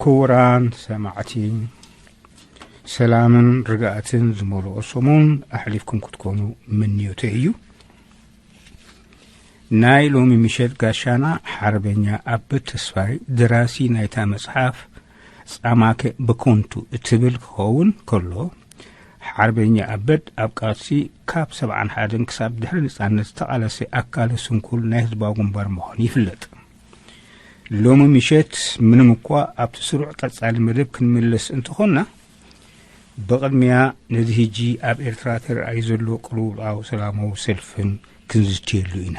ክቡራን ሰማዕቲ፣ ሰላምን ርግኣትን ዝመልኦ ሰሙን ኣሕሊፍኩም ክትኮኑ ምንዮተይ እዩ። ናይ ሎሚ ምሸት ጋሻና ሓርበኛ ኣበት ተስፋይ፣ ደራሲ ናይታ መጽሓፍ ጻማከ በኮንቱ እትብል ክኸውን ከሎ፣ ሓርበኛ ኣበድ ኣብ ቃልሲ ካብ ሰብዓን ሓደን ክሳብ ድሕሪ ነጻነት ዝተቓለሰ ኣካለ ስንኩል ናይ ህዝባዊ ግንባር ምዃኑ ይፍለጥ። ሎሚ ምሸት ምንም እኳ ኣብቲ ስሩዕ ቀጻሊ መደብ ክንምለስ እንተኾንና፣ ብቕድሚያ ነዚ ሕጂ ኣብ ኤርትራ ተራእዩ ዘሎ ቅልውላው ሰላማዊ ሰልፍን ክንዝትየሉ ኢና።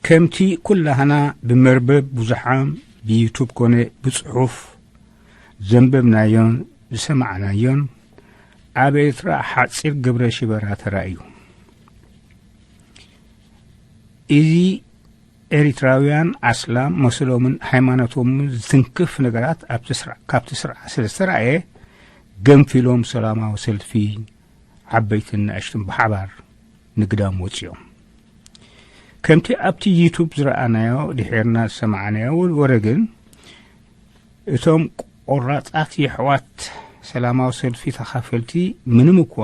ከምቲ ኩላህና ብመርበብ ብዙሓን ብዩቱብ ኮነ ብጽሑፍ ዘንበብናዮን ዝሰማዕናዮን፣ ኣብ ኤርትራ ሓጺር ግብረ ሽበራ ተራእዩ። እዚ ኤሪትራውያን ኣስላም መሰሎምን ሃይማኖቶምን ዝትንክፍ ነገራት ኣብቲ ስርዓ-፣ ካብቲ ስርዓት ስለ ዝተራእየ፣ ገንፊሎም ሰላማዊ ሰልፊ ዓበይትን ንኣሽቱን ብሓባር ንግዳም ወጺኦም። ከምቲ ኣብቲ ዩቱብ ዝረኣናዮ ድሒርና ዝሰማዕናዮ ወረ ግን፣ እቶም ቆራጻት የሕዋት ሰላማዊ ሰልፊ ተኻፈልቲ ምንም እኳ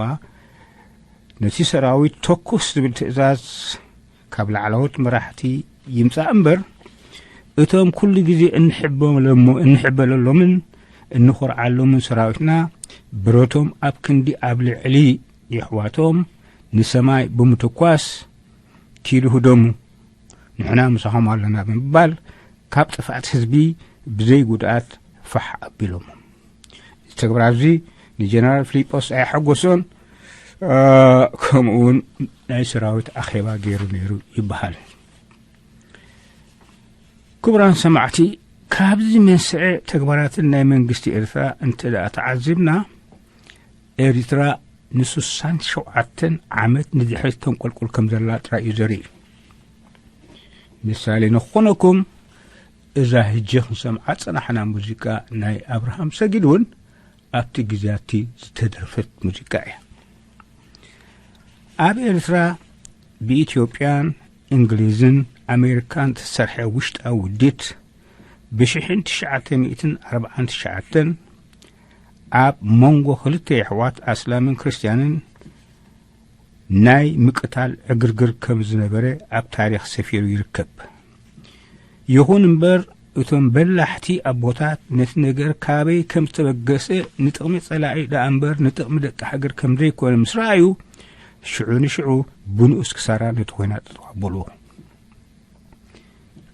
ነቲ ሰራዊት ተኩስ ዝብል ትእዛዝ ካብ ላዕለዎት መራሕቲ ይምጻእ እምበር፣ እቶም ኩሉ ግዜ እንሕበለሞ-፣ እንሕበለሎምን እንኾርዓሎምን ሰራዊትና ብረቶም ኣብ ክንዲ ኣብ ልዕሊ የሕዋቶም ንሰማይ ብምትኳስ ኪዱ ህደሙ፣ ንሕና ምሳኹም ኣለና ብምባል ካብ ጥፍኣት ህዝቢ ብዘይ ጉድኣት ፋሕ ኣቢሎሞ። እዚ ተግባር እዚ ንጀነራል ፊሊጶስ ኣየሐጎሶን፣ እ፣ ከምኡ እውን ናይ ሰራዊት ኣኼባ ገይሩ ነይሩ ይበሃል። ክቡራን ሰማዕቲ፣ ካብዚ መንስዐ ተግባራትን ናይ መንግስቲ ኤርትራ እንተ ደኣ ተዓዚብና፣ ኤሪትራ ንስሳን ሸውዓተን ዓመት ንድሕሪት ተንቆልቁል ከም ዘላ ጥራይ እዩ ዘርኢ። ምሳሌ ንኾነኩም፣ እዛ ሕጂ ክንሰምዓ ጸናሕና ሙዚቃ ናይ ኣብርሃም ሰጊድ እውን ኣብቲ ግዜያቲ ዝተደርፈት ሙዚቃ እያ። ኣብ ኤርትራ ብኢትዮጵያን እንግሊዝን ኣሜሪካን ዝተሰርሐ ውሽጣዊ ውዲት ብሽሕን ትሽዓተ ሚእትን ኣርባዓን ትሽዓተን ኣብ መንጎ ክልተ የሕዋት ኣስላምን ክርስትያንን ናይ ምቅታል ዕግርግር ከም ዝነበረ ኣብ ታሪኽ ሰፊሩ ይርከብ። ይኹን እምበር፣ እቶም በላሕቲ ኣቦታት ነቲ ነገር ካበይ ከም ዝተበገሰ፣ ንጥቕሚ ጸላኢ ደኣ እምበር ንጥቕሚ ደቂ ሃገር ከም ዘይኮነ ምስ ረኣዩ፣ ሽዑ ንሽዑ ብንኡስ ክሳራ ነቲ ኲናት ጠጠው ኣበልዎ።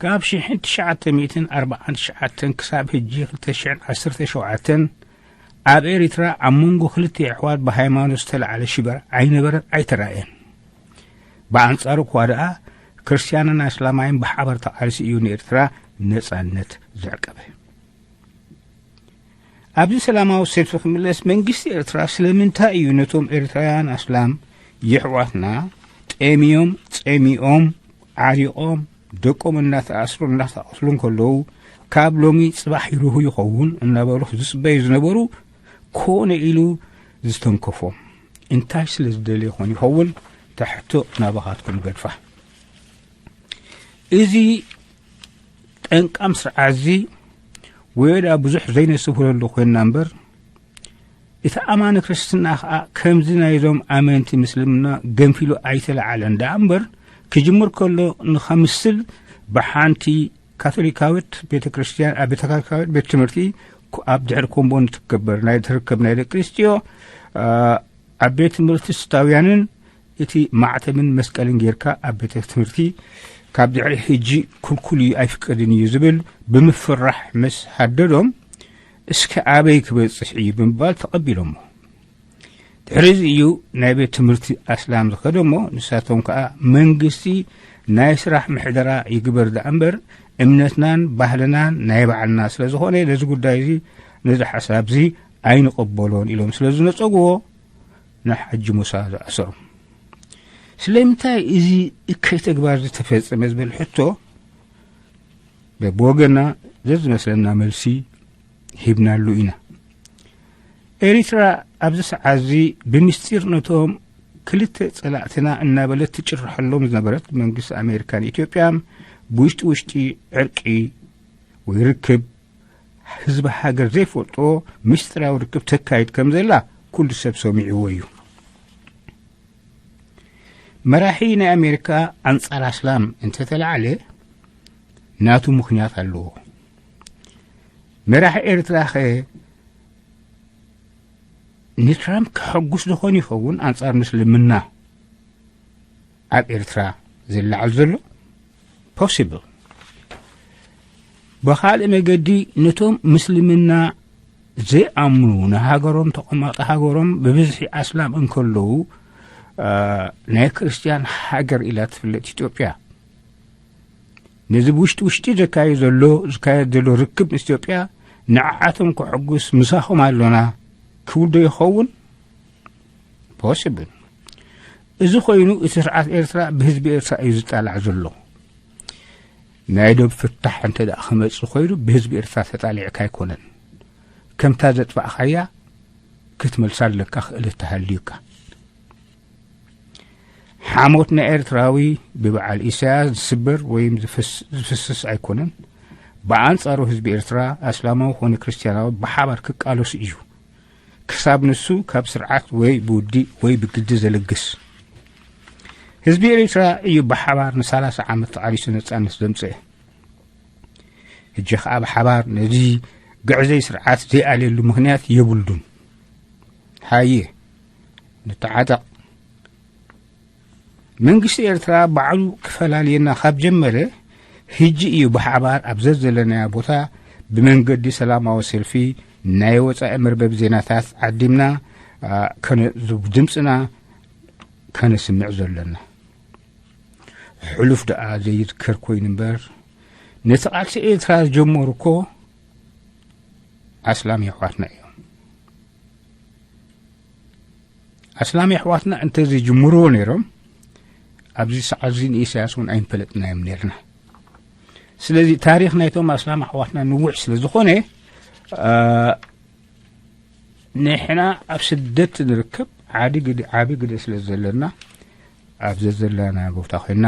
ካብ ሽሕን ትሽዓተ ሚእትን ኣርባዓን ትሽዓተን ክሳብ ሕጂ ክልተ ሽሕን ዓሰርተ ሸውዓተን ኣብ ኤሪትራ ኣብ መንጎ ክልተ ኣሕዋት ብሃይማኖት ዝተላዕለ ሽበር ኣይነበረን ኣይተራእየን። ብኣንጻሩ እኳ ደኣ ክርስትያንን ኣስላማይን ብሓባር ተቓሊሱ እዩ ንኤርትራ ነጻነት ዘዕቀበ። ኣብዚ ሰላማዊ ሰልፊ ክምለስ መንግስቲ ኤርትራ ስለምንታይ እዩ ነቶም ኤርትራውያን ኣስላም የሕዋትና ጠምዮም፣ ጸሚኦም፣ ዓሪቖም፣ ደቆም እናተኣስሩ እናተቐትሉ እንከለዉ፣ ካብ ሎሚ ጽባሕ ይርሁ ይኸውን እናበሉ ዝጽበዩ ዝነበሩ ኮነ ኢሉ ዝተንከፎም? እንታይ ስለ ዝደልየ ኾን ይኸውን? እታ ሕቶ ናባኻትኩም ገድፋ። እዚ ጠንቃም ስርዓት እዚ ወየዳ ብዙሕ ዘይነስተብህለሉ ኮይንና እምበር፣ እቲ ኣማኒ ክርስትና ኸኣ ከምዚ ናይዞም ኣመንቲ ምስልምና ገንፊሉ ኣይተለዓለን ደኣ እምበር፣ ክጅምር ከሎ ንኸምስል ብሓንቲ ካቶሊካዊት ቤተ ክርስቲያን፣ ኣብ ቤተ ካቶሊካዊት ቤት ትምህርቲ ኮ-፣ ኣብ ድሕሪ ኮምቦን ትከበር ናይ ትርከብ ናይ ደቂ ኣንስትዮ፣ አ፣ ኣብ ቤት ትምህርቲ ስታውያንን እቲ ማዕተብን መስቀልን ጌርካ ኣብ ቤተ ትምህርቲ ካብ ድሕሪ ሕጂ ክልኩል እዩ፣ ኣይፍቀድን እዩ ዝብል ብምፍራሕ ምስ ሃደዶም፣ እስከ ኣበይ ክበጽሕ እዩ ብምባል ተቐቢሎሞ። ድሕሪ እዚ እዩ ናይ ቤት ትምህርቲ ኣስላም ዝኸደሞ። ንሳቶም ከኣ መንግስቲ ናይ ስራሕ ምሕደራ ይግበር ደኣ እምበር እምነትናን ባህልናን ናይ ባዕልና ስለ ዝኾነ ነዚ ጉዳይ እዚ፣ ነዚ ሓሳብ እዚ ኣይንቕበሎን ኢሎም ስለ ዝነጸግዎ፣ ንሓጂ ሙሳ ዝኣሰሩ። ስለምንታይ እዚ እከይ ተግባር ዝተፈጸመ ዝብል ሕቶ በብወገና ዘዝመስለና መልሲ ሂብናሉ ኢና። ኤሪትራ ኣብዚ ሰዓት እዚ ብምስጢር ነቶም ክልተ ጸላእትና እናበለት ትጭርሐሎም ዝነበረት መንግስቲ ኣሜሪካን ኢትዮጵያን ብውሽጢ ውሽጢ ዕርቂ ወይ ርክብ ህዝቢ ሃገር ዘይፈልጦ ምስጢራዊ ርክብ ተካይድ ከም ዘላ ኩሉ ሰብ ሰሚዕዎ እዩ። መራሒ ናይ ኣሜሪካ ኣንጻር ኣስላም እንተተላዕለ ናቱ ምኽንያት ኣለዎ። መራሒ ኤርትራ ኸ ንትራምፕ ከሐጉስ ዝኾን ይኸውን ኣንጻር ምስልምና ኣብ ኤርትራ ዝለዓል ዘሎ? ፖሲብል። ብኻልእ መገዲ ነቶም ምስልምና ዘይኣምኑ ንሃገሮም ተቐማጢ ሃገሮም ብብዝሒ ኣስላም እንከለዉ ናይ ክርስትያን ሃገር ኢላ ትፍለጥ ኢትዮጵያ። ነዚ ብውሽጢ ውሽጢ ዘካየድ ዘሎ ዝካየድ ዘሎ ርክብ ምስ ኢትዮጵያ ንዓዓቶም ከሐጉስ ምሳኹም ኣሎና ክብል ዶ ይኸውን? ፖስብል። እዚ ኮይኑ እቲ ስርዓት ኤርትራ ብህዝቢ ኤርትራ እዩ ዝጣላዕ ዘሎ። ናይ ዶብ ፍታሕ እንተ ደኣ ክመጽእ ኮይኑ ብህዝቢ ኤርትራ ተጣሊዕካ ኣይኮነን። ከምታ ዘጥፋእካያ ክትመልሳ ኣለካ ክእለት ተሃልዩካ። ሓሞት ናይ ኤርትራዊ ብበዓል ኢሳያስ ዝስበር ወይም ዝፍስ- ዝፍስስ ኣይኮነን። ብኣንጻሩ ህዝቢ ኤርትራ ኣስላማዊ ኮነ ክርስትያናዊ ብሓባር ክቃለሱ እዩ። ክሳብ ንሱ ካብ ስርዓት ወይ ብውዲ ወይ ብግዲ ዘልግስ። ህዝቢ ኤርትራ እዩ ብሓባር ንሰላሳ ዓመት ተቓሊሱ ነጻነት ዘምጽአ። ሕጂ ኸኣ ብሓባር ነዚ ግዕዘይ ስርዓት ዘይኣልየሉ ምኽንያት የብሉን። ሃየ ንተዓጠቕ። መንግስቲ ኤርትራ ባዕሉ ክፈላልየና ካብ ጀመረ፣ ህጂ እዩ ብሓባር ኣብ ዘዘለናዮ ቦታ ብመንገዲ ሰላማዊ ሰልፊ ናይ ወጻኢ መርበብ ዜናታት ዓዲምና፣ ኣ፣ ከነ-፣ ድምጽና ከነስምዕ ዘለና። ሕሉፍ ደኣ ዘይዝከር ኮይኑ እምበር፣ ነቲ ቃልሲ ኤርትራ ዝጀመሩ እኮ ኣስላም የሕዋትና እዮም። ኣስላም የሕዋትና እንተዝጅምርዎ ነይሮም፣ ኣብዚ ሰዓት እዚ ንኢሳያስ እውን ኣይንፈለጥናዮም ነይርና። ስለዚ ታሪኽ ናይቶም ኣስላም ኣሕዋትና ንውሕ ስለ ዝኾነ፣ ኣ፣ ንሕና ኣብ ስደት ንርከብ ዓዲ ግደ-፣ ዓቢ ግደ ስለ ዘለና፣ ኣብ ዘዘለና ቦታ ኮይና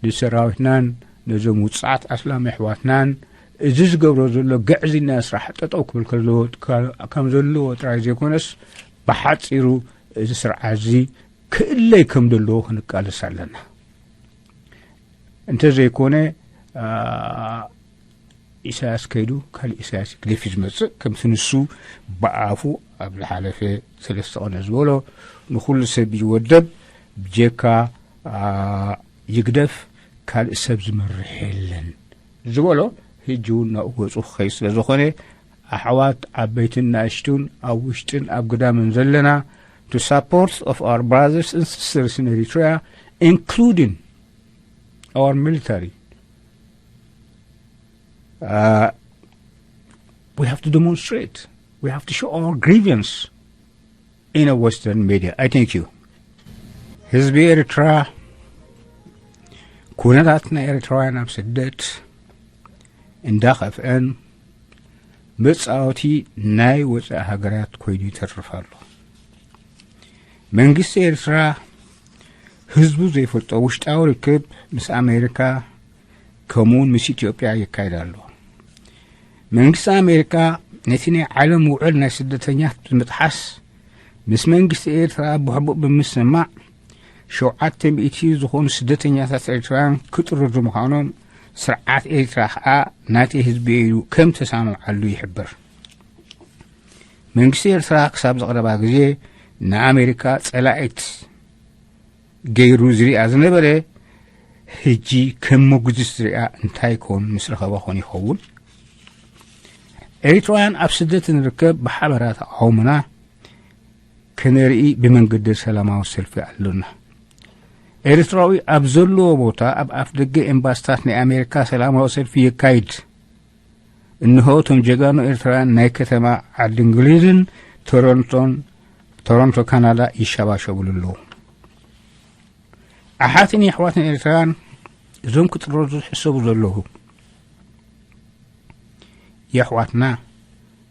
ንሰራዊትናን ነዞም ውጽዓት ኣስላም ኣሕዋትናን እዚ ዝገብሮ ዘሎ ግዕዝይና ስራሕ ጠጠው ክብል ከለዎ፣ ከ-፣ ከም ዘለዎ ጥራይ ዘይኮነስ፣ ብሓጺሩ እዚ ስርዓት እዚ ክእለይ ከም ዘለዎ ክንቃለስ ኣለና። እንተዘይኮነ፣ ኣ፣ ኢሳያስ ከይዱ ካልእ ኢሳያስ ይግደፍ እዩ ዝመጽእ። ከምቲ ንሱ ብኣፉ ኣብ ዝሓለፈ ሰለስተ ቀነ ዝበሎ፣ ንኹሉ ሰብ ይወደብ፣ ብጀካ፣ ኣ፣ ይግደፍ ካልእ ሰብ ዝመርሕ የለን ዝበሎ፣ ሕጂ እውን ናብኡ ገጹ ክኸይድ ስለ ዝኾነ፣ ኣሕዋት ዓበይትን ንኣሽቱን ኣብ ውሽጥን ኣብ ግዳምን ዘለና፣ to support of our brothers and sisters in Eritrea, including our military. Uh, we have to demonstrate. We have to show our grievance in a Western media. I thank you. ህዝቢ ኤርትራ፣ ኩነታት ናይ ኤርትራውያን ኣብ ስደት እንዳኸፍአን መጻወቲ ናይ ወጻኢ ሃገራት ኮይኑ ይተርፍ ኣሎ። መንግስቲ ኤርትራ ህዝቡ ዘይፈልጦ ውሽጣዊ ርክብ ምስ ኣሜሪካ ከምኡውን ምስ ኢትዮጵያ የካይድ ኣሎ። መንግስቲ ኣሜሪካ ነቲ ናይ ዓለም ውዕል ናይ ስደተኛት ብምጥሓስ ምስ መንግስቲ ኤርትራ ብሕቡእ ብምስምማዕ ሸውዓተ ሚእቲ ዝኾኑ ስደተኛታት ኤርትራውያን ክጥረዙ ምዃኖም ስርዓት ኤርትራ ኸኣ ናተይ ህዝቢ ኢሉ ከም ተሳምዓሉ ይሕብር። መንግስቲ ኤርትራ ክሳብ ዝቐረባ ግዜ ንኣሜሪካ ጸላኢት ገይሩ ዝሪኣ ዝነበረ፣ ሕጂ ከም መጉዝስ ዝሪኣ እንታይ ኮን ምስ ረኸበ ኮን ይኸውን? ኤሪትራውያን ኣብ ስደት ንርከብ ብሓበራ ተቓውሞና ከነርኢ ብመንገዲ ሰላማዊ ሰልፊ ኣሎና። ኤርትራዊ ኣብ ዘለዎ ቦታ ኣብ ኣፍ ደገ ኤምባስታት ናይ ኣሜሪካ ሰላማዊ ሰልፊ የካይድ። እንሆ እቶም ጀጋኑ ኤርትራውያን ናይ ከተማ ዓዲ እንግሊዝን ቶሮንቶን፣ ቶሮንቶ ካናዳ ይሸባሸቡሉ ኣለዉ። ኣሓትን የሕዋትን ኤርትራውያን እዞም ክጥረዙ ዝሕሰቡ ዘለዉ የሕዋትና፣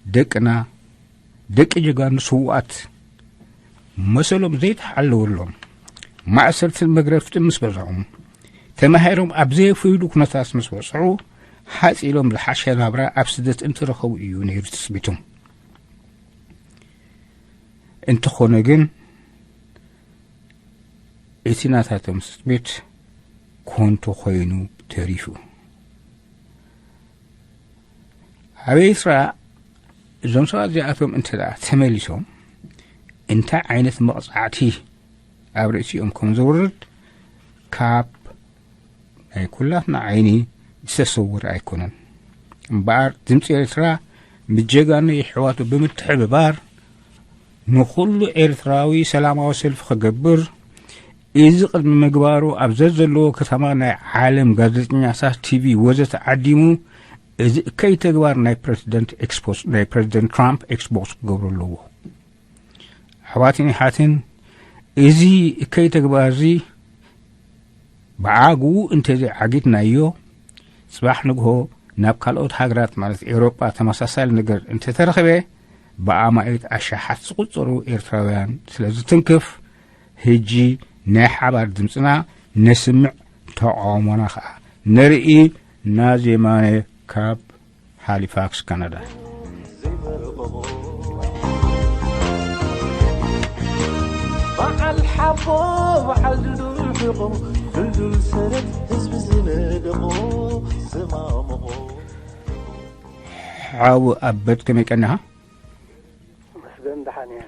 ደቅና፣ ደቂ ጀጋኑ ስዉኣት መሰሎም ዘይተሓለወሎም ማእሰርትን መግረፍትን ምስ በዝሖም፣ ተማሂሮም ኣብ ዘየፍይዱ ኩነታት ምስ በጽሑ፣ ሓፂሎም ዝሓሸ ናብራ ኣብ ስደት እንትረኸቡ እዩ ነይሩ ትፅቢቶም። እንተኾነ ግን እቲ ናታቶም ትፅቢት ኮንቶ ኮይኑ ተሪፉ። ኣብ ኤርትራ እዞም ሰባት እዚኣቶም እንተ ደኣ ተመሊሶም እንታይ ዓይነት መቕጻዕቲ ኣብ ርእሲኦም ከም ዘውርድ ካብ ናይ ኩላትና ዓይኒ ዝተሰወረ ኣይኮነን። እምበኣር ድምፂ ኤርትራ ምስ ጀጋኑ የሕዋቱ ብምትሕብባር ንኹሉ ኤርትራዊ ሰላማዊ ሰልፊ ክገብር፣ እዚ ቅድሚ ምግባሩ ኣብ ዘዘለዎ ከተማ ናይ ዓለም ጋዜጠኛታት፣ ቲቪ ወዘተ ዓዲሙ እዚ እከይ ተግባር ናይ ፕረዚደንት ኤክስፖስ ናይ ፕረዚደንት ትራምፕ ኤክስፖስ ክገብሮ ኣለዎ። ኣሕዋትን ይሓትን፣ እዚ እከይ ተግባር እዚ ብዓግኡ እንተዘይዓጊትናዮ፣ ጽባሕ ንግሆ ናብ ካልኦት ሃገራት ማለት ኤውሮጳ ተመሳሳሊ ነገር እንተተረኽበ፣ ብኣማኢት ኣሽሓት ዝቑጸሩ ኤርትራውያን ስለ ዝትንክፍ፣ ህጂ ናይ ሓባር ድምጽና ነስምዕ፣ ተቓውሞና ኸኣ ነርኢ። ናዜማነ ካብ ሃሊፋክስ ካናዳ። በዓል ሓቦ በዓል ድዱል ሕቆ፣ ድልዱል ሰረት ህዝቢ ዝነደቆ፣ ዝማምቆ። ሓው ኣበት ከመይ ቀኒኻ? መስገን ደሓን እየ።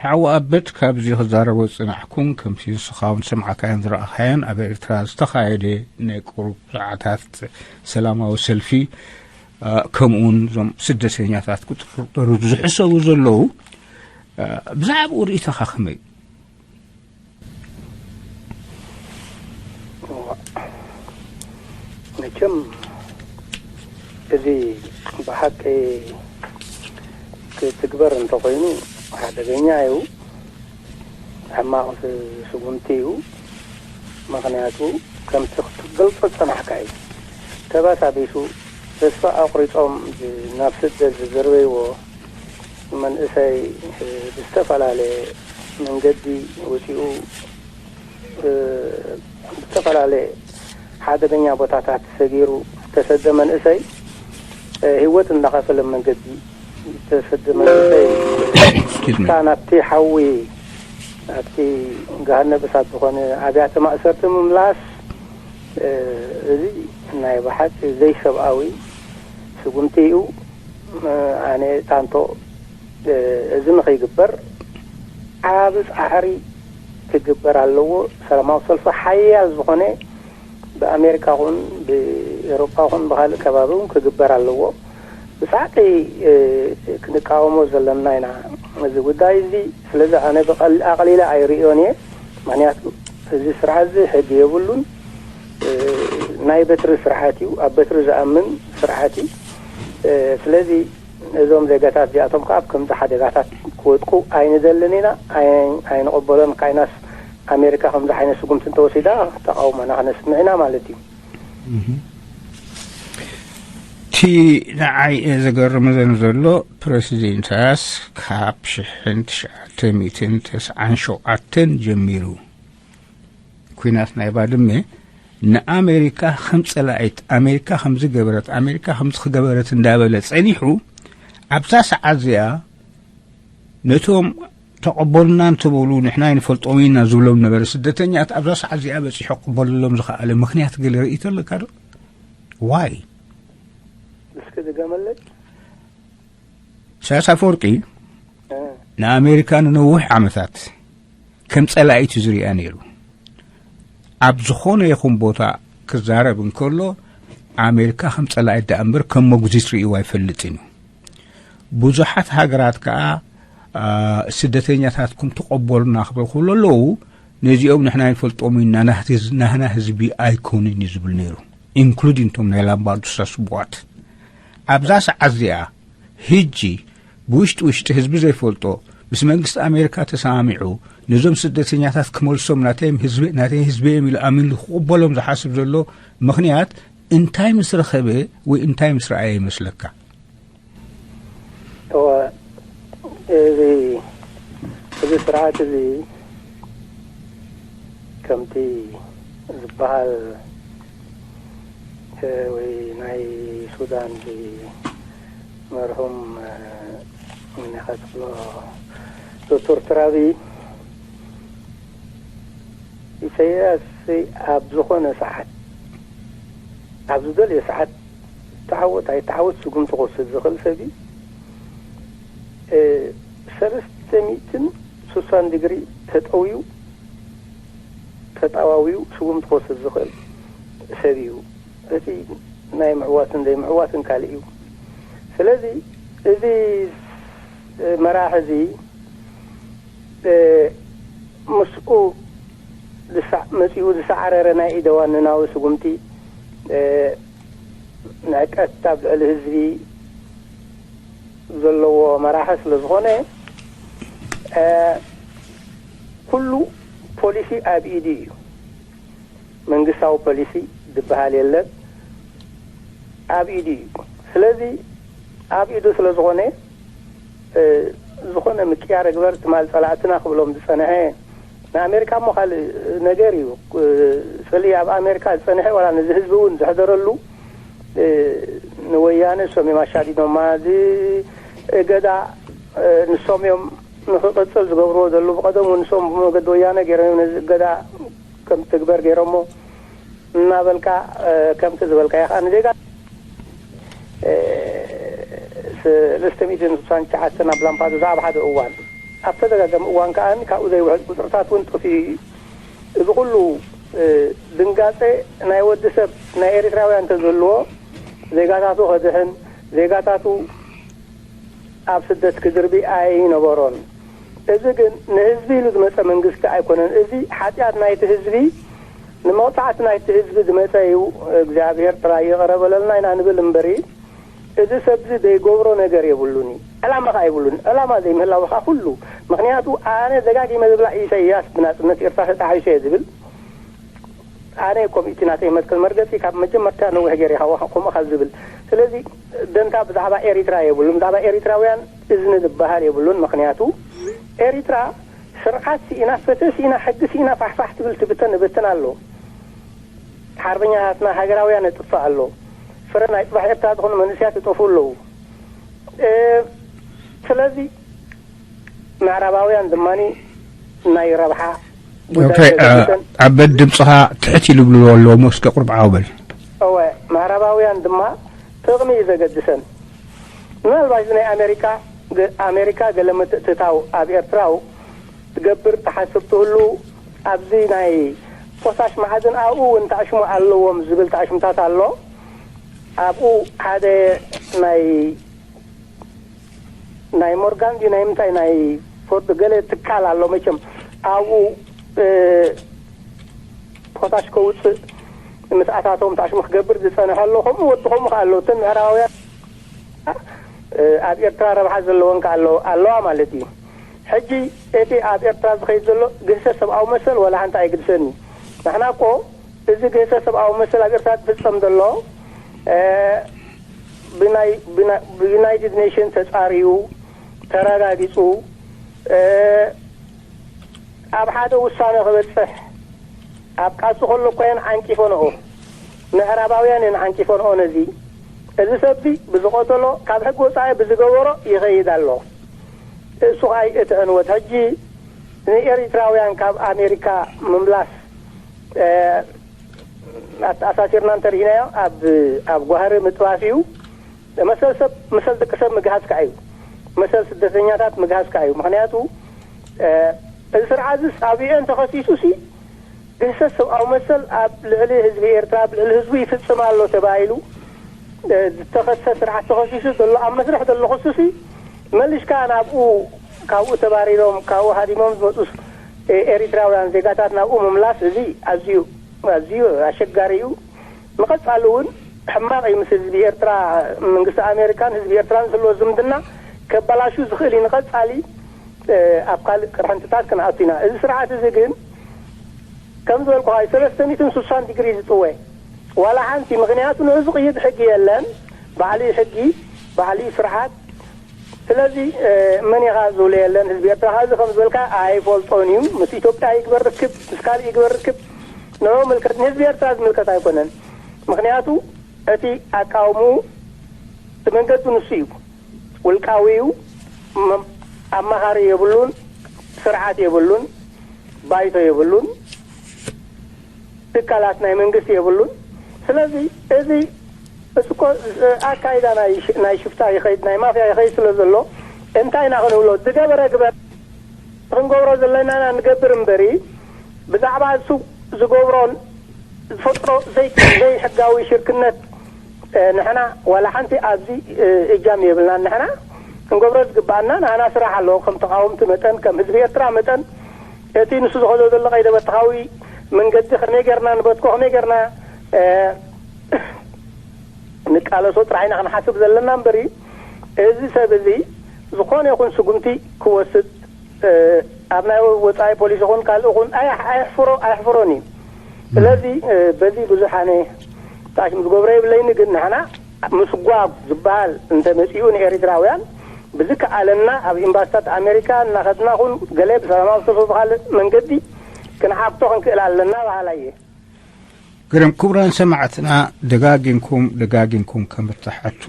ሓው ኣበት ካብዚ ክዛረቦ ዝጽናሕኩን ከምቲ ንስኻ እውን ዝሰማዕካዮን ዝረኣኻዮን ኣብ ኤርትራ ዝተኻየደ ናይ ቁሩብ ሰዓታት ሰላማዊ ሰልፊ፣ እ፣ ከምኡውን እዞም ስደተኛታት ክጥርጠሩ ዝሕሰቡ ዘለዉ፣ እ፣ ብዛዕባኡ ርእይቶኻ ከመይ? እዋ፣ መቸም እዚ ብሓቂ ክትግበር እንተኾይኑ ሓደገኛ እዩ። ሕማቕ ስ-፣ ስጉምቲ እዩ። ምኽንያቱ ከምቲ ክትገልጾ ዝጸናሕካ እዩ። ተባሳቢሱ ተስፋ ኣቑሪጾም ዝ-፣ ናብ ስደት ዝድርበይዎ መንእሰይ፣ እ፣ ብዝተፈላለየ መንገዲ ወጺኡ፣ እ፣ ብዝተፈላለየ ሓደገኛ ቦታታት ሰጊሩ ዝተሰደ መንእሰይ፣ እ፣ ህይወት እንዳኸፈለ መንገዲ ዝተሰደ መንእሰይ፣ Excuse me. ክሳብ ናብቲ ሓዊ፣ ናብቲ ገሃነብ እሳት ዝኾነ ኣብያተ ማእሰርቲ ምምላስ፣ እ፣ እዚ ናይ ብሓቂ ዘይሰብኣዊ ስጉምቲ እዩ። እ፣ ኣነ ጣንቶ፣ እ፣ እዚ ንኸይግበር ዓቢ ጻዕሪ ክግበር ኣለዎ። ሰላማዊ ሰልፊ ሓያል ዝኾነ ብኣሜሪካ ኹን ብኤውሮጳ ኹን ብኻልእ ከባቢ እውን ክግበር ኣለዎ። ብጻዕቂ፣ እ፣ ክንቃወሞ ዘለና ኢና እዚ ጉዳይ እዚ። ስለዚ ኣነ ብቐል-፣ ኣቕሊለ ኣይርእዮን እየ። ምኽንያቱ እዚ ስርዓት እዚ ሕጊ የብሉን። እ፣ ናይ በትሪ ስርዓት እዩ፣ ኣብ በትሪ ዝኣምን ስርዓት እዩ። እ፣ ስለዚ እዞም ዜጋታት እዚኣቶም ከኣ ኣብ ከምዚ ሓደጋታት ክወድቁ ኣይንደልን ኢና፣ ኣይ-፣ ኣይንቕበሎን። ካይናስ ኣሜሪካ ከምዚ ዓይነት ስጉምቲ እንተወሲዳ ተቓውሞና ከነስምዕ ኢና ማለት እዩ። እህ። እቲ ንዓይ ዘገርመኒ ዘሎ ፕረሲደንት ኢሳያስ ካብ ሽሕን ትሽዓተ ሚእትን ተስዓን ሸውዓተን ጀሚሩ ኲናት ናይ ባድመ ንኣሜሪካ ከም ጸላኢት፣ ኣሜሪካ ከም ዝገበረት፣ ኣሜሪካ ከም ዝገበረት እንዳበለ ጸኒሑ፣ ኣብዛ ሰዓት እዚኣ ነቶም ተቐበሉና እንትብሉ ንሕና ኣይንፈልጦም ኢና ዝብሎም ነበረ ስደተኛታት፣ ኣብዛ ሰዓት እዚኣ በጺሑ ክቕበለሎም ዝኸኣለ ምኽንያት ገለ ርእይቶ ኣለካ ዶ? ዋይ? እስኪ ድገመለይ። ኢሳያስ ኣፈወርቂ እ። ንኣሜሪካ ንነዊሕ ዓመታት ከም ጸላኢት እዩ ዝርእያ ነይሩ። ኣብ ዝኾነ ይኹን ቦታ ክዛረብ እንከሎ ኣሜሪካ ከም ጸላኢት ደኣ እምበር ከም መጉዚት ርእይዋ ኣይፈልጥን እዩ። ብዙሓት ሃገራት ከኣ፣ አ፣ ስደተኛታትኩም ተቐበሉና ክብሉ ክብሉ ኣለዉ፣ ነዚኦም ንሕና ኣይንፈልጦም ኢና፣ ናህቲ-፣ ናህና ህዝቢ ኣይኮኑን እዩ ዝብል ነይሩ። ኢንክሉዲንግ እቶም ናይ ላምባዱሳ ስቡኣት። ኣብዛ ሰዓት እዚኣ፣ ህጂ፣ ብውሽጢ ውሽጢ ህዝቢ ዘይፈልጦ፣ ምስ መንግስቲ ኣሜሪካ ተሰማሚዑ፣ ነዞም ስደተኛታት ክመልሶም ናተይም ህዝቢ፣ ናተይ ህዝቢ እዮም ኢሉ ኣሚኑ ክቕበሎም ዝሓስብ ዘሎ ምኽንያት እንታይ ምስ ረኸበ ወይ እንታይ ምስ ረኣየ ይመስለካ? እወ፣ እዚ፣ እዚ ስርዓት እዚ ከምቲ ዝበሃል ወይ ናይ ሱዳን እዚ መርሑም፣ እ፣ መን ኢኻ ትብሎ፣ ዶክተር ትራቢ፣ ኢሳያስ ኣብ ዝኾነ ሰዓት፣ ኣብ ዝደልዮ ሰዓት፣ ተዓወት ኣይተዓወት ስጉምቲ ክወስድ ዝኽእል ሰብ እዩ። እ፣ ሰለስተ ሚእትን ስሳን ዲግሪ ተጠውዩ፣ ተጣዋዊዩ ስጉምቲ ክወስድ ዝኽእል ሰብ እዩ። እቲ ናይ ምዕዋትን ዘይምዕዋትን ካልእ እዩ። ስለዚ እዚ መራሒ እዚ፣ እ፣ ምስኡ ዝሳ-፣ መጺኡ ዝሰዓረረ ናይ ኢደዋንናዊ ስጉምቲ፣ እ፣ ንዕቀት ኣብ ልዕሊ ህዝቢ ዘለዎ መራሒ ስለ ዝኾነ፣ እ፣ ኩሉ ፖሊሲ ኣብ ኢዱ እዩ። መንግስታዊ ፖሊሲ ዝበሃል የለን፣ ኣብ ኢዱ እዩ። ስለዚ ኣብ ኢዱ ስለ ዝኾነ፣ እ፣ ዝኾነ ምቅያር ግበር ትማል ጸላእትና ክብሎም ዝጸንሐ፣ ንኣሜሪካ እሞ ካልእ ነገር እዩ። እ፣ ጽልኢ ኣብ ኣሜሪካ ዝጸንሐ ዋላ ነዚ ህዝቢ እውን ዘሕደረሉ፣ እ፣ ንወያነ እሶም እዮም ኣሻዲዶማ። እዚ እገዳ፣ እ፣ ንሶም እዮም ንኽቕጽል ዝገብርዎ ዘለዉ። ብቐደሙ ንሶም ብመገዲ ወያነ ገይሮም እዮም ነዚ እገዳ ከም ትግበር ገይሮሞ እናበልካ፣ እ፣ ከምቲ ዝበልካዮ ከኣ ንዜጋ፣ እ፣ ሰለስተ ሚእትን ስሳን ትሽዓተን ኣብ ላምፓዱዛ ኣብ ሓደ እዋን፣ ኣብ ተደጋጋሚ እዋን ከኣ ካብኡ ዘይውሕድ ቁጽርታት እውን ጠፊኡ እዩ። እዚ ኩሉ፣ እ፣ ድንጋጸ ናይ ወዲ ሰብ፣ ናይ ኤሪትራውያን እንተዝህልዎ፣ ዜጋታቱ ከድሕን፣ ዜጋታቱ ኣብ ስደት ክድርቢ ኣይነበሮን። እዚ ግን ንህዝቢ ኢሉ ዝመጸ መንግስቲ ኣይኮነን። እዚ ሓጢኣት ናይቲ ህዝቢ፣ ንመቕጻዕቲ ናይቲ ህዝቢ ዝመጸ እዩ። እግዚኣብሔር ጥራይ ይቕረ በለልና ኢና ንብል እምበሪ፣ እዚ ሰብዚ ዘይገብሮ ነገር የብሉን እዩ። ዕላማ ኸዓ የብሉን። ዕላማ ዘይምህላው ኸዓ ኩሉ። ምኽንያቱ ኣነ ደጋጊመ ዝብላ ኢሳይያስ ብናጽነት ኤርትራ ተጣሒሱ እየ ዝብል። ኣነ ኮሚቲ ናተይ መትከል መርገጺ ካብ መጀመርታ ነዊሕ ገይረ ኢኻ ከምኡ ካብ ዝብል። ስለዚ ደንታ ብዛዕባ ኤሪትራ የብሉን። ብዛዕባ ኤሪትራውያን እዝኒ ዝበሃል የብሉን። ምኽንያቱ ኤሪትራ ስርዓት ስኢና፣ ፍትሒ ስኢና፣ ሕጊ ስኢና ፋሕፋሕ ትብል ትብተን ንብትን ኣሎ። ሓርበኛታትና ሃገራውያን ይጥፋእ ኣሎ። ፍረ ናይ ጽባሕ ኤርትራ ዝኾኑ መንእሰያት ይጠፍኡ ኣለዉ። እ፣ ስለዚ ምዕራባውያን ድማ ናይ ረብሓ ጉዳይ ኦኬ፣ እ፣ ዘገድሰን። ዓበድ ድምፅኻ ትሕት ኢሉ ብልዎ ኣለዎ፣ እስከ ቁርብ ዓው በል። እወ፣ ምዕራባውያን ድማ ጥቕሚ እዩ ዘገድሰን። ምናልባት እዚ ናይ ኣሜሪካ ገ-፣ ኣሜሪካ ገለ ምትእትታው ኣብ ኤርትራው ትገብር ትሓስብ ትህሉ፣ ኣብዚ ናይ ፖታሽ መዓድን ኣብኡ እውን ታዕሽሙ ኣለዎም ዝብል ታዕሽምታት ኣሎ። ኣብኡ ሓደ ናይ ናይ ሞርጋን ድዩ ናይ ምንታይ ናይ ፎርድ ገለ ትካል ኣሎ መቸም ኣብኡ፣ እ፣ ፖታሽ ከውፅእ ምስ ኣታቶም ታሽሙ ክገብር ዝፀንሐ ኣሎ። ከምኡ ወዲ ከምኡ ከኣ ኣሎ። እተን ምዕራባውያን፣ እ፣ ኣብ ኤርትራ ረብሓ ዘለወን ከኣ ኣሎ-፣ ኣለዋ ማለት እዩ። ሕጂ እቲ ኣብ ኤርትራ ዝኸይድ ዘሎ ግህሰት ሰብኣዊ መሰል ዋላ ሓንቲ ኣይግድሰኒ። ንሕና እኮ እዚ ግህሰት ሰብኣዊ መሰል ኣብ ኤርትራ ዝፍጸም ዘሎ፣ እ፣ ብናይ-፣ ብና-፣ ብዩናይትድ ኔሽን ተጻርዩ፣ ተረጋጊጹ፣ እ፣ ኣብ ሓደ ውሳነ ክበጽሕ ኣብ ቃልሲ ከሎ እኮ እየን ዓንቂፈንኦ። ምዕራባውያን እየን ዓንቂፈንኦ ነዚ። እዚ ሰብዚ ብዝቐተሎ፣ ካብ ሕጊ ወጻኢ ብዝገበሮ ይኸይድ ኣሎ። እሱ ኸኣ ይእቲ ዕንወት። ሕጂ ንኤሪትራውያን ካብ ኣሜሪካ ምምላስ፣ እ፣ ኣተኣሳሲርና እንተርኢናዮ፣ ኣብ፣ ኣብ ጓህሪ ምጥባስ እዩ። መሰል ሰብ፣ መሰል ደቂ ሰብ ምግሃስ ከኣ እዩ። መሰል ስደተኛታት ምግሃስ ከኣ እዩ። ምኽንያቱ፣ እ፣ እዚ ስርዓት እዚ ጻብኦን ተኸሲሱ ሲ፣ ግህሰት ሰብኣዊ መሰል ኣብ ልዕሊ ህዝቢ ኤርትራ፣ ኣብ ልዕሊ ህዝቡ ይፍጽም ኣሎ ተባሂሉ፣ እ፣ ዝተኸሰ ስርዓት ተኸሲሱ ዘሎ፣ ኣብ መስርሕ ዘሎ ክሱሲ፣ መሊሽካ ናብኡ፣ ካብኡ ተባሪሮም፣ ካብኡ ሃዲሞም ዝመጹ፣ እ፣ ኤሪትራውያን ዜጋታት ናብኡ ምምላስ፣ እዚ ኣዝዩ፣ ኣዝዩ ኣሸጋሪ እዩ። ንቐጻሊ እውን ሕማቕ እዩ። ምስ ህዝቢ ኤርትራ፣ መንግስቲ ኣሜሪካን ህዝቢ ኤርትራን ዘለዎ ዝምድና ከባላሹ ዝኽእል እዩ። ንቐጻሊ፣ እ፣ ኣብ ካልእ ቅርሕንትታት ክንኣቱ ኢና። እዚ ስርዓት እዚ ግን ከም ዝበልኩኻ እዩ፣ ሰለስተ ሚእትን ስሳን ዲግሪ ዝጥወ ዋላ ሓንቲ። ምኽንያቱ ንዑ ዝቕይድ ሕጊ የለን። ባዕሉ እዩ ሕጊ፣ ባዕሉ እዩ ስርዓት። ስለዚ፣ እ፣ መን ኢኻ ዝብሎ የለን። ህዝቢ ኤርትራ ከኣ እዚ ከም ዝበልካ ኣይፈልጦን እዩ። ምስ ኢትዮጵያ ይግበር ርክብ፣ ምስ ካልእ ይግበር ርክብ፣ ንዑ ምልከት፣ ንህዝቢ ኤርትራ ዝምልከት ኣይኮነን። ምኽንያቱ እቲ ኣቃውምኡ እቲ መንገዱ ንሱ እዩ። ውልቃዊ እዩ። መ-፣ ኣማኻሪ የብሉን፣ ስርዓት የብሉን፣ ባይቶ የብሉን፣ ትካላት ናይ መንግስቲ የብሉን። ስለዚ እዚ፣ እዚ እኮ ኣካይዳ ናይ ሽ-፣ ናይ ሽፍታ ይኸይድ፣ ናይ ማፍያ ይኸይድ ስለ ዘሎ፣ እንታይ ኢና ክንብሎ? ዝገበረ ግበር፣ ክንገብሮ ዘለና ኢና ንገብር እምበሪ፣ ብዛዕባ እሱ ዝገብሮን ዝፈጥሮ ዘይ-፣ ዘይሕጋዊ ሽርክነት፣ እ፣ ንሕና ዋላ ሓንቲ ኣብዚ፣ እ፣ እጃም የብልናን። ንሕና ክንገብሮ ዝግባኣና፣ ንሕና ስራሕ ኣለዎ። ከም ተቃወምቲ መጠን፣ ከም ህዝቢ ኤርትራ መጠን፣ እቲ ንሱ ዝኸዶ ዘሎ ቀይደ በትኻዊ መንገዲ ከመይ ጌርና ንበትኮ፣ ከመይ ጌርና፣ እ፣ ንቃለሶ ጥራሕ ኢና ክንሓስብ ዘለና እምበሪ፣ እዚ ሰብ እዚ ዝኾነ ይኹን ስጉምቲ ክወስድ፣ እ፣ ኣብ ናይ ወጻኢ ፖሊሲ ይኹን ካልእ ይኹን ኣይ-፣ ኣየሕፍሮ-፣ ኣየሕፍሮን እዩ። ስለዚ፣ እ፣ በዚ ብዙሕ ኣነ ጣሽም ዝገብሮ የብለይኒ፣ ግን ንሕና ምስጓግ ዝበሃል እንተ መጺኡ ንኤርትራውያን ብዝከኣለና ኣብ ኤምባሲታት ኣሜሪካ እናኸድና ኹን ገለ ብሰላማዊ ዝተሰቡ ካልእ መንገዲ ክንሓቶ ክንክእል ኣለና በሃላይ እየ። ግርም። ክቡራን ሰማዕትና፣ ደጋጊምኩም ደጋጊምኩም ከም እትሓቱ፣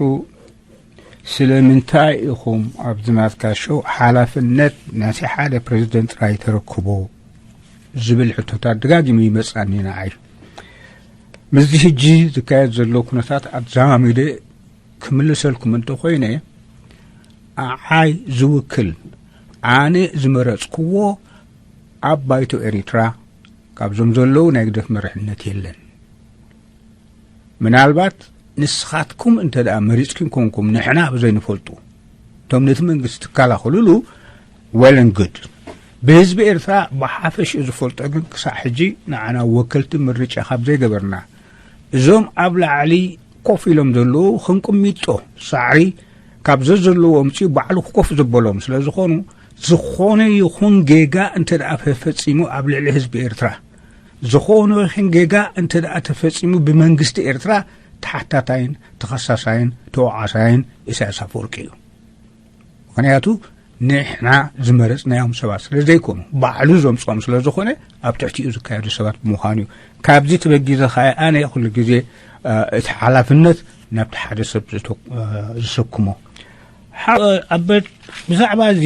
ስለምንታይ ኢኹም ኣብዚ ናትካ ሾው ሓላፍነት ናቲ ሓደ ፕሬዝደንት ጥራይ ተረክቦ ዝብል ሕቶታት ደጋጊሙ ይመጽኣኒ ንዓይ። ምስዚ ሕጂ ዝካየድ ዘሎ ኩነታት ኣዛማሚደ ክምልሰልኩም እንተኾይነ፣ ኣዓይ ዝውክል፣ ኣነ ዝመረጽክዎ ኣብ ባይቶ ኤሪትራ ካብዞም ዘለዉ ናይ ግደፍ መርሕነት የለን። ምናልባት ንስኻትኩም እንተ ደኣ መሪጽኩም ኮንኩም፣ ንሕና ብዘይንፈልጡ፣ እቶም ነቲ መንግስቲ ትከላኸሉሉ፣ well and good። ብህዝቢ ኤርትራ ብሓፈሽኡ ዝፈልጦ ግን፣ ክሳዕ ሕጂ ንዓና ወከልቲ ምርጫ ካብ ዘይገበርና፣ እዞም ኣብ ላዕሊ ኮፍ ኢሎም ዘለዉ ከም ቅሚጦ ሳዕሪ ካብ ዘዘለዎ ኣምጺኡ ባዕሉ ክኮፍ ዘበሎም ስለ ዝኾኑ፣ ዝኾነ ይኹን ጌጋ እንተ ደኣ ተፈጺሙ ኣብ ልዕሊ ህዝቢ ኤርትራ፣ ዝኾነ ይኹን ጌጋ እንተ ደኣ ተፈጺሙ ብመንግስቲ ኤርትራ፣ ተሓታታይን ተኸሳሳይን ተወዓሳይን ኢሳያስ ኣፈወርቂ እዩ። ምኽንያቱ ንሕና ዝመረጽናዮም ሰባት ስለ ዘይኮኑ፣ ባዕሉ ዘምጽኦም ስለ ዝኾነ፣ ኣብ ትሕቲኡ ዝካየዱ ሰባት ብምዃኑ እዩ። ካብዚ ተበጊዘ ኸኣ ኣነ ኩሉ ግዜ፣ እ፣ እቲ ሓላፍነት ናብቲ ሓደ ሰብ ዝተ-፣ እ፣ ዝሰክሞ። ሓ-፣ ኣበ-፣ ብዛዕባ እዚ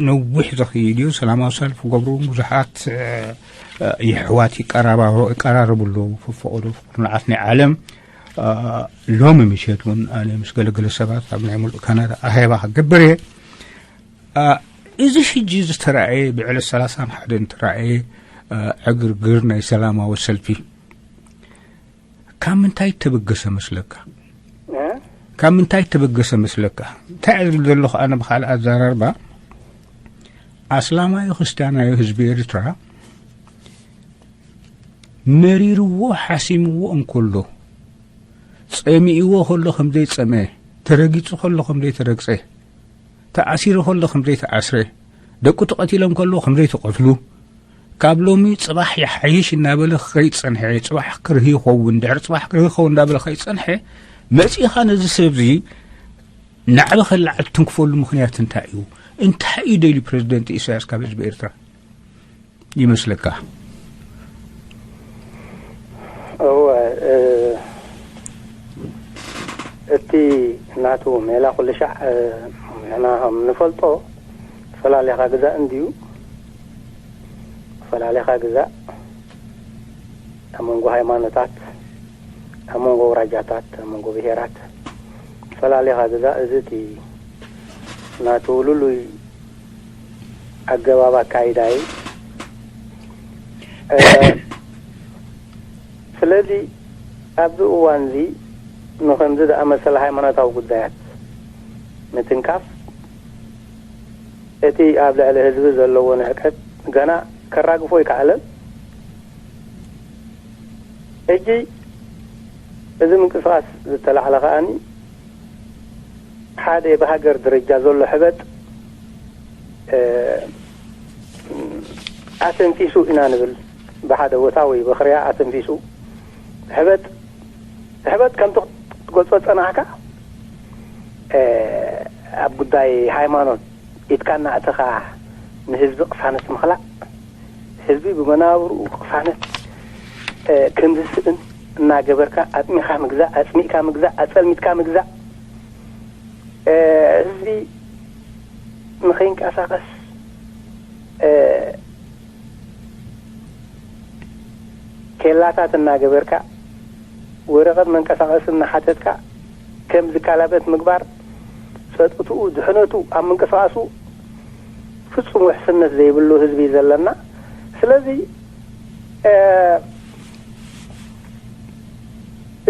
ነዊሕ ዘኽይድ እዩ። ሰላማዊ ሰልፊ ክገብሩ ብዙሓት፣ እ፣ እ፣ የሕዋት ይቀራባሮ-፣ ይቀራረቡ ኣለዉ። ፈፈቐዶ ኩርናዓት ናይ ዓለም፣ እ፣ ሎሚ ምሸት እውን ኣነ ምስ ገለገለ ሰባት ኣብ ናይ ሙሉእ ካናዳ ኣኼባ ክገብር እየ። እ፣ እዚ ሕጂ ዝተራእየ ብዕለት ሰላሳን ሓደን ዝተራእየ፣ እ፣ ዕግርግር ናይ ሰላማዊ ሰልፊ ካብ ምንታይ ተበገሰ መስለካ? እ? ካብ ምንታይ ተበገሰ መስለካ? እንታይ እየ ዝብል ዘለኹ ኣነ ብኻልእ ኣዘራርባ፣ ኣስላማዊ ክርስትያናዊ ህዝቢ ኤርትራ መሪርዎ ሓሲምዎ እንከሎ፣ ጸሚእዎ ከሎ ከም ዘይጸመ፣ ተረጊጹ ከሎ ከም ዘይተረግጸ፣ ተኣሲሩ ከሎ ከም ዘይተኣስረ፣ ደቁ ተቐቲሎም ከሎ ከም ዘይተቐትሉ፣ ካብ ሎሚ ጽባሕ ይሓይሽ እናበለ ከይጸንሐ፣ ጽባሕ ክርሂ ይኸውን፣ ድሕሪ ጽባሕ ክርሂ ይኸውን እናበለ ከይጸንሐ፣ መጺእኻ ነዚ ሰብዚ ናዕቢ ከለዓል ትንክፈሉ ምኽንያት እንታይ እዩ? እንታይ እዩ ደልዩ ፕረዚደንት ኢሳያስ ካብ ህዝቢ ኤርትራ ይመስለካ? እወ፣ እ፣ እቲ ናቱ ሜላ ኩሉ ሻዕ፣ እ፣ ንሕና ከም ንፈልጦ፣ ፈላሊኻ ግዛእ እንድዩ። ፈላሊኻ ግዛእ ኣብ መንጎ ሃይማኖታት፣ ኣብ መንጎ ኣውራጃታት፣ ኣብ መንጎ ብሄራት ፈላሊኻ ግዛእ፣ እዚ እቲ ናቱ ልሉይ ኣገባብ ኣካይዳ እዩ። እ፣ ስለዚ ኣብዚ እዋን እዚ ንኸምዚ ዝኣመሰለ ሃይማኖታዊ ጉዳያት ምትንካፍ፣ እቲ ኣብ ልዕሊ ህዝቢ ዘለዎ ንዕቀት ገና ከራግፎ ኣይከኣለን። ሕጂ እዚ ምንቅስቓስ ዝተላዕለ ከኣኒ ሓደ ብሃገር ደረጃ ዘሎ ሕበጥ፣ እ፣ ኣተንፊሱ ኢና ንብል። ብሓደ ቦታ ወይ ብኽርያ ኣተንፊሱ። ሕበጥ፣ ሕበጥ ከምቲ ክትገልጾ ዝጸናሕካ፣ እ፣ ኣብ ጉዳይ ሃይማኖት ኢድካ እናእተኻ ንህዝቢ ቅሳነት ምኽላእ፣ ህዝቢ ብመናብርኡ ቅሳነት፣ እ፣ ከም ዝስእን፣ እናገበርካ ኣጥሚኻ ምግዛእ፣ ኣጽሚእካ ምግዛእ፣ ኣጸልሚትካ ምግዛእ፣ እ፣ ህዝቢ ንኸይንቀሳቐስ፣ እ፣ ኬላታት እናገበርካ፣ ወረቐት መንቀሳቐሲ እናሓተትካ ከም ዝካላበት ምግባር፣ ጸጥትኡ፣ ድሕነቱ፣ ኣብ ምንቅስቓሱ ፍጹም ውሕስነት ዘይብሉ ህዝቢ እዩ ዘለና። ስለዚ፣ እ፣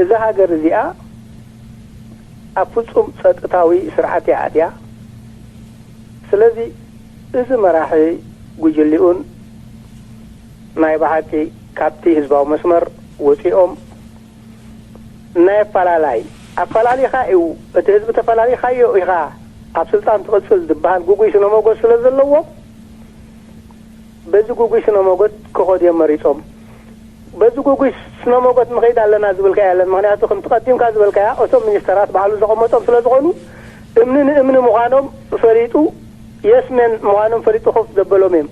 እዛ ሃገር እዚኣ ኣብ ፍጹም ጸጥታዊ ስርዓት እያ ኣትያ። ስለዚ እዚ መራሒ ጉጅሊኡን ናይ ብሓቂ ካብቲ ህዝባዊ መስመር ወጺኦም ናይ ኣፈላላይ ኣፈላሊኻ እዩ፣ እቲ ህዝቢ ተፈላሊኻዮ ኢኻ ኣብ ስልጣን ትቕጽል ዝበሃል ጉጉይ ስነ መጎት ስለ ዘለዎም፣ በዚ ጉጉይ ስነ መጎት ክኸዱ እዮም መሪጾም። በዚ ጉጉይ ስነ መጎት ንኸይድ ኣለና ዝብልካ የለን። ምኽንያቱ፣ ከምቲ ቀዲምካ ዝበልካያ፣ እቶም ሚኒስተራት ባዕሉ ዘቐመጦም ስለ ዝኾኑ፣ እምኒ ንእምኒ ምዃኖም ፈሊጡ፣ የስሜን ምዃኖም ፈሊጡ ኮፍ ዘበሎም እዮም።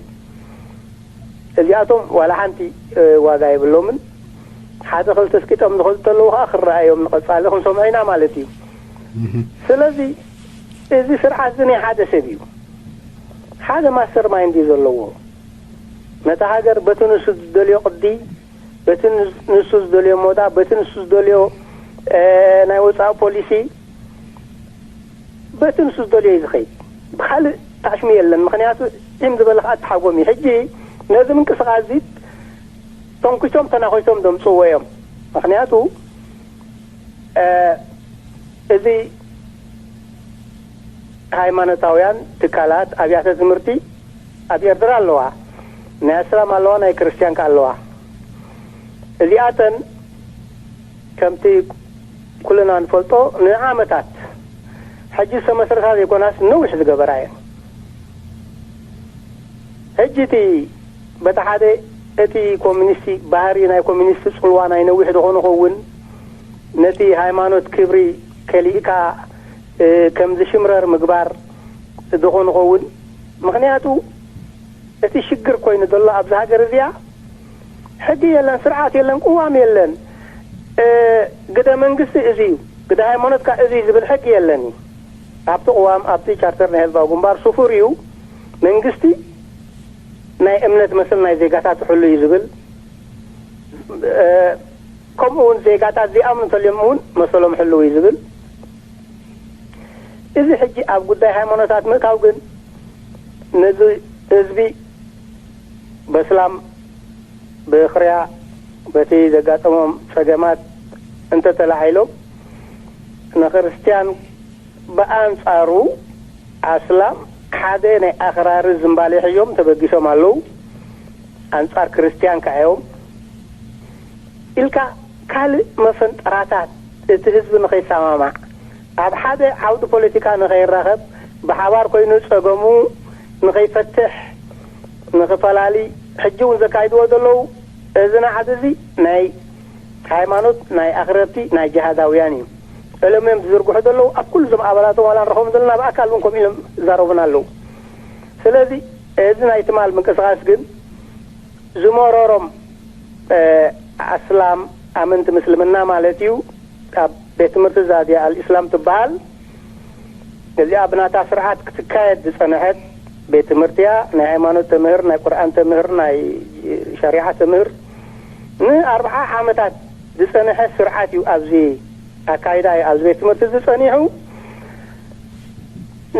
እዚኣቶም ዋላ ሓንቲ፣ እ፣ ዋጋ የብሎምን። ሓደ ክልተ ስቂጦም ዝኸዱ ተለዉ ኸዓ ክረኣዮም ንቐጻሊ ክንሰምዖ ኢና ማለት እዩ። እህ። ስለዚ እዚ ስርዓት እዚ ናይ ሓደ ሰብ እዩ። ሓደ ማስተር ማይንድ እዩ ዘለዎ። ነታ ሃገር በቲ ንሱ ዝደልዮ ቅዲ፣ በቲ ንስ-፣ ንሱ ዝደልዮ ሞዳ፣ በቲ ንሱ ዝደልዮ፣ እ፣ ናይ ወጻኢ ፖሊሲ፣ በቲ ንሱ ዝደልዮ እዩ ዝኸይድ። ብኻልእ ታሽሙ የለን። ምኽንያቱ ዒም ዝበለ ኸዓ ተሓጎም እዩ። ሕጂ ነዚ ምንቅስቓስ እዚ ተንኪሶም ተናኺሶም ዘምጽእዎ እዮም። ምኽንያቱ፣ እ፣ እዚ ሃይማኖታውያን ትካላት ኣብያተ ትምህርቲ ኣብ ኤርትራ ኣለዋ። ናይ እስላም ኣለዋ፣ ናይ ክርስትያን ከኣ ኣለዋ። እዚኣተን ከምቲ ኩልና ንፈልጦ ንዓመታት ሕጂ ዝተመስረታ ዘይኮናስ ነዊሕ ዝገበራ እየን። ሕጂ እቲ በቲ ሓደ እቲ ኮሚኒስቲ ባህሪ ናይ ኮሚኒስቲ ጽልዋ ናይ ነዊሕ ዝኾነ ኸውን ነቲ ሃይማኖት ክብሪ ከሊእካ፣ እ፣ ከም ዝሽምረር ምግባር ዝኾነ ኸውን። ምኽንያቱ እቲ ሽግር ኮይኑ ዘሎ ኣብዚ ሃገር እዚኣ ሕጊ የለን፣ ስርዓት የለን፣ ቅዋም የለን። እ፣ ግደ መንግስቲ እዚ እዩ፣ ግደ ሃይማኖትካ እዚ እዩ ዝብል ሕጊ የለን እዩ። ኣብቲ ቅዋም፣ ኣብቲ ቻርተር ናይ ህዝባዊ ግንባር ስፉር እዩ። መንግስቲ ናይ እምነት መሰል ናይ ዜጋታት ይሕሉ እዩ ዝብል። እ፣ ከምኡ እውን ዜጋታት ዘይኣምኑ እንተልዮም እውን መሰሎም ሕልው እዩ ዝብል። እዚ ሕጂ ኣብ ጉዳይ ሃይማኖታት ምእታው ግን ነዚ ህዝቢ በስላም ብኽርያ በቲ ዘጋጠሞም ጸገማት እንተተላዒሎም ንክርስትያን ብኣንጻሩ ኣስላም ሓደ ናይ ኣኽራሪ ዝምባሌ ሒዞም ተበጊሶም ኣለዉ። ኣንጻር ክርስትያን ከኣ እዮም ኢልካ ካልእ መፈንጠራታት እቲ ህዝቢ ንኸይሰማማዕ ኣብ ሓደ ዓውዲ ፖለቲካ ንኸይራኸብ ብሓባር ኮይኑ ጸገሙ ንኸይፈትሕ ንኽፈላሊ ሕጂ እውን ዘካይድዎ ዘለዉ እዚ ናዕዲ እዚ ናይ ሃይማኖት ናይ ኣኽረርቲ ናይ ጅሃዳውያን እዩ። ዕሎም እዮም ዝዝርግሑ ዘለዉ። ኣብ ኩሉ እዞም ኣባላቶም ዋላ ንረኸቦም ዘለና ብኣካል እውን ከምኡ ኢሎም ይዛረቡና ኣለዉ። ስለዚ እዚ ናይ ትማል ምንቅስቓስ ግን ዝመረሮም፣ እ፣ ኣስላም ኣመንቲ ምስልምና ማለት እዩ። ኣብ ቤት ትምህርቲ ዛድያ ኣልእስላም ትበሃል እዚኣ ብናታ ስርዓት ክትካየድ ዝጸንሐት ቤት ትምህርቲ እያ። ናይ ሃይማኖት ተምህር፣ ናይ ቁርኣን ተምህር፣ ናይ ሸሪዓ ተምህር ንኣርብዓ ዓመታት ዝጸንሐ ስርዓት እዩ። ኣብዚ ኣካይዳ እዩ ኣብዚ ቤት ትምህርቲ ዝጸኒሑ።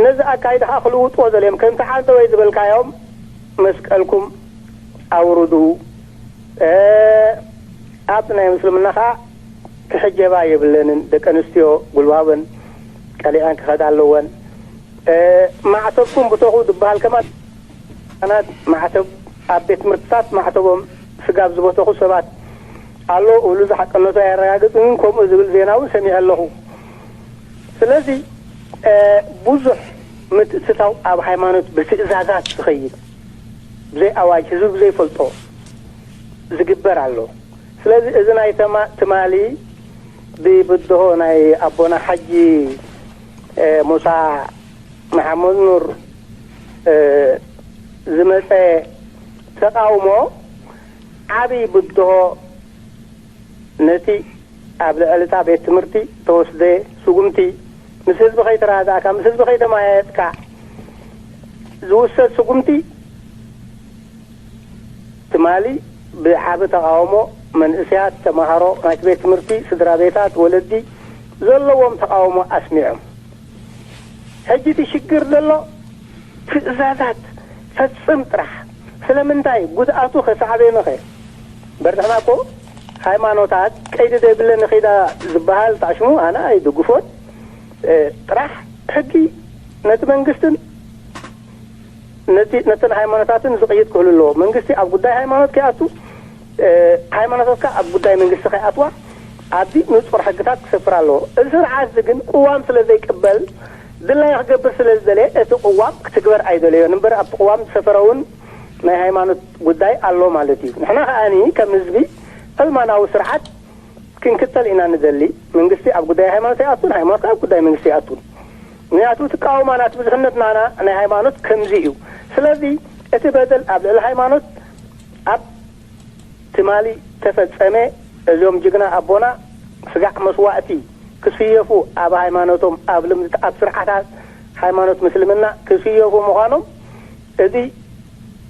ነዚ ኣካይዳ ከዓ ክልውጥዎ ዘልዮም ከምቲ ዓንተወይ ዝበልካዮም መስቀልኩም ኣውርዱ። እ፣ ኣብቲ ናይ ምስልምና ከዓ ክሕጀባ የብለንን። ደቂ ኣንስትዮ ጉልባበን ቀሊዐን ክኸዳ ኣለወን። እ፣ ማዕተብኩም ብተኹ ዝበሃል ከማን ህጻናት ማዕተብ ኣብ ቤት ትምህርትታት ማዕተቦም ስጋብ ዝበተኹ ሰባት ኣሎ እብሉ ዝሓቅነቱ ኣየረጋግጽን፣ ከምኡ ዝብል ዜና እውን ሰሚዐ ኣለኹ። ስለዚ፣ እ፣ ብዙሕ ምትእትታው ኣብ ሃይማኖት ብትእዛዛት ዝኸይድ ብዘይ ኣዋጅ ህዝቢ ብዘይፈልጦ ዝግበር ኣሎ። ስለዚ እዚ ናይ ተማ-፣ ትማሊ ብብድሆ ናይ ኣቦና ሓጂ፣ እ፣ ሙሳ መሓመድ ኑር፣ እ፣ ዝመጸ ተቃውሞ ዓቢ ብድሆ ነቲ ኣብ ልዕሊ እታ ቤት ትምህርቲ ተወስደ ስጉምቲ ምስ ህዝቢ ከይተረዳእካ፣ ምስ ህዝቢ ከይተመያየጥካ ዝውሰድ ስጉምቲ ትማሊ ብዓቢ ተቓውሞ መንእሰያት፣ ተማሃሮ ናይቲ ቤት ትምህርቲ፣ ስድራ ቤታት፣ ወለዲ ዘለዎም ተቓውሞ ኣስሚዖም። ሕጂ እቲ ሽግር ዘሎ ትእዛዛት ፈጽም ጥራሕ። ስለምንታይ? ጉድኣቱ ከሳዕቤኑ ኸ? በርድሕና እኮ ሃይማኖታት ቀይዲ ዘይብለን ኺዳ ዝበሃል ታሽሙ ኣነ ኣይድግፎን። እ፣ ጥራሕ ሕጊ ነቲ መንግስትን ነቲ፣ ነተን ሃይማኖታትን ዝቕይድ ክህሉ ኣለዎ። መንግስቲ ኣብ ጉዳይ ሃይማኖት ከይኣቱ፣ እ፣ ሃይማኖታት ከኣ ኣብ ጉዳይ መንግስቲ ከይኣትዋ ኣብዚ ንጹር ሕግታት ክሰፍር ኣለዎ። እዚ ስርዓት እዚ ግን ቅዋም ስለ ዘይቅበል፣ ድላዩ ክገብር ስለ ዝደለየ፣ እቲ ቅዋም ክትግበር ኣይደለዮን እምበር፣ ኣብቲ ቅዋም ዝሰፈረ እውን ናይ ሃይማኖት ጉዳይ ኣሎ ማለት እዩ። ንሕና ከኣኒ ከም ህዝቢ ዕልማናዊ ስርዓት ክንክተል ኢና ንደሊ። መንግስቲ ኣብ ጉዳይ ሃይማኖት ኣይኣቱን፣ ሃይማኖት ኣብ ጉዳይ መንግስቲ ኣይኣቱን። ምክንያቱ እቲ ቃውማና፣ እቲ ብዙሕነት ናና ናይ ሃይማኖት ከምዚ እዩ። ስለዚ እቲ በደል ኣብ ልዕሊ ሃይማኖት ኣብ ትማሊ ተፈጸመ። እዞም ጅግና ኣቦና ስጋዕ መስዋእቲ ክስየፉ ኣብ ሃይማኖቶም፣ ኣብ ልምድቲ፣ ኣብ ስርዓታት ሃይማኖት ምስልምና ክስየፉ ምዃኖም፣ እዚ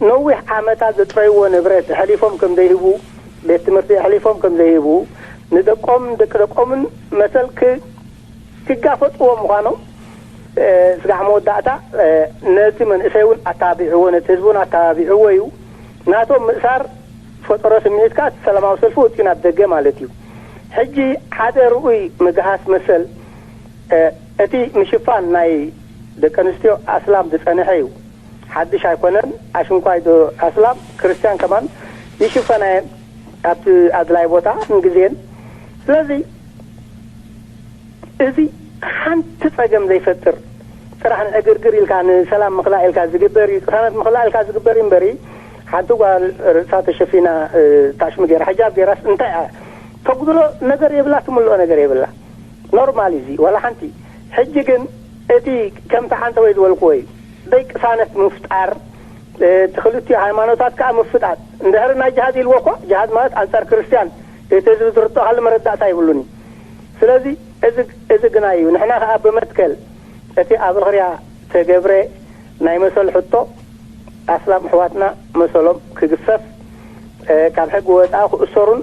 ነዊሕ ዓመታት ዘጥረይዎ ንብረት ኣሕሊፎም ከም ዘይህቡ፣ ቤት ትምህርቲ ኣሕሊፎም ከም ዘይህቡ፣ ንደቆም ደቂ ደቆምን መሰል ክ-፣ ክጋፈጥዎ ምዃኖም፣ እ፣ ስጋዕ መወዳእታ፣ እ፣ ነቲ መንእሰይ እውን ኣተባቢዕዎ፣ ነቲ ህዝቢ እውን ኣተባቢዕዎ እዩ። ናቶም ምእሳር ፈጠሮ ስምዒት ከኣ ሰላማዊ ሰልፊ ወጺኡ ናብ ደገ ማለት እዩ። ሕጂ ሓደ ርኡይ ምግሃስ መሰል፣ እ፣ እቲ ምሽፋን ናይ ደቂ ኣንስትዮ ኣስላም ዝጸንሐ እዩ። ሓድሽ ኣይኮነን። ኣሽንኳይ ዶ ኣስላም ክርስትያን ከማን ይሽፈና እየን ኣብቲ ኣድላይ ቦታ ንግዜን። ስለዚ እዚ ሓንቲ ጸገም ዘይፈጥር፣ ጥራሕ ንዕግርግር ኢልካ፣ ንሰላም ምኽላእ ኢልካ ዝግበር እዩ፣ ቅሳነት ምኽላእ ኢልካ ዝግበር እዩ እምበሪ፣ ሓንቲ ጓል ርእሳ ተሸፊና፣ እ፣ ታሽሚ ገይራ፣ ሕጃብ ገይራስ እንታይ እያ? ተጉድሎ ነገር የብላ፣ ትምልኦ ነገር የብላ። ኖርማል እዚ ዋላ ሓንቲ። ሕጂ ግን እቲ ከምቲ ሓንተ ወይ ዝበልክዎ እዩ። ደይ ቅሳነት ምፍጣር፣ እ፣ እቲ ክልቲኡ ሃይማኖታት ከኣ ምፍጣጥ። እንድሕሪ ናይ ጅሃድ ኢልዎ እኳ፣ ጅሃድ ማለት ኣንጻር ክርስትያን፣ እቲ ህዝቢ ዝርድኦ ካለ መረዳእታ ይብሉን እዩ። ስለዚ እዚ፣ እዚ ግና እዩ። ንሕና ከኣ ብመትከል እቲ ኣብ ርኽርያ ተገብረ ናይ መሰል ሕቶ፣ ኣስላም ኣሕዋትና መሰሎም ክግፈፍ፣ እ፣ ካብ ሕጊ ወጻኢ ክእሰሩን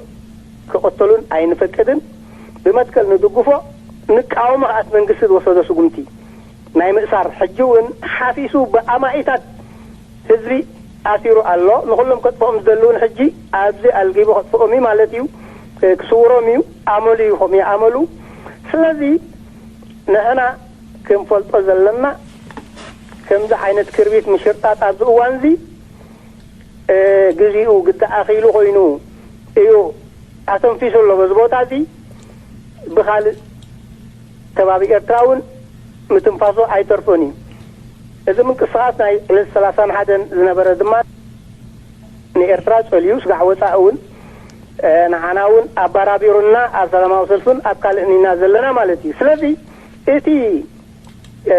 ክቕተሉን ኣይንፈቅድን። ብመትከል ንድግፎ፣ ንቃወሞ ከኣ እቲ መንግስቲ ዝወሰዶ ስጉምቲ ናይ ምእሳር፣ ሕጂ እውን ሓፊሱ ብኣማኢታት ህዝቢ ኣሲሩ ኣሎ። ንኹሎም ከጥፍኦም ዝደልውን ሕጂ ኣብዚ ኣልጊቡ ከጥፍኦም እዩ ማለት እዩ። ክስውሮም እዩ። ኣመሉ እዩ፣ ከምኡ እዩ ኣመሉ። ስለዚ ንሕና ክንፈልጦ ዘለና፣ ከምዚ ዓይነት ክርቢት ምሽርጣጥ ኣብዚ እዋን እዚ፣ እ፣ ግዜኡ ግዲ ኣኺሉ ኮይኑ እዩ ኣተንፊሱ ኣሎ። በዚ ቦታ እዚ ብኻልእ ከባቢ ኤርትራ እውን ምትንፋሱ ኣይተርፎን እዩ። እዚ ምንቅስቓስ ናይ ዕለት ሰላሳን ሓደን ዝነበረ ድማ ንኤርትራ ጸልዩ ስጋዕ ወጻኢ እውን፣ እ፣ ንዓና እውን ኣባራቢሩና ኣብ ሰላማዊ ሰልፍን ኣብ ካልእን ኢና ዘለና ማለት እዩ። ስለዚ እቲ፣ እ፣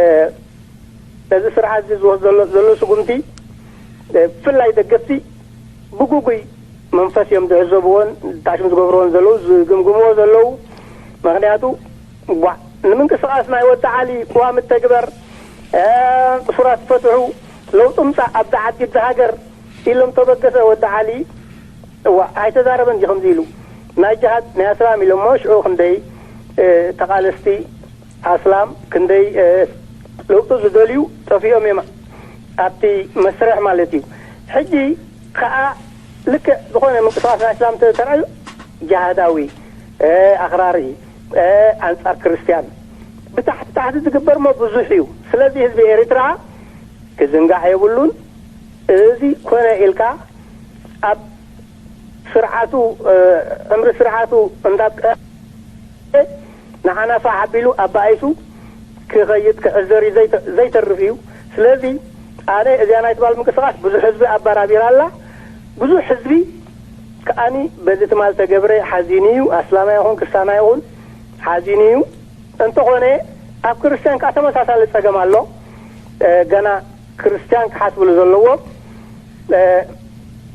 እዚ ስርዓት እዚ ዝወስድ ዘሎ፣ ዘሎ ስጉምቲ፣ እ፣ ብፍላይ ደገፍቲ ብግጉይ መንፈስ እዮም ዝዕዘብዎን ጣሽም ዝገብርዎን ዘለዉ፣ ዝግምግምዎ ዘለዉ። ምኽንያቱ፣ ቧዕ፣ ንምንቅስቓስ ናይ ወዲ ዓሊ ቅዋም እተግበር፣ እ፣ እሱራት ፈትሑ፣ ለውጢ ምጻእ ኣብዛ ዓዲ፣ ኣብዛ ሃገር ኢሎም ተበገሰ ወዲ ዓሊ። እዋ፣ ኣይተዛረበን ድዩ ከምዚ ኢሉ? ናይ ጅሃድ፣ ናይ ኣስላም ኢሎሞ፣ ሽዑ ክንደይ፣ እ፣ ተቓለስቲ ኣስላም፣ ክንደይ፣ እ፣ ለውጢ ዝደልዩ ጠፊኦም እዮም ኣብቲ መስርሕ ማለት እዩ። ሕጂ ከኣ ልክዕ ዝኾነ ምንቅስቓስ ናይ ኣስላም እንተ ተራእዩ፣ ጅሃዳዊ፣ እ፣ ኣኽራሪ፣ እ፣ ኣንጻር ክርስትያን፣ ብታሕቲ ታሕቲ ዝግበር እሞ ብዙሕ እዩ። ስለዚ ህዝቢ ኤርትራ ክዝንጋዕ የብሉን። እዚ ኮነ ኢልካ ኣብ ስርዓቱ፣ እ፣ ዕምሪ ስርዓቱ እንዳብቀ ንዓና ፋሕ ኣቢሉ ኣባኢሱ ክኸይድ ክዕዘር እዩ፣ ዘይተ-፣ ዘይተርፍ እዩ። ስለዚ ኣነ እዚኣ ናይ ትማል ምንቅስቓስ ብዙሕ ህዝቢ ኣባራቢራ ኣላ። ብዙሕ ህዝቢ ከኣኒ በዚ ትማል ተገብረ ሓዚኑ እዩ። ኣስላማይ ይኹን ክስታና ይኹን ሓዚኑ እዩ። እንተኾነ ኣብ ክርስትያን ከኣ ተመሳሳሊ ጸገም ኣሎ። እ፣ ገና ክርስትያን ክሓስብሉ ዘለዎ፣ እ፣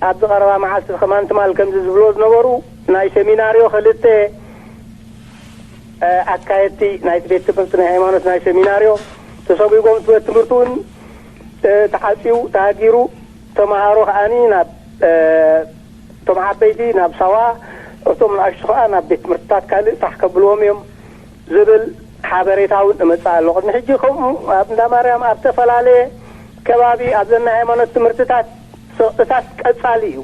ኣብዚ ቀረባ መዓልቲ ከማን ትማል ከምዚ ዝብልዎ ዝነበሩ፣ ናይ ሰሚናርዮ ክልተ ኣካየድቲ ናይቲ ቤት ትምህርቲ ናይ ሃይማኖት ናይ ሰሚናርዮ ተሰጒጎም፣ እቲ ቤት ትምህርቲ እውን ተዓፅዩ ተሃጊሩ፣ ተምሃሮ ከዓኒ ናብ እቶም ዓበይቲ ናብ ሳዋ፣ እቶም ንኣሽቱ ከዓ ናብ ቤት ትምህርትታት ካልእ ፋሕ ከብልዎም እዮም ዝብል ሓበሬታ እውን እመፅእ ኣሎ። ቅድሚ ሕጂ ከምኡ ኣብ እንዳ ማርያም ኣብ ዝተፈላለየ ከባቢ ኣብ ዘና ሃይማኖት ትምህርትታት ስቕጥታት ቀፃሊ እዩ።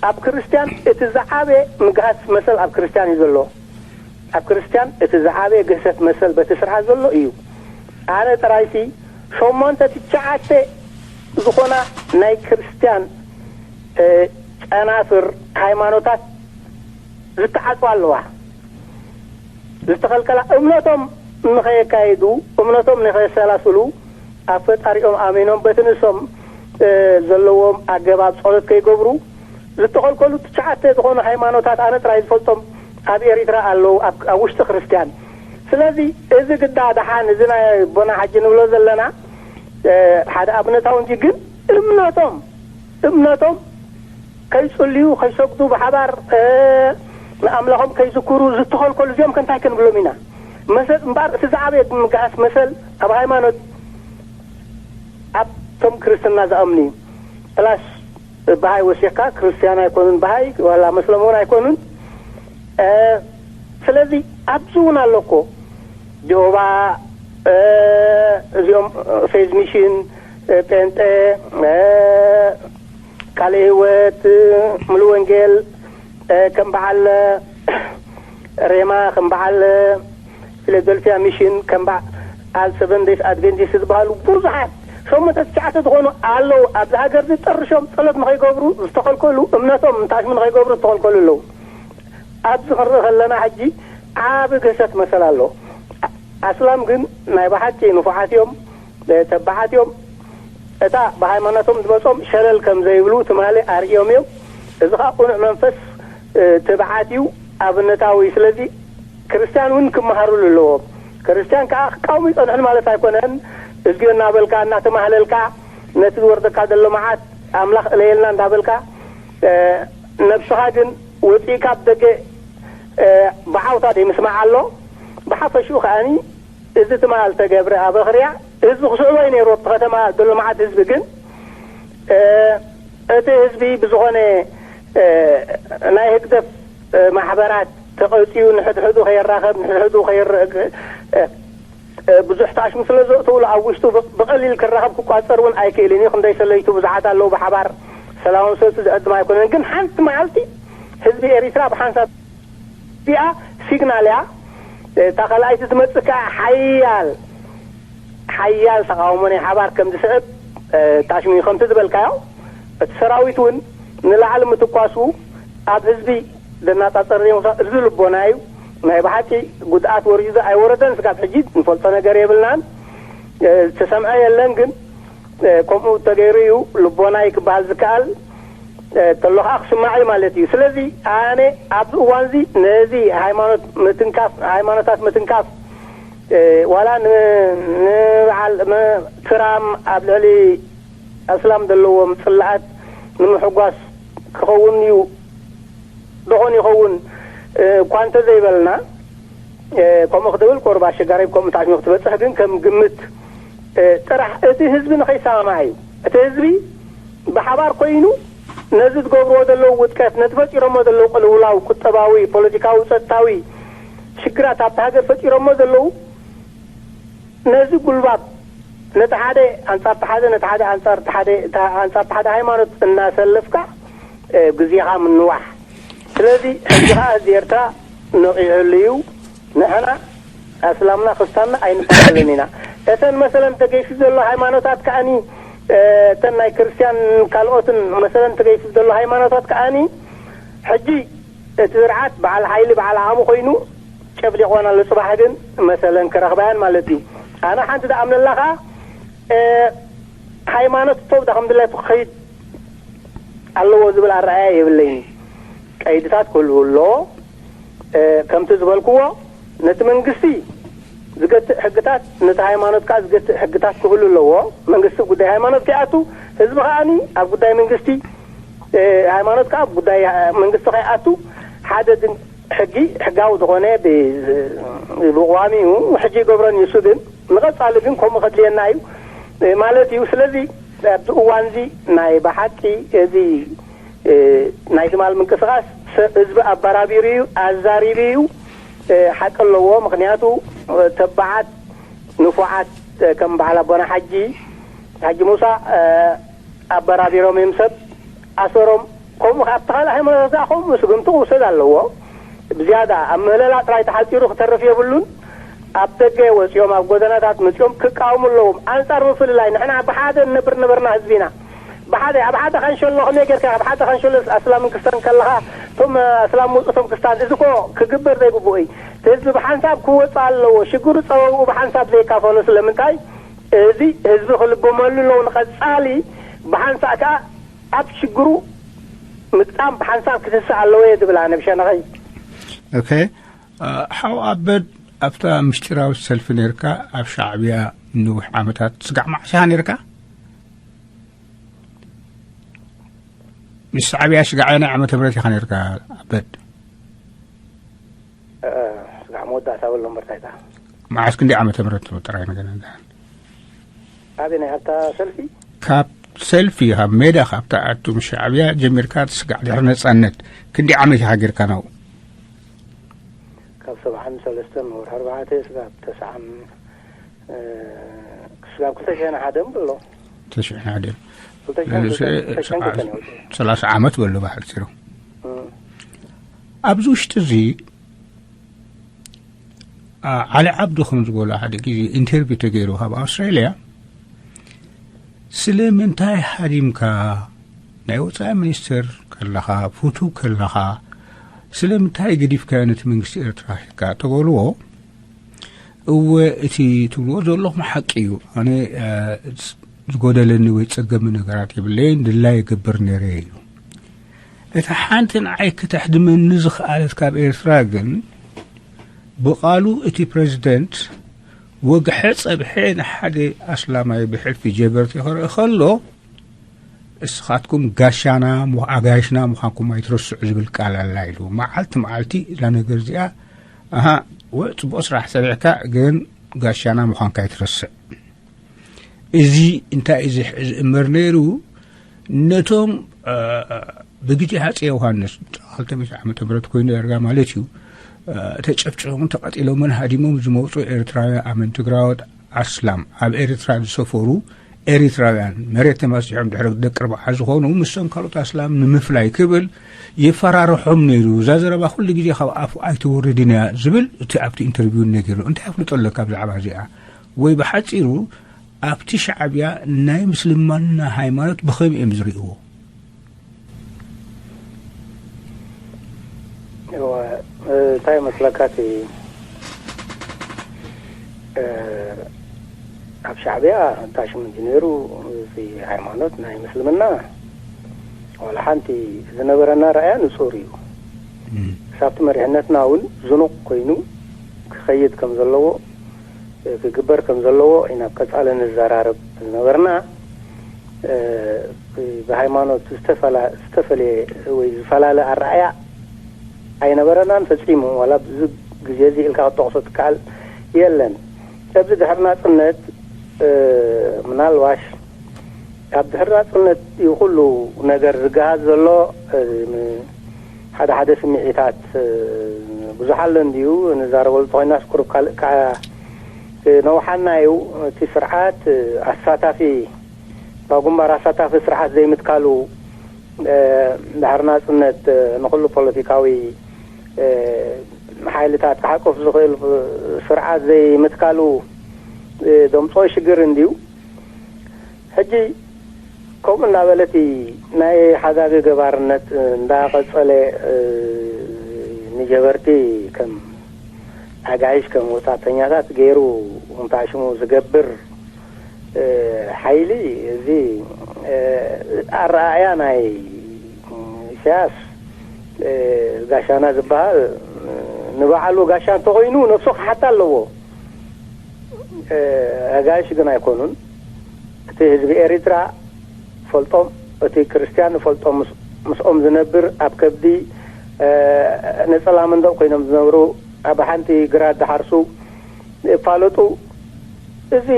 ኣብ ክርስትያን እቲ ዝዓበየ ምግሃስ መሰል ኣብ ክርስትያን እዩ ዘሎ። ኣብ ክርስትያን እቲ ዝዓበየ ግህሰት መሰል በቲ ስርዓት ዘሎ እዩ። ኣነ ጥራይሲ ሸሞንተ ትሽዓተ ዝኾና ናይ ክርስትያን ጨናፍር ሃይማኖታት ዝተዓፅዋ ኣለዋ። ዝተኸልከላ እምነቶም ንኸየካይዱ፣ እምነቶም ንኸየሰላስሉ፣ ኣብ ፈጣሪኦም ኣሚኖም በቲ ንሶም ዘለዎም ኣገባብ ፀሎት ከይገብሩ ዝተኸልከሉ ትሽዓተ ዝኾኑ ሃይማኖታት ኣነ ጥራይ ዝፈልጦም ኣብ ኤሪትራ ኣለዉ፣ ኣብ ውሽጢ ክርስትያን። ስለዚ እዚ ግዳ ደሓን እዚ ናይ ኣቦና ሓጂ ንብሎ ዘለና ሓደ ኣብነታዊ እንጂ፣ ግን እምነቶም እምነቶም ከይጽልዩ ከይሰግዱ ብሓባር ንኣምላኾም ከይዝክሩ ዝተኸልከሉ እዚኦም ከ እንታይ ክንብሎም ኢና? መሰል እምበኣር እቲ ዝዓበየ ምግሃስ መሰል ኣብ ሃይማኖት ኣብቶም ክርስትና ዝኣምኑ እዩ። ፕላስ በሃይ ወሲኽካ ክርስትያን ኣይኮኑን፣ በሃይ ዋላ መስሎም እውን ኣይኮኑን። ስለዚ ኣብዚ እውን ኣሎ እኮ ጆባ፣ እዚኦም ፌዝ ሚሽን፣ ጴንጤ፣ ካልእ ህይወት፣ ሙሉ ወንጌል፣ ከም በዓል ሬማ፣ ከም በዓል ፊላደልፊያ ሚሽን፣ ከም በዓል ሰቨን ዴይስ ኣድቬንቲስት ዝበሃሉ ብዙሓት ሸሞንተ ትሽዓተ ዝኾኑ ኣለዉ። ኣብዚ ሃገር እዚ ጠርሾም ጸሎት ንኸይገብሩ ዝተኸልከሉ፣ እምነቶም እንታሽሙ ንኸይገብሩ ዝተኸልከሉ ኣለዉ። ኣብዚ ክንርኢ ከለና ሕጂ ዓቢ ግህሰት መሰል ኣሎ። ኣስላም ግን ናይ ብሓቂ ንፉዓት እዮም፣ ተባዓት እዮም። እታ ብሃይማኖቶም ዝመጾም ሸለል ከም ዘይብሉ ትማሊ ኣርእዮም እዮም። እዚ ኸኣ ቅኑዕ መንፈስ ትብዓት እዩ፣ ኣብነታዊ እዩ። ስለዚ ክርስትያን እውን ክመሃሩሉ ኣለዎም። ክርስትያን ከኣ ክቃወሙ ይጸንሑን ማለት ኣይኮነን። እዝግዮ እናበልካ እናተማህለልካ ነቲ ዝወርደካ ዘሎ መዓት ኣምላኽ እለየልና እንዳበልካ ነብስኻ ግን ወጺእካ ኣብ ደገ ብዓውታ ደይ ምስማዕ ኣሎ። ብሓፈሽኡ ከኣኒ እዚ ትማል ተገብረ ኣበኽርያ ህዝቢ ክስዕቦ እዩ ነይሩ። ኣብቲ ከተማ ዘሎ መዓት ህዝቢ ግን እቲ ህዝቢ ብዝኾነ ናይ ህግደፍ ማሕበራት ተቐጽዩ ንሕድሕዱ ከይራኸብ ንሕድሕዱ ከይረ ብዙሕ ታሽሙ ስለ ዘእተውሉ ኣብ ውሽጡ ብቐሊል ክራኸብ ክቋጸር እውን ኣይክእልን እዩ። ክንደይ ሰለይቱ ብዙሓት ኣለዉ ብሓባር ሰላማዊ ሰልፊ ዝዕድም ኣይኮነን። ግን ሓንቲ መዓልቲ ህዝቢ ኤሪትራ ብሓንሳብ እዚኣ ሲግናል እያ። እታ ካልኣይቲ ትመጽእ ከኣ ሓያል ሓያል ተቓውሞ ናይ ሓባር ከም ዝስዕብ ታሽሙ እዩ። ከምቲ ዝበልካዮ እቲ ሰራዊት እውን ንላዕሊ ምትኳሱ ኣብ ህዝቢ ዘናጻጸር ዘይምዃን እዚ ልቦና እዩ። ናይ ብሓቂ ጉድኣት ወሪዱ ኣይወረደን ስጋብ ሕጂ ንፈልጦ ነገር የብልናን። ዝተሰምዐ የለን ግን ከምኡ ተገይሩ እዩ ልቦናይ ክበሃል ዝከኣል። ተሎ ከዓ ክስማዕ እዩ ማለት እዩ። ስለዚ ኣነ ኣብዚ እዋን እዚ ነዚ ሃይማኖት ምትንካፍ ሃይማኖታት ምትንካፍ ዋላ ንበዓል ትራም ኣብ ልዕሊ ኣስላም ዘለዎም ፅላኣት ንምሕጓስ ክኸውን እዩ ዶኾን ይኸውን እኳ እንተዘይበልና ከምኡ ክትብል ቆርብ ኣሸጋሪ ከምኡ ታሽሙ ክትበፅሕ ግን ከም ግምት ጥራሕ እቲ ህዝቢ ንኸይሰማማዕ እዩ። እቲ ህዝቢ ብሓባር ኮይኑ ነዚ ዝገብርዎ ዘለዉ ውጥቀት ነቲ ፈጢሮሞ ዘለዉ ቅልውላው ቁጠባዊ ፖለቲካዊ ፀጥታዊ ሽግራት ኣብቲ ሃገር ፈጢሮሞ ዘለዉ ነዚ ጉልባብ ነቲ ሓደ ኣንጻር እቲ ሓደ ነቲ ሓደ ኣንጻር እቲ ሓደ ኣንጻር እቲ ሓደ ሃይማኖት እናሰለፍካ ግዜኻ ምንዋሕ። ስለዚ ሕጂ ኸዓ ህዝቢ ኤርትራ ነቒዕሉ እዩ። ንሕና ኣስላምና ክስታንና ኣይንበሃልን ኢና። እተን መሰለን ተገይሱ ዘሎ ሃይማኖታት ከዓኒ እተን ናይ ክርስትያን ካልኦትን መሰለን ተገይሱ ዘሎ ሃይማኖታት ከዓኒ ሕጂ እቲ ስርዓት በዓል ሓይሊ በዓል ዓቕሚ ኮይኑ ጨፍሊቕወን ኣሎ። ጽባሕ ግን መሰለን ክረኽባያን ማለት እዩ። ኣነ ሓንቲ ዝኣምነላ ኸዓ ሃይማኖት እቶ ብዳ ከም ድላይቱ ክኸይድ ኣለዎ ዝብል ኣረኣያ የብለይን። ቀይድታት ክህልው ኣለዎ። ከምቲ ዝበልክዎ ነቲ መንግስቲ ዝገትእ ሕግታት ነቲ ሃይማኖት ከዓ ዝገትእ ሕግታት ክህሉ ኣለዎ። መንግስቲ ጉዳይ ሃይማኖት ከይኣቱ ህዝቢ ከዓኒ ኣብ ጉዳይ መንግስቲ ሃይማኖት ከዓ ጉዳይ መንግስቲ ከይኣቱ ሓደ ግን ሕጊ ሕጋዊ ዝኾነ ብቕዋሚኡ ሕጂ ይገብረን እዩ። እሱ ግን ንቐፃሊ ግን ከምኡ ከድልየና እዩ ማለት እዩ። ስለዚ ኣብዚ እዋን እዚ ናይ ብሓቂ እዚ ናይ ትማል ምንቅስቃስ ህዝቢ ኣበራቢሩ እዩ፣ ኣዛሪቡ እዩ፣ ሓቂ ኣለዎ። ምክንያቱ ተባዓት ንፉዓት ከም በዓል ኣቦና ሓጂ ሓጂ ሙሳ ኣበራቢሮም እዮም ሰብ ኣሰሮም። ከምኡ ከኣ ኣብቲ ካልእ ሃይማኖት ከኣ ከምኡ ስግምቲ ክውሰድ ኣለዎ። ብዝያዳ ኣብ ምህለላ ጥራይ ተሓጺሩ ክተርፍ የብሉን። ኣብ ደገ ወጺኦም ኣብ ጎደናታት መጺኦም ክቃወሙ ኣለዎም። ኣንጻር ምፍልላይ ንሕና ብሓደ ንነብር ነበርና ህዝቢ ኢና። ብሓደ ኣብ ሓደ ካንሸሎ ከመይ ጌርካ ኣብ ሓደ ካንሸሎ ኣስላምን ክስታን ከለኻ እቶም ኣስላም ምውጽእ እቶም ክስታን እዚ እኮ ክግበር ዘይግብኦ እዩ። እቲ ህዝቢ ብሓንሳብ ክወጽእ ኣለዎ። ሽግሩ ጸበብኡ ብሓንሳብ ዘይካፈሎ ስለምንታይ እዚ ህዝቢ ክልበመሉ ኣለዎ። ንቐጻሊ ብሓንሳእ ከኣ ኣብ ሽግሩ ምጥቃም ብሓንሳብ ክትስእ ኣለዎ እየ ዝብል ኣነ ብሸነኸይ። ኦኬ። ሓው ኣበድ ኣብታ ምስጢራዊት ሰልፊ ነርካ ኣብ ሻዕብያ ንውሕ ዓመታት ስጋዕ ማዕሻ ነርካ? ምስ ሻዕብያ ስጋዕ ናይ ዓመተ ምህረት ኢኻ ነርካ ኣበድ? ስጋዕ መወዳእታ በሎ እምበር ታይታ መዓስ ክንዲ ዓመተ ምህረት ጥራይ ነገር እንዳ ኣበይ ናይ ኣብታ ሰልፊ ካብ ሰልፊ ካብ ሜዳ ካብ ተኣቱ ምስ ሻዕብያ ጀሚርካ ስጋዕ ድሕሪ ነጻነት ክንዲ ዓመት ኢኻ ጌርካ ናው ካብ ሰብዓን ሰለስተን ወርሒ ኣርባዕተ ስጋብ ተስዓን ስጋብ ክልተ ሽሕን ሓደን ብሎ ተሽሕን ሓደን ክልተ ሽሕን ክልተን ክልተ ሽሕን ክልተን ይወፅእ ሰላሳ ዓመት በሎ ብሓፂሩ ኣብዚ ውሽጢ እዚ ዓሊ ዓብዱ ከም ዝበሎ ሓደ ግዜ ኢንተርቪው ተገይሩ ካብ ኣውስትራልያ ስለምንታይ ሃዲምካ ናይ ወፃኢ ሚኒስትር ከለኻ ፍቱው ከለኻ ስለምንታይ ገዲፍካዮ ነቲ መንግስቲ ኤርትራ ሒዝካ ተበልዎ እወ እቲ ትብልዎ ዘለኹም ሓቂ እዩ ኣነ ዝጎደለኒ ወይ ጸገሚ ነገራት የብለይን ድላይ ይገብር ነይረ እዩ እቲ ሓንቲ ንዓይ ክተሕድመኒ ዝኽኣለት ካብ ኤርትራ ግን ብቓሉ እቲ ፕረዚደንት ወግሐ ጸብሐ ንሓደ ኣስላማይ ብሕልፊ ጀበርቲ ክርኢ ከሎ እስኻትኩም ጋሻና ኣጋይሽና ምዃንኩም ኣይትረስዑ ዝብል ቃል ኣላ ኢሉ መዓልቲ መዓልቲ እዛ ነገር እዚኣ ኣሃ ጽቡቕ ስራሕ ሰሪሕካ ግን ጋሻና ምዃንካ ኣይትረስዕ እዚ እንታይ እዩ ዝእመር ነይሩ ነቶም ብግዜ ሃፀ ዮሃንስ ክልተ ሚእቲ ዓመተ ምህረት ኮይኑ ዳርጋ ማለት እዩ ተጨፍጭፎምን ተቐጢሎምን ሃዲሞም ዝመፁ ኤርትራውያን ኣመንቲ ግራዎት ኣስላም ኣብ ኤርትራ ዝሰፈሩ ኤሪትራውያን መሬት ተማሲሖም ድሕሪ ደቂ ኣርብዓ ዝኾኑ ምስቶም ካልኦት ኣስላም ንምፍላይ ክብል የፈራርሖም ነይሩ። እዛ ዘረባ ኩሉ ግዜ ካብ ኣፉ ኣይትወርድን እያ ዝብል እቲ ኣብቲ ኢንተርቪው ነጊሩ። እንታይ ኣፍልጦ ኣለካ ብዛዕባ እዚኣ? ወይ ብሓጺሩ ኣብቲ ሻዕብያ ናይ ምስልምና ሃይማኖት ብኸመይ እዮም ዝርእይዎ? እወ፣ እንታይ መስለካ እቲ ኣብ ሻዕብያ እንታይ ሽም እንጂ ነይሩ እዚ ሃይማኖት ናይ ምስልምና ዋላ ሓንቲ ዝነበረና ራእያ ንጹር እዩ። ሳብቲ መሪሕነትና እውን ዝኑቕ ኮይኑ ክኸይድ ከም ዘለዎ ክግበር ከም ዘለዎ ኢና ኣብ ቀጻሊ ንዘራረብ ዝነበርና። ብሃይማኖት ዝተፈለየ ወይ ዝፈላለ ኣረኣያ ኣይነበረናን ፈጺሙ። ዋላ ብዚ ግዜ እዚ ኢልካ ክትጠቕሶ ትከኣል የለን። ኣብዚ ድሕሪ ናጽነት ምናልባሽ ኣብ ድሕሪ ናጽነት እዩ ኩሉ ነገር ዝገሃዝ ዘሎ። ሓደ ሓደ ስምዒታት ብዙሕ ኣሎ እንድዩ ንዛረበሉ ተኮይናስ ቁሩብ ካልእ ከዓ ነውሓና እዩ። እቲ ስርዓት ኣሳታፊ ካብ ግንባር ኣሳታፊ ስርዓት ዘይምትካሉ ድሕሪ ናጽነት ንኩሉ ፖለቲካዊ ሓይልታት ክሓቁፍ ዝኽእል ስርዓት ዘይምትካሉ ዘምፅኦ ሽግር እንድዩ። ሕጂ ከምኡ እናበለ እቲ ናይ ሓጋጊ ገባርነት እንዳቐፀለ ንጀበርቲ ከም ኣጋይሽ ከም ወፃእተኛታት ገይሩ እንታይ ሽሙ ዝገብር ሓይሊ እዚ ኣረኣእያ ናይ ኢሳያስ ጋሻና ዝበሃል ንባዕሉ ጋሻ እንተኾይኑ ነብሱ ክሓታ ኣለዎ። ኣጋይሽ ግን ኣይኮኑን። እቲ ህዝቢ ኤሪትራ ፈልጦም እቲ ክርስትያን ፈልጦም ምስኦም ዝነብር፣ ኣብ ከብዲ ነፀላ መንደቕ ኮይኖም ዝነብሩ፣ ኣብ ሓንቲ ግራት ዝሓርሱ ይፋለጡ። እዚ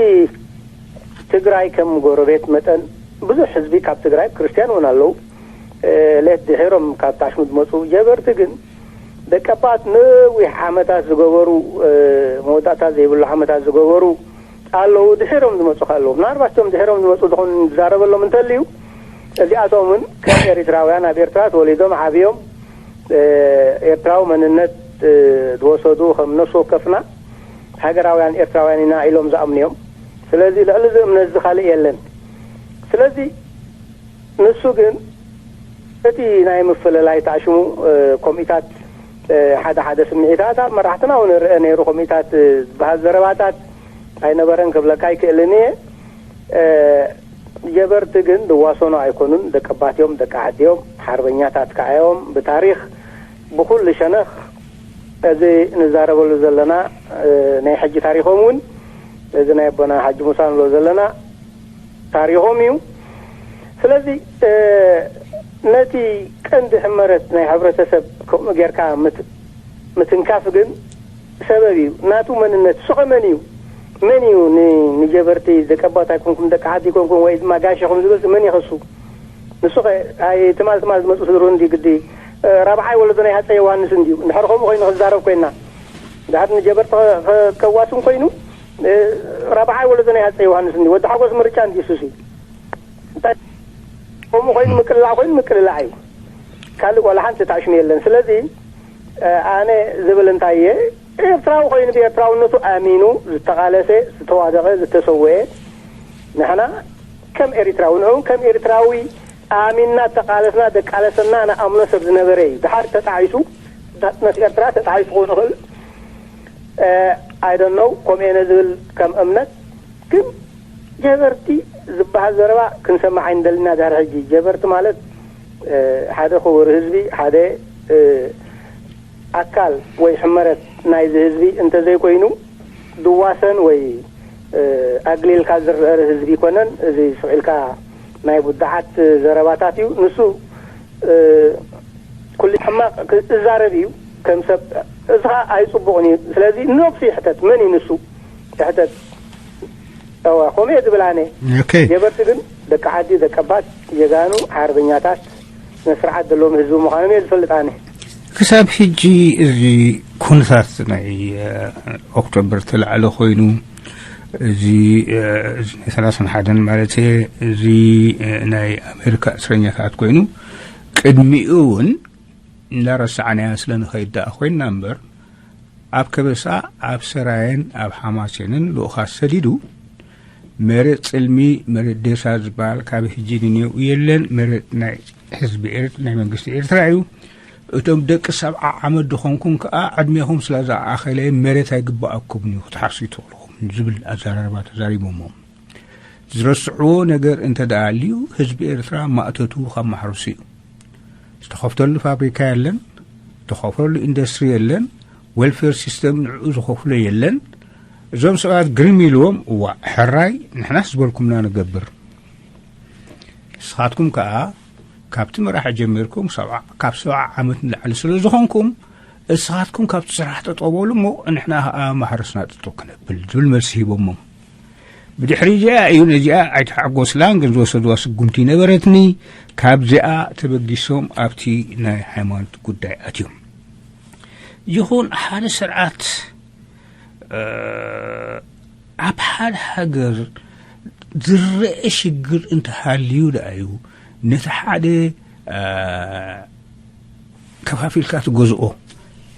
ትግራይ ከም ጎረቤት መጠን ብዙሕ ህዝቢ ካብ ትግራይ፣ ክርስትያን እውን ኣለዉ፣ ሌት ድሒሮም ካብ ታሽሙ ዝመፁ። ጀበርቲ ግን ደቀባት ነዊሕ ዓመታት ዝገበሩ፣ መወዳእታ ዘይብሉ ዓመታት ዝገበሩ ኣለዉ፣ ድሒሮም ዝመፁ ከ ኣለዉ። ምናልባት እቶም ድሒሮም ዝመፁ ዝኾኑ ዝዛረበሎም እንተልዩ፣ እዚኣቶም እውን ከም ኤሪትራውያን ኣብ ኤርትራ ተወሊዶም ዓብዮም፣ ኤርትራዊ መንነት ዝወሰዱ፣ ከም ነፍሲ ወከፍና ሃገራውያን ኤርትራውያን ኢና ኢሎም ዝኣምኑ እዮም። ስለዚ ልዕሊ እዚ እምነት እዚ ካልእ የለን። ስለዚ ንሱ ግን እቲ ናይ ምፍልላይ ታሽሙ፣ ኮሚታት፣ ሓደ ሓደ ስምዒታት ኣብ መራሕትና እውን ንርአ ነይሩ። ኮሚታት ዝበሃል ዘረባታት ኣይነበረን ክብለካ ኣይክእልን እየ። ጀበርቲ ግን ዝዋሰኑ ኣይኮኑን። ደቀባት እዮም፣ ደቂ ዓዲ እዮም፣ ሓርበኛታት ከዓ እዮም። ብታሪኽ ብኩሉ ሸነኽ እዚ ንዛረበሉ ዘለና ናይ ሕጂ ታሪኾም እውን፣ እዚ ናይ ኣቦና ሓጂ ሙሳ ንብሎ ዘለና ታሪኾም እዩ። ስለዚ ነቲ ቀንዲ ሕመረት ናይ ሕብረተሰብ ከምኡ ጌርካ ምት- ምትንካፍ ግን ሰበብ እዩ። ናቱ መንነት፣ እሱ ኸ መን እዩ? መን እዩ ን- ንጀበርቲ ደቀባት ኣይኮንኩም፣ ደቂ ዓዲ ኣይኮንኩም፣ ወይ ድማ ጋሽ ኢኹም ዝብል መን ይኸሱ? ንሱ ኸ ኣይ ትማል ትማል ዝመፁ ስድሩ እንዲ ግዲ ራብዓይ ወለዶ ናይ ሃፀይ ዮሃንስ እንዲዩ። እንድሕር ከምኡ ኮይኑ ክዛረብ ኮይና፣ ድሓር ንጀበርቲ ከ- ከዋስን ኮይኑ፣ ራብዓይ ወለዶ ናይ ሃፀይ ዮሃንስ እንዲ ወዲ ሓጎስ ምርጫ እንዲ ሱሲ እንታይ ከምኡ ኮይኑ ምቅልላዕ ኮይኑ ምቅልላዕ እዩ። ካልእ ዋላ ሓንቲ ታሽሙ የለን። ስለዚ ኣነ ዝብል እንታይ እየ፣ ኤርትራዊ ኮይኑ ብኤርትራውነቱ ኣሚኑ ዝተቓለሰ፣ ዝተዋደቐ፣ ዝተሰወኤ፣ ንሕና ከም ኤሪትራዊ ንዑ ከም ኤሪትራዊ ኣሚንና ተቃለስና፣ ደቃለሰና ንኣምኖ ሰብ ዝነበረ እዩ። ድሓር ተጣዒሱ፣ ናጽነት ኤርትራ ተጣዒሱ ክኸውን ይኽእል። I don't know፣ ከምኡ እየ ዝብል ከም እምነት። ግን ጀበርቲ ዝበሃል ዘረባ ክንሰምዕ ኣይንደልና። ድሕሪ ሕጂ ጀበርቲ ማለት ሓደ ክቡር ህዝቢ፣ ሓደ ኣካል ወይ ሕመረት ናይዚ ህዝቢ እንተዘይኮይኑ፣ ድዋሰን ወይ ኣግሊልካ ዝረአ ህዝቢ ይኮነን። እዚ ስቕ ኢልካ ናይ ቡድዓት ዘረባታት እዩ። ንሱ ኩሉ ሕማቕ ክዛረብ እዩ ከም ሰብ። እዚ ኸዓ ኣይጽቡቕን እዩ። ስለዚ ንነብሱ ይሕተት። መን እዩ ንሱ? ይሕተት። እወ፣ ከምኡ እየ ዝብል ኣነ። ኦኬ። ጀበርቲ ግን ደቂ ዓዲ፣ ደቀባት፣ ጀጋኑ፣ ሓርበኛታት፣ ስነ ስርዓት ዘለዎም ህዝቢ ምዃኖም እየ ዝፈልጥ ኣነ። ክሳብ ሕጂ እዚ ኩነታት ናይ ኦክቶበር ተላዕለ ኮይኑ፣ እዚ ናይ ሰላሳን ሓደን ማለት እየ፣ እዚ ናይ ኣሜሪካ እስረኛታት ኮይኑ፣ ቅድሚኡ እውን እንዳረሳዕናያ ስለ ንኸይድ ደኣ ኮይንና እምበር፣ ኣብ ከበሳ፣ ኣብ ሰራየን ኣብ ሓማሴንን ልኡኻት ሰዲዱ፣ መሬት ጽልሚ፣ መሬት ዴሳ ዝበሃል ካብ ሕጂ ንኔኡ የለን። መሬት ናይ ህዝቢ ኤርት-፣ ናይ መንግስቲ ኤርትራ እዩ። እቶም ደቂ ሰብዓ ዓመት ዝኾንኩም ከኣ ዕድሜኹም ስለ ዝኣኸለ መሬት ኣይግበኣኩምን እዩ ክትሓርሱ ይትኽእልኹም ዝብል ኣዘራርባ ተዛሪቦሞም። ዝረስዕዎ ነገር እንተ ደኣ ኣልዩ ህዝቢ ኤርትራ ማእተቱ ካብ ማሕረሱ እዩ። ዝተኸፍተሉ ፋብሪካ የለን፣ ዝተኸፍተሉ ኢንዱስትሪ የለን፣ ዌልፌር ሲስተም ንዕኡ ዝኸፍሎ የለን። እዞም ሰባት ግርም ኢልዎም፣ እዋ ሕራይ ንሕናስ ዝበልኩምና ንገብር። ንስኻትኩም ከኣ ካብቲ መራሒ ጀሚርኩም ሰብዓ፣ ካብ ሰብዓ ዓመት ንላዕሊ ስለ ዝኾንኩም፣ ንስኻትኩም ካብቲ ስራሕ ጠጠው በሉ እሞ ንሕና ከኣ ማሕረስና ጠጠው ክነብል ዝብል መልሲ ሂቦሞም። ብድሕሪ እዚኣ እዩ ነዚኣ ኣይተሓጎስላን ግን ዝወሰድዋ ስጉምቲ ነበረትኒ። ካብዚኣ ተበጊሶም ኣብቲ ናይ ሃይማኖት ጉዳይ ኣትዮም። ይኹን ሓደ ስርዓት ኣብ ሓደ ሃገር ዝረአ ሽግር እንተሃልዩ ደኣ እዩ ነቲ ሓደ ከፋፊልካ ትገዝኦ።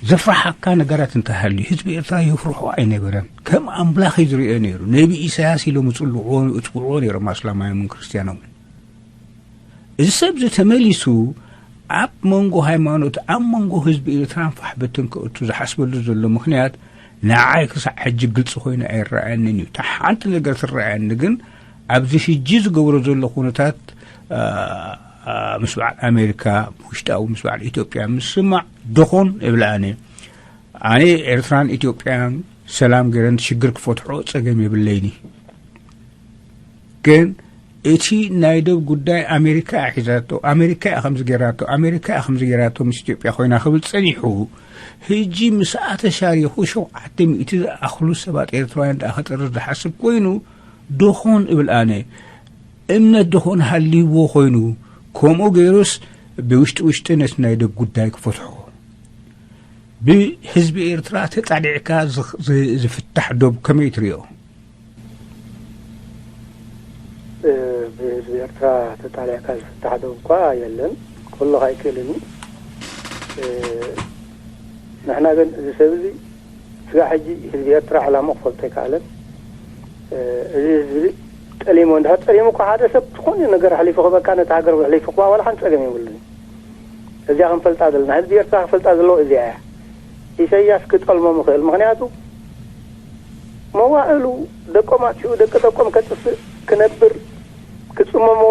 ዘፍርሓካ ነገራት እንተሃልዩ ህዝቢ ኤርትራ የፍርሖ ኣይነበረን። ከም ኣምላኽ እዩ ዝርእዮ ነይሩ። ነቢ ኢሳያስ ኢሎም ይጽልዎ፣ ይጽውዕዎ ነይሮም ኣስላማዮምን ክርስትያኖምን። እዚ ሰብ እዚ ተመሊሱ ኣብ መንጎ ሃይማኖት፣ ኣብ መንጎ ህዝቢ ኤርትራን ፋሕ በትን ከእቱ ዝሓስበሉ ዘሎ ምኽንያት ንዓይ ክሳዕ ሕጂ ግልጺ ኮይኑ ኣይረኣየንን እዩ። እታ ሓንቲ ነገር ትረኣየኒ ግን ኣብዚ ሕጂ ዝገብሮ ዘሎ ኩነታት፣ ኣ፣ ኣ፣ ምስ በዓል ኣሜሪካ፣ ውሽጣዊ ምስ በዓል ኢትዮጵያ ምስማዕ ደኾን እብል ኣነ። ኣነ ኤርትራን ኢትዮጵያን ሰላም ገይረን ሽግር ክፈትሖ ጸገም የብለይኒ። ግን እቲ ናይ ደብ ጉዳይ ኣሜሪካ እያ ሒዛቶ፣ ኣሜሪካ እያ ከምዚ ጌራቶ፣ ኣሜሪካ እያ ከምዚ ጌራቶ ምስ ኢትዮጵያ ኮይና ክብል ጸኒሑ። ሕጂ ምስኣ ተሻሪኹ ሸውዓተ ሚእቲ ዝኣኽሉ ሰባት ኤርትራውያን ደኣ ከጥርዝ ዝሓስብ ኮይኑ፣ ዶኾን እብል ኣነ። እምነት ዶኾን ሃልይዎ ኮይኑ፣ ከምኡ ገይሩስ ብውሽጢ ውሽጢ ነቲ ናይ ደብ ጉዳይ ክፈትሖ። ብህዝቢ ኤርትራ ተጣሊዕካ ዝኽ-፣ ዝ-፣ ዝፍታሕ ዶብ ከመይ ትሪኦ? እ፣ ብህዝቢ ኤርትራ ተጣሊዕካ ዝፍታሕ ዶብ እኳ የለን። ክህሉ ኣይክእልን እዩ። እ፣ ንሕና ግን እዚ ሰብ እዚ ስጋዕ ሕጂ ህዝቢ ኤርትራ ዕላምኡ ክፈልጦ ኣይከኣለን። እ፣ እዚ ህዝቢ እዚ ጠሊሙ፣ እንድሕር ጠሊሙ እኮ ሓደ ሰብ ዝኾነ ነገር ኣሕሊፉ ክህበካ፣ ነቲ ሃገር ኣሕሊፉ ክህባ ዋላ ሓንቲ ጸገም የብሉን። እዚኣ ክንፈልጣ ዘለና፣ ህዝቢ ኤርትራ ክፈልጣ ዘለዎ እዚኣ እያ። ኢሳያስ ክጠልሞም ይኽእል፣ ምኽንያቱ መዋእሉ ደቆም ኣጥፊኡ ደቂ ደቆም ከጥፍእ ክነብር ክጽመምዎ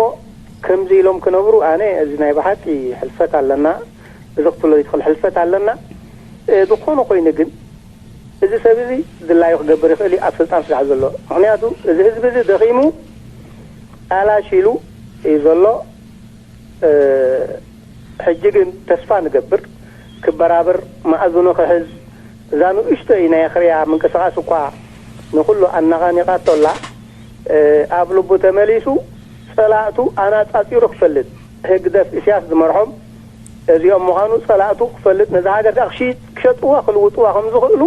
ከምዚ ኢሎም ክነብሩ፣ ኣነ እዚ ናይ ብሓቂ ሕልፈት ኣለና፣ እዚ ክትብሎ ዘይትኽእል ሕልፈት ኣለና። እ፣ ዝኾነ ኮይኑ ግን እዚ ሰብ እዚ ድላዩ ክገብር ይኽእል እዩ ኣብ ስልጣን ስጋዕ ዘሎ። ምኽንያቱ እዚ ህዝቢ እዚ ደኺሙ ኣላሽ ኢሉ እዩ ዘሎ። እ፣ ሕጂ ግን ተስፋ ንገብር ክበራብር፣ መኣዝኑ ክሕዝ፣ እዛ ንእሽቶይ ናይ ኣኽርያ ምንቅስቓስ እኳ ንኹሉ ኣነቓኒቓቶ ኣላ። እ፣ ኣብ ልቡ ተመሊሱ ጸላእቱ ኣናጻጺሩ ክፈልጥ፣ ህግደፍ ኢሳያስ ዝመርሖም እዚኦም ምዃኑ ጸላእቱ ክፈልጥ፣ ነዛ ሃገር ከኣ ክሽይጥ-፣ ክሸጥዋ ክልውጥዋ ከም ዝኽእሉ፣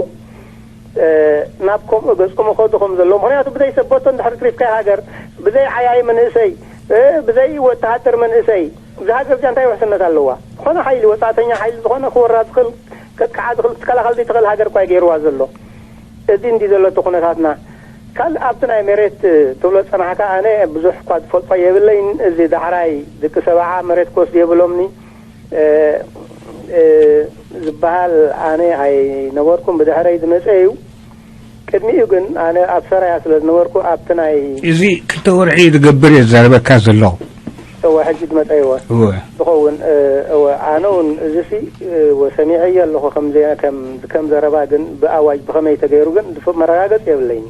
እ፣ ናብ ከምኡ ገጾም ይኸዱ ከም ዘለዉ። ምኽንያቱ ብዘይ ሰበቶ እንድሕር ትሪፍካይ ሃገር፣ ብዘይ ዓያዪ መንእሰይ፣ እ፣ ብዘይ ወተሃደር መንእሰይ፣ እዛ ሃገር እዚኣ እንታይ ውሕስነት ኣለዋ? ዝኾነ ሓይሊ፣ ወጻእተኛ ሓይሊ ዝኾነ ክወራ ዝኽእል፣ ከጥቅዓ ዝኽእል፣ ክትከላኸል ዘይትኽእል ሃገር እኳ እዩ ገይርዋ ዘሎ። እዚ እንዲ ዘሎ እቲ ኩነታትና። ካልእ ኣብቲ ናይ መሬት ትብሎ ጸናሕካ፣ ኣነ ብዙሕ እኳ ዝፈልጦ የብለይን። እዚ ዳሕራይ ደቂ ሰብዓ መሬት ክወስዱ የብሎምኒ፣ እ፣ እ፣ ዝበሃል ኣነ ኣይነበርኩን፣ ብድሕረይ ዝመጸ እዩ። ቅድሚኡ ግን ኣነ ኣብ ሰራያ ስለ ዝነበርኩ ኣብቲ ናይ እዚ ክልተ ወርሒ ዝገብር እየ ዝዛረበካ ዘለኹ። እወ፣ ሕጂ ዝመጸ እወ። እወ። ዝኸውን፣ እ፣ እወ፣ ኣነ እውን እዚሲ፣ እ፣ እወ፣ ሰሚዐዮ ኣለኹ ከም ዘ-፣ ከም፣ ከም ዘረባ ግን ብኣዋጅ ብኸመይ ተገይሩ ግን ዝፍ-፣ መረጋገጽ የብለይን።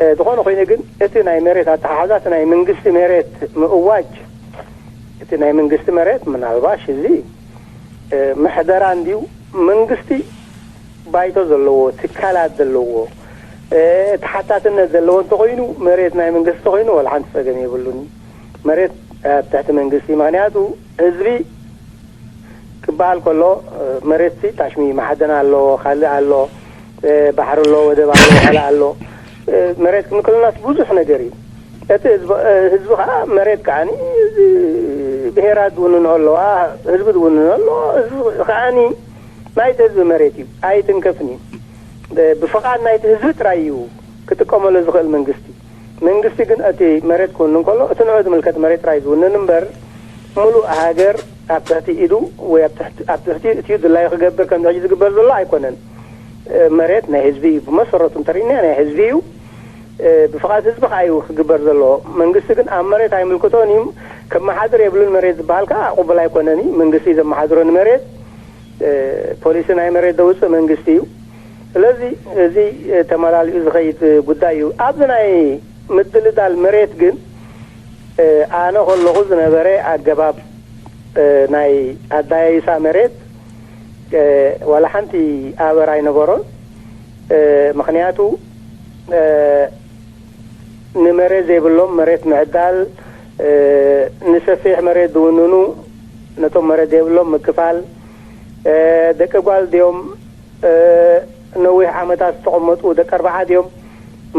እ፣ ዝኾነ ኮይኑ ግን እቲ ናይ መሬት ኣተሓሕዛ፣ እቲ ናይ መንግስቲ መሬት ምእዋጅ፣ እቲ ናይ መንግስቲ መሬት ምናልባሽ እዚ፣ እ፣ ምሕደራ እንድዩ መንግስቲ ባይቶ ዘለዎ፣ ትካላት ዘለዎ፣ እ፣ ተሓታትነት ዘለዎ እንተኾይኑ፣ መሬት ናይ መንግስቲ ተኾይኑ ዋላ ሓንቲ ጸገም የብሉን። መሬት ኣብ ትሕቲ መንግስቲ፣ ምኽንያቱ ህዝቢ ክበሃል ከሎ፣ እ፣ መሬትሲ ታሽሚ ማዕድን ኣሎ፣ ካልእ ኣሎ፣ እ፣ ባሕሪ ኣሎ፣ ወደብ ኣሎ፣ ካልእ ኣሎ። እ፣ መሬት ክንክልናስ ብዙሕ ነገር እዩ። እቲ ህዝቢ፣ እ፣ ህዝቢ ከኣ መሬት ከኣኒ፣ እዚ ብሄራት ዝውንኖ ኣለዋ፣ ህዝቢ ዝውንኖ ኣሎ፣ ህዝቢ ከኣኒ ናይቲ ህዝቢ መሬት እዩ፣ ኣይትንከፍን እዩ። ብ-፣ ብፍቓድ ናይቲ ህዝቢ ጥራይ እዩ ክጥቀመሉ ዝኽእል መንግስቲ። መንግስቲ ግን እቲ መሬት ክውንን ከሎ፣ እቲ ንዑ ዝምልከት መሬት ጥራይ ዝውንን እምበር፣ ምሉእ ሃገር ኣብ ትሕቲ ኢዱ ወይ ኣብ ትሕቲ፣ ኣብ ትሕቲ እትዩ ድላዩ ክገብር ከምዚ ሕጂ ዝግበር ዘሎ ኣይኮነን። እ፣ መሬት ናይ ህዝቢ እዩ፣ ብመሰረቱ እንተሪእናዮ ናይ ህዝቢ እዩ። እ፣ ብፍቓድ ህዝቢ ከኣ እዩ ክግበር ዘለዎ። መንግስቲ ግን ኣብ መሬት ኣይምልክቶን እዩ፣ ከመሓድር የብሉን መሬት ዝበሃል ከኣ ቅቡል ኣይኮነን እዩ። መንግስቲ እዩ ዘመሓድሮ ንመሬት። እ፣ ፖሊሲ ናይ መሬት ዘውጽእ መንግስቲ እዩ። ስለዚ እዚ፣ እ፣ ተመላሊኡ ዝኸይድ ጉዳይ እዩ። ኣብዚ ናይ ምድልዳል መሬት ግን፣ እ፣ ኣነ ከለኹ ዝነበረ ኣገባብ፣ እ፣ ናይ ኣዳያይሳ መሬት፣ እ፣ ዋላ ሓንቲ ኣበር ኣይነበሮን። እ፣ ምኽንያቱ፣ እ፣ ንመሬት ዘይብሎም መሬት ምዕዳል፣ እ፣ ንሰፊሕ መሬት ዝውንኑ ነቶም መሬት ዘይብሎም ምክፋል፣ እ፣ ደቂ ጓል ድዮም፣ እ፣ ነዊሕ ዓመታት ዝተቐመጡ ደቂ ኣርብዓ ድዮም፣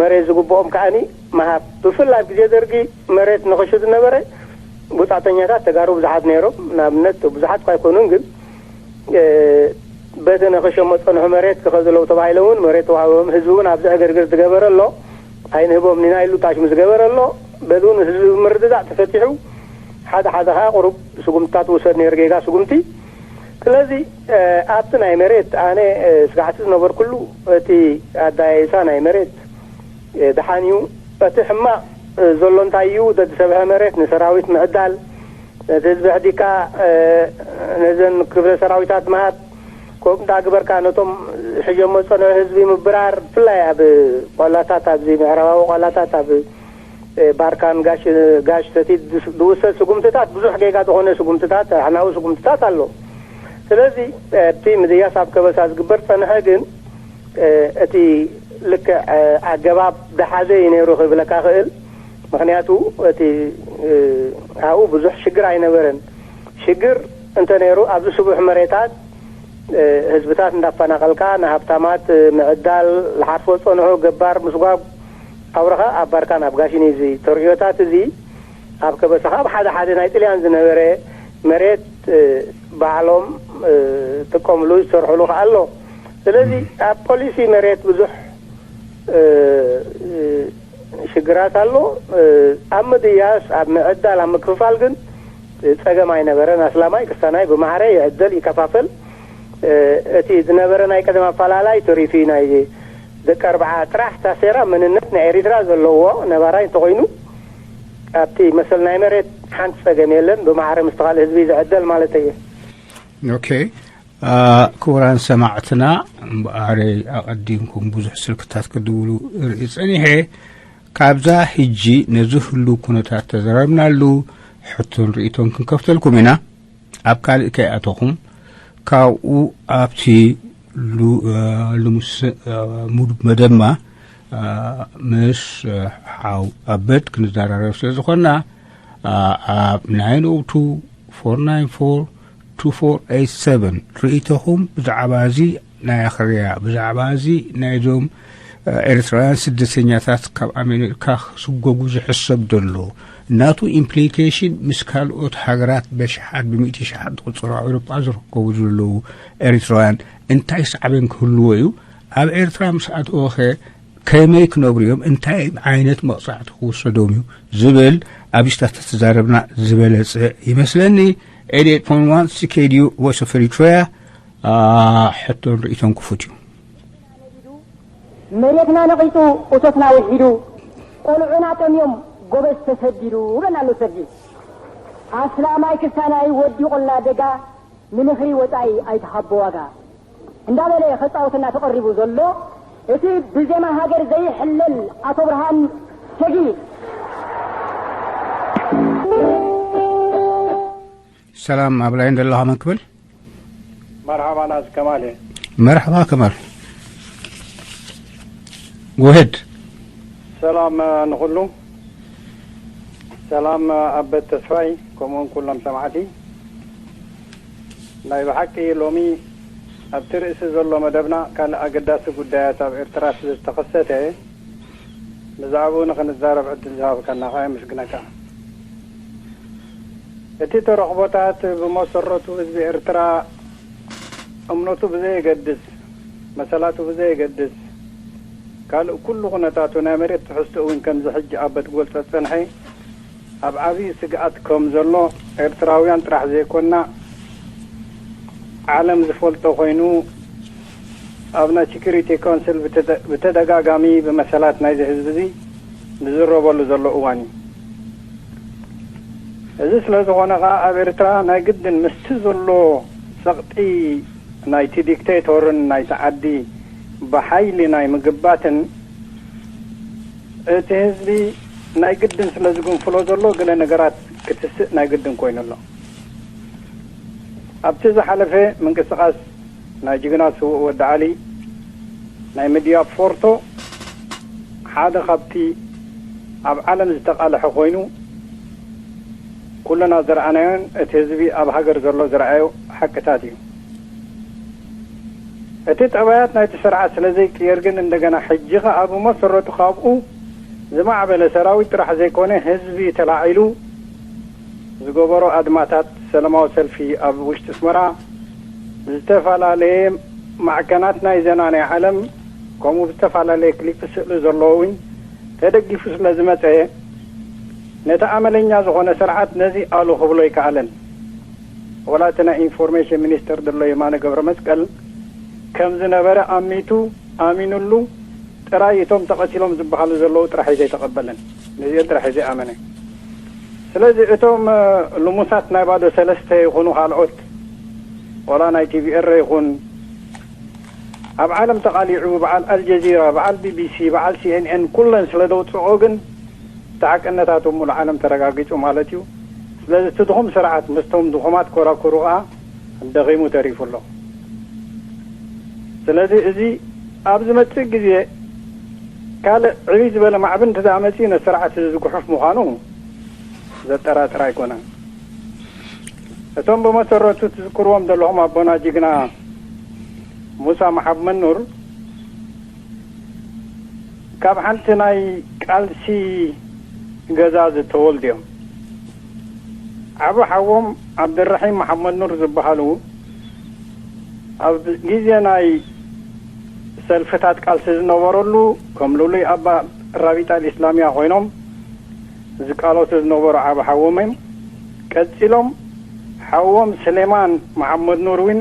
መሬት ዝግብኦም ከኣኒ ምሃብ። ብፍላይ ኣብ ግዜ ደርጊ መሬት ንኽሽጡ ዝነበረ ወጻእተኛታት ተጋሩ ብዙሓት ነይሮም። ንኣብነት ብዙሓት እኳ ኣይኮኑን፣ ግን እ፣ በቲ ንኽሸሞ ዝጸንሑ መሬት ክኸዱ ኣለዉ ተባሂሎም እውን መሬት ተዋሂቦም፣ ህዝቢ እውን ኣብዚ ዕግርግር ዝገበረ ኣሎ፣ ኣይንህቦም ኢና ኢሉ ታሽሙ ዝገበረ ኣሎ። በዚ እውን ህዝቢ ብምርድዳእ ተፈቲሑ፣ ሓደ ሓደ ኸኣ ቁሩብ ስጉምትታት ውሰድ ነይሩ፣ ጌጋ ስጉምቲ። ስለዚ፣ እ፣ ኣብቲ ናይ መሬት ኣነ፣ እ፣ ስጋዕቲ ዝነበርኩሉ እቲ ኣዳያይሳ ናይ መሬት፣ እ፣ ደሓን እዩ። እቲ ሕማቕ፣ እ፣ ዘሎ እንታይ እዩ? ዘዝሰብሐ መሬት ንሰራዊት ምዕዳል፣ ነቲ ህዝቢ ኣሕዲካ፣ እ፣ ነዘን ክፍለ ሰራዊታት ምሃብ፣ ከምኡ እንዳግበርካ ነቶም ሒዞሞ ዝጸንሑ ህዝቢ ምብራር፣ ብፍላይ ኣብ ቆላታት፣ ኣብዚ ምዕራባዊ ቆላታት፣ ኣብ ባርካን ጋሽ ጋሽ ሰቲት ዝውሰድ ስጉምትታት ብዙሕ ጌጋ ዝኾነ ስጉምትታት፣ ኣሕናዊ ስጉምትታት ኣሎ። ስለዚ ኣብቲ ምድያስ ኣብ ከበሳ ዝግበር ጸንሐ ግን እቲ ልክዕ ኣገባብ ደሓዘ እዩ ነይሩ ክብለካ ክእል። ምክንያቱ እቲ ኣብኡ ብዙሕ ሽግር ኣይነበረን። ሽግር እንተ ነይሩ ኣብዚ ስቡሕ መሬታት ህዝብታት እንዳፈናቐልካ ንሃብታማት ምዕዳል፣ ዝሓርፎ ዝጸንሑ ገባር ምስጓግ ኣውረኻ ኣብ ባርካን ኣብ ጋሽን እዩ። እዚ ተርእዮታት እዚ ኣብ ከበሳኻ ኣብ ሓደ ሓደ ናይ ጥልያን ዝነበረ መሬት ባዕሎም ጥቀምሉ ዝሰርሕሉ ከኣ ኣሎ። ስለዚ ኣብ ፖሊሲ መሬት ብዙሕ ሽግራት ኣሎ። ኣብ ምድያስ ኣብ ምዕዳል ኣብ ምክፍፋል ግን ጸገም ኣይነበረን። ኣስላማይ ክስታናይ ብማዕረ ይዕደል ይከፋፈል። እቲ ዝነበረ ናይ ቀደም ኣፈላላይ ተሪፉ እዩ። ናይ ደቂ ኣርብዓ ጥራሕ ታሴራ መንነት ናይ ኤሪትራ ዘለዎ ነባራይ እንተኾይኑ ኣብቲ መሰል ናይ መሬት ሓንቲ ጸገም የለን። ብማዕረ ምስቲ ካልእ ህዝቢ ዝዕደል ማለት እየ። ኦኬ። ክቡራን ሰማዕትና፣ እምበኣረይ ኣቐዲምኩም ብዙሕ ስልክታት ክትድውሉ ርኢ ጸኒሐ። ካብዛ ሕጂ ነዚ ህሉ ኩነታት ተዘረብናሉ ሕቶን ርእቶን ክንከፍተልኩም ኢና። ኣብ ካልእ ከይኣተኹም ካብኡ ኣብቲ ልሙስ ሙድ መደማ ምስ ሓው ኣበት ክንዘራረብ ስለ ዝኾንና ኣብ ናይን ኦ ቱ ፎር ናይን ፎር ቱ ፎር ኤይት ሰቨን ርእይቶኹም ብዛዕባ እዚ ናይ ኣኽርያ ብዛዕባ እዚ ናይዞም ኤርትራውያን ስደተኛታት ካብ ኣሜሪካ ክስጎጉ ዝሕሰብ ዘሎ ናቱ ኢምፕሊኬሽን ምስ ካልኦት ሃገራት በሽሓት ብምእቲ ሽሓት ዝቁጸሩ ኣብ ኤውሮጳ ዝርከቡ ዘለዉ ኤርትራውያን እንታይ ሳዕቤን ክህልዎ እዩ? ኣብ ኤርትራ ምስ ኣተወኸ ከመይ ክነብሩ እዮም? እንታይ ዓይነት መቕጻዕቲ ክውሰዶም እዩ? ዝብል ኣብዚታት ተዛረብና ዝበለጸ ይመስለኒ። ኤይት ኤይት ፖይንት ዋን C K D U Voice of Eritrea ሕቶን ርእይቶን ክፉት እዩ። መሬትና ነቒጹ እቶትና ውሒዱ ቆልዑና ጠምዮም ጎበዝ ተሰዲዱ በና ኣሎ ሰርጊ ኣስላማይ ክሳናይ ወዲቑልና ደጋ ንምኽሪ ወጻኢ ኣይትሃቦ ዋጋ እንዳበለ ከጻውትና ተቐሪቡ ዘሎ እቲ ብዜማ ሃገር ዘይሕለል ኣቶ ብርሃን ሰጊ ሰላም ኣብ ላይን ዘለኻ መን ክብል? መርሓባ ናዝ ከማል እየ። መርሓባ ከማል። ጎሄድ። ሰላም ንኹሉ። ሰላም ኣበት ተስፋይ ከምኡውን ኩሎም ሰማዕቲ። ናይ ብሓቂ ሎሚ ኣብቲ ርእሲ ዘሎ መደብና ካልእ ኣገዳሲ ጉዳያት ኣብ ኤርትራ ስለ ዝተኸሰተ ብዛዕባኡ ንኽንዛረብ ዕድል ዝሃብካና ከኣ የመስግነካ። እቲ ተረኽቦታት ብመሰረቱ ህዝቢ ኤርትራ እምነቱ ብዘየገድስ፣ መሰላቱ ብዘየገድስ፣ ካልእ ኩሉ ኩነታቱ ናይ መሬት ትሕዝቶ እውን ከምዚ ሕጂ ኣበት ክገልጾ ዝጸንሐ ኣብ ዓብዪ ስግኣት ከም ዘሎ ኤርትራውያን ጥራሕ ዘይኮና ዓለም ዝፈልጦ ኮይኑ ኣብ ናይ ሴኩሪቲ ካውንስል ብተደጋጋሚ ብመሰላት ናይዚ ህዝቢ እዚ ዝዝረበሉ ዘሎ እዋን እዩ። እዚ ስለ ዝኾነ ከኣ ኣብ ኤርትራ ናይ ግድን ምስቲ ዘሎ ጸቕጢ ናይቲ ዲክቴቶርን ናይቲ ዓዲ ብሓይሊ ናይ ምግባትን እቲ ህዝቢ ናይ ግድን ስለ ዝግንፍሎ ዘሎ ገለ ነገራት ክትስእ ናይ ግድን ኮይኑ ኣሎ። ኣብቲ ዝሓለፈ ምንቅስቓስ ናይ ጅግና ስዉእ ወዲ ዓሊ ናይ ምድያብ ፎርቶ ሓደ ካብቲ ኣብ ዓለም ዝተቓልሐ ኮይኑ ኩልና ዝረኣናዮን እቲ ህዝቢ ኣብ ሃገር ዘሎ ዝረኣዮ ሓቅታት እዩ። እቲ ጠባያት ናይቲ ስርዓት ስለ ዘይቅየር ግን እንደገና ሕጂ ኸኣ ብመሰረቱ ካብኡ ዝማዕበለ ሰራዊት ጥራሕ ዘይኮነ ህዝቢ ተላዒሉ ዝገበሮ ኣድማታት ሰላማዊ ሰልፊ ኣብ ውሽጢ ኣስመራ ብዝተፈላለየ ማዕከናት ናይ ዜና ናይ ዓለም ከምኡ ብዝተፈላለየ ክሊፕ ስእሊ ዘለዎ እውን ተደጊፉ ስለ ዝመጸ ነቲ ኣመለኛ ዝኾነ ስርዓት ነዚ ኣሉ ክብሎ ኣይከኣለን። ወላ እቲ ናይ ኢንፎርሜሽን ሚኒስተር ዘሎ የማነ ገብረመስቀል ከም ዝነበረ ኣሚቱ ኣሚኑሉ ጥራይ እቶም ተቐቲሎም ዝበሃሉ ዘለዉ ጥራሕ እዩ ዘይተቐበለን። ነዚኦም ጥራሕ እዩ ዘይኣመነ። ስለዚ እቶም ልሙሳት ናይ ባዶ ሰለስተ ይኹኑ ካልኦት ወላ ናይ ቲቪ ኤረ ይኹን ኣብ ዓለም ተቓሊዑ በዓል ኣልጀዚራ፣ በዓል ቢቢሲ፣ በዓል ሲኤንኤን ኩለን ስለ ዘውፅኦ ግን እቲ ሓቅነታቱ ሙሉእ ዓለም ተረጋጊጹ ማለት እዩ። ስለዚ እቲ ድኹም ስርዓት ምስቶም ድኹማት ኮራኩሩ ከኣ ደኺሙ ተሪፉ ኣሎ። ስለዚ እዚ ኣብ ዝመጽእ ግዜ ካልእ ዕብይ ዝበለ ማዕበል እንተ ደኣ መጺኡ ነቲ ስርዓት እዚ ዝጉሕፍ ምዃኑ ዘጠራጥር ኣይኮነን። እቶም ብመሰረቱ ትዝክርዎም ዘለኹም ኣቦና ጅግና ሙሳ መሓመድ ኑር ካብ ሓንቲ ናይ ቃልሲ ገዛ ዝተወልዱ እዮም። ዓቢ ሓዎም ዓብደራሒም መሓመድ ኑር ዝበሃሉ ኣብ ግዜ ናይ ሰልፍታት ቃልሲ ዝነበረሉ ከም ልሉይ ኣባ ራቢጣ ኢስላሚያ ኮይኖም ዝቃለሱ ዝነበሩ ዓቢ ሓዎም እዮም። ቀጺሎም ሓዎም ስሌማን መሓመድ ኑር እውን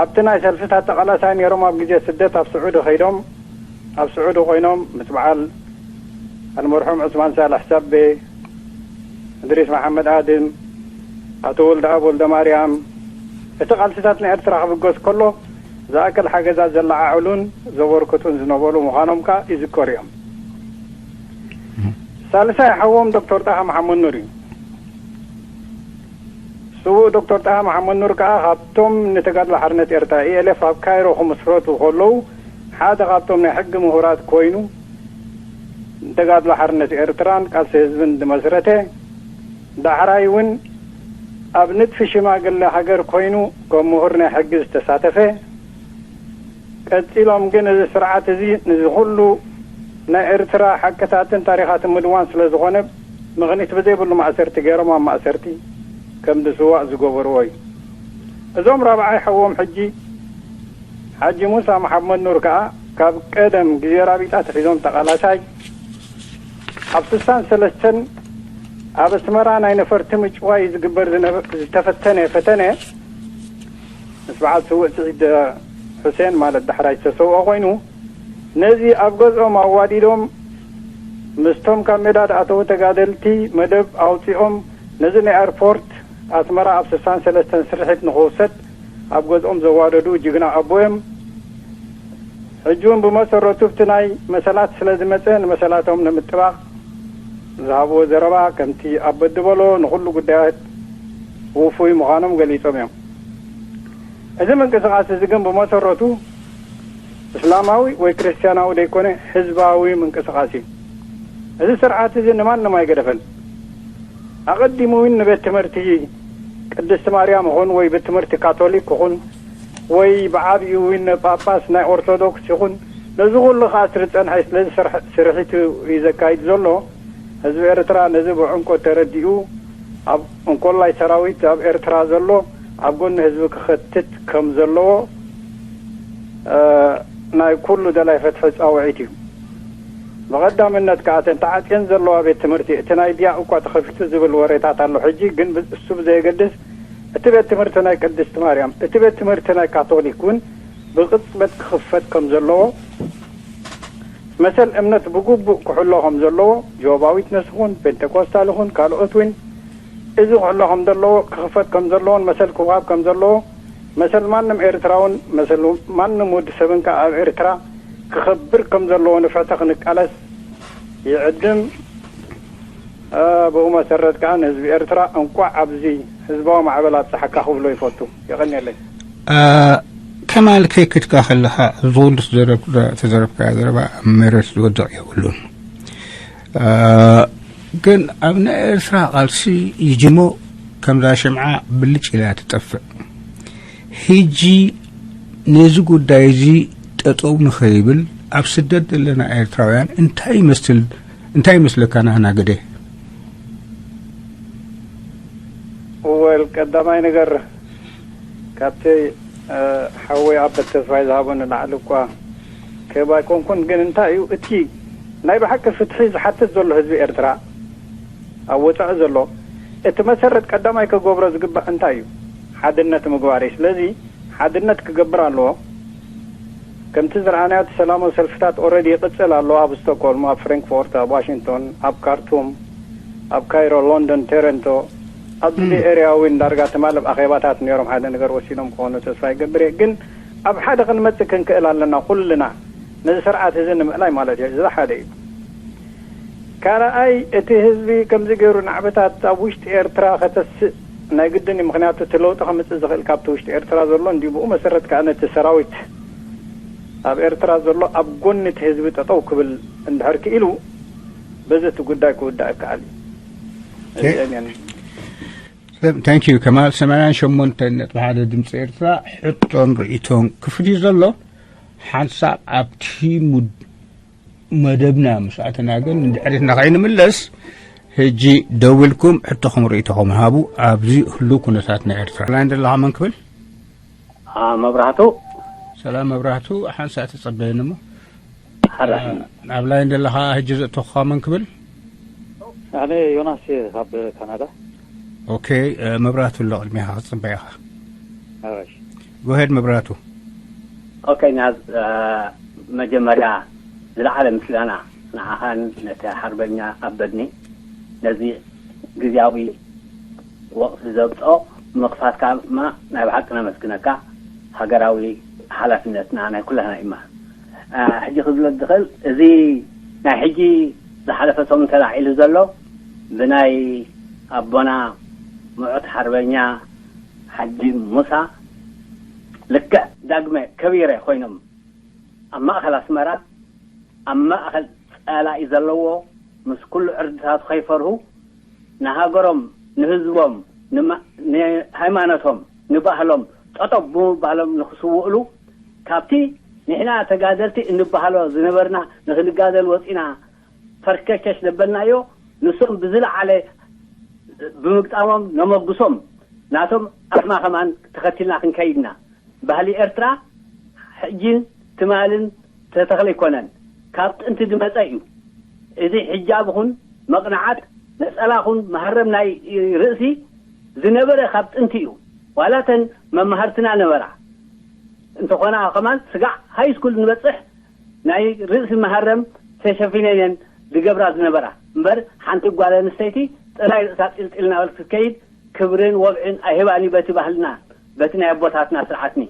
ኣብቲ ናይ ሰልፍታት ተቓላሳይ ነይሮም። ኣብ ግዜ ስደት ኣብ ስዑዲ ከይዶም ኣብ ስዑዲ ኮይኖም ምስ በዓል ኣልመርሑም ዑስማን ሳልሕ ሳቤ፣ እድሪስ መሓመድ ኣድም፣ ኣቶ ወልደኣብ ወልደማርያም፣ እቲ ቃልስታት ናይ ኤርትራ ክብገስ ከሎ ዝኣክል ሓገዛት ዘለዓዕሉን ዘበርክቱን ዝነበሩ ምዃኖም ከኣ ይዝከሩ እዮም። ሳልሳይ ሓዎም ዶክተር ጣሃ መሓመድ ኑር እዩ። ስዉእ ዶክተር ጣሃ መሓመድ ኑር ከኣ ካብቶም ንተጋድሎ ሓርነት ኤርትራ፣ ኢኤልኤፍ፣ ኣብ ካይሮ ክምስረቱ ከለዉ ሓደ ካብቶም ናይ ሕጊ ምሁራት ኮይኑ ንተጋድሎ ሓርነት ኤርትራን ቃልሲ ህዝብን ዝመስረተ፣ ዳሕራይ እውን ኣብ ንድፊ ሽማግለ ሃገር ኮይኑ ከም ምሁር ናይ ሕጊ ዝተሳተፈ፣ ቀጺሎም ግን እዚ ስርዓት እዚ ነዚ ኩሉ ናይ ኤርትራ ሓቅታትን ታሪኻትን ምድዋን ስለ ዝኾነ ምኽኒት ብዘይብሉ ማእሰርቲ ገይሮም ኣብ ማእሰርቲ ከም ዝስዋእ ዝገበርዎ እዩ። እዞም ራብዓይ ሓዎም ሕጂ ሓጂ ሙሳ መሓመድ ኑር ከኣ ካብ ቀደም ግዜ ራቢጣ ኣትሒዞም ተቓላሳይ ኣብ ስሳን ሰለስተን ኣብ ኣስመራ ናይ ነፈርቲ ምጭዋይ ዝግበር ዝነበ-፣ ዝተፈተነ ፈተነ ምስ በዓል ስውእ ስዒድ ሑሴን ማለት ዳሕራይ ዝተሰውኦ ኮይኑ ነዚ ኣብ ገዝኦም ኣዋዲዶም ምስቶም ካብ ሜዳ ዝኣተዉ ተጋደልቲ መደብ ኣውጺኦም ነዚ ናይ ኤርፖርት ኣስመራ ኣብ ስሳን ሰለስተን ስርሒት ንኽውሰድ ኣብ ገዝኦም ዘዋደዱ ጅግና ኣቦ እዮም። ሕጂ እውን ብመሰረቱ ኣብቲ ናይ መሰላት ስለ ዝመጸ ንመሰላቶም ንምጥባቕ ዝሃብዎ ዘረባ ከምቲ ኣበ ዝበሎ ንኹሉ ጉዳያት ውፉይ ምዃኖም ገሊጾም እዮም። እዚ ምንቅስቓስ እዚ ግን ብመሰረቱ እስላማዊ ወይ ክርስትያናዊ ዘይኮነ ህዝባዊ ምንቅስቓስ እዩ። እዚ ስርዓት እዚ ንማንም ኣይገደፈን። ኣቐዲሙ እውን ንቤት ትምህርቲ ቅድስቲ ማርያም ይኹን ወይ ቤት ትምህርቲ ካቶሊክ ይኹን ወይ ብዓቢኡ እውን ንጳጳስ ናይ ኦርቶዶክስ ይኹን ነዚ ኩሉ ከኣ ስርጸንሐ ስለዚ ስርሕ-፣ ስርሒቱ እዩ ዘካይድ ዘሎ። ህዝቢ ኤርትራ ነዚ ብዕምቆት ተረዲኡ ኣብ እንኮላይ ሰራዊት ኣብ ኤርትራ ዘሎ ኣብ ጎኒ ህዝቢ ክኸትት ከም ዘለዎ እ፣ ናይ ኩሉ ደላይ ፍትሒ ጻውዒት እዩ። ብቐዳምነት ከኣ እተን ተዓጽየን ዘለዋ ቤት ትምህርቲ እቲ ናይ ድያእ እኳ ተኸፊቱ ዝብል ወሬታት ኣሎ። ሕጂ ግን ብ-፣ እሱ ብዘየገድስ እቲ ቤት ትምህርቲ ናይ ቅድስቲ ማርያም፣ እቲ ቤት ትምህርቲ ናይ ካቶሊክ እውን ብቕጽበት ክኽፈት ከም ዘለዎ መሰል እምነት ብግቡእ ክሕሎ ከም ዘለዎ ጆባዊት ነስኹን ፔንቴኮስታል ይኹን ካልኦት እውን እዚ ክሕሎ ከም ዘለዎ ክኽፈት ከም ዘለዎን መሰል ክውሃብ ከም ዘለዎ መሰል ማንም ኤርትራውን መሰል ማንም ወዲ ሰብን ከኣ ኣብ ኤርትራ ክኸብር ከም ዘለዎ ንፍዕተ ክንቃለስ ይዕድም። እ፣ ብኡ መሰረት ከኣ ንህዝቢ ኤርትራ እንቋዕ ኣብዚ ህዝባዊ ማዕበል ኣብጽሓካ ክብሎ ይፈቱ። የቐንየለይ። እ፣ ከማል ከይክድካ ከለኻ እዚ ኩሉ ተዘረብ-፣ ተዘረብካዮ ዘረባ ኣብ መሬት ዝወድቕ የብሉን። እ፣ ግን ኣብ ናይ ኤርትራ ቃልሲ ይጅሞ ከምዛ ሽምዓ ብልጭ ኢላ ትጠፍእ። ሕጂ ነዚ ጉዳይ እዚ ጠጠው ንኸይብል ኣብ ስደት ዘለና ኤርትራውያን እንታይ ይመስል፣ እንታይ ይመስለካ ናህና ግደ? ወል ቀዳማይ ነገር ካብቲ፣ እ፣ ሓወይ ኣበት ተስፋይ ዝሃቦ ንላዕሊ እኳ ክህብ ኣይኮንኩን፣ ግን እንታይ እዩ እቲ ናይ ብሓቂ ፍትሒ ዝሓትት ዘሎ ህዝቢ ኤርትራ ኣብ ወጻኢ ዘሎ እቲ መሰረት ቀዳማይ ክገብሮ ዝግባእ እንታይ እዩ? ሓድነት ምግባር እዩ። ስለዚ ሓድነት ክገብር ኣለዎ። ከምቲ ዝረኣናዮ እቲ ሰላማዊ ሰልፍታት ኦረዲ ይቕጽል ኣሎ። ኣብ ስቶክሆልም፣ ኣብ ፍራንክፎርት፣ ኣብ ዋሽንግቶን፣ ኣብ ካርቱም፣ ኣብ ካይሮ፣ ሎንዶን፣ ቶሮንቶ፣ ኣብዚ እም። ኤርያ እውን ዳርጋ ትማል ኣብ ኣኼባታት ነይሮም ሓደ ነገር ወሲኖም ክኾኑ ተስፋ ይገብር እየ። ግን ኣብ ሓደ ክንመጽእ ክንክእል ኣለና ኩልና ነዚ ስርዓት እዚ ንምእላይ ማለት እዩ። እዚ ሓደ እዩ። ካልኣይ፣ እቲ ህዝቢ ከምዚ ገይሩ ናዕብታት ኣብ ውሽጢ ኤርትራ ከተስእ ናይ ግድን እዩ። ምኽንያቱ እቲ ለውጢ ከምጽእ ዝኽእል ካብቲ ውሽጢ ኤርትራ ዘሎ እንዲዩ። ብኡ መሰረት ከኣ ነቲ ሰራዊት ኣብ ኤርትራ ዘሎ ኣብ ጎኒ እቲ ህዝቢ ጠጠው ክብል እንድሕር ክኢሉ፣ በዚ እቲ ጉዳይ ክውዳእ ይከኣል እዩ። እዚአን እየን። Thank you ከማል። ሰማንያን ሸሞንተን ነጥቢ ሓደ ድምፂ ኤርትራ። ሕቶን ርእይቶን ክፍል እዩ ዘሎ። ሓንሳብ ኣብቲ ሙድ- መደብና ምስ ኣተና ግን ንድሕሪት ንኸይንምለስ፣ ሕጂ ደዊልኩም ሕቶኹም ርእይቶኹም ሃቡ። ኣብዚ ህሉ ኩነታት ናይ ኤርትራ ላይን ዘለኻ መን ክብል? መብራህቱ። ሰላም መብራህቱ፣ ሓንሳእ ተጸበየኒ እሞ። ኣብ ላይን ዘለኻ ሕጂ ዘእተኹኻ መን ክብል? ኣነ ዮናስ እየ ካብ ካናዳ። ኦኬ፣ መብራህቱ ኣሎ ቅድሚኻ ክጽበየኻ። ጎሄድ መብራህቱ። ኦኬ፣ ናብ መጀመርያ ዝለዓለ ምስጋና ንዓኻን ነቲ ሓርበኛ ኣበድኒ ነዚ ግዝያዊ ወቕቲ ዘብጾ ምኽፋትካ ድማ ናይ ብሓቂ ነመስግነካ። ሃገራዊ ሓላፍነትና ናይ ኩላህና እዩማ። ሕጂ ክብሎ ዝኽእል እዚ ናይ ሕጂ ዝሓለፈ ሰሙን ተላዒሉ ዘሎ ብናይ ኣቦና ምዑት ሓርበኛ ሓጂ ሙሳ ልክዕ ዳግመ ከቢረ ኮይኖም ኣብ ማእኸል ኣስመራ ኣብ ማእኸል ጸላኢ ዘለዎ ምስ ኩሉ ዕርድታቱ ከይፈርሁ ንሃገሮም ንህዝቦም ንሃይማኖቶም ንባህሎም ጠጠው ብምባሎም ንክስውእሉ ካብቲ ንሕና ተጋደልቲ እንባህሎ ዝነበርና ንክንጋደል ወፂና ፈርከሸሽ ዘበልናዮ ንሶም ብዝለዓለ ብምግጣሞም ነመጉሶም ናቶም ኣርማ ከማን ተኸቲልና ክንከይድና ባህሊ ኤርትራ ሕጂን ትማልን ተተኽለ ኣይኮነን፣ ካብ ጥንቲ ዝመጸ እዩ። እዚ ሕጃብ ኹን መቕንዓት ነጸላ ኹን መሃረም ናይ ርእሲ ዝነበረ ካብ ጥንቲ እዩ። ዋላ ተን መማህርትና ነበራ እንተኾና ከማን ስጋዕ ሃይ ስኩል ንበጽሕ ናይ ርእሲ መሃረም ተሸፊነን እየን ዝገብራ ዝነበራ እምበር ሓንቲ ጓል ኣንስተይቲ ጥራይ ርእሳ ጢልጢል እናበለት ክትከይድ ክብርን ወግዕን ኣይህባን እዩ በቲ ባህልና በቲ ናይ ኣቦታትና ስርዓትኒ።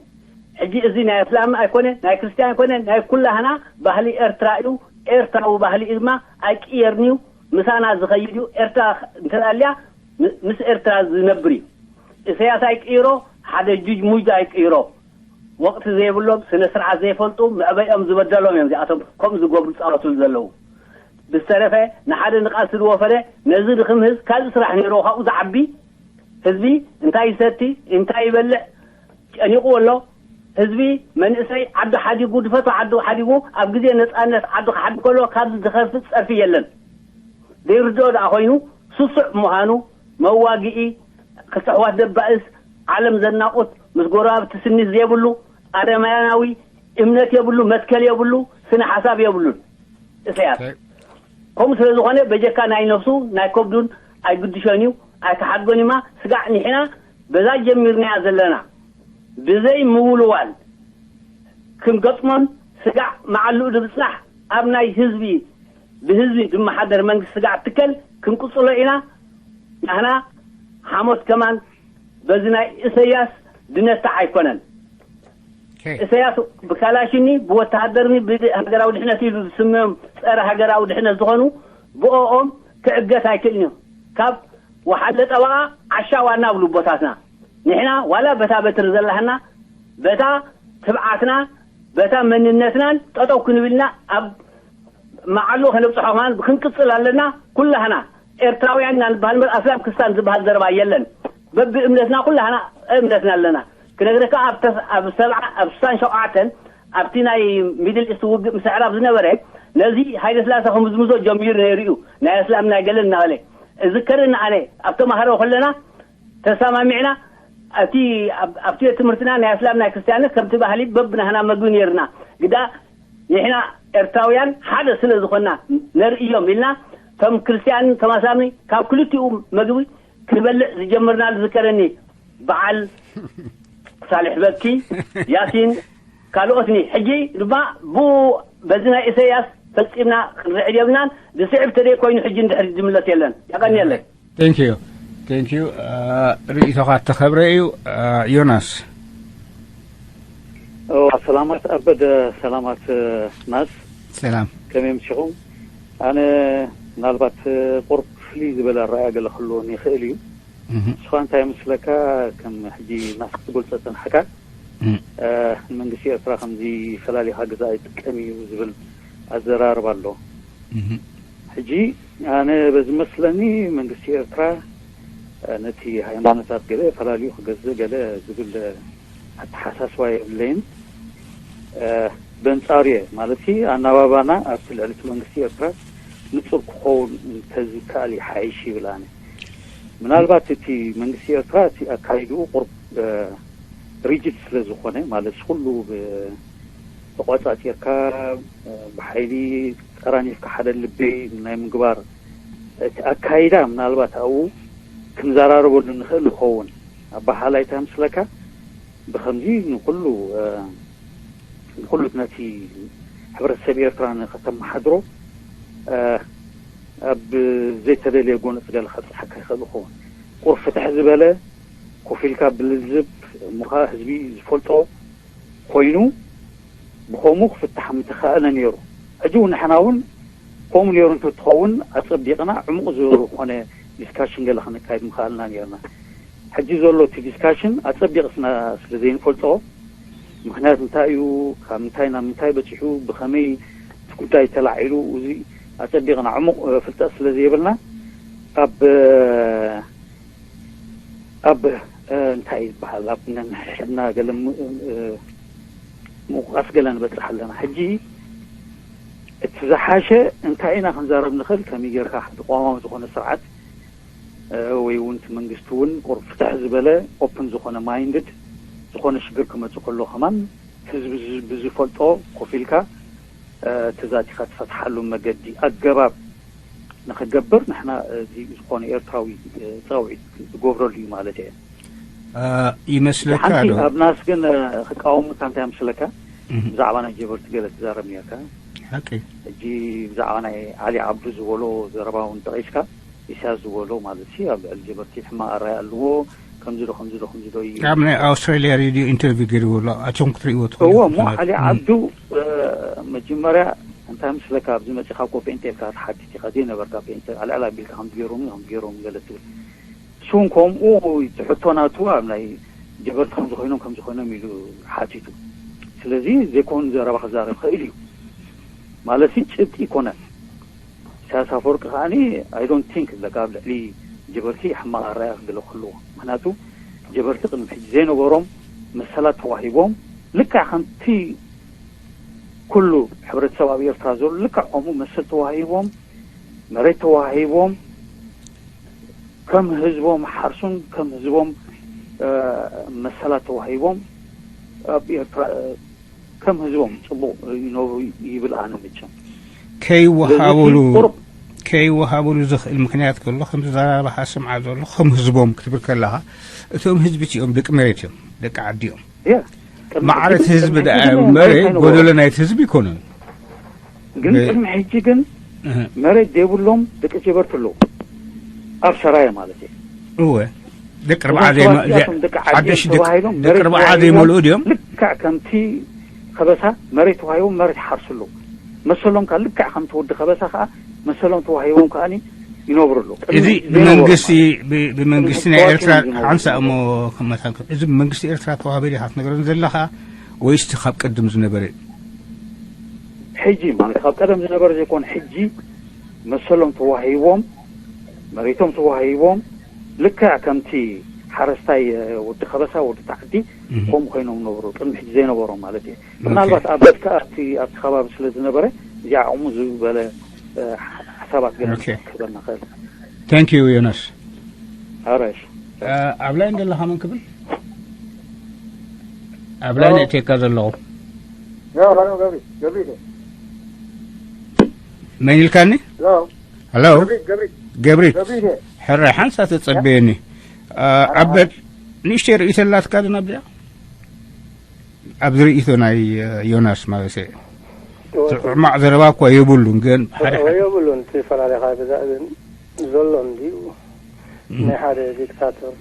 ሕጂ እዚ ናይ እስላም ኣይኮነ ናይ ክርስትያን ኣይኮነ ናይ ኩላህና ባህሊ ኤርትራ እዩ። ኤርትራዊ ባህሊ እዩ ድማ ኣይቅየርን እዩ። ምሳና ዝኸይድ እዩ። ኤርትራ እንተዳልያ ምስ ኤርትራ ዝነብር እዩ። እሰያስ ኣይቅይሮ ሓደ ጁጅ ሙጅ ኣይቅይሮ። ወቕቲ ዘይብሎም ስነ ስርዓት ዘይፈልጡ መዕበይኦም ዝበደሎም እዮም እዚኣቶም ከምኡ ዝገብሩ ዝፃወትሉ ዘለዉ። ብዝተረፈ ንሓደ ንቃልሲ ዝወፈረ ነዚ ንክምህዝ ካልእ ስራሕ ነይርዎ ካብኡ ዝዓቢ ህዝቢ እንታይ ይሰቲ እንታይ ይበልዕ ጨኒቑዎ ኣሎ። ህዝቢ መንእሰይ ዓዱ ሓዲጉ ድፈቶ ዓዱ ሓዲጉ ኣብ ግዜ ነፃነት ዓዱ ክሓዲ ከሎ ካብዚ ዝኸፍእ ፀርፊ የለን። ዘይርድኦ ደኣ ኮይኑ ስሱዕ ምዃኑ መዋግኢ ክልተ ኣሕዋት ደባእስ ዓለም ዘናቑት ምስ ጎረባብቲ ስኒት ዘይብሉ ኣረማያናዊ እምነት የብሉ መትከል የብሉ ስነ ሓሳብ የብሉን እሰያስ። ከምኡ ስለ ዝኾነ በጀካ ናይ ነፍሱ ናይ ከብዱን ኣይግድሾን እዩ ኣይክሓድጎን እዩማ። ስጋዕ ንሕና በዛ ጀሚርናያ ዘለና ብዘይ ምውልዋል ክንገጥሞን ስጋዕ መዓልኡ ድብፅናሕ ኣብ ናይ ህዝቢ ብህዝቢ ዝመሓደር መንግስቲ ስጋዕ ትከል ክንቅፅሎ ኢና። ናህና ሓሞት ከማን በዚ ናይ እሰያስ ድነታዕ ኣይኮነን። እሰያስ ብካላሽኒ ብወተሃደርኒ ብሃገራዊ ድሕነት ኢሉ ዝስምም ፀረ ሃገራዊ ድሕነት ዝኾኑ ብኦኦም ክዕገት ኣይክእልን እዩ። ካብ ወሓለ ጠበቓ ዓሻ ዋና ብሉ ቦታትና ንሕና ዋላ በታ በትሪ ዘላህና በታ ትብዓትና በታ መንነትናን ጠጠው ክንብልና ኣብ መዓሉ ከነብፅሖ ከማን ክንቅፅል ኣለና። ኩላህና ኤርትራውያን ኢና ንበሃል እምበር ኣስላም ክስታን ዝበሃል ዘረባ የለን። በቢ እምነትና ኩላህና እምነትና ኣለና። ክነግረካ ኣብ ተስ- ኣብ ሰብዓ ኣብ ስሳን ሸውዓተን ኣብቲ ናይ ሚድል ኢስት ውግእ ምስ ኣዕራብ ዝነበረ ነዚ ሃይለ ስላሴ ክምዝምዞ ጀሚሩ ነይሩ እዩ። ናይ ኣስላም ናይ ገለን እናበለ እዝከርን ኣነ ኣብ ተማሃሮ ከለና ተሰማሚዕና ኣብቲ ኣብቲ ቤት ትምህርትና ናይ ኣስላም ናይ ክርስትያን ከምቲ ባህሊ በብናህና መግቢ ነይርና ግዳ ንሕና ኤርትራውያን ሓደ ስለ ዝኾንና ነርእዮም ኢልና ከም ክርስትያን ከም ኣስላምን ካብ ክልቲኡ መግቢ ክንበልዕ ዝጀመርናሉ ዝከረኒ በዓል ሳልሕ በኪ ያሲን ካልኦትኒ ሕጂ ድማ ብኡ በዚ ናይ ኢሰያስ ፈጺምና ክንርዕድ የብልናን ዝስዕብ ተደይ ኮይኑ ሕጂ እንድሕር ዝምለስ የለን። የቐንየለይ። Thank you. Thank you. ርእይቶኻ ተኸብረ እዩ። ዮናስ። ሰላማት ኣበደ ሰላማት ናስ ሰላም። ከመይ ምሽኹም? ኣነ ምናልባት ቁርብ ፍልይ ዝበለ ኣረኣያ ገለ ክህልዎ ይኽእል እዩ። ንስኻ እንታይ ምስለካ? ከም ሕጂ ናስ ክትገልጾ ጸንሕካ፣ ንመንግስቲ ኤርትራ ከምዚ ፈላሊኻ ግዛእ ይጥቀም እዩ ዝብል ኣዘራርባ ኣሎ። ሕጂ ኣነ በዚ መስለኒ መንግስቲ ኤርትራ ነቲ ሃይማኖታት ገለ ፈላሊኡ ክገዝእ ገለ ዝብል ኣተሓሳስባ የብለይን። በንጻሩ እየ ማለት ኣናባባና ኣብቲ ልዕሊ እቲ መንግስቲ ኤርትራ ንጹር ክኸውን እንተዝከኣል ይሓይሽ ይብል ኣነ። ምናልባት እቲ መንግስቲ ኤርትራ እቲ ኣካይድኡ ቁርብ ሪጅድ ስለ ዝኾነ፣ ማለት ኩሉ ተቋጻጺርካ ብሓይሊ ጠራኒፍካ ሓደ ልቢ ናይ ምግባር እቲ ኣካይዳ ምናልባት ኣብኡ ክንዘራረበሉ ንኽእል ንኸውን። ኣባሓላይ እንታይ ምስለካ? ብኸምዚ ንኩሉ ንኩሉ ነቲ ሕብረተሰብ ኤርትራ ንኸተመሓድሮ ኣብ ዘይተደልየ ጎነጽ ገለ ከብጽሓካ ይኽእል ይኸውን። ቁር ፍትሕ ዝበለ ኮፍ ኢልካ ብልዝብ እሞ ኸኣ ህዝቢ ዝፈልጦ ኮይኑ ብኸምኡ ክፍታሕ ምተኻእለ ነይሩ። ሕጂ እውን ንሕና እውን ከምኡ ነይሩ እንተትኸውን ኣጸቢቕና ዕሙቕ ዝኾነ ዲስካሽን ገለ ከነካይድ ምኽኣልና ነይርና። ሕጂ ዘሎ እቲ ዲስካሽን ኣጸቢቕና ስለ ዘይንፈልጦ ምኽንያት እንታይ እዩ፣ ካብ ምንታይ ናብ ምንታይ በጺሑ፣ ብኸመይ እቲ ጉዳይ ተላዒሉ፣ እዚ ኣጸቢቕና ዕሙቕ ፍልጠት ስለ ዘይብልና ኣብ ኣብ እንታይ እዩ ዝበሃል ኣብ ነንሕድና ገለ ምቑቃስ ገለ ንበጽሕ ኣለና። ሕጂ እቲ ዝሓሸ እንታይ ኢና ክንዛረብ ንኽእል? ከመይ ጌርካ ሓደ ቅዋማዊ ዝኾነ ስርዓት ወይ እውን እቲ መንግስቲ እውን ቁሩብ ፍትሕ ዝበለ ኦፕን ዝኾነ ማይንድድ ዝኾነ ሽግር ክመጽእ ከሎ ከማን ህዝቢ ብዝፈልጦ ኮፍ ኢልካ ተዛቲኻ ትፈትሓሉ መገዲ ኣገባብ ንኽገብር ንሕና እዚ ዝኾነ ኤርትራዊ ፃውዒት ዝገብረሉ እዩ ማለት እየ። ይመስለካ ሓንቲ ዶ? ኣብ ናስ ግን ክቃወሙካ እንታይ ምስለካ ብዛዕባ ናይ ጀበርቲ ገለ ትዛረብ ነርካ። ሓቂ። ሕጂ ብዛዕባ ናይ ዓሊ ዓብዱ ዝበሎ ዘረባ እውን ጠቒስካ ኢሳያስ ዝበሎ ማለት ሲ ኣብ ልዕሊ ጀበርቲ ሕማቕ ኣራይ ኣለዎ ከምዚ ዶ ከምዚ ዶ ከምዚ ዶ እዩ። ኣብ ናይ ኣውስትራሊያ ሬድዮ ኢንተርቪው ገይርዎ ኣሎ ኣቸም ክትርእይዎ ትኽእሉ እዎ እሞ ኢኹም። ዓሊ ዓብዱ መጀመርያ እንታይ ምስለካ ኣብዚ መፂኻ ኮ ጴንጤ ኢልካ ትሓትት ኢኻ ዘይነበርካ ጴንጤ ኣልዕል ኣቢልካ ከምዚ ገይሮም ከምዚ ገይሮም ገለ ትብል እሱን ከምኡ ትሕቶ ናቱ ኣብ ናይ ጀበርቲ ከምዚ ኮይኖም ከምዚ ኮይኖም ኢሉ ሓቲቱ ስለዚ ዘይኮን ዘረባ ክዛረብ ክእል እዩ ማለት ጭብጢ ይኮነን ኢሳያስ ኣፈወርቂ ከዓኒ I don't think ለካ ኣብ ልዕሊ ጀበርቲ ሕማቕ ኣረኣያ ክግለ ክህልዎ ምክንያቱ ጀበርቲ ቅድሚ ሕጂ ዘይነበሮም መሰላት ተዋሂቦም ልክዕ ከምቲ ኩሉ ሕብረተሰብ ኣብ ኤርትራ ዘሎ ልክዕ ከምኡ መሰል ተዋሂቦም መሬት ተዋሂቦም ከም ህዝቦም ሓርሱን ከም ህዝቦም መሰላት ተዋሂቦም ኣብ ኤርትራ ከም ህዝቦም ጽቡቕ ይነብሩ ይብል ኣነ መቸም። ከይወሃብሉ ስለዚ ቁሩብ ከይወሃብሉ ዝኽእል ምኽንያት ከሎ ከም ዘራርባኻ ስምዓ ዘሎ ከም ህዝቦም ክትብል ከለኻ እቶም ህዝቢ እቲኦም ደቂ መሬት እዮም፣ ደቂ ዓዲ እዮም። ያ፣ ቅድሚ ማዕረት ሕጂ፣ ህዝቢ ቅድሚ ደኣ ሕጂ ግን መሬት እንታይ ነበሩ? ጎደሎ ናይቲ ህዝቢ ኣይኮኑን። ግን ብ- ቅድሚ ሕጂ ግን እህ። መሬት ዘይብሎም ደቂ ጀበርቲ ኣለዉ ኣብ ሰራየ ማለት እዩ። እወ ደቂ እርባዓ እዞም ዘይመ- ሰባት እዚኣ- እዚኣቶም ደቂ ዓዲ ሓደሽ እዮም ደቂ- ተባሂሎም ደቂ መሬት እርባዓ ተዋሂቦም ዘይመልኡ ድዮም? ልክዕ ከምቲ ከበሳ መሬት ተዋሂቦም መሬት ይሓርሱ ኣለዉ መሰሎም ከዓ ልክዕ ከምቲ ወዲ ከበሳ ከዓ መሰሎም ተዋሂቦም ከዓ ይነብሩ ኣለዉ ቅድሚ እዚ ዘይነበሮም ብመንግስቲ ማለት እዩ። ብ- ብመንግስቲ ናይ ኤርትራ ሓንሳ እሞ ከመታን እዚ ብመንግስቲ ኤርትራ ተዋሂቡ ኢኻ ትነግረኒ ዘለኻ ወይስ እቲ ካብ ቀድም ዝነበረ እዩ? ሕጂ ማለት ካብ ቀደም ዝነበረ ዘይኮነ ሕጂ መሰሎም ተዋሂቦም መሬቶም ተዋሂቦም ልክዕ ከምቲ ሓረስታይ ወዲ ከበሳ ወዲ ተዓዲ ከምኡ ኮይኖም ነበሩ ቅድሚ ሕጂ ዘይነበሮም ማለት እዩ ምናልባት ኣብ በትካ ኣብቲ ኣብቲ ከባቢ ስለ ዝነበረ እዚኣ ዓቕሙ ዝበለ ሓሳባት ገለ ክበና ክእል Thank you ዮናስ ኣረሽ ኣብ ላይን ዘለኻ መን ክብል ኣብ ላይን እትየካ ዘለኹ መን ኢልካኒ ሄሎ ገብሪት ሕራይ ሓንሳ ተጸበየኒ ዓበድ ንእሽተይ ርእይቶ ኣላትካ ድና ኣብዚኣ ኣብዚ ርእይቶ ናይ ዮናስ ማለት እየ ሕማቕ ዘረባ እኳ የብሉን ግን ሓደ ሓደ የብሉን እቲ ፈላሊኻ ግዛእ ግን ዘሎ እንድዩ ናይ ሓደ ዲክታተር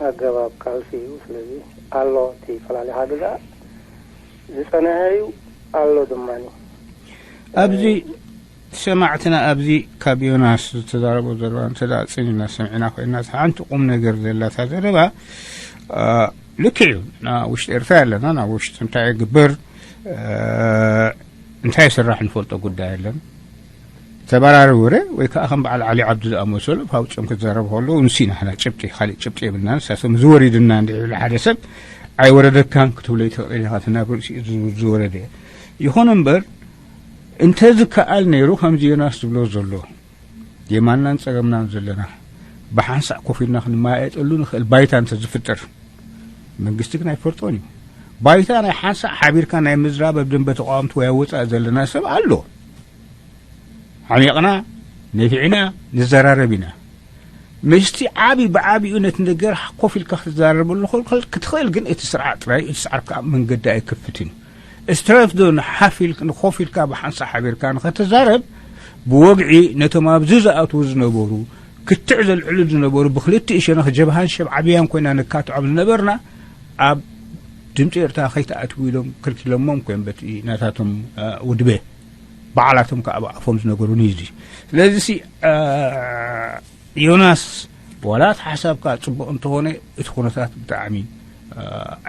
ኣገባብ ቃልሲ እዩ ስለዚ ኣሎ እቲ ፈላሊኻ ግዛእ ዝጸንሐ እዩ ኣሎ ድማ ኣብዚ ሰማዕትና ኣብዚ ካብ ዮናስ ዝተዛረቦ ዘረባ እንተ ደኣ ጽኒና ሰሚዕና ኮይና፣ እታ ሓንቲ ቁም ነገር ዘላ እታ ዘረባ፣ እ፣ ልክዕ እዩ። ናብ ውሽጢ ኤርትራ ኣለና፣ ናብ ውሽጢ እንታይ ይግበር፣ እ፣ እንታይ ይስራሕ ንፈልጦ ጉዳይ የለን። ተበራሪ ወረ ወይ ከዓ ከም በዓል ዓሊ ዓብዱ ዝኣመሰሉ ፋውጭም ክዛረቡ ከለዉ፣ ንሱ ኢና ሕና ጭብጢ፣ ካልእ ጭብጢ የብልናን። ንሳቶም እዚ ወሪድና እንድዒ ኢሉ ሓደ ሰብ ኣይወረደካን ክትብሎ ይትኽእል ኢኻ፣ እቲ ናብ ርእሲኡ ዝ-፣ ዝወረደ። ይኹን እምበር፣ እንተ ዝከኣል ነይሩ፣ ከምዚ ዮናስ ዝብሎ ዘሎ፣ የማንናን ጸገምናን ዘለና፣ ብሓንሳእ ኮፍ ኢልና ክንመያየጠሉ ንኽእል ባይታ እንተ ዝፍጠር፣ መንግስቲ ግን ኣይፈልጦን እዩ። ባይታ ናይ ሓንሳእ ሓቢርካ ናይ ምዝራብ ኣብ ደንበ ተቃወምቲ ወይ ኣብ ወጻኢ ዘለና ሰብ ኣሎ። ዓሚቕና፣ ነፊዕና፣ ንዘራረብ ኢና። ምስቲ ዓቢ ብዓቢኡ ነቲ ነገር ኮፍ ኢልካ ክትዛረበሉ ክል-፣ ክል-፣ ክትኽእል፣ ግን እቲ ስርዓት ጥራይ፣ እቲ ስርዓት ከኣ መንገዲ ኣይከፍትን። ስትረፍ ዶ ንሓፍ ኢል-፣ ንኮፍ ኢልካ ብሓንሳእ ሓቢርካ ንኸትዛረብ፣ ብወግዒ ነቶም ኣብዚ ዝኣትዉ ዝነበሩ፣ ክትዕ ዘልዕሉ ዝነበሩ፣ ብክልቲኡ ሸነኽ ጀብሃን ሸብዓብያን ኮይና ነካትዖም ዝነበርና፣ ኣብ ድምፂ ኤርትራ ከይትኣትዉ ኢሎም ከልኪሎሞም ኮይም በቲ ናታቶም፣ እ፣ ውድበ። ባዕላቶም ከኣ ብኣፎም ዝነገሩኒ እዩ እዚ። ስለዚ ሲ፣ እ፣ ዮናስ፣ ዋላ እቲ ሓሳብካ ጽቡቕ እንተኾነ፣ እቲ ኩነታት ብጣዕሚ፣ እ፣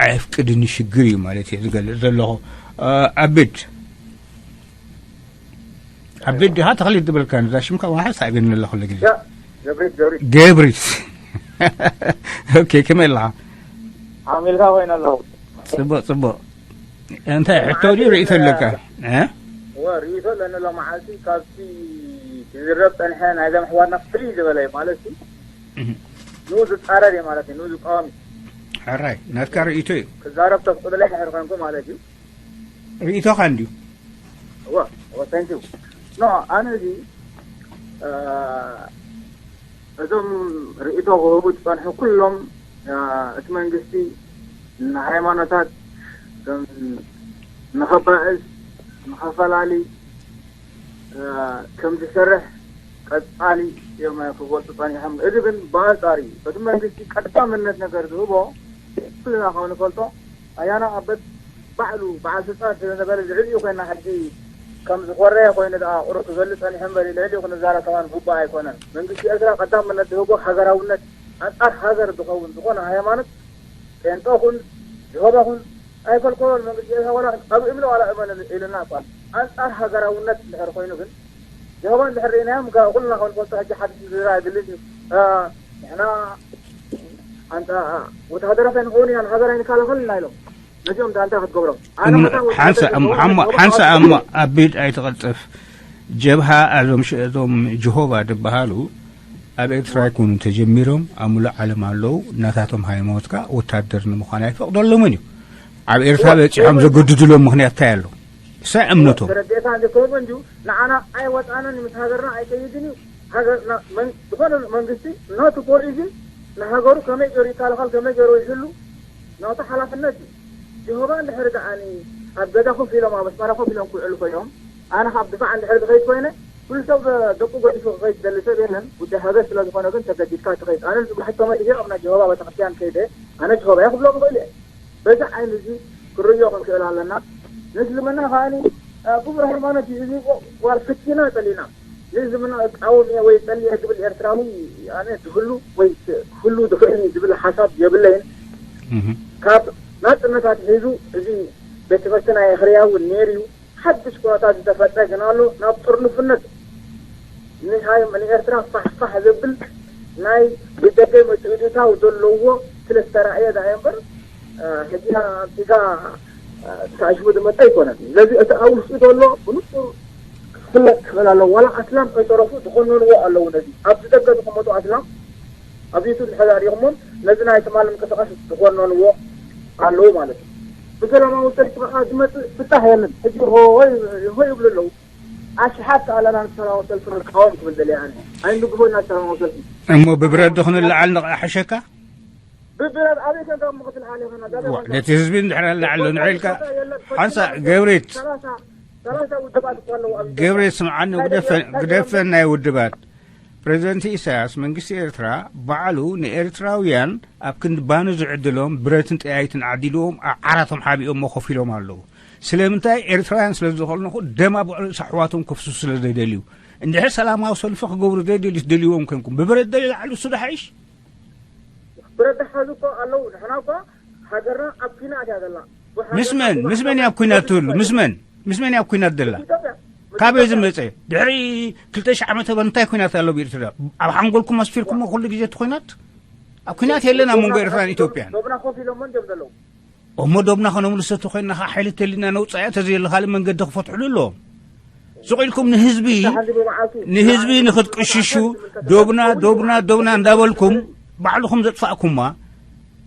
ኣየፍቅድን ሽግር እዩ ማለት እየ ዝገልጽ ዘለኹ። እ፣ ኣቢድ፣ ኣቢድ ዲኻ ተኽሊት ዝበልካኒ? እዛ ሽምካ ዋላ ሓሳብ እየኒ ኣለኹ ኩሉ ግዜ። ያ፣ ገብሪት፣ ገብሪት። ገብሪት። ኦኬ፣ ከመይ ኣለኻ? ዓሚልካ ኮይነ ኣለኹ። ጽቡቕ፣ ጽቡቕ። እንታይ ሕቶ ድዩ ርእይቶ ኣለካ? እ? እወ፣ ርእይቶ ኣለኒ። ሎመዓልቲ ካብቲ ክዝረብ ጸንሐ ናይዞም ኣሕዋትና ፍልይ ዝበለ እዩ ማለት እዩ። እህ። ንኡ ዝጻረር እዩ ማለት እዩ፣ ንኡ ዝቃወም እዩ። ሕራይ፣ ናትካ ርእይቶ እዩ። ክዛረብ ተፍቅዱለይ ድሕር ኮንኩ ማለት እዩ። ርእይቶኻ እንድዩ። እወ፣ እወ፣ thank you። ኖ፣ ኣነ እዚ፣ እ፣ እዞም ርእይቶ ክህቡ ዝጸንሑ ኩሎም፣ እ፣ እቲ መንግስቲ ንሃይማኖታት ከም ንኸባእስ፣ ንኸፈላሊ፣ እ፣ ከም ዝሰርሕ ቀጻሊ እዮም ክገልጹ ጸኒሖም። እዚ ግን ብኣንጻር እዩ። እቲ መንግስቲ ቀዳምነት ነገር ዝህቦ ኩልና ከም ንፈልጦ ኣያና ኣበት ባዕሉ በዓል ስልጣን ስለ ነበረ ልዕሊኡ ኮይና ሕጂ ከም ዝኾረየ ኮይኑ ደኣ ቁሩብ ክገልጽ ጸኒሑ እምበር ልዕሊኡ ክንዛረብ ከማን ግቡእ ኣይኮነን። መንግስቲ ኤርትራ ቀዳምነት ዝህቦ ሃገራውነት ኣንጻር ሃገር ዝኸውን ዝኾነ ሃይማኖት ጴንጦ ኩን ጀሆባ ኩን ኣይፈልኮን መንግስቲ ኤርትራ ዋላ ኣብ እምነ ዋላ እመን ኢልና እኳ ኣንጻር ሃገራውነት እንድሕር ኮይኑ ግን ጀሆባ እንድሕር ርኢናዮም ከ ኩልና ከም ንፈልጦ ሕጂ ሓድሽ ምዝራ የድልን እዩ። እ፣ ንሕና ኣንጻ ወተሃደራት ኣይንኸውን ኢና ንሃገር ኣይንከላኸል ኢና ኢሎም። ነዚኦም ዳንታ ክትገብሮም። ኣነ እሞ መታን ሓንሳ ወተሃደር እሞ ዝኸውን ሓማ-፣ ሓንሳ ሓንሳ እሞ ኣቢድ ኣይትቐልጥፍ። ጀብሃ፣ እዞም ሽ-፣ እዞም ጀሆባ ዝበሃሉ ኣብ ኤርትራ ኣይኮኑን ተጀሚሮም፣ ኣብ ሙሉእ ዓለም ኣለዉ። ናታቶም ሃይማኖት ከኣ ወታደር ንምዃን ኣይፈቕደሎምን እዩ። ኣብ ኤርትራ እወ፣ በጺሖም እወ። ዘገድድሎም ምኽንያት እንታይ ኣሎ? እሳ እምነቶም። ተረዲእካ እንዲ ከምኡ እንድዩ፣ ንዓና ኣይወጻናን እዩ፣ ምስ ሃገርና ኣይከይድን እዩ። ሃገርና መን-፣ ዝኾነ መንግስቲ ናቱ ፖሊሲ ንሃገሩ ከመይ ገይሩ ይከላኸል፣ ከመይ ገይሩ ይሕሉ፣ ናቱ ሓላፍነት እዩ። ጀሆባ እንድሕር ደኣኒ ኣብ ገዛ ኮፍ ኢሎም፣ ኣብ ኣስመራ ኮፍ ኢሎም ክውዕሉ ኮይኖም፣ ኣነ ካብ ድፋዕ እንድሕር ዝኸይድ ኮይነ፣ ኩሉ ሰብ ደቁ ገዲፉ ክኸይድ ዝደሊ ሰብ የለን። ጉዳይ ሃገር ስለ ዝኾነ ግን ተገዲድካ ትኸይድ። ኣነ ንብሕቶ መሊሰ ኣብ ናይ ጀሆባ ቤተክርስትያን ከይደ፣ ኣነ ጀሆባ እየ ክብሎም ይኽእል እየ። በዚ ዓይኒ እዚ ክርዮ ክንክእል ኣለና። ንእስልምና ከኣኒ፣ እ፣ ክቡር ሃይማኖት እዩ። እዚ ጓል ፍቲና ጸሊና። ንእስልምና እቃወም እየ ወይ ጸሊ እየ ዝብል ኤርትራዊ ኣነ ዝህሉ ወይ ክህሉ ዝኽእል እዩ ዝብል ሓሳብ የብለይን። እህ። ካብ ናጽነታት ሒዙ እዚ ቤት ትምህርቲ ናይ ኣኽርያ እውን ነይሩ እዩ። ሓድሽ ኩነታት ዝተፈጥረ ግን ኣሎ፣ ናብ ጥርንፍነት ንሃይ-፣ ንኤርትራ ፋሕፋሕ ዘብል ናይ ብደገ ምትእትታው ዘለዎ ስለ ዝተራእየ ደኣ እምበር፣ እ፣ ሕጂ ኣምጺጋ፣ እ፣ ተኣሽሙ ዝመጸ ኣይኮነን። ስለዚ እቲ ኣብ ውሽጢ ዘሎ ብንጹር ክፍለጥ ክኽእል ኣለዎ። ዋላ ኣስላም ከይተረፉ ዝኾነንዎ ኣለዉ። ነዚ ኣብዚ ደገ ዝቕመጡ ኣስላም ኣብ ዩቱብ ድሕር ኣሪኹሞም ነዚ ናይ ትማሊ ምንቅስቓስ ዝኾነንዎ ኣለዉ ማለት እዩ። ብሰላማዊ ሰልፊ ከዓ ዝመጽእ ፍታሕ የለን። ሕጂ ሆይ ሆይ ይብሉ ኣለዉ። ኣሽሓት ከኣ ኣለና ንሰላማዊ ሰልፊ ንቃወም ክብል ደልየ ኣነ። ኣይንድግፎ ኢና ሰላማዊ ሰልፊ። እሞ ብብረት ዶ ክንለዓል ንቕሓሸካ? ብብረት ኣበይ ኮንካ እሞ ክትልዓል ኢኻ? ናብ ዋ፣ ነቲ ህዝቢ እንድሕር ኣለዓሎ ንዒልካ የለን። ሓንሳ ገብሬት፣ ሰላሳ፣ ሰላሳ ውድባት እኮ ኣለዉ ኣብዚ ገብሬት ስምዓኒ፣ ግደፈ-፣ ግደፈን ናይ ውድባት። ፕሬዚደንት ኢሳያስ መንግስቲ ኤርትራ ባዕሉ ንኤርትራውያን ኣብ ክንዲ ባኒ ዝዕድሎም ብረትን ጠያይትን ዓዲልዎም ኣብ ዓራቶም ሓቢኦሞ ኮፍ ኢሎም ኣለዉ። ስለምንታይ? ኤርትራውያን ስለ ዝኾንኹ፣ ደም ኣብ ርእሲ ኣሕዋቶም ከፍስሱ ስለ ዘይደልዩ። እንድሕር ሰላማዊ ሰልፊ ክገብሩ ዘይደልዩ፣ ደልይዎም ኮንኩም ብብረት ደልዩ ላዕሉ እሱ ደሓይሽ። ብረት ሓዙ እኮ ኣለዉ። ንሕና እኮ ሃገርና ኣብ ኲናት እያ ዘላ። ምስ መን? ምስ መን እያ ኣብ ኲናት ትህሉ? ምስ መን? ምስ መን እያ ኣብ ኲናት ዘላ? ኢትዮጵያ። ካበይ ዝመጸ? ድሕሪ ክልተ ሽሕ ዓመተ ምህረት እንታይ ኲናት ኣሎ ብኤርትራ? ኣብ ሓንጎልኩም ኣስፊርኩሞ ኩሉ ግዜ እቲ ኲናት? ኣብ ኲናት የለን ኣብ መንጎ ኤርትራን ኢትዮጵያን። ዶብና ኮፍ ኢሎሞ እንዲዮም ዘለዉ። እሞ ዶብና ከነምልሰቱ ኮይንና ኸዓ ሓይሊ ተሊና ነውጻያ፣ ተዘየለ ካልእ መንገዲ ክፈትሕሉ ኣለዎም። ስቕ ኢልኩም ንህዝቢ፣ ንህዝቢ ንኽትቅሽሹ፣ ዶብና፣ ዶብና፣ ዶብና እንዳበልኩም ባዕልኹም ዘጥፋእኩማ።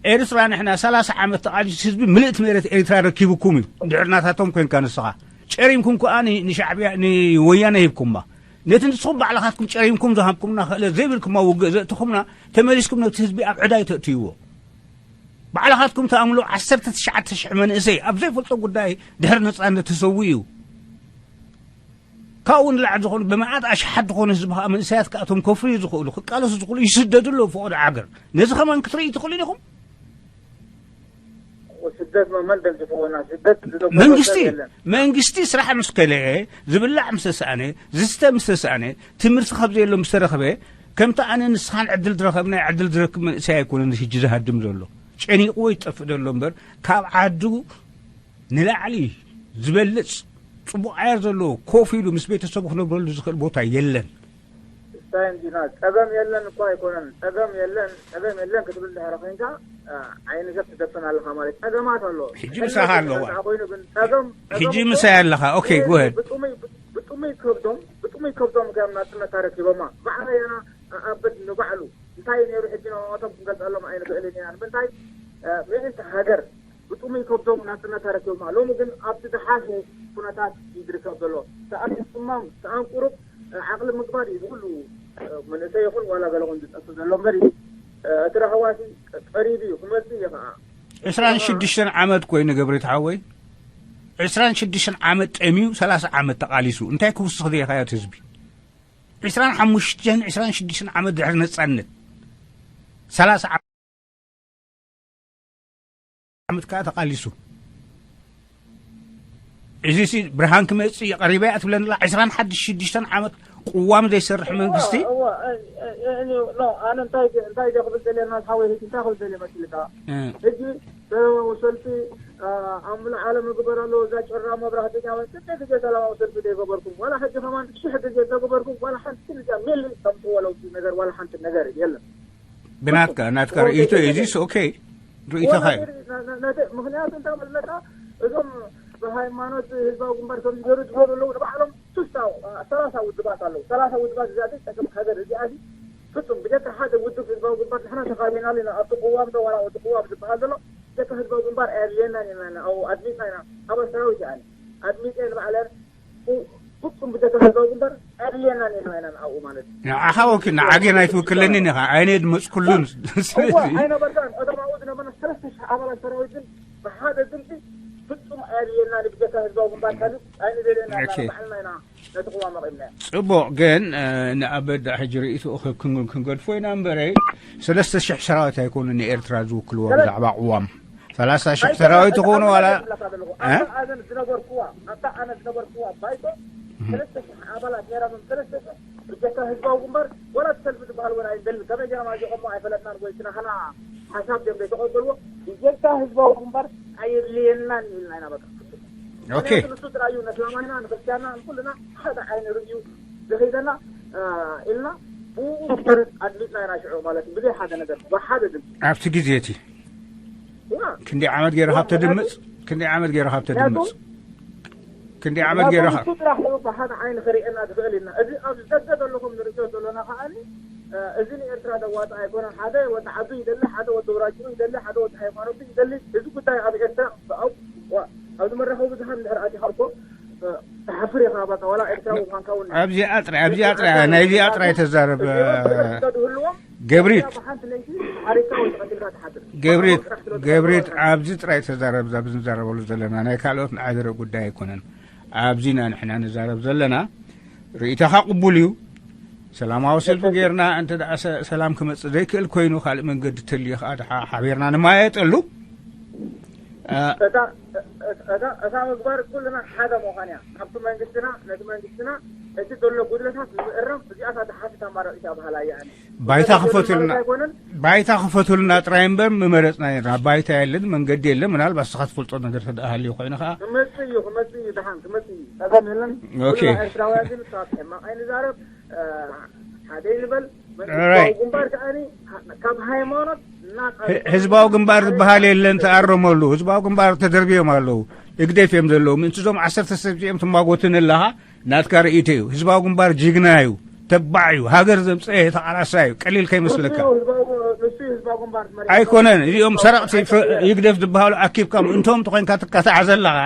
ኤርትራ ንሕና ሰላሳ ዓመት ተቓሊሱ ህዝቢ ምልእቲ መሬት ኤርትራ ረኪብኩም እዩ። እንድሕር ናታቶም ኮንካ ንስኻ። ጨሪምኩም ከኣ ን-፣ ንሻዕብያ፣ ንወያነ ሂብኩማ። ነቲ ንስኹም ባዕልኻትኩም ጨሪምኩም ዝሃብኩምና ክእለት ዘይብልኩማ ውግእ ዘእትኹምና፣ ተመሊስኩም ነቲ ህዝቢ ኣብ ዕዳ እዩ ተእትይዎ። ባዕልኻትኩም ተኣምሉ ዓሰርተ ትሽዓተ ሽሕ መንእሰይ ኣብ ዘይፈልጦ ጉዳይ ድሕሪ ነጻነት ተሰዊኡ እዩ። ካብኡ ንላዕሊ ዝኾኑ ብመዓት ኣሽሓት ዝኾኑ ህዝቢ ከዓ መንእሰያት ከዓ እቶም ከፍርዩ ዝኽእሉ፣ ክቃለሱ ዝኽእሉ ይስደዱ ኣለዉ ፈቐዶ ዓገር። ነዚ ከማን ክትርእዩ ትኽእሉ ኢኹም? ስደት መመን ደንግፍዎና? ስደት ዝደጎመ መንግስቲ፣ ሰብ የለን። መንግስቲ ስራሕ ምስ ከለኤ፣ ዝብላዕ ምስ ተሰኣነ፣ ዝስተ ምስ ተሰኣነ፣ ትምህርቲ ካብ ዘየሎ ምስ ተረኽበ፣ ከምቲ ኣነ ንስኻን ዕድል ዝረኸብና ዕድል ዝረክብ መንእሰይ ኣይኮነን ሕጂ ዝሃድም ዘሎ። ጨኒቕዎ ይጠፍእ ዘሎ እምበር፣ ካብ ዓዱ ንላዕሊ ዝበልጽ ጽቡቕ ኣየር ዘለዎ፣ ኮፍ ኢሉ ምስ ቤተሰቡ ክነብረሉ ዝኽእል ቦታ የለን። ስታይ እንዲና፣ ጸገም የለን እኮ ኣይኮነን። ጸገም የለን፣ ጸገም የለን ክትብል ድሕሪ ኮይንካ፣ አ፣ ዓይኒ ሰብ ትደፍን ኣለኻ ማለት ጸገማት ኣሎ። ሕጂ ምሳኻ ኣለዋ። ኮይኑ ግን ጸገም፣ ሕጂ ጸገም ምሳይ ኣለኻ። ኦኬ፣ እ፣ go ahead። ብጥሙይ፣ ብጥሙይ ከብዶም፣ ብጥሙይ ከብዶም ከም ናጽነት ተረኪቦማ። ባዕላ የና፣ አ፣ ኣበድ ንባዕሉ። እንታይ ነይሩ ሕጂ ንዕኦም ክንገልጸሎም ኣይንኽእልን ኢና። ንምንታይ፣ አ፣ ምእንቲ ሃገር ብጥሙይ ከብዶም ናጽነት ተረኪቦማ። ሎሚ ግን ኣብቲ ዝሓሸ ኩነታት እዩ ዝርከብ ዘሎ። ሰኣን ጽማም፣ ሰኣን ቁሩብ፣ እ፣ ዓቕሊ ምግባር እዩ ዝኹሉ፣ እ፣ መንእሰይ ይኹን ዋላ ገለ ኾን ዝጠፍእ ዘሎ እምበር እዩ። እ፣ እቲ ራህዋሲ ቀሪቡ እዩ፣ ክመጽእ እዩ ኸዓ። ዕስራን ሽዱሽተን ዓመት ኮይኑ ገብሬት ሓወይ፣ ዕስራን ሽዱሽተን ዓመት ጠምዩ፣ ሰላሳ ዓመት ተቓሊሱ። እንታይ ክውስኽ ደይኻዮ እቲ ህዝቢ? ዕስራን ሓሙሽተን፣ ዕስራን ሽዱሽተን ዓመት ድሕሪ ነጻነት፣ ሰላሳ ዓመት ከኣ ተቓሊሱ። እዚሲ ብርሃን ክመጽእ እዩ ቀሪበ እያ ትብለና ዘላ። ዕስራን ሽዱሽተን ዓመት ቅዋም ዘይሰርሕ መንግስቲ። እዋ፣ እዋ፣ እ-፣ እ-፣ እ-፣ ኖ፣ ኣነ እንታይ፣ እንታይ ደኣ ክብል ደልየ፣ ናት ሓወይ፣ እንታይ ክብል ደልየ መሲልካ? እ። ሕጂ ሰላማዊ ሰልፊ፣ አ፣ ኣብ ሙሉእ ዓለም ይግበር ኣሎ፣ እዛ ጭራ መብራህቲ እያ፣ ክንደይ ግዜ ሰላማዊ ሰልፊ ዘይገበርኩም? ዋላ ሕጂ ከማን ሽሕ ግዜ ዘይገበርኩም፣ ዋላ ሓንቲ ግዜ ሚሊ ከምጽዎ ለውጢ ነገር፣ ዋላ ሓንቲ ነገር የለን። ብናትካ፣ ናትካ ርእይቶ እዩ፣ እዚስ ኦኬ፣ ርእይቶኻ እዩ። ወላ ነ-፣ ነ-፣ ነቲ፣ ምኽንያቱ እንታይ መስለካ? እዞም ብሃይማኖት ህዝባዊ ግንባር ከምዚ ገይሩ ዝብሉ ኣለዉ፣ ንባዕሎም ሱሳ፣ አ፣ ሰላሳ ውድባት ኣለዉ። ሰላሳ ውድባት እዚኣ ጸገም ሃገር እዚኣ እዚ ፍጹም ብጀካ ሓደ ውድብ ህዝባዊ ግንባር ንሕና ተኻቢናሉ ኢና፣ ኣብቲ ቅዋም ዶ ዋላ እቲ ቅዋም ዝበሃል ዘሎ፣ ብጀካ ህዝባዊ ግንባር ኣየድልየናን ኢና፣ ኣብኡ ኣድሚፅና ኢና፣ ኣባል ሰራዊት እያ ኣነ ኣድሚፀ ንባዕለ ኡ-፣ ፍጹም ብጀካ ህዝባዊ ግንባር ኣድልየናን ኢና ኢና ኣብኡ ማለት እዩ። ንዓኻ ወኪል፣ ንዓጌን ኣይትውክለንን ኢኻ፣ ኣይነ ድመፅኩሉን። እዋ፣ ስለዚ ኣይነበርካን። ቀደም ኣብኡ ዝነበርና ሰለስተ ሽሕ ኣባላት ሰራዊት ግን ብሓደ ድምፂ ፍጹም ኣየድልየናን ብጀካ ህዝባዊ ግንባር ካልእ ኣይንደልየና ኢና፣ ኦኬ። ባዕልና ኢና ነቲ ቅዋም ኣቕሪብናዮ። ጽቡቕ፣ ግን፣ እ፣ ንኣበዳ ሕጂ ርእይትኡ ክ-፣ ክን-፣ ክንገድፎ ኢና እምበረይ፣ ሰለስተ ሽሕ ሰራዊት ኣይኮኑን ንኤርትራ ዝውክልዎ ሰለስተ ብዛዕባ ቅዋም። ሰላሳ ሽሕ ሰራዊት ይኾኑ ዋላ፣ ኣይኮነን ዝብለካ ዘለኹ። እ? ኣብታ ኣነ ዝነበርኩዋ፣ ኣብታ ኣነ ዝነበርኩዋ ባይቶ፣ እህ። ሰለስተ ሽሕ ኣባላት ነይሮም፣ ሰለስተ ሽሕ ብጀካ ህዝባዊ ግንባር፣ ወላ እቲ ሰልፊ ዝበሃል እውን ኣይንደልን። ከመይ ገይሮም ኣዚቖሞ ኣይፈለጥናን ወይ እቲ ናህና ሓሳብ ድዮም ዘይተቐበልዎ? ብጀካ ህዝባዊ ግንባር ኣየድልየናን ኢልና ኢና በቃ። ኦኬ። ምኽንያቱ ንሱ ጥራይ እዩ ነስላማይና፣ ንክርስትያንና፣ ንኩልና ሓደ ዓይኒ ርእዩ ዝኸይደና፣ አ፣ ኢልና ብኡ መሰረት ኣድሚፅና ኢና ሽዑ ማለት እዩ። ብዘይ ሓደ ነገር፣ ብሓደ ድምፂ። ኣብቲ ግዜ እቲ ያ። ክንደይ ዓመት ገይርኻ ምኽንያቱ ተድምፅ? ክንደይ ዓመት ገይርኻ ምኽንያቱ ተድምፅ? ክንደይ ዓመት ምኽንያቱ ገይርኻ? ንሱ ጥራሕ እዩ ብሓደ ዓይኒ ክርእየና ዝኽእል ኢልና። እዚ ኣብዚ ደገ ዘለኹም ንርእዮ ዘለና ከዓኒ፣ እ፣ እዚ ንኤርትራ ዘዋጽእ ኣይኮነን። ሓደ ወዲ ዓዱ ይደሊ፣ ሓደ ወዲ ውራጅኡ ይደሊ፣ ሓደ ወዲ ሃይማኖቱ ይደሊ። እዚ ጉዳይ ኣብ ኤርትራ፣ ኣብ፣ ዋ-፣ ኣብዚ መራኸቢ ብዙሃን እንድሕር ኣቲኻ እኮ፣ እ፣ ትሓፍር ኢኻ። በቃ፣ ዋላ ኤርትራዊ ምዃንካ እውን ኣብዚኣ ጥራይ፣ ኣብዚኣ ጥራይ፣ ናይዚኣ ጥራይ ተዛረብ፣ እዚ እውን እ፣ ስደት ዝህልዎም ገብሪት፣ ብሓንቲ ለይቲ ሓሪድካ ወይ ተቐቲልካ ትሓድር። ገብሪት፣ ጥራሕ ስለ ገብሪት፣ ዝኸውን ኣብዚ ጥራይ ተዛረብ፣ እዛ ብንዛረበሉ ዘለና ናይ ካልኦት ንዓይ ዘርኢ ጉዳይ ኣይኮነን። ኣብዚ ኢና ንሕና ንዛረብ ዘለና። ርእይቶኻ ቅቡል እዩ። ሰላማዊ ሰልፊ ጌርና እንተ ደኣ ሰ-፣ ሰላም ክመጽእ ዘይክእል ኮይኑ፣ ካልእ መንገዲ ተልዩ ከኣ ደሓ ሓቢርና ንመያየጠሉ። እታ እታ እታ ምግባር ኩልና ሓደ ምዃን እያ። ካብቲ መንግስትና ነቲ መንግስትና እቲ ዘሎ ጉድለታት ንምእራም እዚኣ እታ ዝሓሸት ኣማራጺት እያ በሃላይ እየ ኣነ። ባይታ ክፈቱልና። ኣይኮነን። ባይታ ክፈቱልና ጥራይ እምበር ምመረጽና ነርና። ባይታ የለን፣ መንገዲ የለን። ምናልባት ንስኻ ትፈልጦ ነገር ተደኣ ሃልዩ ኮይኑ ኸኣ። ክመጽእ እዩ፣ ክመጽእ እዩ፣ ደሓን ክመጽእ እዩ። ጸገም የለን። ኦኬ። ኩልና ኤርትራውያን ግን ካብ ሕማቕ ኣይንዛረብ፣ እ፣ ሓደ ይንበል። Alright። ህዝባዊ ግንባር ከኣኒ ካብ ሃይማኖት ናጻ ህ-፣ ህዝባዊ ግንባር ዝበሃል የለን፣ ተኣረመሉ። ህዝባዊ ግንባር ተደርብዮም ኣለዉ። ህግደፍ እዮም ዘለዉ። ምእንቲ እዞም ዓሰርተ ሰብ እዚኦም ትማጎትን ኣለኻ፣ ናትካ ርእይቶ እዩ። ህዝባዊ ግንባር ጅግና እዩ፣ ተባዕ እዩ፣ ሃገር ዘምጸኤ ተቓላሳይ እዩ። ቀሊል ከይመስለካ። ንሱ እዩ ህዝባዊ፣ ንሱ እዩ ህዝባዊ ግንባር መሪሕ። ኣይኮነን። እዚኦም ሰረቕቲ ፍረ-፣ ይግደፍ ዝበሃሉ ኣኪብካ ምእንቶም ተኾይንካ ትካታዕ ዘለኻ፣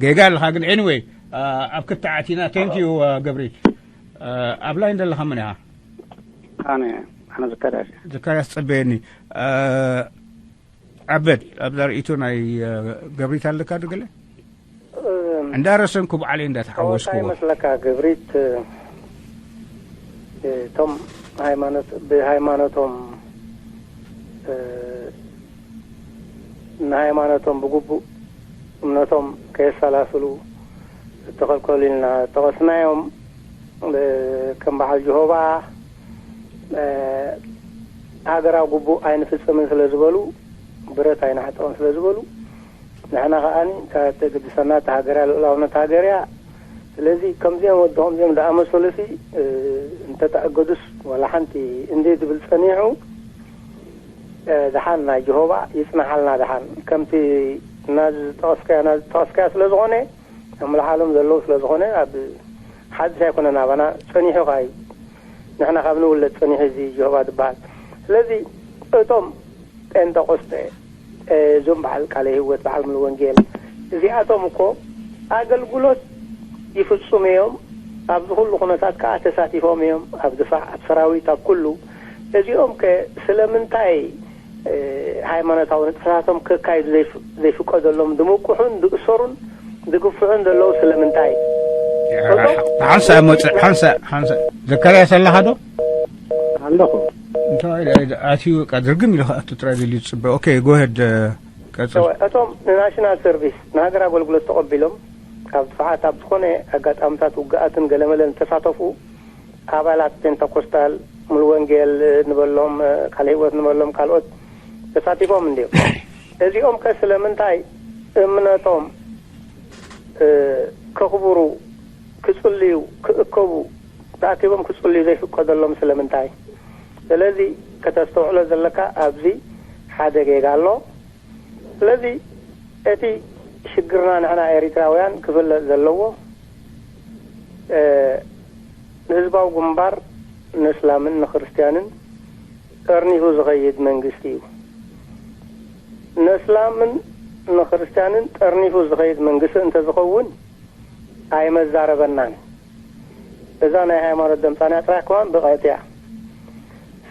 ጌጋ ኣለኻ። ግን anyway፣ ኣ-፣ ኣብ ክትዓት ኢና። Thank you፣ ኣ፣ ገብሪ። ኣ፣ ኣብ ላይን ዘለኻ መን ኢኻ? ኣነ፣ ኣነ ዘካርያስ እየ። ዘካርያስ ጸበየኒ። ኣ፣ ዓበድ፣ ኣብዛ ርእይቶ ናይ፣ እ፣ ገብሪት ኣለካ ዶ ገለ? እም፣ እንዳረሰንኩ በዓለይ እንዳተሓወስኩዎ። እንታይ ይመስለካ ገብሪት፣ እ፣ እቶም ሃይማኖት፣ ብሃይማኖቶም፣ እ፣ ንሃይማኖቶም ብግቡእ እምነቶም ከየሰላስሉ ዝተኸልከሉ ኢልና ጠቐስናዮም። እ፣ ከም በዓል ጀሆባ፣ እ፣ ሃገራዊ ግቡእ ኣይንፍጽምን ስለ ዝበሉ፣ ብረት ኣይንዓጠቕን ስለ ዝበሉ፣ ንሕና ከኣ እታ ተገድሰና እታ ሃገር እያ፣ ልኡላውነት ሃገር እያ። ስለዚ ከምዚኦም ወዲ ከምዚኦም ዝኣመሰሉሲ፣ እ፣ እንተተኣገዱስ ዋላ ሓንቲ እንዴ ዝብል ጸኒሑ፣ እ፣ ደሓን ናይ ጀሆባ ይጽናሓልና። ደሓን ከምቲ ናዚ ዝጠቐስካዮ፣ ናዚ ዝጠቐስካዮ ስለ ዝኾነ፣ ኣብ ምልዓሎም ዘለዉ ስለ ዝኾነ፣ ኣብ ሓድሽ ኣይኮነን ኣባና፣ ጸኒሑ ኸኣ እዩ። ንሕና ካብ ንውለድ ጸኒሑ እዚ ጀሆባ ዝበሃል። ስለዚ እቶም ጴንጠቆስጠ፣ እ፣ እዞም በዓል ቃለ ህይወት፣ በዓል ሙሉ ወንጌል፣ እዚኣቶም እኮ ኣገልግሎት ይፍጽሙ እዮም። ኣብዚ ኩሉ ኩነታት ከኣ ተሳቲፎም እዮም። ኣብ ድፋዕ፣ ኣብ ሰራዊት፣ ኣብ ኩሉ። እዚኦም ከ ስለምንታይ፣ እ፣ ሃይማኖታዊ ንጥፈታቶም ከካይዱ ዘይፍ-፣ ዘይፍቀደሎም፣ ድምቁሑን ድእሰሩን ድግፍዑን ዘለዉ ስለምንታይ? እቶም ሓንሳ መጽእ፣ ሓንሳ፣ ሓንሳ። ዘካርያስ ኣለኻ ዶ? ኣለኹ። እንታይ ኢለ፣ ኢለ ኣትዩ፣ በቃ ድርግም ኢሉ ክኣቱ ጥራይ ደልዩ ዝጽበ። ኦኬ፣ go ahead፣ እ፣ ቀጽል። እወ፣ እቶም ንናሽናል ሰርቪስ፣ ንሃገር ኣገልግሎት ተቐቢሎም፣ ኣብ ድፋዓት፣ ኣብ ዝኾነ ኣጋጣምታት ውግኣትን ገለመለን ዝተሳተፉ ኣባላት ፔንተኮስታል፣ ሙሉ ወንጌል ንበሎም፣ እ፣ ቃለ ህይወት ንበሎም፣ ካልኦት ተሳቲፎም እንድዮም። እዚኦም ከ ስለምንታይ እምነቶም፣ እ፣ ከኽብሩ፣ ክጽልዩ፣ ክእከቡ፣ ተኣኪቦም ክጽልዩ ዘይፍቀደሎም ስለምንታይ? ስለዚ ከተስተውዕሎ ዘለካ ኣብዚ ሓደ ጌጋ ኣሎ። ስለዚ እቲ ሽግርና ንሕና ኤሪትራውያን ክፍለጥ ዘለዎ፣ እ፣ ንህዝባዊ ግንባር ንእስላምን ንክርስትያንን ጠርኒፉ ዝኸይድ መንግስቲ እዩ። ንእስላምን ንክርስትያንን ጠርኒፉ ዝኸይድ መንግስቲ እንተዝኸውን ኣይመዛረበናን። እዛ ናይ ሃይማኖት ደምጻንያ ጥራይ ከማን ብቕዕቲ እያ።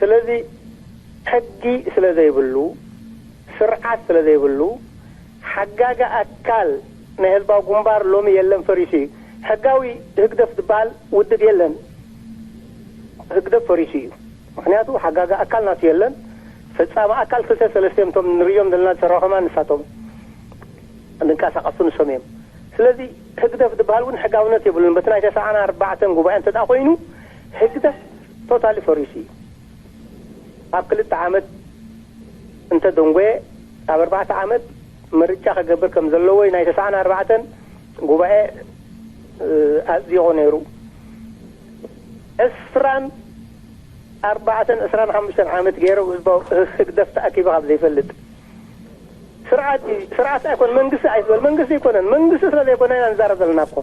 ስለዚ ሕጊ ስለ ዘይብሉ፣ ስርዓት ስለ ዘይብሉ፣ ሓጋጊ ኣካል ናይ ህዝባዊ ግንባር ሎሚ የለን፣ ፈሪሱ እዩ። ሕጋዊ ህግደፍ ዝበሃል ውድብ የለን። ህግደፍ ፈሪሱ እዩ። ምኽንያቱ ሓጋጊ ኣካል ናቱ የለን። ፈጻሚ ኣካል ክልተ ሰለስተ እዮም፣ እቶም ንርእዮም ዘለና ዝሰርሑ ከማን ንሳቶም። ዝንቀሳቐሱ ንሶም እዮም። ስለዚ ህግደፍ ዝበሃል እውን ሕጋውነት የብሉን። በቲ ናይ ተስዓን ኣርባዕተን ጉባኤ እንተ ደኣ ኮይኑ ህግደፍ ቶታሊ ፈሪሱ እዩ። ኣብ ክልተ ዓመት እንተ ደንጎየ ኣብ ኣርባዕተ ዓመት ምርጫ ክገብር ከም ዘለዎ እዩ ናይ ተስዓን ኣርባዕተን ጉባኤ፣ እ፣ ኣጽዲቑ ነይሩ። ዕስራን ኣርባዕተን፣ ዕስራን ሓሙሽተን ዓመት ገይሩ ህዝባዊ ህግደፍ ተኣኪቡ ካብ ዘይፈልጥ። ስርዓት እዩ፣ ስርዓት ኣይኮን፣ መንግስቲ ኣይትበል፣ መንግስቲ ኣይኮነን። መንግስቲ ስለ ዘይኮነ ኢና ንዛረብ ዘለና እኮ።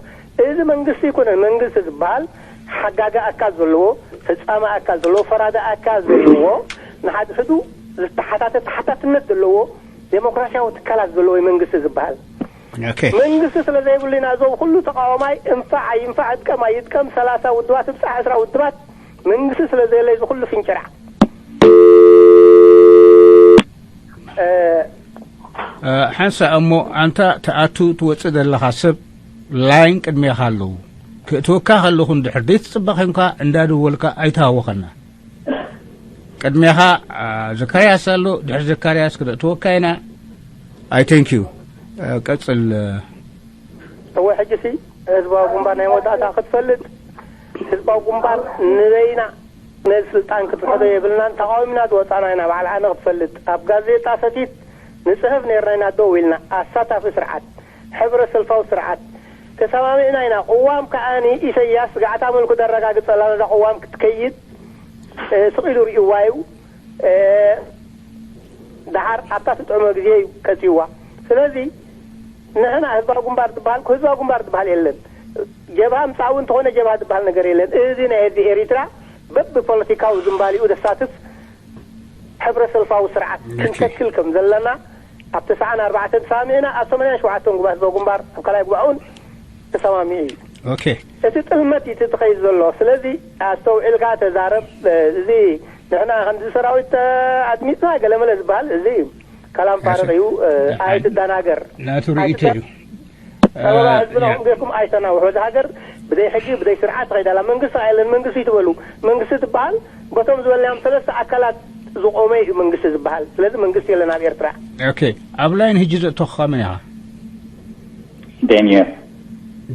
እዚ መንግስቲ ኣይኮነን። መንግስቲ ዝበሃል ሓጋጊ ኣካል ዘለዎ፣ ፈጻሚ ኣካል ዘለዎ፣ ፈራዲ ኣካል ዘለዎ፣ ንሓድሕዱ ዝተሓታተ ተሓታትነት ዘለዎ፣ ዴሞክራሲያዊ ትካላት ዘለዎ እዩ መንግስቲ ዝበሃል። ኦኬ። መንግስቲ ስለ ዘይብሉ ኢና፣ እዞም ኩሉ ተቃዋማይ እንፋዕ ኣይንፋዕ፣ እጥቀም ኣይጥቀም፣ ሰላሳ ውድባት እብጻሕ፣ ዕስራ ውድባት፣ መንግስቲ ስለ ዘየለ እዚ ኩሉ ፍንጭራዕ። እ፣ እ፣ ሓንሳእ እሞ፣ ኣንታ ትኣቱ ትወጽእ ዘለኻ ሰብ ላይን ቅድሜኻ ኣለዉ። ክእትወካ ከለኹ እንድሕር ዘይትጽበ ዄንካ፣ እንዳደወልካ ኣይትሃወኸና። ቅድሜኻ፣ ኣ፣ ዘካርያስ ኣሎ፣ ድሕሪ ዘካርያስ ክነእትወካ ኢና። ኣይ፣ thank you። ቀጽል። እወ፣ ሕጂ ሲ ህዝባዊ ግንባር ናይ መወዳእታ ክትፈልጥ፣ ህዝባዊ ግንባር ንበይና ነዚ ስልጣን ክትውሕዶ የብልናን፣ ተቃዊምና ዝወፃና ኢና። በዓል ኣነ ክትፈልጥ፣ ኣብ ጋዜጣ ሰቲት ንፅሕፍ ነይርና ኢና ደው ኢልና። ኣሳታፊ ስርዓት፣ ሕብረ ሰልፋዊ ስርዓት ተሰማሚዕና ኢና። ቅዋም ከዓኒ ኢሰያስ ጋዕታ መልኩ ደረጋግፀላ ነዛ ቅዋም ክትከይድ ስቕ ኢሉ ርእይዋ እዩ። ደሓር ኣብታ ትጥዕሞ ግዜ እዩ ቀጺዋ። ስለዚ ንሕና ህዝባዊ ግንባር ዝበሃል ህዝባዊ ግንባር ዝበሃል የለን። ጀብሃ ምጻእ እውን እንተኾነ ጀብሃ ዝበሃል ነገር የለን። እዚ ናይ ህዝቢ ኤሪትራ በብፖለቲካዊ ዝንባሊኡ ዘሳትፍ ሕብረ ሰልፋዊ ስርዓት ክንተክል ከም ዘለና ኣብ ተስዓን ኣርባዕተን ተሰማሚዕና፣ ኣብ ሰማንያን ሸውዓተን ጉባኤ ህዝባዊ ግንባር ኣብ ካልኣይ ጉባኤ እውን ተሰማሚዑ እዩ። ኦኬ። እቲ ጥልመት እዩ እቲ ትኸይድ ዘሎ። ስለዚ ኣስተውዒልካ ተዛረብ። እዚ ንሕና ከምዚ ሰራዊት ኣድሚፅና ገለመለ ዝበሃል እዚ እዩ። ከላም ፋርቕ እዩ። ኣይትደናገር። ናቱ ርእይቶ እዩ። ጸበባ ህዝብና ኹም ጌርኩም ኣይተናውሑ። እዚ ሃገር ብዘይ ሕጊ ብዘይ ስርዓት ትኸይድ ኣላ። መንግስቲ የለን። መንግስቲ ትበሉ መንግስቲ ትበሃል በቶም ዝበልናዮም ሰለስተ ኣካላት ዝቆመ እዩ መንግስቲ ዝበሃል። ስለዚ መንግስቲ የለን ኣብ ኤርትራ። ኦኬ። ኣብ ላይን ሕጂ ዘእተኹኻ መን ኢኻ? ዳንኤል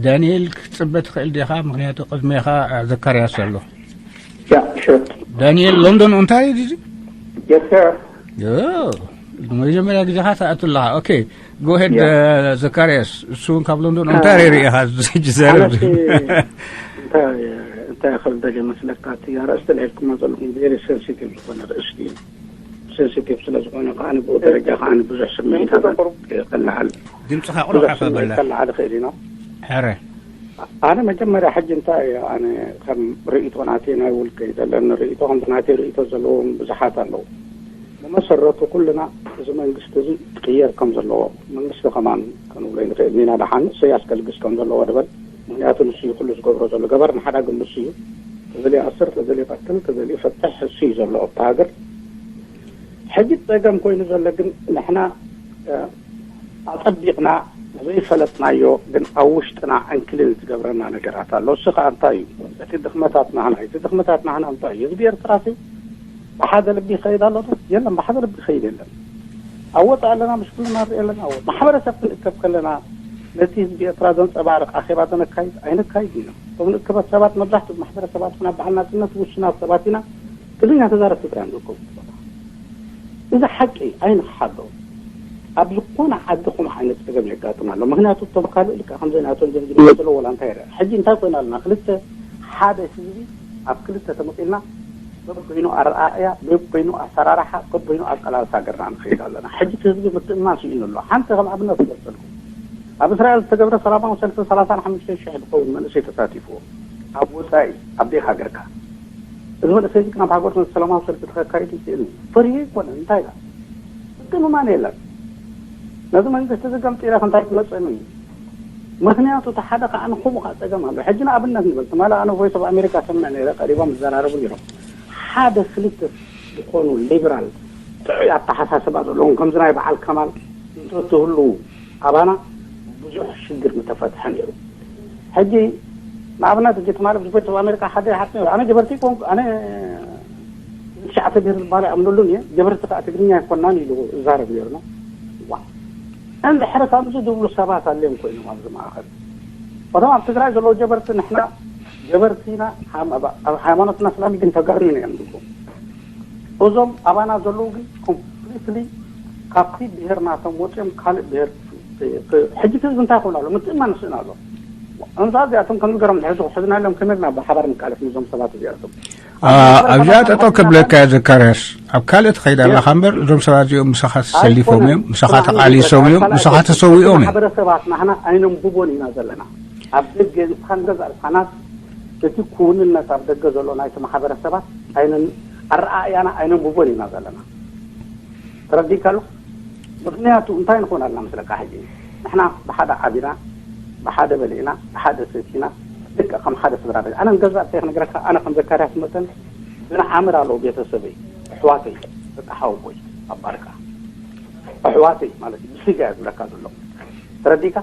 ዳንኤል ክትጽበ ትኽእል ዲኻ? ምኽንያቱ ቅድሜኻ ዘካርያስ ኣሎ። ያ ሹር ዳንኤል ሎንዶን ኦንታርዮ ድዩ? የስ ሰር ዮ፣ ንመጀመርያ ግዜኻ ትኣቱ ኣለኻ። ኦኬ፣ ጎሄድ። ዘካርያስ እሱ እውን ካብ ሎንዶን ኦንታርዮ ርኢኻ ሕጂ ዘረብ ኣነሲ እንታይ እንታይ ክብል ደልየ መስለካ፣ እቲ ኣርእስቲ ልዒልኩሞ ዘለኹም ቬሪ ሴንሲቲቭ ዝኾነ ርእስቲ እዩ። ሴንሲቲቭ ስለ ዝኾነ ከዓ ብኡ ደረጃ ከዓ ብዙሕ ስምዒታታት ከለዓል ድምፅኻ ቁሩብ ሓፍ ኣበላ። ከለዓል ይኽእል ኢና። ሕረ ኣነ መጀመርያ ሕጂ እንታይ እዩ፣ ኣነ ከም ርእይቶ ናተይ፣ ናይ ውልቀይ ዘለኒ ርእይቶ፣ ከምዚ ናተይ ርእይቶ ዘለዎም ብዙሓት ኣለዉ። ብመሰረቱ ኩልና እዚ መንግስቲ እዚ ክቅየር ከም ዘለዎ፣ መንግስቲ ከማን ክንብሎ ይንኽእል ኢና። ደሓን እሰያስ ከልግስ ከም ዘለዎ ንበል። ምኽንያቱ ንሱ እዩ ኩሉ ዝገብሮ ዘሎ። ገበር ንሓዳ ግን ንሱ እዩ። ተዘልዩ ኣስር፣ ተዘልዩ ቀትል፣ ተዘልዩ ፈትሕ እሱ እዩ ዘሎ ኣብቲ ሃገር። ሕጂ ጸገም ኮይኑ ዘሎ ግን ንሕና፣ እ፣ ኣጸቢቕና ዘይፈለጥናዮ ግን ኣብ ውሽጥና ዕንክሊል ዝገብረና ነገራት ኣሎ። እሱ ከኣ እንታይ እዩ? እቲ ድኽመታት ናህና እዩ። እቲ ድኽመታት ናህና እንታይ እዩ? ህዝቢ ኤርትራ ሲ ብሓደ ልቢ ይኸይድ ኣሎ ዶ? የለን፣ ብሓደ ልቢ ይኸይድ የለን። ኣብ ወጻኢ ኣለና፣ ምሽ ኩልና ንርኢ ኣለና። ኣብ ማሕበረሰብ ክንእከብ ከለና ነቲ ህዝቢ ኤርትራ ዘንጸባርቕ ኣኼባ ዘነካይድ ኣይነካይድ ኢና። እቶም ንእከበት ሰባት መብዛሕትኡ ማሕበረሰባት ይኹን ኣብ በዓል ናጽነት ውሱናት ሰባት ኢና። ትግርኛ ተዛረብቲ ጥራይ እዮም ዝርከቡ። እዚ ሓቂ ኣይንኽሓዶ። ኣብ ዝኾነ ዓዲ ከምኡ ዓይነት ጸገም የጋጥም ኣሎ። ምኽንያቱ እቶም ካልእ ልክዕ ከምዘይ ናቶም ዘምዝምዎ ዘለዉ ዋላ እንታይ ይረአ። ሕጂ እንታይ ኮይና ኣለና? ክልተ ሓደ ህዝቢ ኣብ ክልተ ተመቒልና በበይኑ ኣረኣእያ፣ በበይኑ ኣሰራርሓ፣ በበይኑ ኣቀላልሳ ሃገርና ንኸይድ ኣለና። ሕጂ እቲ ህዝቢ ምትእምማን ስኢኑ ኣሎ። ሓንቲ ከም ኣብነት ክገልጸልኩም። ኣብ እስራኤል ዝተገብረ ሰላማዊ ሰልፊ ሰላሳን ሓሙሽተን ሽሕ ዝኸውን መንእሰይ ተሳቲፍዎ። ኣብ ወጻኢ፣ ኣብ ደይ ሃገርካ። እዚ መንእሰይ እዚ ናብ ሃገሩ ሰላማዊ ሰልፊ ተኸካይዱ ይኽእል እዩ። ፈሪሁ ኣይኮነን። እንታይ ኢላ? ምትእምማን የለን። ነዚ መንግስቲ እዚ ገምጢለ ክንታይ ክመጽእኒ እዩ? ምኽንያቱ እቲ ሓደ ከዓ ንኹምኡ ከዓ ጸገም ኣሎ። ሕጂ ንኣብነት ንበል፣ ትማሊ ኣነ ቮይስ ኦፍ ኣሜሪካ ሰምዕ ነይረ፣ ቀሪቦም ዝዘራረቡ ነይሮም። ሓደ ክልተ ዝኾኑ ሊበራል ጥዑይ ኣተሓሳስባ ዘለዎም ከምዚ ናይ በዓል ከማል እንተትህልዉ ኣባና ብዙሕ ሽግር ምተፈትሐ ነይሩ። ሕጂ ንኣብነት ሕጂ ትማሊ ቮይስ ኦፍ ኣሜሪካ ሓደ ይሓት ነይሩ። ኣነ ጀበርቲ ኮንኩ፣ ኣነ ትሽዓተ ብሄር ዝበሃል ኣይኣምነሉን እየ፣ ጀበርቲ ከዓ ትግርኛ ኣይኮናን ኢሉ እዛረብ ነይሩ። ዋ፣ እንድሕሪ ከምዚ ዝብሉ ሰባት ኣልዮም ኮይኖም ኣብዚ ማእኸል። እቶም ኣብ ትግራይ ዘለዉ ጀበርቲ ንሕና ጀበርቲ ኢና፣ ሃም-፣ ኣብ፣ ኣብ ሃይማኖትና እስላም ግን ተጋሩ ኢና እዮም ዝብሉ። እዞም ኣባና ዘለዉ ግን ኮምፕሊትሊ ካብቲ ብሄር ናቶም ወፂኦም ካልእ ብሄር ክ-፣ ክ-፣ ሕጂ እቲ ህዝቢ እንታይ ክብሉ ኣሎ? ምትእምማን ስእን ኣሎ። እምዛ እዚኣቶም ከም ዝገርም ድሕሪ ዝኽሕዙና ኢሎም ከመይ ኢልና ብሓባር ንቃለስ ምስዞም ሰባት እዚኣቶም? ኣብዚኣ ጠጠው ከብለካ እየ ዘካርያስ፣ ኣብ ካልእ ትኸይድ ኣለኻ እምበር እዞም ሰባት እዚኦም ምሳኻ ተሰሊፎም እዮም፣ ምሳኻ ተቓሊሶም እዮም፣ ምሳኻ ተሰዊኦም እዮም። ማሕበረሰባት ናህና ኣይነንብቦን ኢና ዘለና። ኣብ ደገ ንስኻን ገዛእ ርእስኻናት እቲ ክውንነት ኣብ ደገ ዘሎ ናይቲ ማሕበረሰባት ኣይነን-፣ ኣረኣእያና ኣይነንብቦን ኢና ዘለና። ተረዲእካ ኣሎ? ምኽንያቱ እንታይ ንኾን ኣለና መስለካ? ሕጂ ንሕና ብሓደ ዓቢና፣ ብሓደ በሊዕና፣ ብሓደ ሰቲና፣ ልክዕ ከም ሓደ ስድራ ቤት። ኣነ ንገዛእ ርእሰይ ክነግረካ፣ ኣነ ከም ዘካርያስ መጠን ብንዓምር ኣለዉ ቤተሰበይ፣ ኣሕዋተይ፣ ደቂ ሓወቦይ ኣብ ባርካ። ኣሕዋተይ ማለት እዩ፣ ብስጋ እየ ዝብለካ ዘሎ። ተረዲእካ?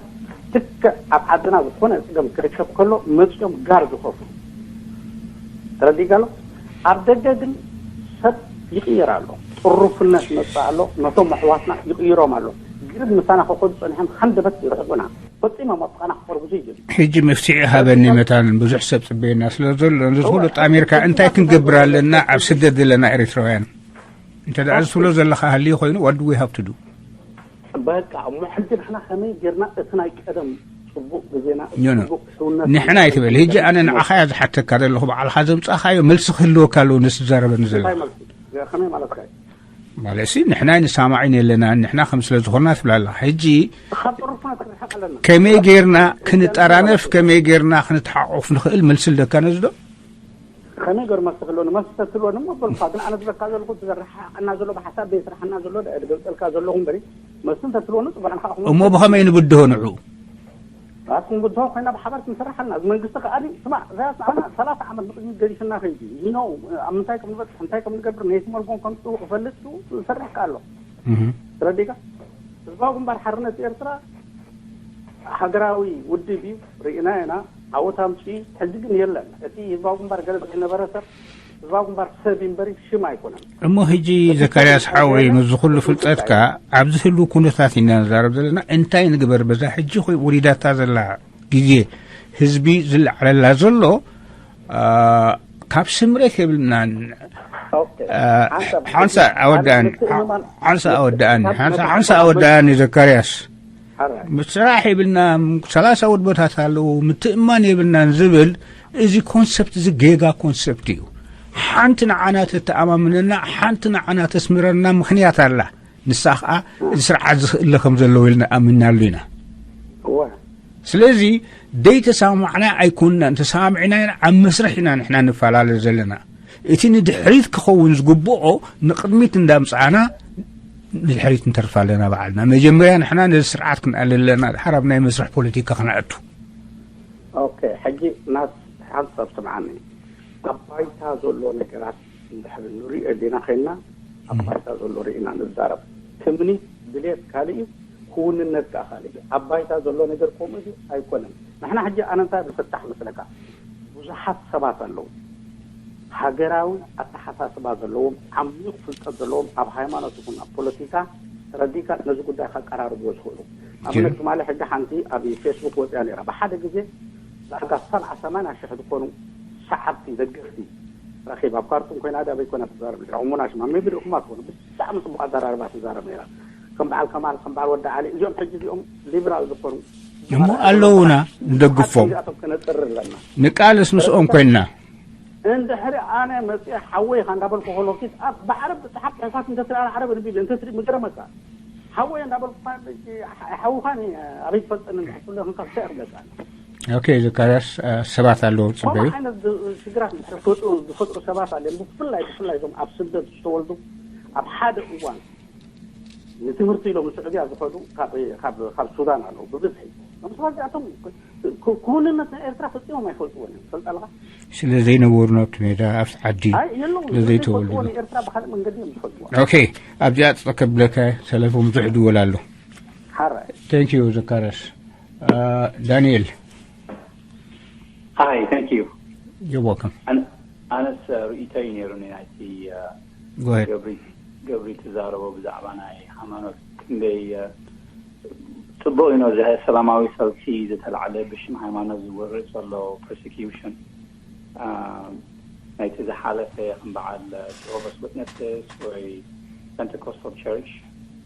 ልክዕ ኣብ ዓድና ዝኾነ ጸገም ክርከብ ከሎ መጺኦም ጋር ዝኸፍሉ። ተረዲእካ ኣሎ? ኣብ ደገ ግን ሰብ ይቕየር ኣሎ። ጥሩፍነት ይመጽእ ኣሎ። ነቶም ኣሕዋትና ይቕይሮም ኣሎ። ግርድ ምሳና ክኸዱ ጸኒሖም፣ ሃንደበት ይርሕቁና። ፈጺሞም ኣብ ጥቓና ክቐርቡ ዘይደልዩ። ሕጂ መፍትሒ ሃበኒ መታን፣ ብዙሕ ሰብ ጽበየና ስለ ዘሎ፣ ነዚ ኩሉ ኣሜሪካ እንታይ ክንገብር ኣለና፣ ኣብ ስደት ዘለና ኤርትራውያን? እንተ ደኣ ዝትብሎ ዘለኻ ሃልዩ ኮይኑ፣ what do we have to do? በቃ፣ እሞ ሕጂ ንሕና ከመይ ጌርና እቲ ናይ ቀደም ጽቡቕ ግዜና፣ ኖ፣ ኖ። ጽቡቕ ሕውነት ንሕና ኣይትበል። ሕጂ ኣነ ንዓኻ እያ ዝሓተካ ዘለኹ፣ ባዕልኻ ዘምጻኻዮ መልሲ ክህልወካ ኣለዎ፣ ነዚ ትዛረበኒ ዘለኻ። እንታይ መልሲ? ከመይ ማለትካ እዩ? ማለትሲ፣ ንሕና ንሰማማዕ ኣለና፣ ንሕና ከም ስለ ዝኾና ትብላ ኣለኻ። ሕጂ ካብ ጥሩፍና ክንርሕቕ ኣለና። ከመይ ጌርና ክንጠራነፍ፣ ከመይ ጌርና ክንተሓቆፍ ንኽእል መልሲ ኣለካ ነዚ ዶ? ከመይ ገይሩ መስተ ክህልወኒ? መስተ ትህልወኒ እሞ በልኳ። ግን ኣነ ዝበልካ ዘለኹ፣ እቲ ዘረሓቕና ዘሎ ብሓሳብ፣ ዘየስርሓና ዘሎ፣ ዳኣ ዝገልጸልካ ዘለኹ እምበሪ፣ መስተ እንተትህልወኒ ጽቡቕ፣ ንዓኻ እሞ ብኸመይ ንብድሆ ንዑ? ኣቲ ክንብድሆ ኮይና ብሓባር ክንሰርሕ ኣለና። እዚ መንግስቲ ከኣ፣ ስማዕ፣ ኢሳያስ ንዓና ሰላሳ ዓመት ንቕድሚት ገዲፍና ከይዱ። You know፣ ኣብ ምንታይ ከም ንበጽሕ፣ እንታይ ከም ንገብር፣ ነይቲ መልጎም ከምጽኡ ክፈልጥ፣ ዝሰርሕ ከኣ ኣሎ። እህ። ተረዲእካ? ህዝባዊ ግንባር ሓርነት ኤርትራ ሃገራዊ ውድብ እዩ፣ ርኢና ኢና፣ ዓወት ኣምጺኡ፣ ሕጂ ግን የለን። እቲ ህዝባዊ ግንባር ገለ ዝነበረ ሰብ፣ ህዝባዊ ግንባር ሰብ እዩ እምበሪ ሽም ኣይኮነን። እሞ ሕጂ እቲ ዘካርያስ ሰብ ሓወይ፣ ዘነበረ ምስዚ ኩሉ ፍልጠትካ፣ ኣብዚ ህሉ ኩነታት ኢና ንዛረብ ዘለና፣ እንታይ ንግበር በዛ ሕጂ ኮይ ወሪዳታ ዘላ ግዜ፣ ህዝቢ ዝለዓለላ ዘሎ፣ ኣ፣ ካብ ስምረት የብልናን። ኦኬ። ኣ፣ ሓንሳብ ሓንሳ ኣወዳእኒ፣ ምትእምማን፣ ሓንሳ ኣወዳእኒ፣ ሓንሳ፣ ሓንሳ ኣወዳእኒ ዘካርያስ። ሓራይ። ስራሕ የብልና፣ ሰላሳ ወድቦታት ኣለዉ፣ ምትእማን የብልናን ዝብል፣ እዚ ኮንሰፕት እዚ ጌጋ ኮንሰፕት እዩ። ሓንቲ ንዓና ተተኣማምነና፣ ሓንቲ ንዓና ተስምረና ምኽንያት ኣላ። ንሳ ኸኣ እዚ ስርዓት ዝኽእለ ከም ዘለዎ ኢልና ኣሚንናሉ ኢና። እወ። ስለዚ ደይተሰማማዕና ኣይኮንናን፣ ተሰማሚዕና ኢና፣ ኣብ መስርሕ ኢና ንሕና ንፈላለ ዘለና። እቲ ንድሕሪት ክኸውን ዝግብኦ ንቕድሚት እንዳምጻእና ንድሕሪት ንተርፍ ኣለና ባዕልና። መጀመርያ ንሕና ነዚ ስርዓት ክንኣልል ኣለና፣ ድሓር ኣብ ናይ መስርሕ ፖለቲካ ክነኣቱ። ኦኬ፣ ሕጂ ናስ ሓንሳብ ስምዓኒ። ኣብ ባይታ ዘሎ ነገራት እንድሕር ንሪኦ ዲና ኸይንና፣ ኣብ እም። ባይታ ዘሎ ርኢና ንዛረብ። ትምኒት፣ ድሌት ካልእ እዩ፣ ክውንነት ከኣ ካልእ እዩ። ኣብ ባይታ ዘሎ ነገር ከምኡ ድዩ? ኣይኮነን። ንሕና ሕጂ ኣነ እንታይ ዝፍታሕ መስለካ? ብዙሓት ሰባት ኣለዉ። ሃገራዊ ኣተሓሳስባ ዘለዎም፣ ዓሚቕ ፍልጠት ዘለዎም፣ ኣብ ሃይማኖት ይኹን ኣብ ፖለቲካ ተረዲእካ ነዚ ጉዳይ ከቀራርብዎ ዝኽእሉ። ንኣብነት ትማሊ ሕጂ ሓንቲ ኣብ ፌስቡክ ወፂኣ ነይራ። ብሓደ ግዜ ዳርጋ ሰብዓ ሰማንያ ሽሕ ዝኾኑ ሰዓብቲ፣ ደገፍቲ ረኺባ። ኣብ ካርቱም ኮይና ድያ በይኮና ትዛረብ ነይራ። እሙና ሽማ፣ ሜቢ ርኢኹማ ትኾኑ። ብጣዕሚ ጽቡቕ ኣዘራርባ ትዛረብ ነይራ። ከም በዓል ከማል፣ ከም በዓል ወዲ ዓሊ፣ እዚኦም ሕጂ እዚኦም ሊበራል ዝኾኑ እሞ ኣለዉና፣ ንደግፎም። እዚኣቶም ከነጽሪ ኣለና። ንቃለስ ምስኦም ኮይንና። እንድሕሪ ኣነ መጽየ ሓወይ ኢኻ እንዳበልኩ ከሎ፣ ኪስ ኣብ ብዓረብ ጽሓፍ ጽሑፋት እንተትርኢ፣ ኣነ ዓረብ ንቢል እንተትርኢ ምገረመካ። ሓወይ እንዳበልኩ እኳ፣ ሓውኻን ኣበይ ትፈልጠኒ እንድሕር ትብሎ፣ ክንካ እንታይ ክብለካ? ኦኬ፣ ዘካርያስ፣ እ፣ ሰባት ኣለዉ፣ ከምኡ ጽበዩ። ዓይነት ዝ-፣ ሽግራት እንድሕር ፈጥሩ፣ ዝፈጥሩ ሰባት ኣለዉ። ብፍላይ፣ ብፍላይ እዞም ኣብ ስደት ዝተወልዱ፣ ኣብ ሓደ እዋን ንትምህርቲ ኢሎም ንስዑድያ ዝኸዱ ካብ፣ ካብ፣ ካብ ሱዳን ኣለዉ ብብዝሒ። እዞም ሰባት እዚኣቶም ክ-፣ ክውንነት ናይ ኤርትራ ፈጺሞም ኣይፈልጥዎን እዮም። ትፈልጥ ኣለኻ? ስለ ዘይነበሩ ናብቲ ሜዳ ኣብቲ ዓዲ ኣይ፣ የለውን። ስለ ዘይተወልዱ። ዘይፈልጥዎ ንኤርትራ ብኻልእ መንገዲ እዮም ዝፈልጥዎ። ኦኬ፣ ኣብዚኣ ጸከ ብለካ ሰለፎም ብዙሕ ድወል ኣሎ። ሓራይ። Thank you፣ ዘካርያስ። እ፣ ዳንኤል። Hi, thank you። You're welcome። ኣነ-፣ ኣነስ ርእይቶይ ነይሩኒ ናይቲ፣ እ፣ Go ahead። ገብሪ፣ ገብሪ ትዛረቦ ብዛዕባ ናይ ሃይማኖት ክንደይ፣ እ፣ ጽቡቕ እዩ፣ ነዚ ሰላማዊ ሰልፊ ዝተላዕለ ብሽም ሃይማኖት ዝወርድ ዘሎ ፐርሲኪዩሽን፣ እ፣ ናይቲ ዝሓለፈ ከም በዓል ጀሆቫስ ዊትነስስ ወይ ፔንቴኮስታል ቸርች፣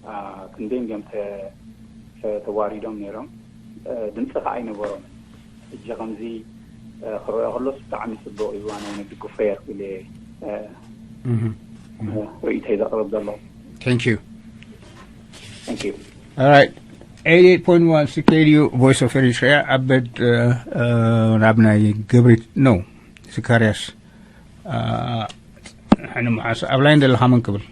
እ፣ ክንደይ እንድዮም ተ-፣ ተ-፣ ተዋሪዶም ነይሮም። እ፣ ድምጺ ከኣ ኣይነበሮምን። ሕጂ ከምዚ፣ እ፣ ክረኦ ከሎስ ብጣዕሚ ጽቡቕ እዩ፣ ኣነ እውን እድግፎ እየ ኢለ፣ እ፣ እህ። እ፣ ርእይቶይ ዘቕርብ ዘለኹ። Thank you። Thank you። All right። Eighty-eight point one C K D U Voice of Eritrea፣ ኣበድ፣ እ፣ እ፣ ናብ ናይ ገብሪ፣ no፣ ዘካርያስ። ኣ፣ ሕነ መዓስ ኣብ ላይን ዘለኻ መን ክብል?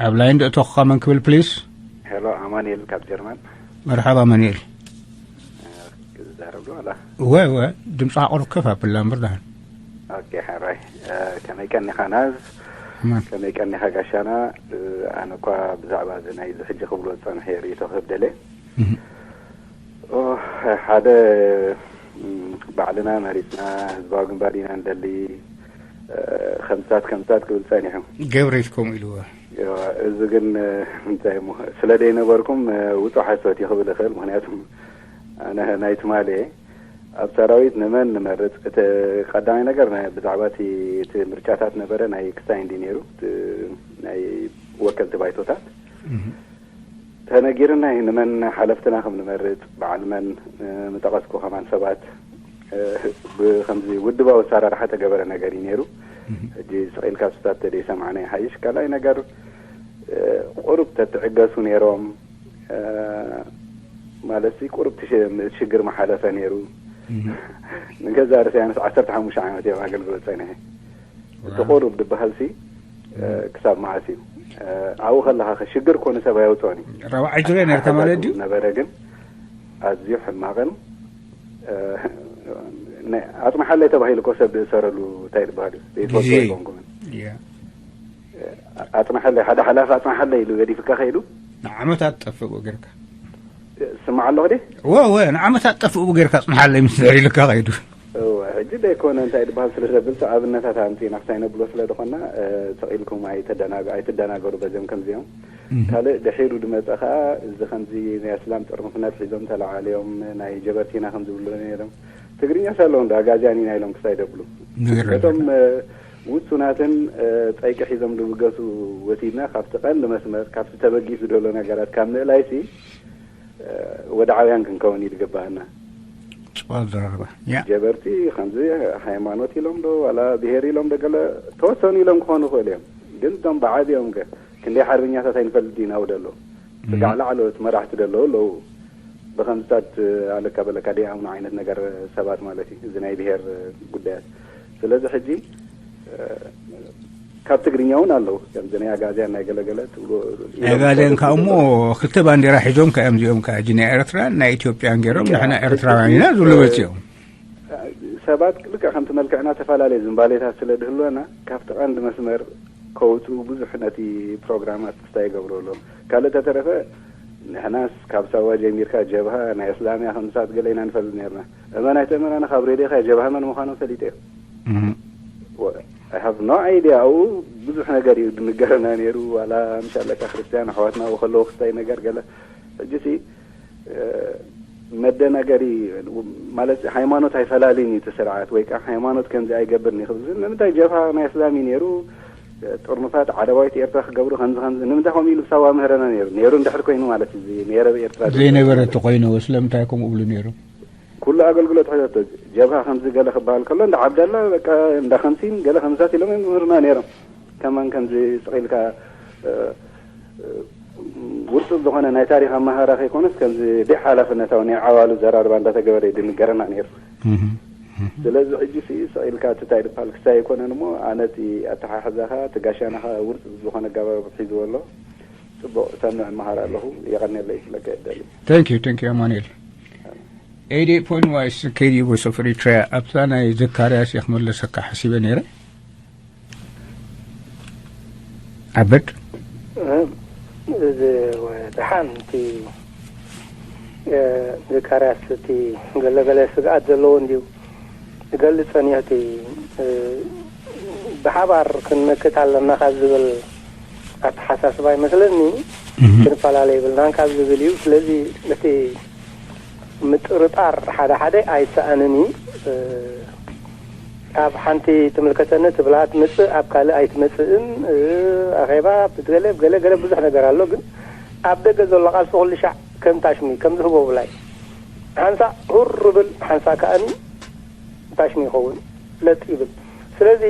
ኣብ ላይን ደእተኹኻ መን ክብል፣ ፕሊስ? ሄሎ፣ ኣማኑኤል ካብ ጀርመን። መርሓባ ኣማኑኤል። እ፣ ክዛረብ ዶ ዋላ? እወ፣ እወ፣ ድምፅኻ ቁሩብ ከፍ ኣብላ እምበር ደሓን። ኦኬ፣ ሕራይ። እ፣ ከመይ ቀኒኻ ናዝ? ኣማን። ከመይ ቀኒኻ ጋሻና? እ፣ ኣነ እኳ ብዛዕባ እዚ ናይ እዚ ሕጂ ክብሎ ዝጸንሐ ርእይቶ ክህብ ደልየ። እህ። ኦ፣ ሓደ፣ እም፣ ባዕልና መሪጽና ህዝባዊ ግንባር ኢና ንደሊ፣ እ፣ ከምታት ከምታት ክብል ጸኒሑ። ገብሬት ከምኡ ኢልዎ። እዋ፣ እዚ ግን እንታይ እሞ፣ ስለ ደይነበርኩም ውጹእ ሓሶት እዩ ክብል እኽእል። ምክንያቱም ኣነ ናይ ትማሊ እየ። ኣብ ሰራዊት ንመን ንመርጽ፣ እቲ ቀዳማይ ነገር ናይ ብዛዕባ እቲ እቲ ምርጫታት ነበረ፣ ናይ ክስታይ እንዲ ነይሩ፣ እቲ ናይ ወከልቲ ባይቶታት ተነጊርና እዩ ንመን ሓለፍትና ከም ንመርጽ፣ በዓል መን፣ ምጠቐስኩ ከማን ሰባት፣ ብከምዚ ውድባዊ ኣሰራርሓ ተገበረ ነገር እዩ ነይሩ። ሕጂ ስቕ ኢልካ ስታት ተደይ ሰማዕና ይሓይሽ። ካልኣይ ነገር፣ ቁሩብ ተትዕገሱ ነይሮም፣ ማለት ቁሩብ ትሽ-፣ ሽግር መሓለፈ ነይሩ። ንገዛ ርእሰይ ኣነስ ዓሰርተ ሓሙሽተ ዓመት እዮም ኣገልግሎት ጸኒሐ። እቲ ቁሩብ ዝበሃል ሲ ክሳብ መዓስ እዩ? ኣብኡ ከለኻ ኸ ሽግር ኮነ ሰብ ኣየውፅኦን እዩ። ራብዓይ ዙርያ ነርካ ማለት ድዩ? ነበረ ግን ኣዝዩ ሕማቕን፣ ኣፅናሓለይ ተባሂሉ እኮ ሰብ ዝእሰረሉ እንታይ ዝበሃል እዩ? ዘይትፈልጦ ግዜ ኣይኮንኩምን። ኣፅናሓለይ፣ ሓደ ሓላፊ ኣፅናሓለይ ኢሉ ገዲፍካ ከይዱ። ንዓመታት ጠፍእ ጌርካ። ስማዕ ኣለኹ ዲ? ወ-፣ ወ-፣ ንዓመታት ጠፍእ ጌርካ ኣፅናሓለይ ምስ ኢልካ ከይዱ። እወ፣ ሕጂ ደይኮነ እንታይ ድበሃል ስለ ዘብል፣ ኣብነታት ኣምጺእና ክሳይ ነብሎ ስለ ዝኾና፣ እ፣ ተቒልኩም ኣይተደናገ-፣ ኣይትደናገሩ በዚኦም ከምዚኦም። ካልእ ድሒሩ ድመጸ ኸኣ፣ እዚ ከምዚ ናይ እስላም ጥርንፍነት ሒዞም ተለዓልዮም፣ ናይ ጀበርቲና ከም ዝብሉ ነይሮም። ትግርኛ ሳለውን ዶ ኣጋዝያን ኢና ኢሎም ክሳይ ደብሉ። ነይሮም። እቶም፣ እ፣ ውሱናትን፣ እ፣ ጸይቂ ሒዞም ድብገሱ ወሲድና፣ ካብቲ ቀንዲ መስመር፣ ካብቲ ተበጊሱ ዘሎ ነገራት ካብ ምእላይሲ፣ ወድዓውያን ክንከውን እዩ ዝግባኣና። ጽቡቕ ኣዘራርባ። ያ። ጀበርቲ ከምዚ ሃይማኖት ኢሎም ዶ ዋላ ብሄር ኢሎም ዶ ገለ ተወሰኑ ኢሎም ክኾኑ ይኽእሉ እዮም። ግን እቶም ብዓቢኦም ከ ክንደይ ሓርበኛታት ኣይንፈልጥ ኢና ደሎ። ስጋዕ ላዕለዎት መራሕቲ ደለዉ ኣለዉ። ብኸምዝታት ኣለካ በለካ ደይኣምኑ ዓይነት ነገር ሰባት ማለት እዩ። እዚ ናይ ብሄር ጉዳያት። ስለዚ ሕጂ ካብ ትግርኛ እውን ኣለዉ። ከምዚ ናይ ኣጋዝያን ናይ ገለገለ ትብሉ ናይ ኣጋዝያን ካብ እሞ ክልተ ባንዴራ ሒዞም ከ እዮም እዚኦም ከ ሕጂ ናይ ኤርትራን ናይ ኢትዮጵያን ገይሮም ንሕና ኤርትራውያን ኢና ዝብሉ መጺኦም። ሰባት ልክዕ ከምቲ መልክዕና ተፈላለየ ዝንባሌታት ስለ ድህልወና ካብቲ ቀንዲ መስመር ከውፅኡ ብዙሕ ነቲ ፕሮግራማት ክስታይ ይገብሩ ኣለዉ። ካልእ ተተረፈ ንሕናስ ካብ ሳዋ ጀሚርካ ጀብሃ ናይ እስላምያ ከም ንሳት ገለ ኢና ንፈልጥ ነርና። እመን ኣይትእመን ኣነ ካብ ሬድዮኻ ጀብሃ መን ምዃኖም ፈሊጠ እዮም። I have no idea። ኣብኡ ብዙሕ ነገር እዩ ድንገረና ነይሩ። ዋላ ምሻለካ ክርስትያን ኣሕዋትና ኣብኡ ከለዉ ክስታይ ነገር ገለ። ሕጂ ሲ መደናገሪ ማለት ሃይማኖት ኣይፈላልይን እዩ እቲ ስርዓት፣ ወይ ከዓ ሃይማኖት ከምዚ ኣይገብርን እዩ ክብል። ንምንታይ ጀብሃ ናይ እስላም እዩ ነይሩ፣ ጥርኑፋት ዓረባዊት ኤርትራ ክገብሩ ከምዚ ከምዚ ንምንታይ ከምኡ ኢሉ ብሳዋ ምህረና ነይሩ? ነይሩ እንድሕር ኮይኑ ማለት እዩ፣ እዚ ነይረ ኤርትራ ዘይነበረ እንተኮይኑ ስለምንታይ ከምኡ ብሉ ነይሩ? ኩሉ ኣገልግሎት ሕዘቶ ጀብሃ ከምዚ ገለ ክበሃል ከሎ እንዳ ዓብደላ በቃ እንዳ ከምሲን ገለ ከምሳት ኢሎም እዮም ዝምህሩና ነይሮም። ከማን ከምዚ ስቕ ኢልካ ውርፁ ዝኾነ ናይ ታሪክ ኣመሃራ ከይኮነስ ከምዚ ብሓላፍነታዊ ናይ ዓዋሉ ዘራርባ እንዳተገበረ እዩ ድንገረና ነይሩ። ስለዚ ሕጂ ስቕ ኢልካ እቲ እንታይ ድበሃል ክሳይ ኣይኮነን እሞ ኣነ እቲ ኣተሓሕዛኻ እቲ ጋሻናኻ ውርፁ ዝኾነ ኣገባብ ሒዝዎ ኣሎ። ፅቡቕ እሰምዕ እመሃር ኣለኹ። የቐንየለይ ክብለካ ይደሊ። Thank you, thank you ኣማኑኤል። Eighty point one K D Voice of Eritrea። ኣብታ ናይ ዘካርያስ እየ ክመለሰካ ሓሲበ ነይረ። ዓበድ። እዚ ደሓን እቲ ዘካርያስ እቲ ገለገለ ስግኣት ዘለዎ እንድዩ ዝገልጽ ጸኒሑ። እቲ ብሓባር ክንመክት ኣለና ካብ ዝብል ኣተሓሳስባ ይመስለኒ። ክንፈላለ የብልናን ካብ ዝብል እዩ። ስለዚ እቲ ምጥርጣር ሓደ ሓደ ኣይሰኣንን እዩ። ኣብ ሓንቲ ትምልከተኒ ትብላ ትመጽእ፣ ኣብ ካልእ ኣይትመጽእን። ኣኼባ ብገለ ገለ ገለ ብዙሕ ነገር ኣሎ። ግን ኣብ ደገ ዘሎ ቃልሲ ኩሉ ሻዕ ከም ታሽሚ ከም ዝህቦ ብላይ ሓንሳእ ሁር ብል ሓንሳእ ከኣኒ ታሽሚ ይኸውን ለጥ ይብል። ስለዚ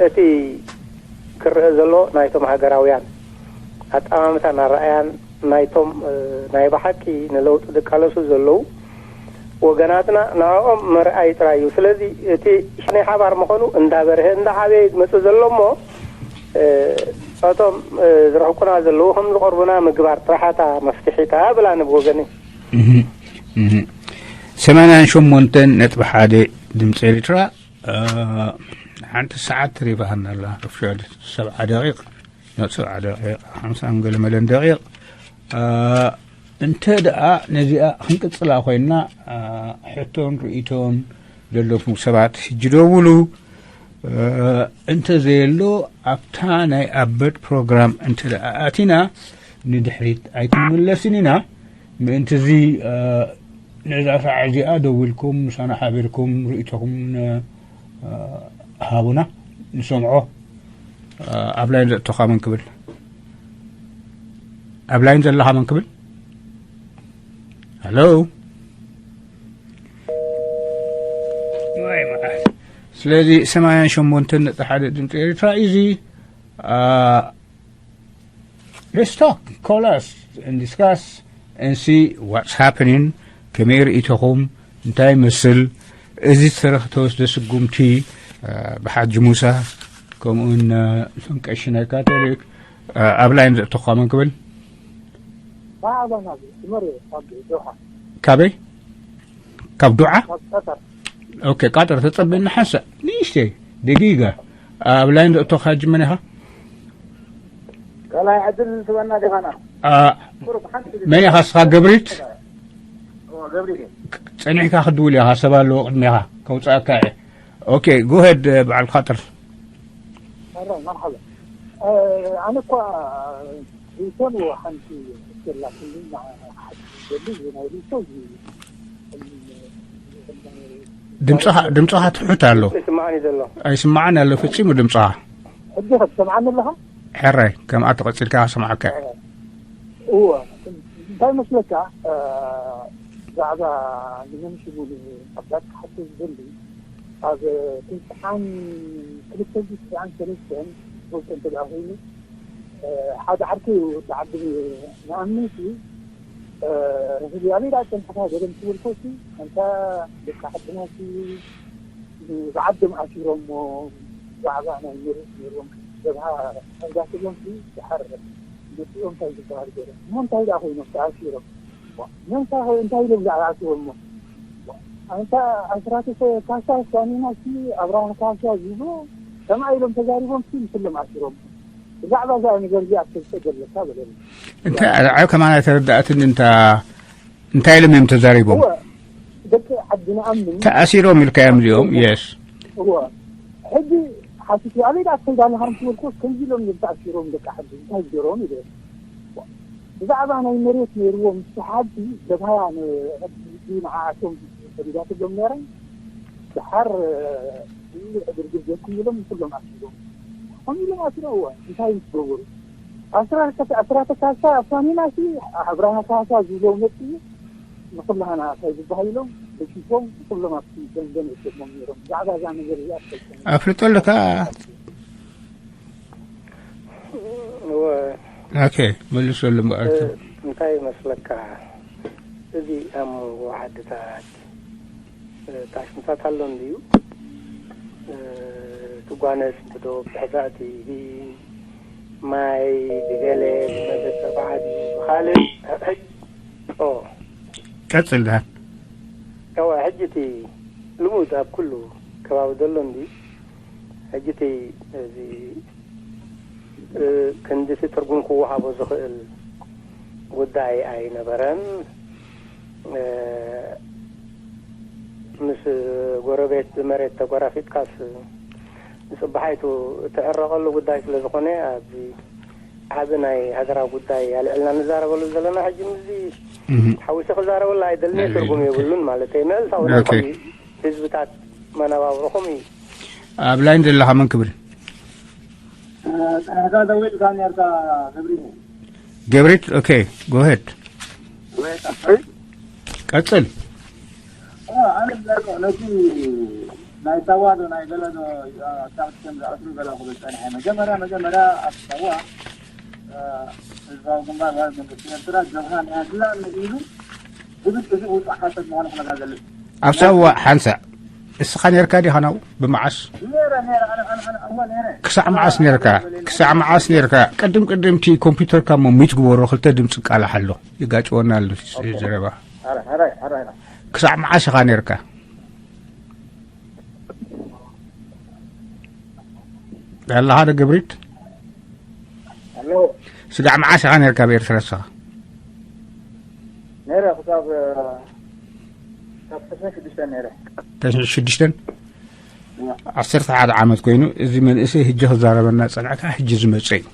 እቲ ክረአ ዘሎ ናይቶም ሃገራውያን ኣጠማምታን ኣረኣያን ናይቶም ናይ ብሓቂ ንለውጢ ዝቃለሱ ዘለዉ ወገናትና ንዕኦም ምርኣይ ጥራይ እዩ። ስለዚ እቲ ናይ ሓባር ምዃኑ እንዳበርሀ እንዳዓበየ ዝመጽእ ዘሎ እሞ እቶም ዝርሕቁና ዘለዉ ከም ዝቐርቡና ምግባር ጥራሓታ መፍትሒታ ብላ ንብወገነይ። ሰማንያን ሸሞንተን ነጥቢ ሓደ ድምፂ ኤርትራ። ሓንቲ ሰዓት ተሪፋ ኣላ። ርፍሻድ ሰብዓ ደቂቕ፣ ሰብዓ ደቂቕ፣ ሓምሳን ገለ መለን ደቂቕ። እንተ ደኣ ነዚኣ ክንቅጽላ ኮይንና፣ ሕቶን ርእይቶን ዘለኩም ሰባት ሕጂ ደውሉ። እ፣ እንተ ዘየሎ ኣብታ ናይ ኣበድ ፕሮግራም እንተ ደኣ ኣቲና ንድሕሪት ኣይክንምለስን ኢና። ምእንቲ እዚ፣ እ፣ ነዛ ሰዓት እዚኣ ደዊልኩም ምሳና ሓቢርኩም ርእይቶኹም ን-፣ እ፣ ሃቡና ንሰምዖ። እ፣ ኣብ ላይን ዘእቶኻ መን ክብል? ኣብ ላይን ዘለኻ መን ክብል? ሃሎ? ወይ መዓት። ስለዚ ሰማንያን ሸሞንተን ነጥቢ ሓደ ድምፂ ኤርትራ እዩ እዚ። አ፣ let's talk, call us and discuss and see what's happening። ከመይ ርእይቶኹም? እንታይ ይመስል? እዚ ዝተረኽ ተወስደ ስጉምቲ፣ አ፣ ብሓጂ ሙሳ፣ ከምኡውን፣ አ፣ እቶም ቀሺ ናይ ካቶሊክ፣ አ፣ ኣብ ላይን ዘእተኹ መን ክብል? ባዕላ ናብ ትመሪ ካብ ዶሓ። ካበይ? ካብ ዱዓ? ካብ ቀጠር። ኦኬ፣ ቃጠር ተጸበየና ሓንሳእ ንእሽተይ ደጊጋ። ኣብ ላይን ዘእተኻ ሕጂ መን ኢኻ? ካልኣይ ዕድል ትበና ዲኻና? አ፣ ቁሩብ ሓንቲ መን ኢኻ እስኻ? ገብሪት? እዎ፣ ገብሪት እየ። ጸኒሕካ ክትድውል ኢኻ፣ ሰብ ኣለዎ ቅድሜኻ፣ ከውጽኣካ እየ። ኦኬ፣ go ahead፣ በዓል ቃጠር። መርሓባ፣ መርሓባ። እ፣ ኣነ እኳ ሪቶን ሓንቲ ክላክልኝ ንዓ ሓንቲ ደሊ ናይ ሪቶ እዩ። ድምፅኻ፣ ድምፅኻ ትሑት ኣሎ። ይስማዓኒ ዘሎ። ኣይስማዓን ኣሎ ፈጺሙ ድምፅኻ። ሕጂ ክትሰምዓኒ ኣለኻ? ሕራይ፣ ከምኣ ተቐጺልካ ክሰምዓካ እየ። እወ፣ እንታይ መስለካ፣ እ፣ ብዛዕባ ንመንሽሙ ንኣባት ክሓቶ ዝደሊ፣ ኣብ ትስዓን ክልተን ትስዓን ሰለስተን ዝፈልጦ እንተ ደኣ ኮይኑ፣ እ፣ ሓደ ዓርከይ ወዲ ዓዲ ንኣምንሲ፣ እ፣ ህዝቢ ኣበይ ደኣ ጸንሕካ ገለ ምስ በልኮሲ፣ ኣንታ ደቂ ዓድናሲ ብዓዶም ኣሲሮሞ፣ ብዛዕባ ናይ መሬት ነይርዎም ጀብሃ ከምዛ ክብሎምሲ፣ ድሓር መጺኦም እንታይ ዝበሃል ገይሮም። እሞ እንታይ ደኣ ኮይኖም ተኣሲሮም? ዋ፣ መን እንታይ፣ እንታይ ኢሎም ዝኣስሮሞ? ኣንታ ኣስራተ ካሳ፣ ሳሚናሲ፣ ኣብርሃ ካሳ ዝብሉ ከምኣ ኢሎም ተዛሪቦምሲ ንኩሎም ኣሲሮም። ብዛዕባ እዛ ነገር እዚኣ ትፈልጦ ዘለካ በለኒ። እንታይ፣ ኣርዓዩ ከማን ኣይተረዳእትን እንታ፣ እንታይ ኢሎም እዮም ተዛሪቦም? እወ፣ ደቂ ዓድና ኣምን። ተኣሲሮም ኢልካዮም እዚኦም? የስ። እወ። ሕጂ ሓሲት ኣበይ ደኣ ትኸይድ ኣለኻ ምስ በልኩ፣ ከምዚ ኢሎም እዮም ተኣሲሮም ደቂ ዓዲ፣ እንታይ ገይሮም ኢለ። ብዛዕባ ናይ መሬት ነይርዎም ምስ ሓንቲ ጀብሃ ን-፣ ንዓኣቶም ሰዲዳትሎም ነይራ። ደሓር፣ እ፣ ዕግርግር ጌርኩም ኢሎም ንኩሎም ኣሲሮም። ከምኡ ኢሎም ኣሲሮም፣ እወ፣ እንታይ ምስ ገበሩ? ኣስራ፣ ኣስራተ ካሳ፣ ኣፋኒናሲ፣ ኣብርሃ ካሳ ዝብሎ መጽኡ፣ ንኹላህና እንታይ ዝበሃል ኢሎም፣ በኪሶም፣ ኩሎም ኣብቲ ደንደን ወሰድዎም ነይሮም። ብዛዕባ እዛ ነገር እዚኣ ትፈልጥኒ? ኣፍልጦ ኣለካ? እወ። ኦኬ፣ መልሰሉ እምበኣር። እ፣ እንታይ ይመስለካ፣ እዚ ኣብ መንጎ ዓድታት፣ እ፣ ታሽምታት ኣሎ እንድዩ። እ፣ ትጓነስ ብዶብ፣ ብሕዛእቲ፣ ብማይ፣ ብገለ፣ ብመዘተ፣ ብዓዲ፣ ብኻልእ፣ ኦ። ቀጽል ደሓን። እወ፣ ሕጂ እቲ ልሙድ ኣብ ኩሉ ከባቢ ዘሎ እንድዩ። ሕጂ እቲ እዚ እ፣ ክንድቲ ትርጉም ክወሃቦ ዝኽእል ጉዳይ ኣይነበረን። እ፣ ምስ ጎረቤት ብመሬት ተጎራፊጥካስ ንጽባሓይቱ እትዕረቐሉ ጉዳይ ስለ ዝኾነ፣ ኣብዚ ዓቢ ናይ ሃገራዊ ጉዳይ ኣልዕልና ንዛረበሉ ዘለና። ሕጂ ምስዚ እህ። ሓዊሰ ክዛረበሉ ኣይደልን እየ። እህ፣ ትርጉም ኦኬ። የብሉን ማለት እዩ። ምእንታኡ ኦኬ። ናይዚ ህዝብታት መነባብሮኹም እዩ። ኣብ ላይን ዘለኻ መን ክብል? እ፣ ጽንሕካ ደዊልካ ኔርካ ገብሪት። ገብሪት፣ ኦኬ፣ go ahead። ወይ፣ ወይ። ቀጽል። እ፣ ኣነ ዝዛረቦ ነቲ ናይ ሳዋ ዶ ናይ ገለ ዶ፣ እ፣ ካብ ከም ዝኣስሩ ገለ ክብል ጸኒሐ። መጀመርያ፣ መጀመርያ ኣብ ሳዋ፣ እ፣ ህዝባዊ ግንባር ማለት መንግስቲ ኤርትራ ጀብሃ ናይ ኣድላሚ ኢሉ ዝብል እዚ ውጹእ ሓሶት ምዃኑ ክነጋገል። ኣብ ሳዋ ሓንሳእ እስኻ ኔርካ ዲኻ ናብኡ? ብመዓስ? ነይረ፣ ነይረ፣ ኣነ፣ ኣነ፣ ኣነ፣ እወ፣ ነይረ። ክሳዕ መዓስ ኔርካ? ክሳዕ መዓስ ኔርካ? ቅድም ቅድም እቲ ኮምፒውተርካ እሞ ሚት ግበሮ፣ ክልተ ድምፂ ቃላሕ ኣሎ። ይጋጭወና ኣሎ እቲ ኦኬ። ዘረባ። ኣረ፣ ኣረ፣ ኣረ፣ ኣረ። ክሳዕ መዓስ ኢኻ ኔርካ? ኣለኻ ዶ ግብሪት? ኣሎ። ስጋዕ መዓስ ኢኻ ኔርካ ኣብ ኤርትራ ንስኻ? ነይረ ክሳብ፣ ክሳብ ተስዕን ሽዱሽተን ነይረ። ተስዕን ሽዱሽተን? ዓሰርተ ሓደ ዓመት ኮይኑ እዚ መንእሰይ ሕጂ ክዛረበና ጸንዐካ ሕጂ ዝመጸ እዩ።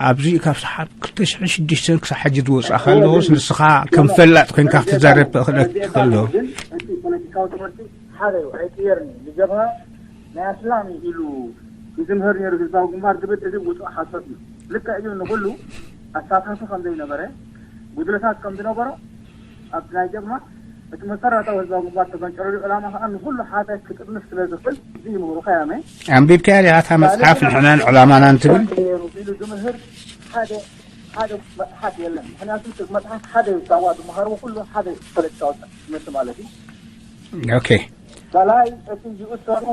ኣብዚ ካብ ሰዓት ክልተ ሽሕን ሽዱሽተን ክሳብ ሕጂ ዝወፅእ ከለዎስ ንስኻ ከም ፈላጥ ኮይንካ ክትዛረብ ክእለካ ከሎ? እቲ ፖለቲካዊ ትምህርቲ ሓደ እዩ፣ ኣይቅየርን እዩ። ብጀብሃ ናይ ኣስላም ኢሉ ይዝምህር ነይሩ ህዝባዊ ግንባር ዝብል እዚ ውፁእ ሓሶት እዩ። ልክዕ እዩ፣ ንኹሉ ኣሳታፊ ከም ዘይነበረ፣ ጉድለታት ከም ዝነበሮ ኣብቲ ናይ ጀብሃ እቲ መሰረታዊ ህዝባዊ ግንባር ተፈንጨረሉ ዕላማ ከዓ ንኹሉ ሓደ ክጥርንፍ ስለ ዝኽእል እዚ ይምህሩኻ ያመ ኣንቢብካያ ዲኻ እታ መፅሓፍ ንሕናን ዕላማናን ትብል? ኢሉ ዝምህር ሓደ ሓደ መፅሓፍ የለን። ምክንያቱ እቲ መፅሓፍ ሓደ እዩ ዳዋ ዝመሃርዎ ኩሉ ሓደ እዩ ፖለቲካዊ ትምህርቲ ማለት እዩ። ኦኬ ካልኣይ እቲ ዝእሰሩ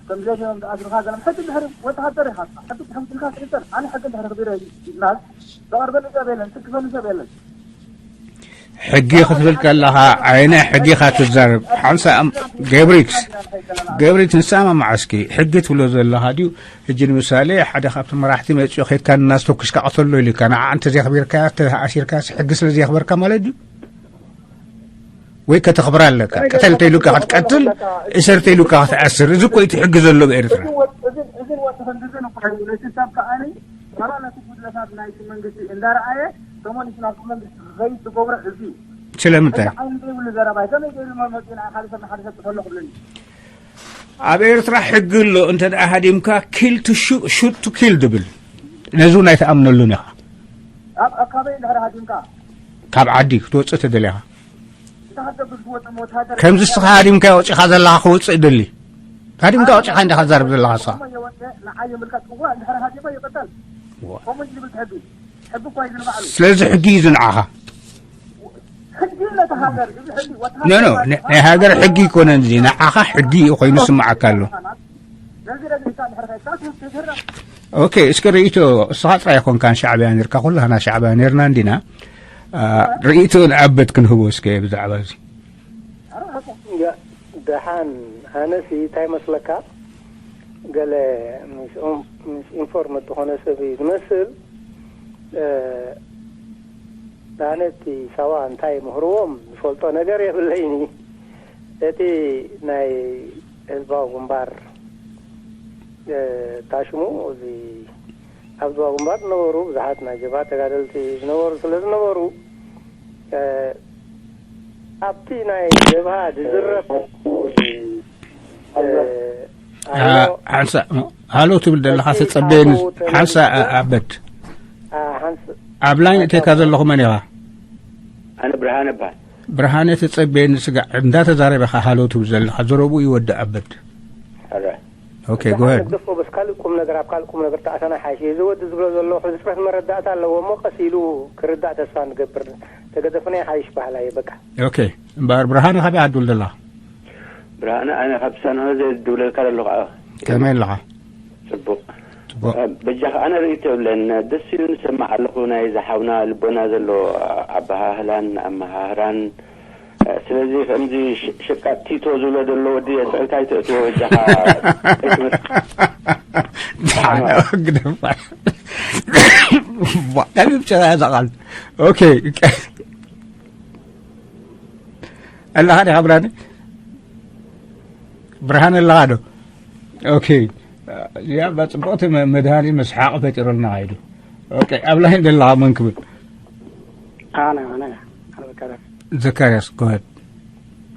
ከም ዘድዮም ዝኣስሩኻ ገለ ሕጂ ድሕሪ ወተሃደር ኢኻ ሕጂ ሕምትልካ ትእሰር ኣነ ሕጂ ድሕሪ ክቢረ ይዝናል ዘቐርበኒ ሰብ የለን ትክፈኒ ሰብ የለን ሕጊ ክትብል ከለኻ ኣይነ ሕጊ ኢኻ ትዛረብ ሓንሳ ገብሪክስ ገብሪክስ ንሳማ መዓስኪ ሕጊ ትብሎ ዘለኻ ድዩ? ሕጂ ንምሳሌ ሓደ ካብቲ መራሕቲ መፂኡ ከድካ እናስተኩስካ ቅተሎ ኢሉካ ንዓ እንተዘይኽቢርካ ተኣሲርካ ሕጊ ስለ ዘየኽበርካ ማለት ድዩ? ወይ ከተኽብራ ኣለካ ቅተል ተይሉካ ክትቀትል እሰር ተይሉካ ክትኣስር እዚ እኮ እቲ ሕጊ ዘሎ ብኤርትራ። እዚ ወጥ ክንድዝን እኮ እዩ ነቲ ሰብ ከዓኒ መራ ነቲ ጉድለታት ናይቲ መንግስቲ እንዳረኣየ ተመሊሱ ናብቲ መንግስቲ ክኸይድ ዝገብሮ እዚ እዩ። ስለምንታይ? ዓይኒ ዘይብሉ ዘረባ እዩ። ከመይ ገይሩ መመፂኡ ንዓይ ሓደ ሰብ ንሓደ ሰብ ጥፈሎ ክብለኒ? ኣብ ኤርትራ ሕጊ ኣሎ እንተ ደኣ ሃዲምካ ኪል ቱ ሹት ቱ ኪል ድብል ነዚ እውን ኣይትኣምነሉን ኢኻ። ኣብ ኣካበይ እንድሕር ሃዲምካ ካብ ዓዲ ክትወፅእ ተደሊኻ እቲ ሃገር ብዝወፅእ ወታደር ከምዚ እስኻ ሃዲምካ ወፂኻ ዘለኻ ክወፅእ ደሊ ሃዲምካ ወፂኻ እንዲኻ ትዛርብ ዘለኻ እስኻ እሞ የወፀ ንዓይ የምልካ ፅዋ እንድሕር ሃዲሞ ይቐተል። ከምኡ ዝብል ሕጊ ሕጊ እኳ እዩ ንባዕሉ ስለዚ ሕጊ እዩ ዝንዓኻ ሕጊ ነቲ ሃገር እዚ ሕጊ ኖ ኖ ናይ ሃገር ሕጊ ይኮነን እዚ ንዓኻ ሕጊ እዩ ኮይኑ ስምዓካ ኣሎ። ነዚ ረግሪካ እንድሕር ከይካ ትህራ ኦኬ እስከ ርእይቶ እስኻ ጥራይ ኣይኮንካን ሻዕብያ ነርካ ኩላህና ሻዕብያ ነርና እንዲና። ርእይቶ ንኣበት ክንህቦ እስከ ብዛዕባ እዚ ደሓን ኣነሲ እንታይ መስለካ ገለ ምስ ኢንፎርመድ ዝኾነ ሰብ እዩ ዝመስል። ኣነ እቲ ሳዋ እንታይ ምህርዎም ዝፈልጦ ነገር የብለይኒ። እቲ ናይ ህዝባዊ ግንባር ታሽሙ እዚ ኣብ ህዝባዊ ግንባር ዝነበሩ ብዙሓት ናይ ጀብሃ ተጋደልቲ ዝነበሩ ስለ ዝነበሩ ኣብቲ ናይ ጀብሃ ዝዝረብ ሓንሳ ሃሎ ትብል ዘለኻ ተጸበየኒ ሓንሳ ኣበት ኣብ ላይን እተካ ዘለኹ መን ኢኻ? ኣነ ብርሃነ እባሃል። ብርሃነ ተጸበየኒ ስጋዕ እንዳተዛረበ ኢኻ ሃሎ ትብል ዘለኻ ዘረብኡ ይወድእ ኣበት። ሕረ ኦኬ ጎሄድ ገፎ በስ ካልእ ቁም ነገር ኣብ ካልእ ቁም ነገር ተኣተና ሓይሽ እዩ። እዚ ወዲ ዝብሎ ዘሎ ሕጽረት መረዳእታ ኣለዎ እሞ ቀስ ኢሉ ክርዳእ ተስፋ ንገብር። ተገደፍና ይሓይሽ ባህላ እየ በቃ። ኦኬ እምበኣር ብርሃነ ካበይ ዓዲ ውልደላ? ብርሃነ ኣነ ካብ ሳንሆዜ ድውለልካ ዘለኹ። ከመይ ኣለኻ? ጽቡቕ። ጽቡቕ። በጃኻ ኣነ ርእይቶ የብለን። ደስ ኢሉ ንሰማዕ ኣለኹ ናይ ዝሓውና ልቦና ዘሎ ኣበሃህላን ኣመሃህራን። ስለዚ ከምዚ ሸቃጥ ቲቶ ዝብሎ ዘሎ ወዲ እንታይ ተእትዎ በጃኻ። ግደፋ ቀቢብ ጨራ እዛ ቃል ኦኬ ኣለኻ ዲኻ ብርሃነ? ብርሃነ ኣለኻ ዶ? ኦኬ። ያ ጽቡቕቲ መድሃኒ መስሓቕ ፈጢሩልና ኸይዱ። ኦኬ። ኣብ ላይን ዘለኻ መን ክብል? ኣነ ኣነ ኣነ ዘካርያስ ዘካርያስ ጎሄድ።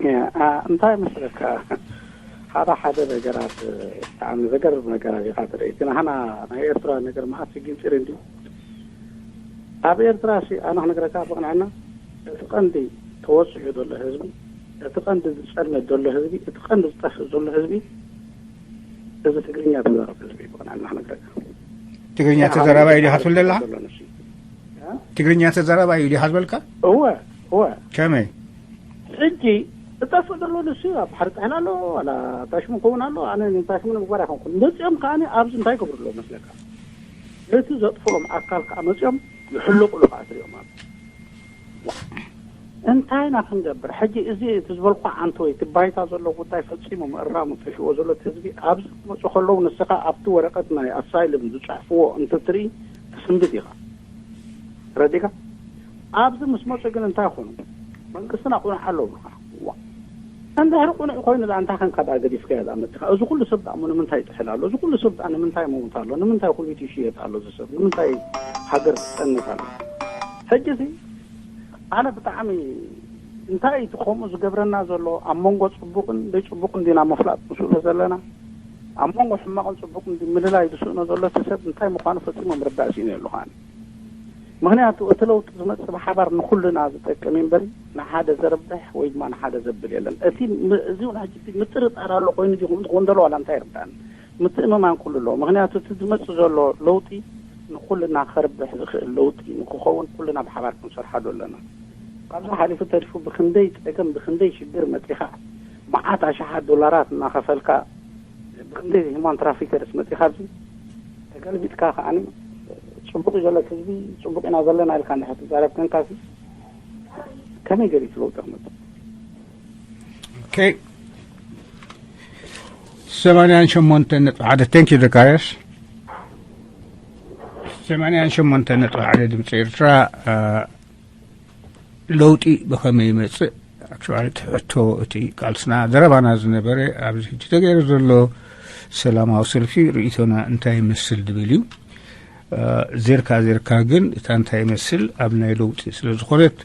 ያ፣ ኣ፣ እንታይ መስለካ ሓደ ሓደ ነገራት ብጣዕሚ ዘገርም ነገራት ኢኻ ትርኢ። እቲ ናህና ናይ ኤርትራ ነገር መዓት ስጊም ፂር እንዲ ኣብ ኤርትራ ሲ ኣነ ክነግረካ ብቕንዕና እቲ ቀንዲ ተወፅሑ ዘሎ ህዝቢ እቲ ቀንዲ ዝፀልመት ዘሎ ህዝቢ እቲ ቀንዲ ዝጠፍእ ዘሎ ህዝቢ እዚ ትግርኛ ተዛረብ ህዝቢ ብቕንዕና ክነግረካ ትግርኛ ተዘራባይ ዲኻ ትብል ዘለኻ? ትግርኛ ተዘራባይ እዩ ዲኻ ዝበልካ? እወ እወ ከመይ? ሕጂ እጠፍእ ዘሎ ንሱ ኣብ ባሕሪ ጥሕል ኣሎ ዋላ ታሽሙ ክኸውን ኣሎ ኣነ ንታሽሙ ንምግባር ኣይኮንኩን መፅኦም ከዓ ኣብዚ እንታይ ይገብሩ ኣለዉ መስለካ ነቲ ዘጥፍኦም ኣካል ከዓ መፅኦም ይሕልቁሉ ከዓ ትሪኦም ኣሎ እንታይ ኢና ክንገብር ሕጂ እዚ እቲ ዝበልኩ ዓንተ ወይ እቲ ባይታ ዘሎ ጉዳይ ፈፂሙ ምእራሙ ጠፊዎ ዘሎ እቲ ህዝቢ ኣብዚ ክመፁ ከለዉ ንስኻ ኣብቲ ወረቀት ናይ ኣሳይልም ዝፅሕፍዎ እንትትርኢ ትስንብድ ኢኻ ረዲካ ኣብዚ ምስ መፁ ግን እንታይ ኮኑ መንግስትና ቁኑዕ ኣለዉ ዋ እንድሕሪ ቅኑዕ ኮይኑ ደኣ እንታይ ኸንካ ደኣ ገዲፍካዮ ደኣ መጺኻ? እዚ ኩሉ ሰብ ደኣ እሞ ንምንታይ ይጥሕል ኣሎ? እዚ ኩሉ ሰብ ደኣ ንምንታይ ይመውት ኣሎ? ንምንታይ ኩሉ ይሽየጥ ኣሎ? እዚ ሰብ ንምንታይ ሃገር ትጸንት ኣሎ? ሕጂ እዚ ኣነ ብጣዕሚ እንታይ እዩ እቲ ከምኡ ዝገብረና ዘሎ? ኣብ መንጎ ጽቡቕን ዘይጽቡቕን ዲና ምፍላጥ ንስእኖ ዘለና? ኣብ መንጎ ሕማቕን ጽቡቕን ዲ-፣ ምልላይ ዝስእኖ ዘሎ እቲ ሰብ እንታይ ምዃኑ ፈጺሙ ምርዳእ ስኢነ ኣለኹ ኣነ። ምኽንያቱ እቲ ለውጢ ዝመጽእ ብሓባር ንኹልና ዝጠቅም እዩ እምበር ንሓደ ዘርብሕ ወይ ድማ ንሓደ ዘብል የለን። እቲ ም-፣ እዚ እውን ሕጂ እቲ ምጥርጣር ኣሎ ኮይኑ ድዩ ከምኡ ክኸውን ዘሎ ዋላ እንታይ ይርዳእኒ። ምትእምማን ኩሉ ኣለዎ። ምኽንያቱ እቲ ዝመጽእ ዘሎ ለውጢ ንኹልና ከርብሕ ዝኽእል ለውጢ ንክኸውን ኩልና ብሓባር ክንሰርሓሉ ኣለና። ካብዚ ሓሊፉ ተሪፉ ብክንደይ ጸገም ብክንደይ ሽግር መጺኻ መዓት ኣሽሓት ዶላራት እናኸፈልካ ብክንደይ ሂማን ትራፊከርስ መጺኻ ኣብዚ ተገልቢጥካ ከዓኒ ጽቡቕ እዩ ዘሎ ህዝቢ፣ ጽቡቕ ኢና ዘለና ኢልካ እንድሕር ትዛረብ ኮንካ ሲ ከመይ ገይሩ እቲ ለውጢ ክመጽእ? ኦኬ። ሰማንያን ሸሞንተን ነጥቢ ሓደ። Thank you ዘካርያስ። ሰማንያን ሸሞንተን ነጥቢ ሓደ ድምፂ ኤርትራ። አ፣ ለውጢ ብኸመይ ይመፅእ? ኣክቹዋሊ እቲ ሕቶ እቲ ቃልስና ዘረባና ዝነበረ ኣብዚ ሕጂ ተገይሩ ዘሎ ሰላማዊ ሰልፊ ርእይቶና እንታይ ይመስል ዝብል እዩ። እ፣ ዜርካ ዜርካ ግን እታ እንታይ ይመስል ኣብ ናይ ለውጢ ስለ ዝኾነት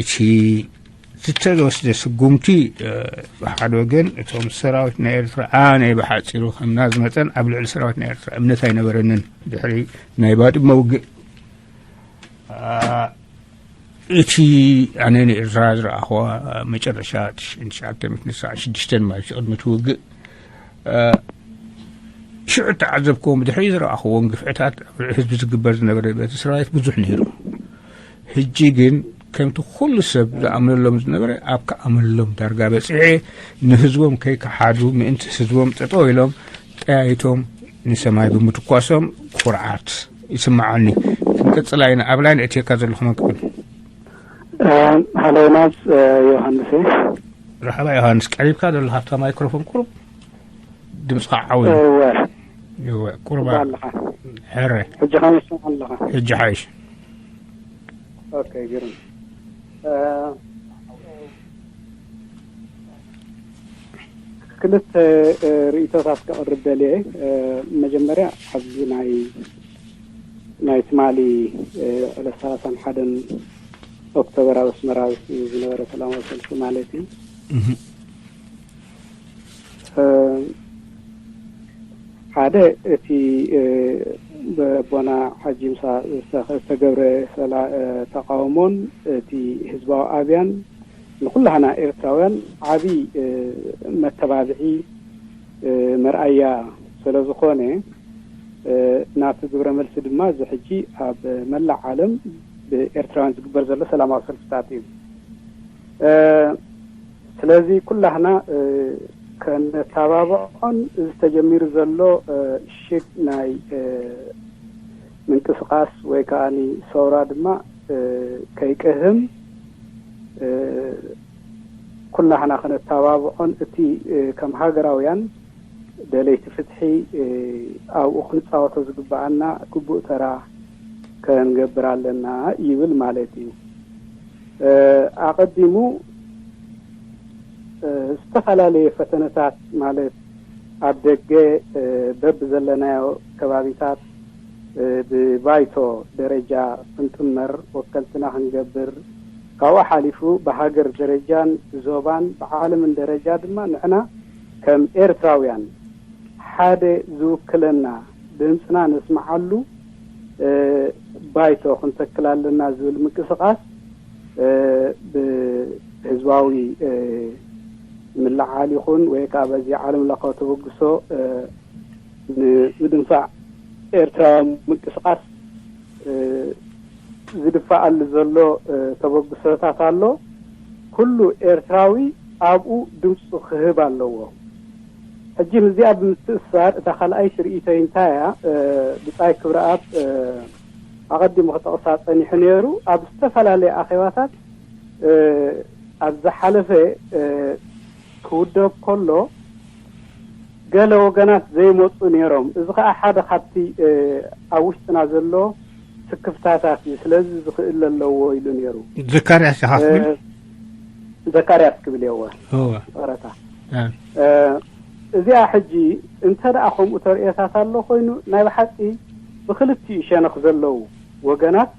እቲ ዝተወስደ ስጉምቲ፣ እ፣ ብሓደ ወገን እቶም ሰራዊት ናይ ኤርትራ ኣነ ብሓፂሩ ከምና ዝመፀን ኣብ ልዕሊ ሰራዊት ናይ ኤርትራ እምነት ኣይነበረንን ድሕሪ ናይ ባድመ ውግእ። እ፣ እቲ ኣነ ንኤርትራ ዝረኣኽዋ መጨረሻ ትሽዓተ ሚእትን ትስዓን ሽዱሽተን ማለት እዩ፣ ቅድሚ እቲ ውግእ፣ እ፣ ሽዑ እተዓዘብክዎም፣ ብድሕሪ ዝረኣኽዎም ግፍዕታት ኣብ ልዕሊ ህዝቢ ዝግበር ዝነበረ በቲ ሰራዊት ብዙሕ ነይሩ። ሕጂ ግን ከምቲ ኩሉ ሰብ ዝኣምነሎም ዝነበረ ኣብ ክኣምነሎም ዳርጋ በጺሐ፣ ንህዝቦም ከይከሓዱ ምእንቲ ህዝቦም ጠጠው ኢሎም ጠያይቶም ንሰማይ ብምትኳሶም ኩርዓት ይስምዓኒ። ክንቅጽላ ኢና። ኣብ ላይን እትየካ ዘለኹ መን ክብል? እ፣ ሃሎ ዮናስ፣ እ፣ ዮሃንስ እየ። መርሓባ ዮሃንስ፣ ቀሪብካ ዘሎ ካብታ ማይክሮፎን ቁሩብ ድምፅኻ ዓው ኢሉ። እወ፣ እወ፣ ቁሩብ ትስማዕ ኣለኻ። ሕረ። ሕጂ ከመይ ትስማዕ ኣለኻ? ሕጂ ሓይሽ። ኦኬ፣ ግርም። እ፣ ክልተ፣ እ፣ ርእይቶታት ከቕርብ ደልየ። እ፣ መጀመርያ ኣብዚ ናይ፣ ናይ ትማሊ፣ እ፣ ዕለት ሰላሳን ሓደን ኦክቶበር ኣብ ኣስመራ ዝነበረ ሰላማዊ ሰልፊ ማለት እዩ። እህ። እ፣ ሓደ እቲ፣ እ፣ በቦና ሓጂ ምሳ ዝተኸ-፣ ዝተገብረ ሰላ-፣ እ፣ ተቃውሞን እቲ ህዝባዊ ኣብያን ንኩላህና ኤርትራውያን ዓቢ፣ እ፣ መተባብዒ፣ እ፣ መርኣያ ስለ ዝኾነ፣ እ፣ ናቱ ግብረ መልሲ ድማ እዚ ሕጂ ኣብ መላእ ዓለም ብኤርትራውያን ዝግበር ዘሎ ሰላማዊ ሰልፍታት እዩ። እ፣ ስለዚ ኩላህና፣ እ፣ ከነተባብዖን እዚ ተጀሚሩ ዘሎ፣ እ፣ ሽግ ናይ፣ እ፣ ምንቅስቃስ ወይ ከኣኒ ሰውራ ድማ፣ እ፣ ከይቅህም፣ እ፣ ኩላህና ከነተባብዖን እቲ፣ እ፣ ከም ሃገራውያን ደለይቲ ፍትሒ፣ እ፣ ኣብኡ ክንጻወቶ ዝግብኣና ግቡእ ተራ ከንገብር ኣለና ይብል ማለት እዩ። እ፣ ኣቐዲሙ፣ እ፣ ዝተፈላለየ ፈተነታት ማለት ኣብ ደገ፣ እ፣ በብዘለናዮ ከባቢታት፣ እ፣ ብባይቶ ደረጃ ክንጥመር፣ ወከልትና ክንገብር፣ ካብኡ ሓሊፉ ብሃገር ደረጃን ብዞባን ብዓለምን ደረጃ ድማ ንሕና ከም ኤርትራውያን ሓደ ዝውክለና ድምፅና ነስምዓሉ፣ እ፣ ባይቶ ክንተክል ኣለና ዝብል ምንቅስቃስ፣ እ፣ ብህዝባዊ፣ እ፣ ምልዓል ይኹን ወይ ከዓ በዚ ዓለም ለኻዊ ተበግሶ፣ እ፣ ንምድንፋዕ ኤርትራዊ ምንቅስቃስ፣ እ፣ ዝድፋኣሉ ዘሎ፣ እ፣ ተበግሶታት ኣሎ። ኩሉ ኤርትራዊ ኣብኡ ድምፁ ክህብ ኣለዎ። ሕጂ ምስዚኣ ብምትእስሳር እታ ካልኣይቲ ርእይቶይ እንታይ እያ? እ፣ ብጻይ ክብረኣብ፣ እ፣ ኣቐዲሙ ክጠቕሳ ጸኒሑ ነይሩ። ኣብ ዝተፈላለየ ኣኼባታት፣ እ፣ ኣብ ዝሓለፈ፣ እ፣ ክውደብ ከሎ ገለ ወገናት ዘይመጹ ነይሮም። እዚ ኸኣ ሓደ ካብቲ፣ እ፣ ኣብ ውሽጥና ዘሎ ስክፍታታት እዩ። ስለዚ እዚ ክእለ ኣለዎ ኢሉ ነይሩ። ዘካርያስ ኢኻ ትብል? እ፣ ዘካርያስ ክብል እየ። እወ። እወ። ይቕረታ። እ። እ፣ እዚኣ ሕጂ እንተ ደኣ ከምኡ ተርእዮታት ኣሎ ኮይኑ፣ ናይ ብሓቂ ብክልቲኡ ሸነኽ ዘለዉ ወገናት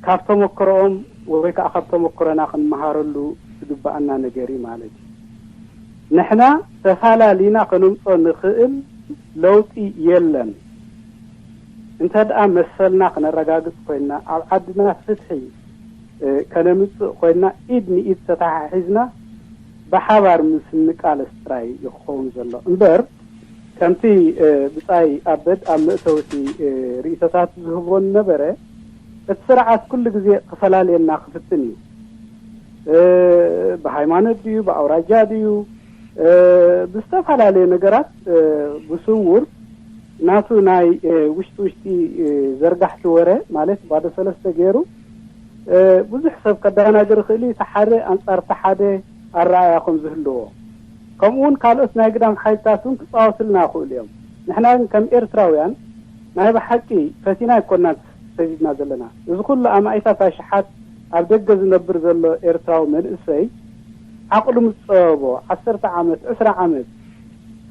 ካብ ተመክሮኦም ወይ ከዓ ካብ ተመክሮና ክንመሃረሉ ዝግብኣና ነገር እዩ ማለት እዩ። ንሕና ተፋላሊና ከነምፅኦ ንኽእል ለውጢ የለን። እንተ ደኣ መሰልና ክነረጋግጽ ኮይንና፣ ኣብ ዓድና ፍትሒ፣ እ፣ ከነምጽእ ኮይንና፣ ኢድ ንኢድ ተተሓሒዝና ብሓባር ምስ እንቃለስ ጥራይ እዩ ክኸውን ዘሎ። እምበር፣ ከምቲ፣ እ፣ ብጻይ ኣበድ ኣብ መእተውቲ፣ እ፣ ርእይቶታት ዝህቦ ነበረ፣ እቲ ስርዓት ኩሉ ግዜ ክፈላልየና ክፍትን እዩ። እ፣ ብሃይማኖት ድዩ፣ ብኣውራጃ ድዩ፣ እ፣ ብዝተፈላለየ ነገራት፣ እ፣ ብስውር ናቱ ናይ፣ እ፣ ውሽጢ ውሽጢ፣ እ፣ ዘርጋሕቲ ወረ ማለት ባዶ ሰለስተ ገይሩ፣ እ፣ ብዙሕ ሰብ ከደናግር ይኽእል እዩ። እቲ ሓደ ኣንጻር እቲ ሓደ ኣረኣእያ ከም ዝህልዎ፣ ከምኡ እውን ካልኦት ናይ ግዳም ሓይልታት እውን ክጻወትልና ይኽእሉ እዮም። ንሕና ግን ከም ኤርትራውያን ናይ ብሓቂ ፈቲና ኣይኮናን ሰዲድና ዘለና። እዚ ኩሉ ኣማኢታት ኣሽሓት ኣብ ደገ ዝነብር ዘሎ ኤርትራዊ መንእሰይ ዓቕሉ ምስ ጸበቦ፣ ዓሰርተ ዓመት፣ ዕስራ ዓመት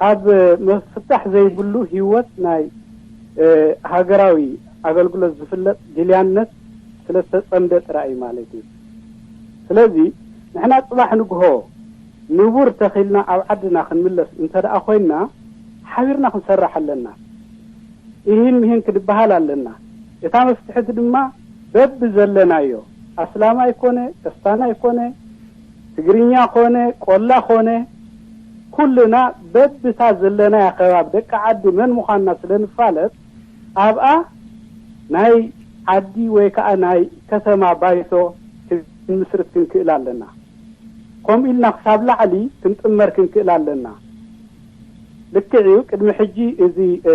ኣብ ምፍታሕ ዘይብሉ ህይወት ናይ፣ እ፣ ሃገራዊ ኣገልግሎት ዝፍለጥ ጊልያነት ስለ ዝተጸምደ ጥራይ እዩ ማለት እዩ። ስለዚ ንሕና ጽባሕ ንግሆ ንቡር ተኺልና ኣብ ዓድና ክንምለስ እንተ ደኣ ኮይንና፣ ሓቢርና ክንሰርሕ ኣለና። ኢሂን ምሂን ክንበሃል ኣለና። እታ መፍትሕቲ ድማ በብዘለናዮ፣ ኣስላማይ ኮነ፣ ከስታናይ ኮነ፣ ትግርኛ ኮነ፣ ቆላ ኮነ፣ ኩልና በብታ ዘለናያ ከባቢ ደቂ ዓዲ መን ምዃንና ስለ ንፋለጥ፣ ኣብኣ ናይ ዓዲ ወይ ከዓ ናይ ከተማ ባይቶ ክንምስርት ክንክእል ኣለና። ከምኡ ኢልና ክሳብ ላዕሊ ክንጥመር ክንክእል ኣለና። ልክዕ እዩ። ቅድሚ ሕጂ እዚ፣ እ፣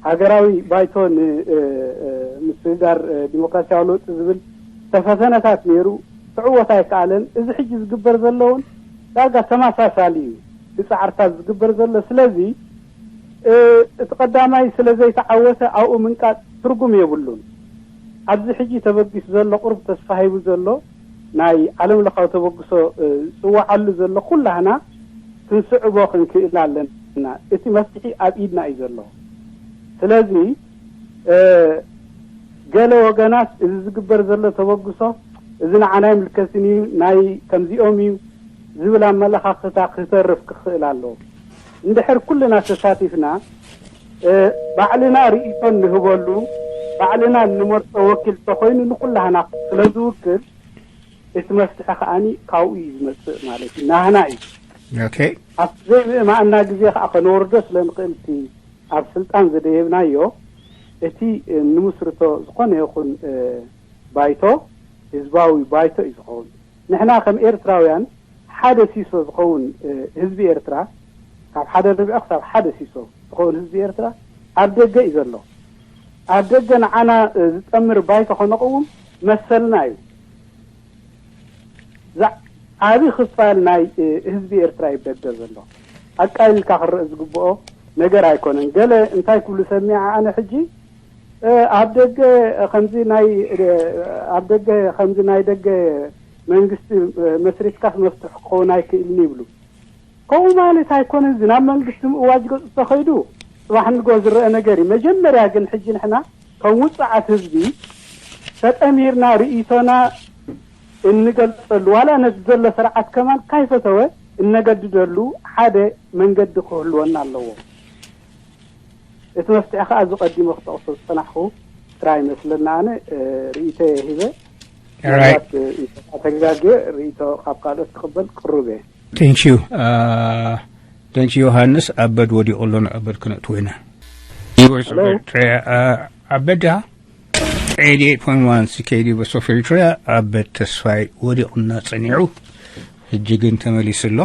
ሃገራዊ ባይቶ ን-፣ እ፣ እ፣ ምስግጋር፣ እ፣ ዲሞክራሲያዊ ለውጢ ዝብል ዝተፈተነታት ነይሩ፣ ክዕወት ኣይከኣለን። እዚ ሕጂ ዝግበር ዘሎ እውን ዳርጋ ተመሳሳሊ እዩ፣ ብጻዕርታት ዝግበር ዘሎ። ስለዚ፣ እ፣ እቲ ቀዳማይ ስለ ዘይተዓወተ ኣብኡ ምንቃጥ ትርጉም የብሉን። ኣብዚ ሕጂ ተበጊሱ ዘሎ፣ ቁሩብ ተስፋ ሂቡ ዘሎ፣ ናይ ዓለም ለኻዊ ተበግሶ፣ እ፣ ዝጽውዓሉ ዘሎ ኩላህና ክንስዕቦ ክንክእል ኣለና። እቲ መፍትሒ ኣብ ኢድና እዩ ዘሎ። ስለዚ፣ እ፣ ገለ ወገናት እዚ ዝግበር ዘሎ ተበግሶ፣ እዚ ንዓና ኣይምልከትን እዩ፣ ናይ ከምዚኦም እዩ ዝብል ኣመለኻኽታ ክተርፍ ክኽእል ኣለዎ። እንድሕር ኩልና ተሳቲፍና፣ እ፣ ባዕልና ርእይቶ እንህበሉ፣ ባዕልና እንመርጾ ወኪል ተኾይኑ ንኩላህና ስለ ዝውክል፣ እቲ መፍትሒ ከኣኒ ካብኡ እዩ ዝመጽእ ማለት እዩ፣ ናህና እዩ። ኦኬ። ኣብ ዘይምእማእና ግዜ ከኣ ከነወርዶ ስለ ንኽእል፣ እቲ ኣብ ስልጣን ዝደየብናዮ፣ እቲ ንምስርቶ ዝኾነ ይኹን፣ እ፣ ባይቶ፣ ህዝባዊ ባይቶ እዩ ዝኸውን። ንሕና ከም ኤርትራውያን ሓደ ሲሶ ዝኸውን፣ እ፣ ህዝቢ ኤርትራ፣ ካብ ሓደ ርብዒ ክሳብ ሓደ ሲሶ ዝኸውን ህዝቢ ኤርትራ ኣብ ደገ እዩ ዘሎ። ኣብ ደገ ንዓና፣ እ፣ ዝጠምር ባይቶ ከነቕውም መሰልና እዩ። ዛ-፣ ዓቢ ክፋል ናይ፣ እ፣ ህዝቢ ኤርትራ እዩ ደገ ዘሎ። ኣቃሊልካ ክረአ ዝግብኦ ነገር ኣይኮነን። ገለ እንታይ ክብሉ ሰሚዐ ኣነ ሕጂ፣ እ፣ ኣብ ደገ ከምዚ ናይ፣ እ፣ ኣብ ደገ ከምዚ ናይ ደገ መንግስቲ፣ እ፣ መስሪትካስ መፍትሒ ክኸውን ኣይክእልን ይብሉ። ከምኡ ማለት ኣይኮነን። እዚ ናብ መንግስቲ ምእዋጅ ገጹ ተኸይዱ ጽባሕ ንግሆ ዝረአ ነገር እዩ። መጀመርያ ግን ሕጂ ንሕና ከም ውጽዓት ህዝቢ ተጠሚርና ርእይቶና እንገልጸሉ፣ ዋላ ነቲ ዘሎ ስርዓት ከማን ካይፈተወ እነገድደሉ ሓደ መንገዲ ክህልወና ኣለዎ። እቲ መፍትሒ ከኣ እዚ ቀዲመ ክጠቕሶ ዝጸናሕኩ ጥራይ ይመስለኒ። ኣነ፣ እ፣ ርእይቶየ ሂበ። All right. ምናልባት፣ እ፣ እንተ ተጋግየ ርእይቶ ካብ ካልኦት ክቕበል ቅሩብ እየ። Thank you። አ፣ thank you ዮሃንስ። ኣበድ ወዲቑ ኣሎ፣ ንኣበድ ክነእትዎ ኢና። Viewers of Hello። Eritrea፣ አ፣ ኣበድ ዲኻ? Eighty-eight point one C K D Voice of Eritrea፣ ኣበድ ተስፋይ ወዲቑና ጸኒዑ፣ ሕጂ ግን ተመሊሱ ኣሎ።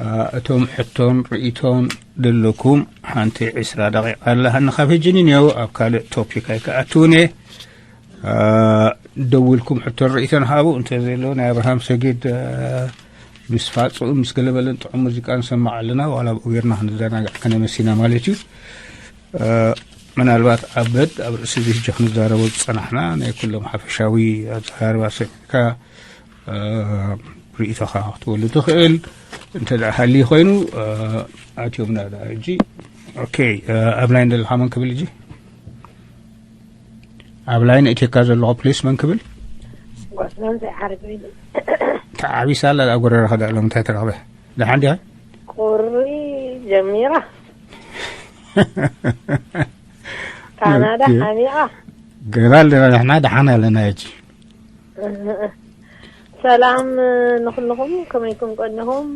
አ፣ እቶም ሕቶን ርእይቶን ዘለኩም ሓንቲ ዕስራ ደቂቃ ኣለሃኒ ካብ ሕጂ ንኔው ኣብ ካልእ ቶፒክ ኣይክኣትውን እየ። አ፣ ደዊልኩም ሕቶን ርእይቶን ሃቡ። እንተ ዘሎ ናይ ኣብርሃም ሰጊድ፣ አ፣ ምስ ፋጹ ምስ ገለበለን ጥዑም ሙዚቃ ንሰማዕ ኣለና። ዋላ ኣብኡ ጌርና ክንዘናጋዕ ከነመሲና ማለት እዩ። አ፣ ምናልባት ኣበድ ኣብ ርእሲ እዚ ሕጂ ክንዛረቦ ዝጸናሕና ናይ ኩሎም ሓፈሻዊ ኣዘራርባ ሰሚዕካ እ፣ ርእይቶኻ ክትበሉ ትኽእል። እንተ ደኣ ሃልዩ ኮይኑ፣ እ፣ ኣትዮምና ደኣ ሕጂ። ኦኬ፣ እ፣ ኣብ ላይን ዘለኻ መን ክብል ሕጂ? ኣብ ላይን እትካ ዘለኹ ፕሊስ መን ክብል? ጓስሎም ዘይዓርግ እዩ። ተዓቢሳ ኣላ ኣብ ጎረረኻ ደኣ ሎም እንታይ ተረኽበ? ደሓን ዲኻ? ቁሪ ጀሚራ። ካናዳ ኦኬ። ሓሚቓ። ገና ኣለና ንሕና ደሓን ኣለና ሕጂ። ሰላም ንኹልኹም፣ ከመይኩም ቀኒኹም?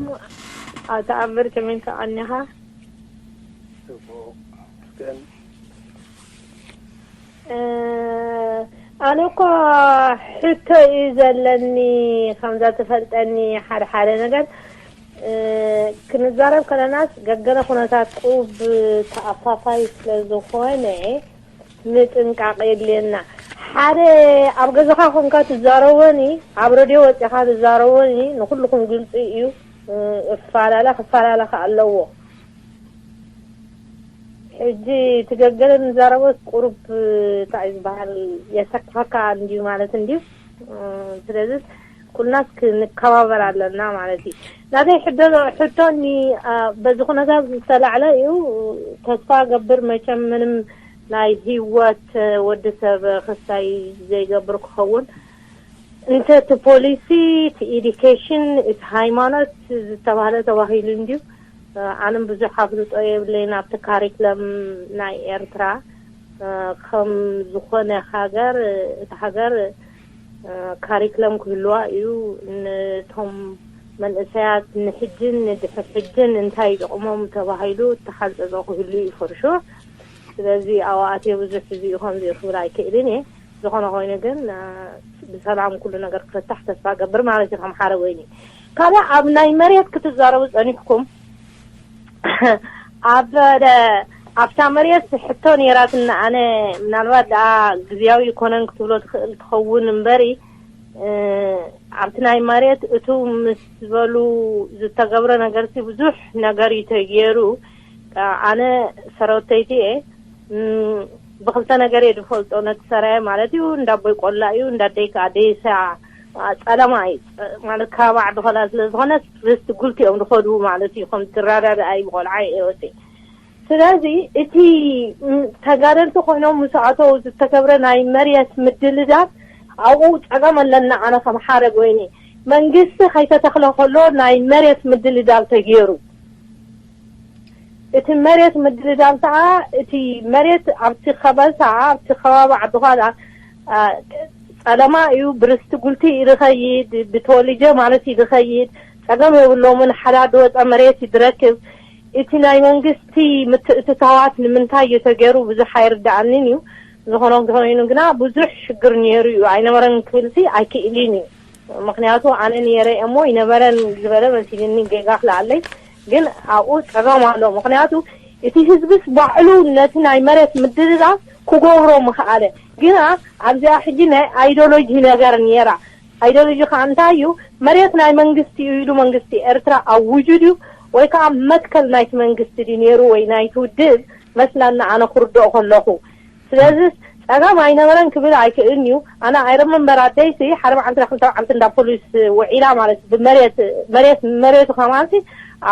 ኣታ ኣምር ከመይ ቀኒኻ? ጽቡቕ፣ መስገን። እ፣ ኣነ እኮ ሕቶ እዩ ዘለኒ፣ ከምዛ ትፈልጠኒ ሓደ ሓደ ነገር፣ እ፣ ክንዛረብ ከለናስ ገገለ ኩነታት ቁብ ተኣፋፋይ ስለ ዝኾነ፣ ምጥንቃቕ የድልየና። ሓደ ኣብ ገዛኻ ኮንካ ትዛረቦኒ፣ ኣብ ረድዮ ወጺኻ ትዛረቦኒ፣ ንኹልኹም ግልጺ እዩ። እ፣ እፈላለ ክፈላለ ከኣ ኣለዎ። ሕጂ እቲ ገገለ ንዛረቦስ ቁሩብ እንታይ ዝበሃል የሰክፈካ እንድዩ ማለት እንድዩ። እ፣ ስለዚ ኩልናስ ክንከባበር ኣለና ማለት እዩ። ናተይ ሕዶ-፣ ሕቶኒ፣ እ፣ በዚ ኩነታት ዝተላዕለ እዩ። ተስፋ ገብር መቸም ምንም ናይ ህይወት ወዲ ሰብ ክሳይ ዘይገብር ክኸውን እንተ እቲ ፖሊሲ፣ እቲ ኢዲኬሽን፣ እቲ ሃይማኖት ዝተባህለ ተባሂሉ እንድዩ። ኣነ ብዙሕ ኣፍልጦ የብለይን ኣብቲ ካሪክለም ናይ ኤርትራ። ከም ዝኾነ ሃገር፣ እቲ ሃገር ካሪክለም ክህልዋ እዩ። ነቶም መንእሰያት ንሕጅን ንድሕር ሕጅን እንታይ ይጠቕሞም ተባሂሉ እተሓንጸጾ ክህሉ እዩ ፈርሹ። ስለዚ ኣብኣትየ ብዙሕ እዚ እዩ ከምዚ እዩ ክብል ኣይክእልን እየ። ዝኾነ ኮይኑ ግን፣ እ፣ ብሰላም ኩሉ ነገር ክፍታሕ ተስፋ ገብር ማለት እዩ ከም ሓደ ወይኒ። ካልእ ኣብ ናይ መሬት ክትዛረቡ ጸኒሕኩም፣ ኣብ ደ-፣ ኣብታ መሬት ሕቶ ነይራትና። ኣነ ምናልባት ደኣ ግዝያዊ ይኮነን ክትብሎ ትኽእል ትኸውን እምበሪ፣ እ፣ ኣብቲ ናይ መሬት እቱ ምስ ዝበሉ ዝተገብረ ነገርሲ ብዙሕ ነገር እዩ ተገይሩ። ኣነ ሰረውተይቲ እየ። እም፣ ብኽልተ ነገር እየ ዝፈልጦ ነቲ ሰራየ ማለት እዩ። እንዳ ኣቦይ ቆላ እዩ፣ እንዳ ኣደይ ከኣ ደይሳ፣ አ፣ ጸለማ እዩ። ጸ-፣ ማለት ከባቢ ዓዲ ኾላ ስለ ዝኾነ ርስቲ ጉልቲ እዮም ዝኸዱ ማለት እዩ። ከም ዝረዳድኣ እዩ ብቆልዓ እየ ወፂእ። ስለዚ እቲ፣ እም፣ ተጋደልቲ ኮይኖም ምስ ኣተው ዝተገብረ ናይ መሬት ምድልዳል ኣብኡ ጸገም ኣለና። ኣነ ከም ሓደ ኮይኒ መንግስቲ ከይተተኽለ ከሎ ናይ መሬት ምድልዳል ተገይሩ። እቲ መሬት ምድልዳል ከዓ፣ እቲ መሬት ኣብቲ ከበሳ፣ ኣብቲ ከባቢ ዓዲ ኳላ፣ አ፣ ጸለማ እዩ፣ ብርስቲ ጉልቲ እዩ ዝኸይድ፣ ብተወሊጀ ማለት እዩ ዝኸይድ፣ ጸገም የብሎምን፣ ሓዳድ ወጸ መሬት እዩ ዝረክብ። እቲ ናይ መንግስቲ ምትእትታዋት ንምንታይ እዩ ተገይሩ ብዙሕ ኣይርድኣንን እዩ። ዝኾነ ኮይኑ ግና ብዙሕ ሽግር ነይሩ እዩ፣ ኣይነበረን ክብልሲ ኣይክእልን እዩ። ምኽንያቱ ኣነ ነይረ እሞ ይነበረን ዝበለ መሲልኒ ጌጋ ክለኣለይ፣ ግን ኣብኡ ጸገም ኣሎ። ምኽንያቱ እቲ ህዝብስ ባዕሉ ነቲ ናይ መሬት ምድልዳል ክገብሮ ምኽኣለ። ግና ኣብዚኣ ሕጂ ናይ ኣይዶሎጂ ነገር ነይራ። ኣይዶሎጂ ከዓ እንታይ እዩ? መሬት ናይ መንግስቲ እዩ ኢሉ መንግስቲ ኤርትራ ኣውጁ ድዩ? ወይ ከዓ መትከል ናይቲ መንግስቲ ድዩ ነይሩ ወይ ናይቲ ውድብ? መስላና ኣነ ክርድኦ ከለኹ። ስለዚ ጸገም ኣይነበረን ክብል ኣይክእልን እዩ። ኣነ ኣይረመንበር ኣደይሲ ሓደ መዓልቲ ክልተ መዓልቲ እንዳ ፖሊስ ውዒላ ማለት ብመሬት፣ መሬት፣ መሬቱ ከማንሲ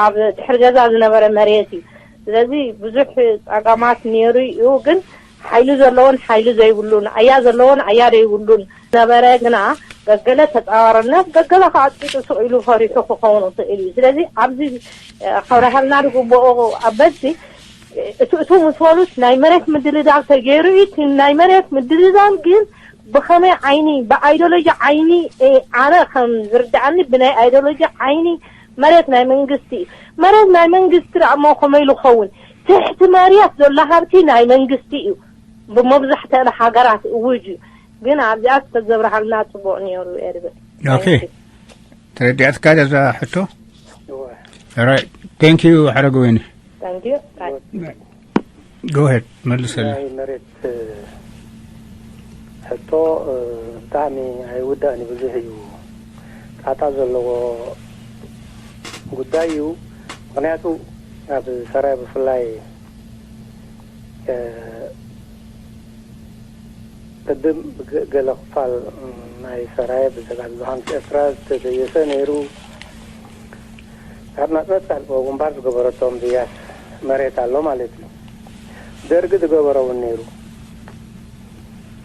ኣብ ድሕሪ ገዛ ዝነበረ መሬት እዩ። ስለዚ ብዙሕ ጸገማት ነይሩ እዩ፣ ግን ሓይሊ ዘለዎን ሓይሊ ዘይብሉን፣ ኣያ ዘለዎን ኣያ ዘይብሉን ነበረ። ግና ገገለ ተጻዋርነት፣ ገገለ ከዓ ቂጡ ስቕ ኢሉ ፈሪሑ ክኸውን ይኽእል እዩ። ስለዚ ኣብዚ፣ እ፣ ከብረሃልና ዝግብኦ ኣበዚ፣ እቱ፣ እቱ ምስ በሉት ናይ መሬት ምድልዳል ተገይሩ እዩ። እቲ ናይ መሬት ምድልዳል ግን ብኸመይ ዓይኒ፣ ብኣይዶሎጂ ዓይኒ፣ እ፣ ኣነ ከም ዝርድኣኒ ብናይ ኣይዶሎጂ ዓይኒ መሬት ናይ መንግስቲ እዩ። መሬት ናይ መንግስቲ ደኣ እሞ ከመይ ኢሉ ክኸውን? ትሕቲ መሬት ዘሎ ሃብቲ ናይ መንግስቲ እዩ። ብመብዛሕትአን ሃገራት እውጅ እዩ። ግን ኣብዚኣ ተዘብርሃልና ጽቡቕ ነይሩ እየ ዝብል። ኦኬ። ተረዲኣትካ እዛ ሕቶ? እወ። ራይት። ቴንክ ዩ ሓረገወይኒ። Thank you. Right. ጎ ሄድ፣ መልሰለይ። ናይ መሬት ሕቶ፣ እ፣ ብጣዕሚ ኣይውዳእን እዩ፣ ብዙሕ እዩ ጣጣ ዘለዎ ጉዳይ እዩ። ምኽንያቱ ኣብ ሰራይ ብፍላይ፣ እ፣ ቅድም ብገ- ገለ ክፋል ናይ ሰራየ ብዘጋድሎ ሃምቲ ኤርትራ ዝተደየሰ ነይሩ። ኣብ ናጽነት ቃልቦ ግንባር ዝገበረቶም ድያስ መሬት ኣሎ ማለት እዩ። ደርጊ ዝገበሮ እውን ነይሩ።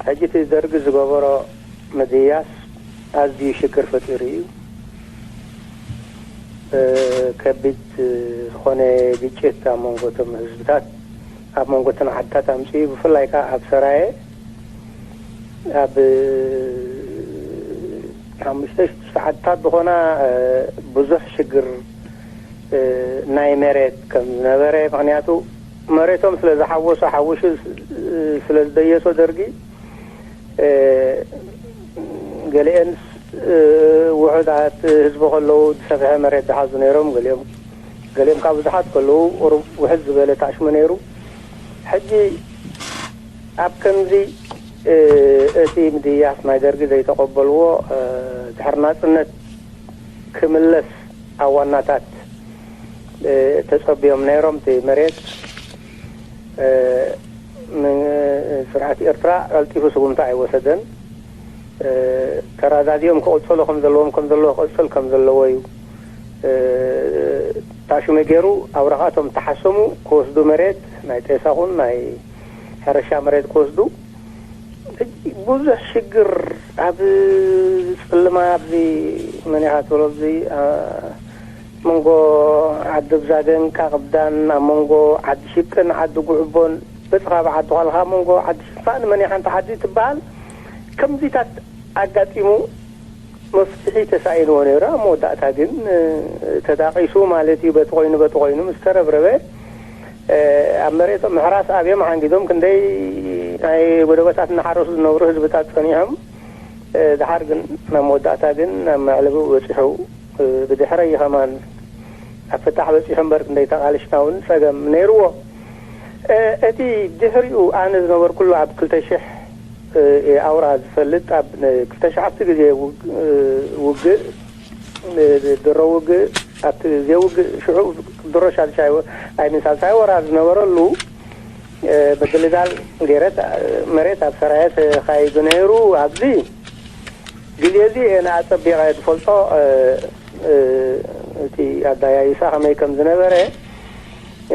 ሕጂ እቲ ደርጊ ዝገበሮ ምድያስ ኣዝዩ ሽግር ፈጢሩ እዩ። ከቢድ ዝኾነ ግጭት ኣብ መንጎ እቶም ህዝብታት፣ ኣብ መንጎ እተን ዓድታት ኣምፅኡ። ብፍላይ ከዓ ኣብ ሰራየ ኣብ ሓሙሽተ ሽዱሽተ ዓድታት ዝኾና ብዙሕ ሽግር ናይ መሬት ከም ዝነበረ፣ ምክንያቱ መሬቶም ስለ ዝሓወሶ፣ ሓዊሱ ስለ ዝደየሶ ደርጊ፣ ገሊኤን ውሑዳት ህዝቢ ከለዉ ዝሰፍሐ መሬት ዝሓዙ ነይሮም። ገሊኦም ገሊኦም ካብ ብዙሓት ከለዉ ቁሩብ ውሕድ ዝበለ ታሽሙ ነይሩ። ሕጂ ኣብ ከምዚ እቲ ምድያስ ናይ ደርጊ ዘይተቐበልዎ፣ ድሕሪ ናፅነት ክምለስ ኣብ ዋናታት ተፀብዮም ነይሮም። እቲ መሬት ስርዓት ኤርትራ ቀልጢፉ ስጉምቲ ኣይወሰደን። ተራዳዲኦም ክቕፅሉ ከም ዘለዎም፣ ከም ዘለዎ ክቕፅል ከም ዘለዎ እዩ ታሽሙ ገይሩ። ኣብ ረኻቶም ተሓሰሙ ክወስዱ መሬት ናይ ጤሳ ኹን ናይ ሕርሻ መሬት ክወስዱ ብዙሕ ሽግር ኣብ ፅልማ ኣብዚ መን ኢኻ ትብሎ ኣብዚ መንጎ ዓዲ ብዛገን ቃቕብዳን ኣብ መንጎ ዓዲ ሽቅን ዓዲ ጉዕቦን በፅኻ ብዓዲ ኳልኻ መንጎ ዓዲ ሽፋን መን ሓንቲ ዓዲ ትበሃል ከምዚታት ኣጋጢሙ መፍትሒ ተሳኢንዎ ነይሩ። ኣብ መወዳእታ ግን ተዳቂሱ ማለት እዩ። በቲ ኮይኑ በቲ ኮይኑ ምስ ተረብረበ ኣብ መሬቶም ምሕራስ ኣብዮም ሓንጊዞም ክንደይ ናይ ጎደበታት እናሓረሱ ዝነብሩ ህዝብታት ፀኒሖም። ድሓር ግን ናብ መወዳእታ ግን ናብ መዕለቢ በፂሑ ብድሕረይ ከማን ኣብ ፍታሕ በፂሑ እምበር ክንደይ ተቓልሽና እውን ፀገም ነይርዎ። እቲ ድሕሪኡ ኣነ ዝነበርኩሉ ኣብ ክልተ ሽሕ ኣውራ ዝፈልጥ ኣብ ክልተ ሽሕ ኣብቲ ግዜ ውግእ ድሮ ውግእ ኣብቲ ግዜ ውግእ ሽዑ ድሮ ሻድሻይ ኣይምን ሳልሳይ ወራር ዝነበረሉ ምድልዳል ገይረ መሬት ኣብ ሰራየ ተኻይዱ ነይሩ። ኣብዚ ግዜ እዚ እየ ንኣጸቢቐ ዝፈልጦ እቲ ኣዳያይሳ ከመይ ከም ዝነበረ።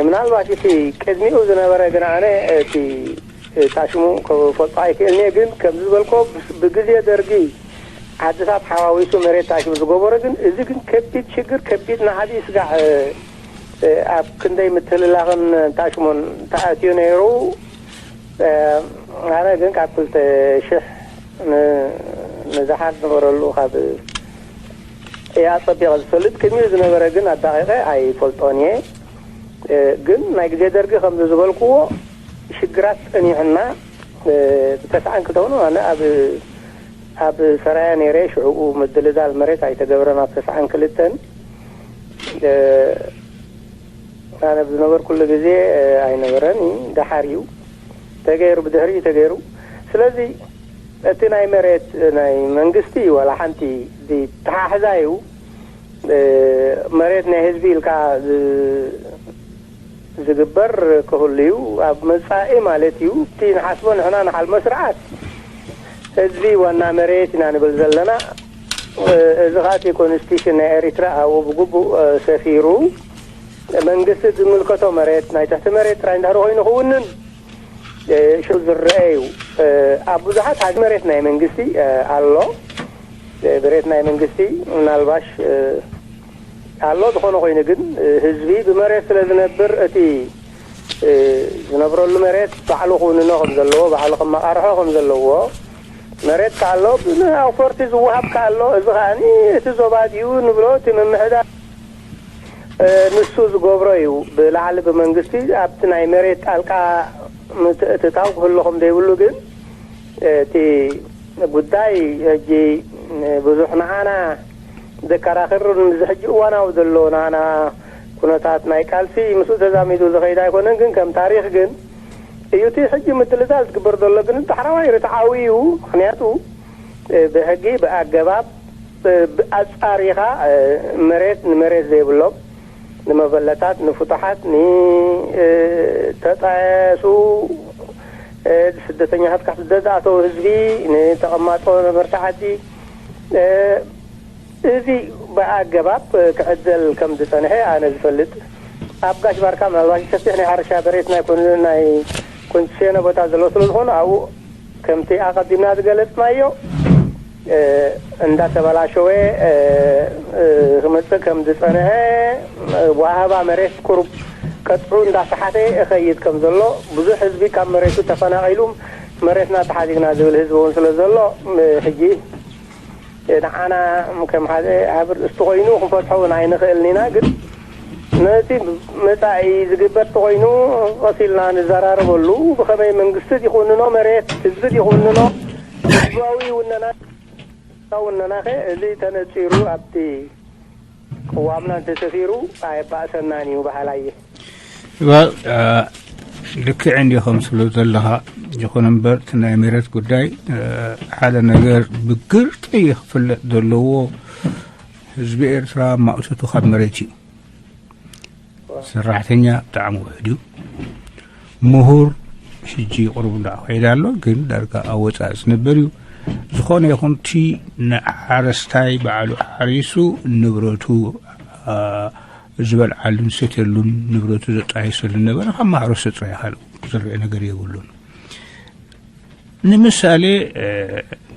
ምናልባት እቲ ቅድሚኡ ዝነበረ ግን ኣነ እቲ ታሽሙ ክፈልጦ ኣይክእልን እየ። ግን ከም ዝበልኮ ብግዜ ደርጊ ዓድታት ሓዋዊሱ መሬት ታሽሙ ዝገበሮ ግን እዚ ግን ከቢድ ሽግር ከቢድ ንዓዲ ስጋዕ ኣብ ክንደይ ምትህልላኽን ታሽሙን ተኣትዩ ነይሩ። ኣነ ግን ካብ ክልተ ሽሕ ንደሓር ዝነበረሉ ካብ እያ ጸቢቐ ዝፈልጥ ቅድሚኡ ዝነበረ ግን ኣዳቂቐ ኣይፈልጦን እየ። ግን ናይ ግዜ ደርጊ ከምዚ ዝበልክዎ ሽግራት ጸኒሕና ብተስዓን ክልተውን ኣነ ኣብ ኣብ ሰራያ ነይረ። ሽዕኡ ምድልዳል መሬት ኣይተገብረን ኣብ ተስዓን ክልተን ኣነ ብዝነበርኩሉ ግዜ ኣይነበረን። ደሓር እዩ ተገይሩ፣ ብድሕሪ እዩ ተገይሩ። ስለዚ እቲ ናይ መሬት ናይ መንግስቲ ዋላ ሓንቲ ተሓሕዛ እዩ። መሬት ናይ ህዝቢ ኢልካ ዝግበር ክህሉ እዩ ኣብ መጻኢ ማለት እዩ። እቲ ንሓስቦ ንሕና ንሓልሞ ስርዓት ህዝቢ ዋና መሬት ኢና ንብል ዘለና። እዚ ከዓ እቲ ኮንስቲቱሽን ናይ ኤሪትራ ኣብኡ ብግቡእ ሰፊሩ መንግስቲ ዝምልከቶ መሬት ናይ ትሕቲ መሬት ጥራይ እንድሕር ኮይኑ ክውንን ሽዑ ዝረአ እዩ። ኣብ ብዙሓት ዓዲ መሬት ናይ መንግስቲ ኣሎ። መሬት ናይ መንግስቲ ምናልባሽ ኣሎ። ዝኾነ ኮይኑ ግን ህዝቢ ብመሬት ስለ ዝነብር እቲ ዝነብረሉ መሬት ባዕሉ ክውንኖ ከም ዘለዎ፣ ባዕሉ ከመቃርሖ ከም ዘለዎ መሬት ከኣሎ ብኣውፈርቲ ዝወሃብ ከኣሎ እዚ ከዓኒ እቲ ዞባ ድዩ ንብሎ እቲ ምምሕዳር ንሱ ዝገብሮ እዩ። ብላዕሊ ብመንግስቲ ኣብቲ ናይ መሬት ጣልቃ ምትእትታው ክህሉ ከም ዘይብሉ ግን እቲ ጉዳይ ሕጂ ብዙሕ ንዓና ዘከራኽር እዚ ሕጂ እዋናዊ ዘሎ ንዓና ኩነታት ናይ ቃልሲ ምስኡ ተዛሚዱ ዝኸይድ ኣይኮነን። ግን ከም ታሪኽ ግን እዩ እቲ ሕጂ ምድልዳል ዝግበር ዘሎ ግን ዳሕራዋይ ርትዓዊ እዩ። ምክንያቱ ብሕጊ ብኣገባብ ኣጻሪኻ መሬት ንመሬት ዘይብሎም ንመበለታት ንፍቱሓት ንተጣየሱ ስደተኛታት ካብ ስደት ዝኣተው ህዝቢ፣ ንተቐማጦ ነበርቲ ዓዲ፣ እዚ ብኣገባብ ክዕደል ከም ዝጸንሐ ኣነ ዝፈልጥ። ኣብ ጋሽ ባርካ ምናልባት ሰፊሕ ናይ ሕርሻ መሬት ናይ ኮን-፣ ናይ ኮንሴነ ቦታ ዘለዎ ስለ ዝኾነ ኣብኡ ከምቲ ኣቐዲምና ዝገለጽናዮ፣ እ፣ እንዳተበላሸወ፣ እ፣ እ፣ ክመጽእ ከም ዝጸንሐ፣ እ፣ ወሃባ መሬት ቁሩብ ቀጥዑ እንዳሰሓተ ይኸይድ ከም ዘሎ፣ ብዙሕ ህዝቢ ካብ መሬቱ ተፈናቒሉ መሬትና ተሓዲግና ዝብል ህዝቢ እውን ስለ ዘሎ፣ እ፣ ሕጂ ንዓና ከም ሓደ ኣብ ርእስቲ ኮይኑ ክንፈትሖ እውን ኣይንኽእልን ኢና። ግን ነቲ መጻኢ ዝግበር ተኾይኑ ቀስ ኢልና ንዘራረበሉ። ብኸመይ መንግስቲ ይኹንኖ፣ መሬት ህዝቢ ይኹንኖ፣ ህዝባዊ ውነና፣ ውነናኸ እዚ ተነጺሩ ኣብቲ ቅዋምና እንተሰፊሩ ኣየባእሰናን እዩ በሃላይ እየ። Well፣ እ፣ ልክዕ እንዲኹም ስለ ዘለኻ፣ ይኹን እምበር እቲ ናይ መሬት ጉዳይ፣ እ፣ ሓደ ነገር ብግርጢ ክፍለጥ ዘለዎ፣ ህዝቢ ኤርትራ ማእቶቱ ካብ መሬት እዩ። ሰራሕተኛ ብጣዕሚ ውሑድ እዩ። ምሁር ሕጂ ቁሩብ እንዳኸይደ ኣሎ፣ ግን ዳርጋ ኣብ ወጻኢ ዝነበር እዩ። ዝኾነ ይኹን እቲ ንሓረስታይ ባዕሉ ሓሪሱ ንብረቱ፣ እ፣ ዝበልዓሉን ዝሰትየሉን ንብረቱ ዘጣየሰሉን ነበረ፣ ካብ ማሕረሱ ጥራይ ካልእ ዝረአ ነገር የብሉን። ንምሳሌ፣ እ፣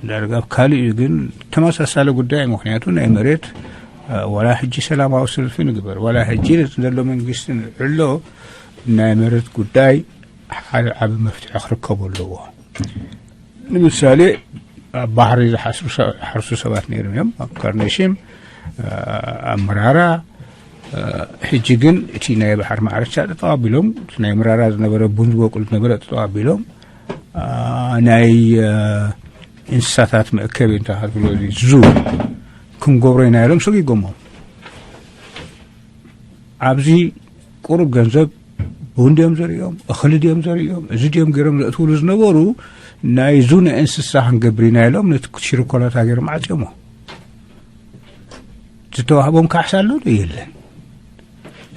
ዳርጋ ኣብ ካልእ እዩ፣ ግን ተመሳሳሊ ጉዳይ፣ ምኽንያቱ ናይ መሬት፣ እ፣ ዋላ ሕጂ ሰላማዊ ሰልፊ ንግበር፣ ዋላ ሕጂ ነቲ ዘሎ መንግስቲ ንዕሎ፣ ናይ መሬት ጉዳይ ሓደ ዓቢ መፍትሒ ክርከቦ ኣለዎ። ንምሳሌ፣ ኣብ ባሕሪ ዝሓስሩ ሰ-፣ ዝሓርሱ ሰባት ነይሮም እዮም፣ ኣብ ካርነሽም፣ እ፣ ኣብ መራራ። እ፣ ሕጂ ግን እቲ ናይ ባሕሪ ማዕረቻ ጠጠው ኣቢሎም፣ እቲ ናይ መራራ ዝነበረ፣ ቡን ዝበቁል ዝነበረ ጠጠው ኣቢሎም፣ እ፣ ናይ፣ እ፣ እንስሳታት መእከቢ እንታይ ክትብሎ፣ እዚ ዙ ክንገብሮ ኢና ኢሎም ሰጊጎሞ። ኣብዚ ቁሩብ ገንዘብ ቡን ድዮም ዘርእዮም፣ እኽሊ ድዮም ዘርእዮም፣ እዚ ድዮም ገይሮም ዘእትውሉ ዝነበሩ፣ ናይ ዙ ናይ እንስሳ ክንገብር ኢና ኢሎም ነቲ ሽርኮላታ ገይሮም ዓጽዮሞ። ዝተዋህቦም ካሕሳ ኣሎ ዶ? የለን።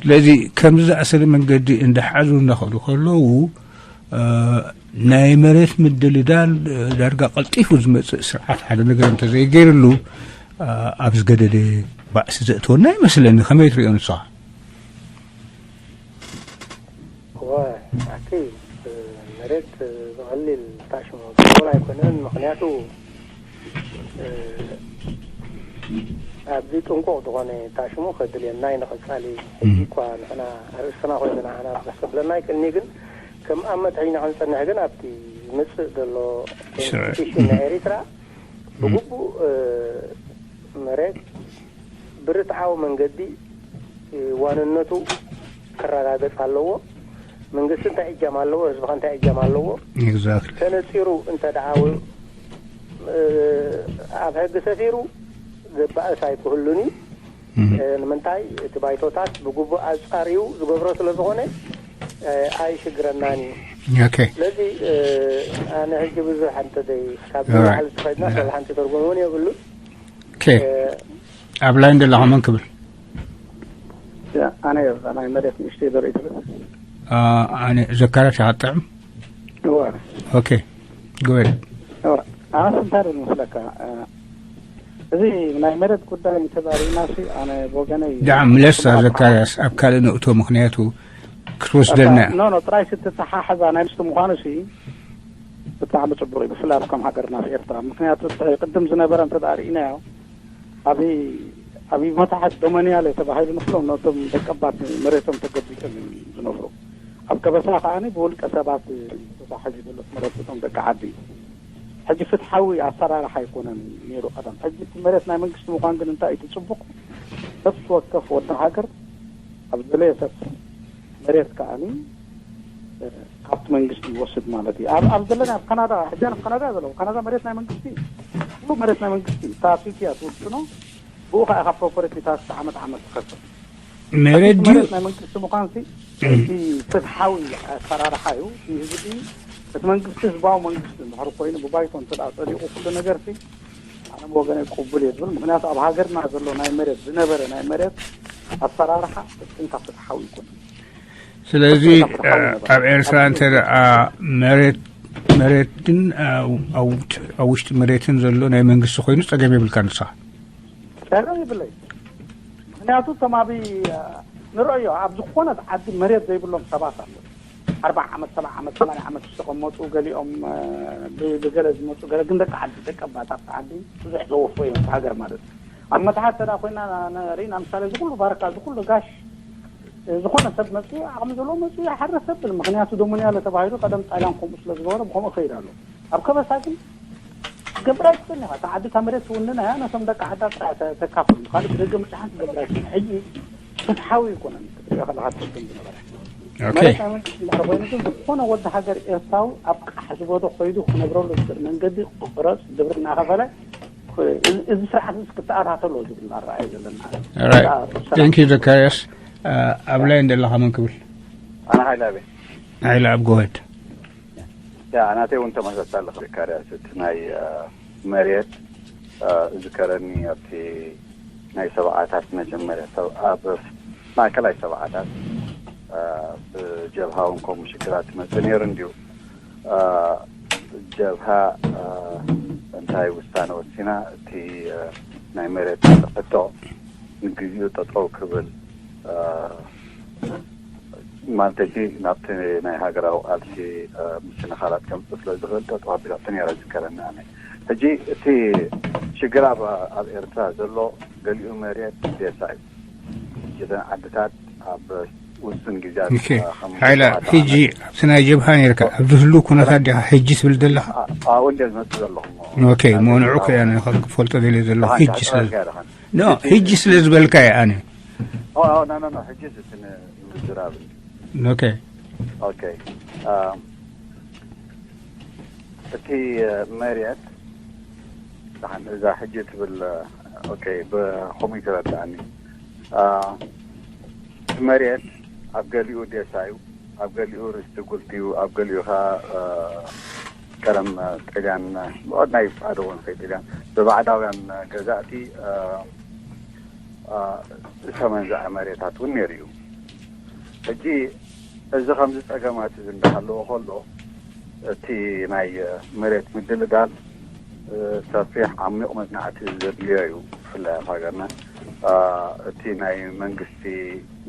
ስለዚ ከምዚ ዝኣሰለ መንገዲ እንዳሓዙ እንዳኸዱ ከለዉ፣ እ፣ ናይ መሬት ምድልዳል፣ እ፣ ዳርጋ ቀልጢፉ ዝመጽእ ስርዓት ሓደ ነገር እንተዘይገይርሉ፣ እ፣ ኣብ ዝገደደ ባእሲ ዘእትወና ይመስለኒ። ከመይ ትሪኦ ንስኻ? እወ፣ ሓቂ፣ መሬት ብቐሊል ታሽሞ ዝኸውን ኣይኮነን። ምኽንያቱ፣ እ፣ ኣብዚ ጥንቁቕ ዝኾነ ታሽሞ ከድልየና እዩ ንቐጻሊ። ሕጂ እም። እኳ ንሕና ኣርእስትና ኮይኑ ንዓና ብዙሕ ከብለና ኣይክእልኒ፣ ግን ከም ኣብ መትሒና ክንጸንሕ ግን ኣብቲ ዝመጽእ ዘሎ ስርዒ። ኮንስቲቱሽን ናይ ኤሪትራ እም። ብግቡእ፣ እ፣ መሬት ብርትዓዊ መንገዲ፣ እ፣ ዋንነቱ ክረጋገጽ ኣለዎ። መንግስቲ እንታይ እጃም ኣለዎ፣ ህዝቢ ከ እንታይ እጃም ኣለዎ? Exactly። ተነጺሩ እንተ ደኣ ው-፣ እ፣ ኣብ ሕጊ ሰፊሩ ዘባእስ ኣይክህሉን እዩ። እም። እ፣ ንምንታይ? እቲ ባይቶታት ብግቡእ ኣጻርዩ ዝገብሮ ስለ ዝኾነ፣ እ፣ ኣይሽግረናን እዩ። Okay። ስለዚ፣ እ፣ ኣነ ሕጂ ብዙሕ እንተ ዘይ-፣ ካብ Alright። ዝለዓል ተኸድና Yeah። ስለ ሓንቲ ትርጉም እውን የብሉን። Okay። እ፣ ኣብ ላይን ዘለኻ መን ክብል? ያ፣ ኣነ እየ፣ እዛ ናይ መሬት ንእሽተይ ዘርኢ ትብል። ኣ፣ ኣነ ዘካርያስ ኢኻ ትጥዕም? እወ። Okay። Go ahead። እወ። ኣነስ እንታይ ዶ ዝመስለካ፣ እ፣ እዚ ናይ መሬት ጉዳይ እንተዛሪብና ሲ፣ ኣነ ብወገነይ ደዓ ምለስ ጽቡቕ ኣበሃህላ። ዘካርያስ፣ ኣብ ካልእ ንእቶ፣ ምኽንያቱ ክትወስደልና እያ። ኖ፣ ኖ፣ ጥራይ ሲ ትተሓሓዛ ናይ ምስቲ ምዃኑ ሲ፣ ብጣዕሚ ጽቡቕ እዩ፣ ብፍላይ ኣብ ከም ሃገርና ኣብ ኤርትራ። ምኽንያቱ፣ እቲ ቅድም ዝነበረ እንተ ደኣ ርኢናዮ፣ ኣብ፣ ኣብ መታሕት ዶመንያለ ተባሂሉ ንኽሎም ነቶም ደቀባት መሬቶም ተገቢቶም እዮም ዝነብሩ። ኣብ ከበሳ ከኣ ብውልቀ ሰባት ተታሒዙ ዘሎ መሬት እቶም ደቂ ዓዲ እዩ። ሕጂ ፍትሓዊ ኣሰራርሓ ኣይኮነን ነይሩ ቀደም። ሕጂ እቲ መሬት ናይ መንግስቲ ምዃን ግን እንታይ እዩ እቲ ጽቡቕ? ነፍሲ ወከፍ ወዲ ሃገር ኣብ ዘለየ ሰብ መሬት ከኣ፣ እ፣ ካብቲ መንግስቲ ይወስድ ማለት እዩ። ኣብ፣ ኣብ ዘለና ኣብ ካናዳ፣ ሕጂ ኣነ ኣብ ካናዳ ዘለኹ። ካናዳ መሬት ናይ መንግስቲ እዩ። ኩሉ መሬት ናይ መንግስቲ እዩ። እታ ሲቲ እያ ትውስኖ። ብኡ ከኣ ካብ ፕሮፐርቲ ታክስ ዓመት ዓመት ትኸፍል። መሬት እቲ ድዩ? መሬት ናይ መንግስቲ ምዃንሲ፣ እቲ ፍትሓዊ ኣሰራርሓ እዩ። እቲ ህዝቢ፣ እቲ መንግስቲ ህዝባዊ መንግስቲ እንድሕር ኮይኑ ብባይቶ እንተ ደኣ ጸዲቑ ኩሉ ነገርሲ፣ ኣነ ብወገነይ ቅቡል እየ ዝብል። ምኽንያቱ ኣብ ሃገርና ዘሎ ናይ መሬት፣ ዝነበረ ናይ መሬት ኣሰራርሓ ፈጺምካ ፍትሓዊ ኣይኮነን። ስለዚ፣ ፈጺምካ ፍትሓዊ እ፣ ኣይነበረን። ኣብ ኤርትራ እንተ ደኣ መሬት መሬትን ኣብ ውሽጢ መሬትን ዘሎ ናይ መንግስቲ ኮይኑ ጸገም የብልካ ንስኻ። ጸገም ይብለይ። ምክንያቱ እቶም ኣብ ንረእዮ ኣብ ዝኾነት ዓዲ መሬት ዘይብሎም ሰባት ኣለዉ። ኣርባዓ ዓመት፣ ሰብዓ ዓመት፣ ሰማንያ ዓመት ዝተቐመጡ፣ ገሊኦም ብገለ ዝመፁ፣ ገለ ግን ደቂ ዓዲ፣ ደቂ ኣባታት ዓዲ ብዙሕ ዘወፎ እዮም ሃገር ማለት እዩ። ኣብ መትሓት ተዳ ኮይና ንርኢ፣ ንምሳሌ ዝኩሉ ባርካ ዝኩሉ ጋሽ ዝኾነ ሰብ መፅኡ ዓቕሚ ዘለዎ መፅኡ ይሓርስ ዘብል። ምክንያቱ ደሞንያለ ተባሂሉ ቀደም ጣልያን ከምኡ ስለ ዝገበረ ብከምኡ ከይድ ኣሎ። ኣብ ከበሳ ግን ገብራ ይትፅን ኢኻ። እታ ዓዲ እታ መሬት ትውንን እያ፣ ነቶም ደቂ ዓዳ ጥራሕ ተ- ተካፍሉ። ካልእ ብደገ ምርጫ ሓንቲ ገብራ ይትፅን። ሕጂ ፍትሓዊ ኣይኮነን ክትሪኦ ከለኻ ትስክም ዝነበረ። ኦኬ። መሬት ናይ መንግስቲ እንድሕር ኮይኑ ግን ዝኾነ ወዲ ሃገር ኤርትራዊ ኣብ ቃሕ ዝበዶ ከይዱ ክነብረሉ ዝኽእል መንገዲ ክቕረፅ ግብሪ እናኸፈለ እዚ ስርዓት እዚ ክተኣታተሎ ዝብል ኣረኣእያ ዘለና። Right. Thank you ዘካርያስ። ኣብ ላይ እንደለኻ መን ክብል? ኣነ ሓይለ ኣበይ ሓይለ ኣብ ጎሄድ። ያ ናተይ እውን ተመሳሳሊ ዘካርያስ፣ እቲ ናይ መሬት ዝከረኒ ኣብቲ ናይ ሰብዓታት መጀመርያ ሰብ ኣብ ማእከላይ ሰብዓታት ብጀብሃ እውን ከምኡ ሽግራት ይመፅእ ነይሩ እንድዩ። ጀብሃ እንታይ ውሳነ ወሲና፣ እቲ ናይ መሬት ሕቶ ንግዚኡ ጠጠው ክብል፣ ማለት እቲ ናብቲ ናይ ሃገራዊ ቃልሲ ምስንኻላት ከምፅእ ስለ ዝኽእል ጠጠው ኣቢላቶ ነይራ ዝከረኒ ኣነ። ሕጂ እቲ ሽግር ኣብ ኣብ ኤርትራ ዘሎ ገሊኡ መሬት ዴሳ እዩ። እተን ዓድታት ኣብ ውሱን ግዜያት ሓይላ ሕጂ ኣብቲ ናይ ጀብሃ ነርካ ኣብዚ ህሉ ኩነታት ዲኻ ሕጂ ትብል ዘለኻ? ኣብኡ እንደ ዝመፅእ ዘለኹ ኦኬ፣ መንዑ ከያ ክፈልጦ ደልየ ዘለኹ ሕጂ ስለ ኖ ሕጂ ስለ ዝበልካ እየ ኣነ ሕጂ ዝዝራብ ኦኬ ኦኬ እቲ መሬት እዛ ሕጂ ትብል ኦኬ ብኸምኡ ተረዳእኒ። መሬት ኣብ ገሊኡ ዴሳ እዩ፣ ኣብ ገሊኡ ርስቲ ጉልቲ እዩ፣ ኣብ ገሊኡ ኸዓ ቀደም ጥልያን ናይ ፍቃዶ እውን ከይ ጥልያን ብባዕዳውያን ገዛእቲ ዝተመንዘዐ መሬታት እውን ነይሩ እዩ። ሕጂ እዚ ከምዚ ጸገማት እዚ እንዳሃለዎ ከሎ እቲ ናይ መሬት ምድልዳል ሰፊሕ ዓሚቕ መጽናዕቲ ዘድልዮ እዩ። ብፍላይ ኣብ ሃገርና እቲ ናይ መንግስቲ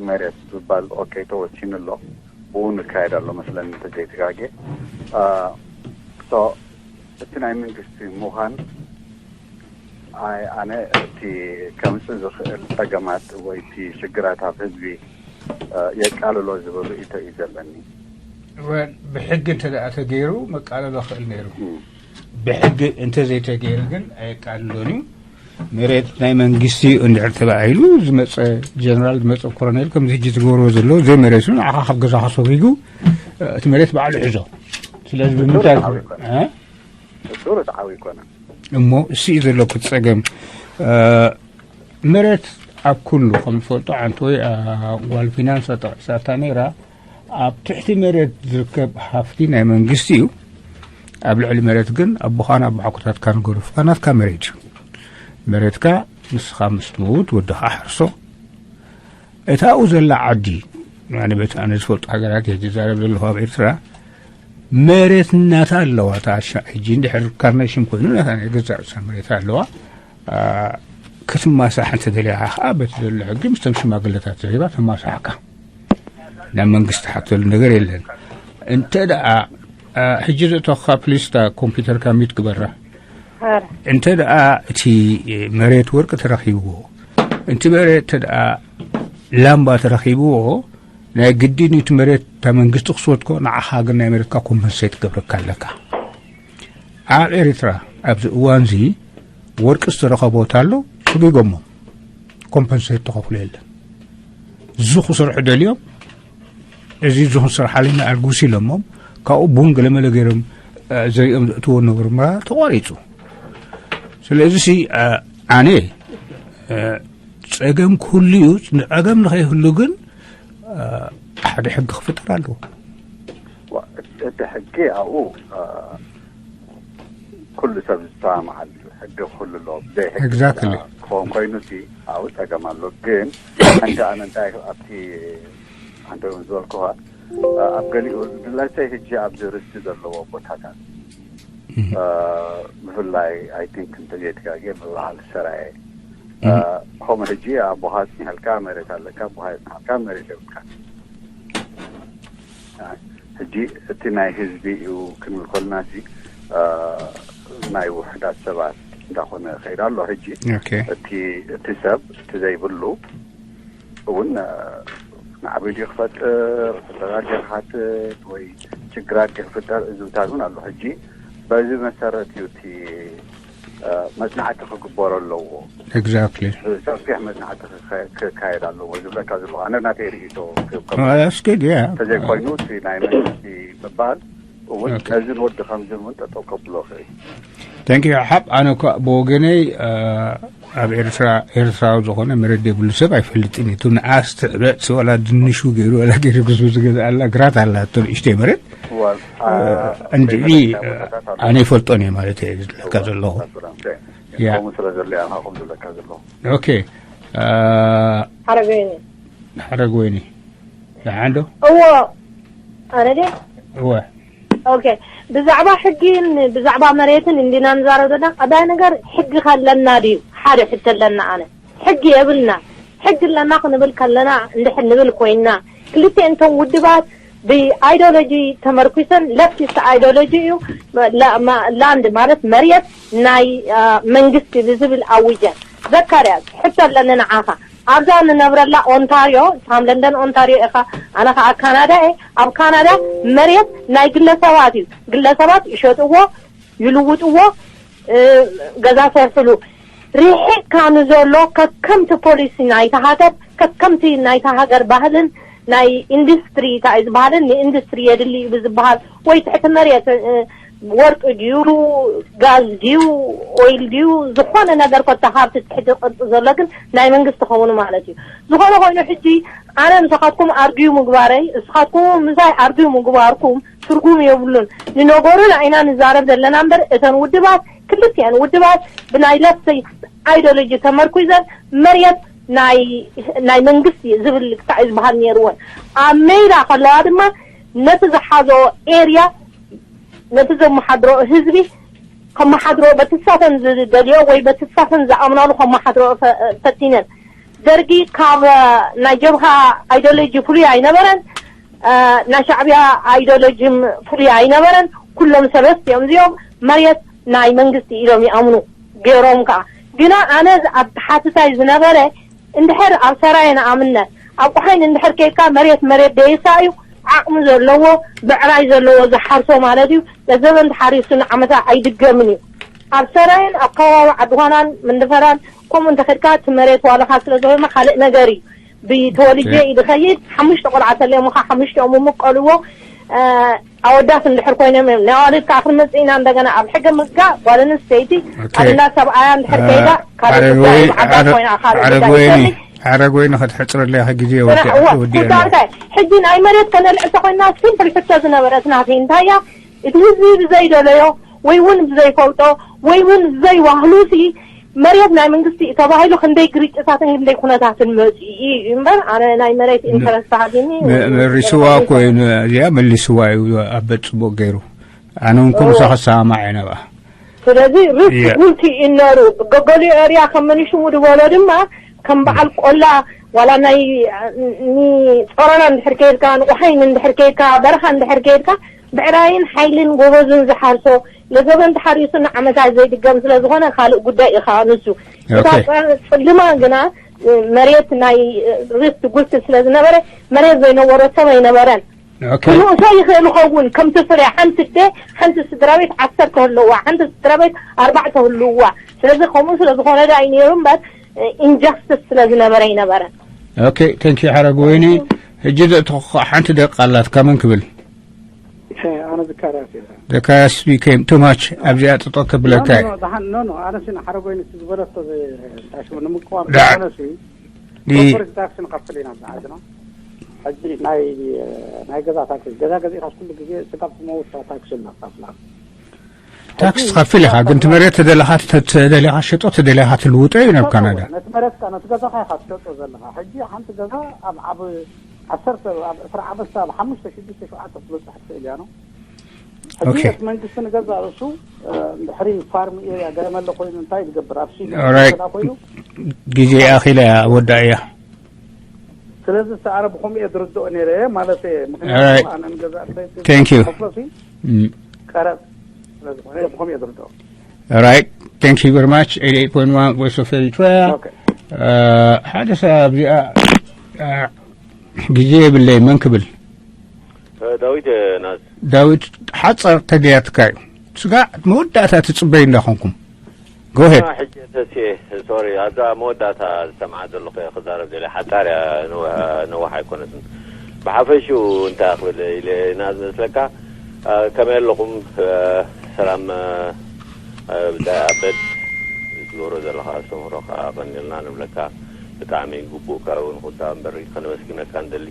መሬት ዝበሃል ኦኬ ተወሲኑ ኣሎ፣ ብኡ ንካየድ ኣሎ መስለኒ እንተዘይተጋጌ። እቲ ናይ መንግስቲ ምዃን ኣነ እቲ ከምፅእ ዝኽእል ፀገማት ወይ እቲ ሽግራት ኣብ ህዝቢ የቃልሎ ዝብል ርእይቶ እዩ ዘለኒ። ብሕጊ እንተ ደኣ ተገይሩ መቃለሎ ክእል ነይሩ። ብሕጊ እንተ ዘይተገይሩ ግን ኣየቃልሎን እዩ። መሬት ናይ መንግስቲ እዩ እንድሕር ተባሂሉ ዝመፀ ጀነራል ዝመፀ ኮሎኔል ከምዚ ሕጂ ዝገብርዎ ዘለዉ ዘይመሬቱ ንዓኻ ካብ ገዛኻ ሰጒጉ እቲ መሬት ባዕሉ ሕዞ። ስለዚ ብምንታይ ሱሩ ተዓዊ ይኮነ እሞ እሱ እዩ ዘሎ ክፀገም መሬት ኣብ ኩሉ ከም ዝፈልጦ ዓንተወይ ጓል ፊናንስ ተጠቂሳታ ነይራ። ኣብ ትሕቲ መሬት ዝርከብ ሃፍቲ ናይ መንግስቲ እዩ። ኣብ ልዕሊ መሬት ግን ኣቦኻን ኣቦሓጎታትካን ገሩፍካ ናትካ መሬት እዩ። መሬትካ ንስኻ ምስ ትመውት ወድኻ ሓርሶ። እታ ኣብኡ ዘላ ዓዲ ንበቲ ኣነ ዝፈልጦ ሃገራት እየ ዝዛረብ ዘለኹ ኣብ ኤርትራ መሬት ናታ ኣለዋ። እታ ሕጂ እንድሕር ካርኔሽን ኮይኑ ናታ ናይ ገዛእ ርእሳ መሬት ኣለዋ። ክትማሳሕ እንተደሊኻ ከዓ በቲ ዘሎ ሕጊ ምስቶም ሽማግለታት ዘሪባ ተማሳሕካ ናብ መንግስቲ ሓተሉ ነገር የለን። እንተ ደኣ ሕጂ ዘእተኻ ፕሊስታ ኮምፒውተርካ ሚት ግበራ። እንተ ደኣ እቲ መሬት ወርቂ ተረኺብዎ፣ እቲ መሬት እንተ ደኣ ላምባ ተረኺብዎ፣ ናይ ግድን እቲ መሬት እታ መንግስቲ ክስወትኮ ንዓኻ ግን ናይ መሬትካ ኮምፐንሴት ክገብረካ ኣለካ። ኣብ ኤርትራ ኣብዚ እዋንዚ ወርቂ ዝተረኸቦ ቦታ ኣሎ፣ ስጒጎሞ ኮምፐንሴት ተኸፍሎ የለን። እዚ ክሰርሑ ደልዮም እዚ እዚ ክንሰርሓለና ኣልጉስ ኢሎሞም ካብኡ ቡን ገለመለ ገይሮም ዘሪኦም ዘእትዎ ነበሩ ምራ ተቋሪፁ። ስለዚ ሲ ኣነ ፀገም ክህሉ እዩ። ፀገም ንኸይህሉ ግን ሓደ ሕጊ ክፍጠር ኣለዎ። እቲ ሕጊ ኣብኡ ኩሉ ሰብ ዝሰማማዓሉ ሕጊ ክህሉ ኣለዎ። ብዘይ ሕጊ Exactly። ክኸውን ኮይኑ ሲ ኣብኡ ፀገም ኣሎ። ግን ሓንቲ ኣነ እንታይ ኣብቲ ሓንቲ እውን ዝበልኩኻ ኣብ ገሊኡ ድላይተይ ሕጂ ኣብዚ ርስቲ ዘለዎ ቦታታት ብፍላይ ኣይ ቲንክ እንተዘይተጋግየ ምብዓል ሰራየ ከምኡ ሕጂ ኣቦኻ ጽኒሕልካ መሬት ኣለካ ኣቦኻ የጽናሕልካ መሬት የብልካ ሕጂ እቲ ናይ ህዝቢ እዩ ክንብል ኮልና ሲ ናይ ውሕዳት ሰባት እንዳኾነ ኸይዳ ኣሎ ሕጂ እቲ ሰብ እቲ ዘይብሉ እውን ናዕቢ ድዩ ክፈጥር ፍጠራ ድዩ ክሓትት ወይ ችግራት ድዩ ክፍጠር እዝብታት እውን ኣሎ ሕጂ በዚ መሰረት እዩ እቲ መጽናዕቲ ክግበሮ ኣለዎ። Exactly። ሰፊሕ መጽናዕቲ ክካየድ ኣለዎ ዝብለካ ዘለኹ ኣነ ናተይ ርእይቶ ክህብ ከሎ። That's good, yeah። ተዘይኮይኑ እቲ ናይ መንግስቲ ምባል እውን ነዚ ንወዲ ከምዚ እውን ጠጠው ከብሎ ይኽእል። Thank you ሓብ ኣነ እኳ ብወገነይ ኣብ ኤርትራ ኤርትራዊ ዝኾነ መሬት ዘይብሉ ሰብ ኣይፈልጥን እዩ። እቱ ንኣስ ትዕበጥ ወላ ድንሹ ገይሩ ወላ ገይሩ ግዝቡ ዝገዝኣላ ግራት ኣላ እቶ ንእሽተይ መሬት እንድዒ ኣነ ይፈልጦን እየ ማለት እየ ዝብለካ ዘለኹ። ያ ከምኡ ስለ ዘሎ እያ ከምኡ ዝብለካ ዘለኹ። ኦኬ ሓረገወይኒ ሓረገወይኒ ደሓን ዶ? እዎ ኣነ ድየ? እወ ኦኬ ብዛዕባ ሕጊን ብዛዕባ መሬትን እንዲና ንዛረብ ዘለና ቀዳይ ነገር ሕጊ ከለና ድዩ ሓደ ሕቶ ኣለና ኣነ ሕጊ የብልና ሕጊ ኣለና ክንብል ከለና እንድሕር ንብል ኮይንና ክልቲኤን እቶም ውድባት ብኣይዶሎጂ ተመርኩሰን ለፍቲስት ኣይዶሎጂ እዩ land ማለት መሬት ናይ መንግስቲ ብዝብል ኣዊጀን ዘካርያስ ሕቶ ኣለኒ ንዓኻ ኣብዛ ንነብረላ ኦንታርዮ እታም ለንደን ኦንታርዮ ኢኻ ኣነ ከዓ ካናዳ እየ ኣብ ካናዳ መሬት ናይ ግለሰባት እዩ ግለሰባት ይሸጥዎ ይልውጥዎ ገዛ ሰርሕሉ ርሒቅካ ንዘሎ ከከምቲ ፖሊሲ ናይታ ሃገር ከከምቲ ናይታ ሃገር ባህልን ናይ ኢንዱስትሪ እንታይ ዝበሃልን ንኢንዱስትሪ የድሊ እዩ ብዝበሃል ወይ ትሕቲ መሬት ወርቂ ድዩ ጋዝ ድዩ ኦይል ድዩ ዝኾነ ነገር ኮታ ሃብቲ ትሕቲ ቅርፂ ዘሎ ግን ናይ መንግስቲ ከውኑ ማለት እዩ ዝኾነ ኮይኑ ሕጂ ኣነ ንስኻትኩም ኣርግዩ ምግባረይ እስኻትኩም ምሳይ ኣርግዩ ምግባርኩም ትርጉም የብሉን ንነገሩ ኢና ንዛረብ ዘለና እምበር እተን ውድባት ክልቲአን ውድባት ብናይ ለፍቲ ኣይዶሎጂ ተመርኩዘን መርየት ናይ ናይ መንግስቲ ዝብል ልክታዕ እዩ ዝበሃል ነይርወን ኣብ ሜዳ ከለዋ ድማ ነቲ ዝሓዞ ኤርያ ነቲ ዘመሓድሮ ህዝቢ ከመሓድሮ በቲ ሳተን ዝደልዮ ወይ በቲ ሳተን ዝኣምናሉ ከመሓድሮ ፈቲነን ደርጊ ካብ ናይ ጀብሃ ኣይዶሎጂ ፍሉይ ኣይነበረን ናይ ሻዕብያ ኣይዶሎጂ ፍሉይ ኣይነበረን ኩሎም ሰለስቲኦም እዚኦም መሬት ናይ መንግስቲ ኢሎም ይኣምኑ ገይሮም ከዓ ግና ኣነ ኣተሓትታይ ዝነበረ እንድሕር ኣብ ሰራየ ንኣብነት ኣብ ቁሓይን እንድሕር ከይድካ መሬት መሬት ደይሳ እዩ ዓቕሚ ዘለዎ ብዕራይ ዘለዎ ዝሓርሶ ማለት እዩ ለዘበን ተሓሪሱ ንዓመታ ኣይድገምን እዩ ኣብ ሰራየን ኣብ ከባቢ ዓድዃናን መንደፈራን ከምኡ እንተኸድካ እቲ መሬት ዋለኻ ስለ ዝኾነ ካልእ ነገር እዩ ብተወልጀ እዩ ዝኸይድ ሓሙሽተ ቆልዓ ተለሙኻ ሓሙሽተኦም ምቀልዎ ኣወዳት እንድሕር ኮይኖም እዮም ናይ ኣዋልድ ከዓ ክንመፅእ ኢና እንደገና ኣብ ሕገ ምግዛእ ጓል ኣንስተይቲ ኣላ ሰብኣያ እንድሕር ከይዳ ካልእ ጉዳይ ዓባት ኮይና ካልእ ጉዳይ ሓረግ ወይኒ ከተሕፅረለይ ግዜ ወዲኣ ሕጂ ናይ መሬት ከነልዕል ተኮይና ሲምፕል ሕቶ ዝነበረት ናተይ እንታይ እያ እቲ ህዝቢ ብዘይደለዮ ወይ እውን ብዘይፈልጦ ወይ እውን ብዘይዋህሉሲ መሬት ናይ መንግስቲ እዩ ተባሂሉ ክንደይ ግርጭታትን ክንደይ ኩነታትን መፂኡ እዩ እምበር ኣነ ናይ መሬት ኢንተረስት ሃልዩኒ መሪስዋ እኮ እዩ እዚኣ መሊስዋ እዩ ኣበ ፅቡቅ ገይሩ ኣነ እውን ከምሳ ክሰማማዕ እየ ነብኣ ስለዚ ሪስክ ጉልቲ እዩ ነሩ ገገሊኡ ኤርያ ከም መኒሽሙ ዝበሎ ድማ ከም በዓል ቆላ ዋላ ናይ ንፀሮና እንድሕር ከይድካ ንቑሓይን እንድሕር ከይድካ በረኻ እንድሕር ከይድካ ብዕራይን ሓይልን ጎበዝን ዝሓርሶ ለዘበን ተሓሪሱ ንዓመታት ዘይድገም ስለ ዝኾነ ካልእ ጉዳይ እዩ ከዓ ንሱ እታ ፅልማ ግና መሬት ናይ ርስት ጉልቲ ስለ ዝነበረ መሬት ዘይነበሮ ሰብ ኣይነበረን ክልእሶ ይኽእል ኸውን ከምቲ ፍረ ሓንቲ ደ ሓንቲ ስድራ ቤት ዓሰርተ ህልዋ ሓንቲ ስድራ ቤት ኣርባዕተ ህልዋ ስለዚ ከምኡ ስለ ዝኾነ ዳ እዩ ነይሩ እምበር ኢንጃስትስ ስለ ዝነበረ ኣይነበረን ኦኬ ተንኪ ሓረግ ወይኒ ሕጂ ዘእትኹ ሓንቲ ደቂቃ ኣላትካ መን ክብል ኣነ ዘካርያስ እየ ዘካርያስ became too much ኣብዚኣ ጥጦ ከብለካ እየ ኖ ኖ ኣነ ስን ሓረግ ወይኒ ዝበለቶ ታሽሙ ንምቅዋም ኣነ ሲ ኮርፖሬት ታክስ ንኸፍል ኢና ዓድና ሕጂ ናይ ናይ ገዛ ታክስ ገዛ ገዚእካ ኩሉ ግዜ ስጋብ ትመውት ታክስ እናኸፍላ ታክስ ትኸፍል ኢኻ ግን ትመሬት ተደለኻ ተደሊኻ ሸጦ ተደሊኻ ትልውጦ እዩ ናብ ካናዳ ነቲ መሬትካ ነቲ ገዛኻ ኢኻ ትሸጦ ዘለኻ ሕጂ ሓንቲ ገዛ ኣብ ዓብ ዓሰርተ ኣብ ዕስራ ዓመት ኣብ ሓሙሽተ ሽዱሽተ ሸውዓተ ክትበፅሕ ትኽእል እያ ነው። ሕጂ ኦኬ። እቲ መንግስቲ ንገዛ ርእሱ ድሕሪ ፋርም ኤሪያ ገመለ ኮይኑ እንታይ ዝገብር ኣብ ሲ Alright. ኮይኑ ግዜ ኣኺላ እያ ወዳእ እያ። ስለዚ ሰዓረ ብኸምኡ እየ ዝርድኦ ነይረ ማለት እየ። Alright. ምክንያቱ ኣነ ንገዛ ርእሰይ Thank you. ከፍሎሲ እም፣ ቀረብ ስለዝኾነ ብኸምኡ እየ ዝርድኦ። Alright. Thank you very much. Eighty-eight point one Voice of Eritrea. ኦኬ። ሓደ ሰብ ኣብዚኣ እ፣ ግዜ የብለይ መን ክብል? ዳዊት ናዝ ዳዊት ሓፀር ተድያትካ እዩ። ስጋዕ መወዳእታ ትፅበይ እንዳኾንኩም ጎሄድ። ሕጂ ተስየ ሶሪ ኣብዛ መወዳእታ ዝሰምዓ ዘለኹ እየ ክዛረብ ደለ ሓፃር እያ። ነዋሕ ኣይኮነትን። ብሓፈሽኡ እንታይ ክብል ኢለ ኢና ዝመስለካ? ከመይ ኣለኹም? ሰላም ብታይ ኣበድ? ዝገብሮ ዘለካ ኣስተምህሮ ከዓ ቀኒልና ንብለካ። ብጣዕሚ ግቡእ ከዓ እውን ኩዳ እምበር ከነመስግነካ ንደሊ።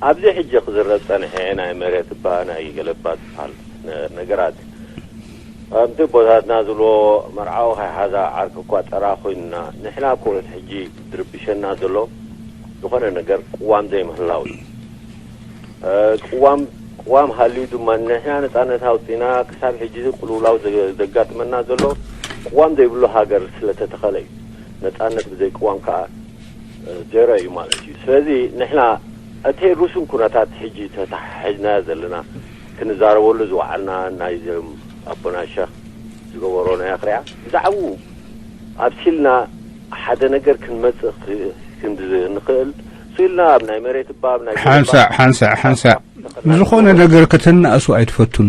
ኣብዚ ሕጂ ክዝረብ ፀንሐ ናይ መሬት እባ ናይ ገለባ ዝበሃል ነገራት ከምቲ ኣቦታትና ዝብልዎ መርዓዊ ከይሓዛ ዓርኪ እኳ ፀራ ኮይንና። ንሕና እኮ እቲ ሕጂ ዝርብሸና ዘሎ ዝኾነ ነገር ቅዋም ዘይምህላው እዩ። ቅዋም ቅዋም ሃልዩ ድማ ንሕና ነፃነት ኣውፂና ክሳብ ሕጂ ቅልውላው ዘጋጥመና ዘሎ ቅዋም ዘይብሉ ሃገር ስለተተኸለ እዩ። ነፃነት ብዘይ ቅዋም ከዓ ዜሮ እዩ ማለት እዩ። ስለዚ ንሕና እቲ ርሱን ኩነታት ሕጂ ተተሓሒዝናዮ ዘለና ክንዛረበሉ ዝወዓልና ናይ ዘም ኣቦና ሸኽ ዝገበሮ ናይ ኣኽርያ ብዛዕባኡ ኣብሲልና ሓደ ነገር ክንመፅእ ክንዲ ንኽእል ስኢልና ኣብ ናይ መሬት እባ ናይ ሓንሳእ ሓንሳእ ሓንሳእ ዝኾነ ነገር ከተናእሱ ኣይትፈትኑ።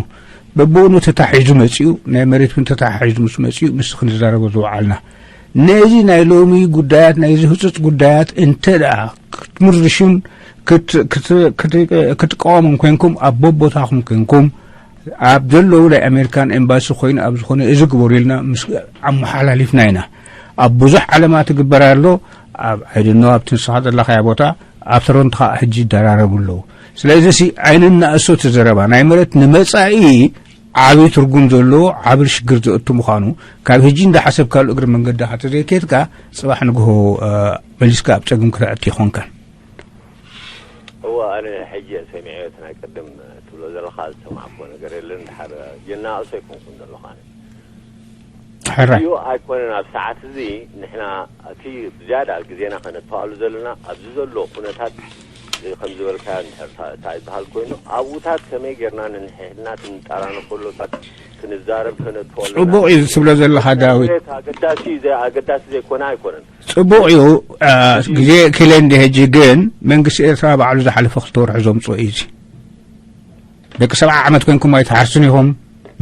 በብእኑ ተታሒዙ መፂኡ ናይ መሬት እውን ተታሒዙ ምስ መፂኡ ምስ ክንዛረቦ ዝወዓልና ነዚ ናይ ሎሚ ጉዳያት ናይዚ ህፁፅ ጉዳያት እንተ ደኣ ክትምርሹን ክትቃወሙን ኮንኩም ኣብ ቦቦታኹም ኮንኩም ኣብ ዘለዉ ናይ ኣሜሪካን ኤምባሲ ኮይኑ ኣብ ዝኾነ እዚ ግበሩ ኢልና ምስ ኣመሓላሊፍና ኢና። ኣብ ብዙሕ ዓለማት ይግበር ኣሎ። ኣብ ኣይድኖ ኣብቲ ንስኻ ዘለኻያ ቦታ ኣብ ቶሮንቶ ከዓ ሕጂ ይደራረቡ ኣለዉ። ስለዚ ሲ ኣይንናእሶ እቲ ዘረባ ናይ መሬት ንመጻኢ ዓብዪ ትርጉም ዘለዎ ዓብዪ ሽግር ዘእቱ ምዃኑ ካብ ሕጂ እንዳሓሰብካሉ እግሪ መንገድኻ ተዘይኬድካ ጽባሕ ንግሆ መሊስካ ኣብ ጸገም ከተእቱ ይኾንካን። እወ ኣነ ሕጂ እየ ሰሚዐዮ እቲ ናይ ቅድም ትብሎ ዘለኻ ዝሰማዕኩዎ ነገር የለን። ድሓር የናእሶ ኣይኮንኩን ዘለኹ ኣነ ሕራይ እዩ ኣይኮነን። ኣብ ሰዓት እዚ ንሕና እቲ ብዝያዳ ግዜና ከነተዋሉ ዘለና ኣብዚ ዘሎ ኩነታት ከም ዝበልካዮ እንድሕር እንታይ ዝበሃል ኮይኑ ኣብኡታት ከመይ ጌርና ንንሕድና ክንጠራነፈሎታት ክንዛረብ ከነተወሉ ጽቡቕ እዩ ዝትብሎ ዘለኻ ዳዊት። ኣገዳሲ ዘይ- ኣገዳሲ ዘይኮነ ኣይኮነን። ጽቡቕ እዩ። ግዜ ክለ እንዲ ሕጂ ግን መንግስቲ ኤርትራ ባዕሉ ዝሓለፈ ክልተ ወርሒ ዘምፅኦ እዩ እዚ። ደቂ ሰብዓ ዓመት ኮንኩም ኣይትሓርሱን ኢኹም።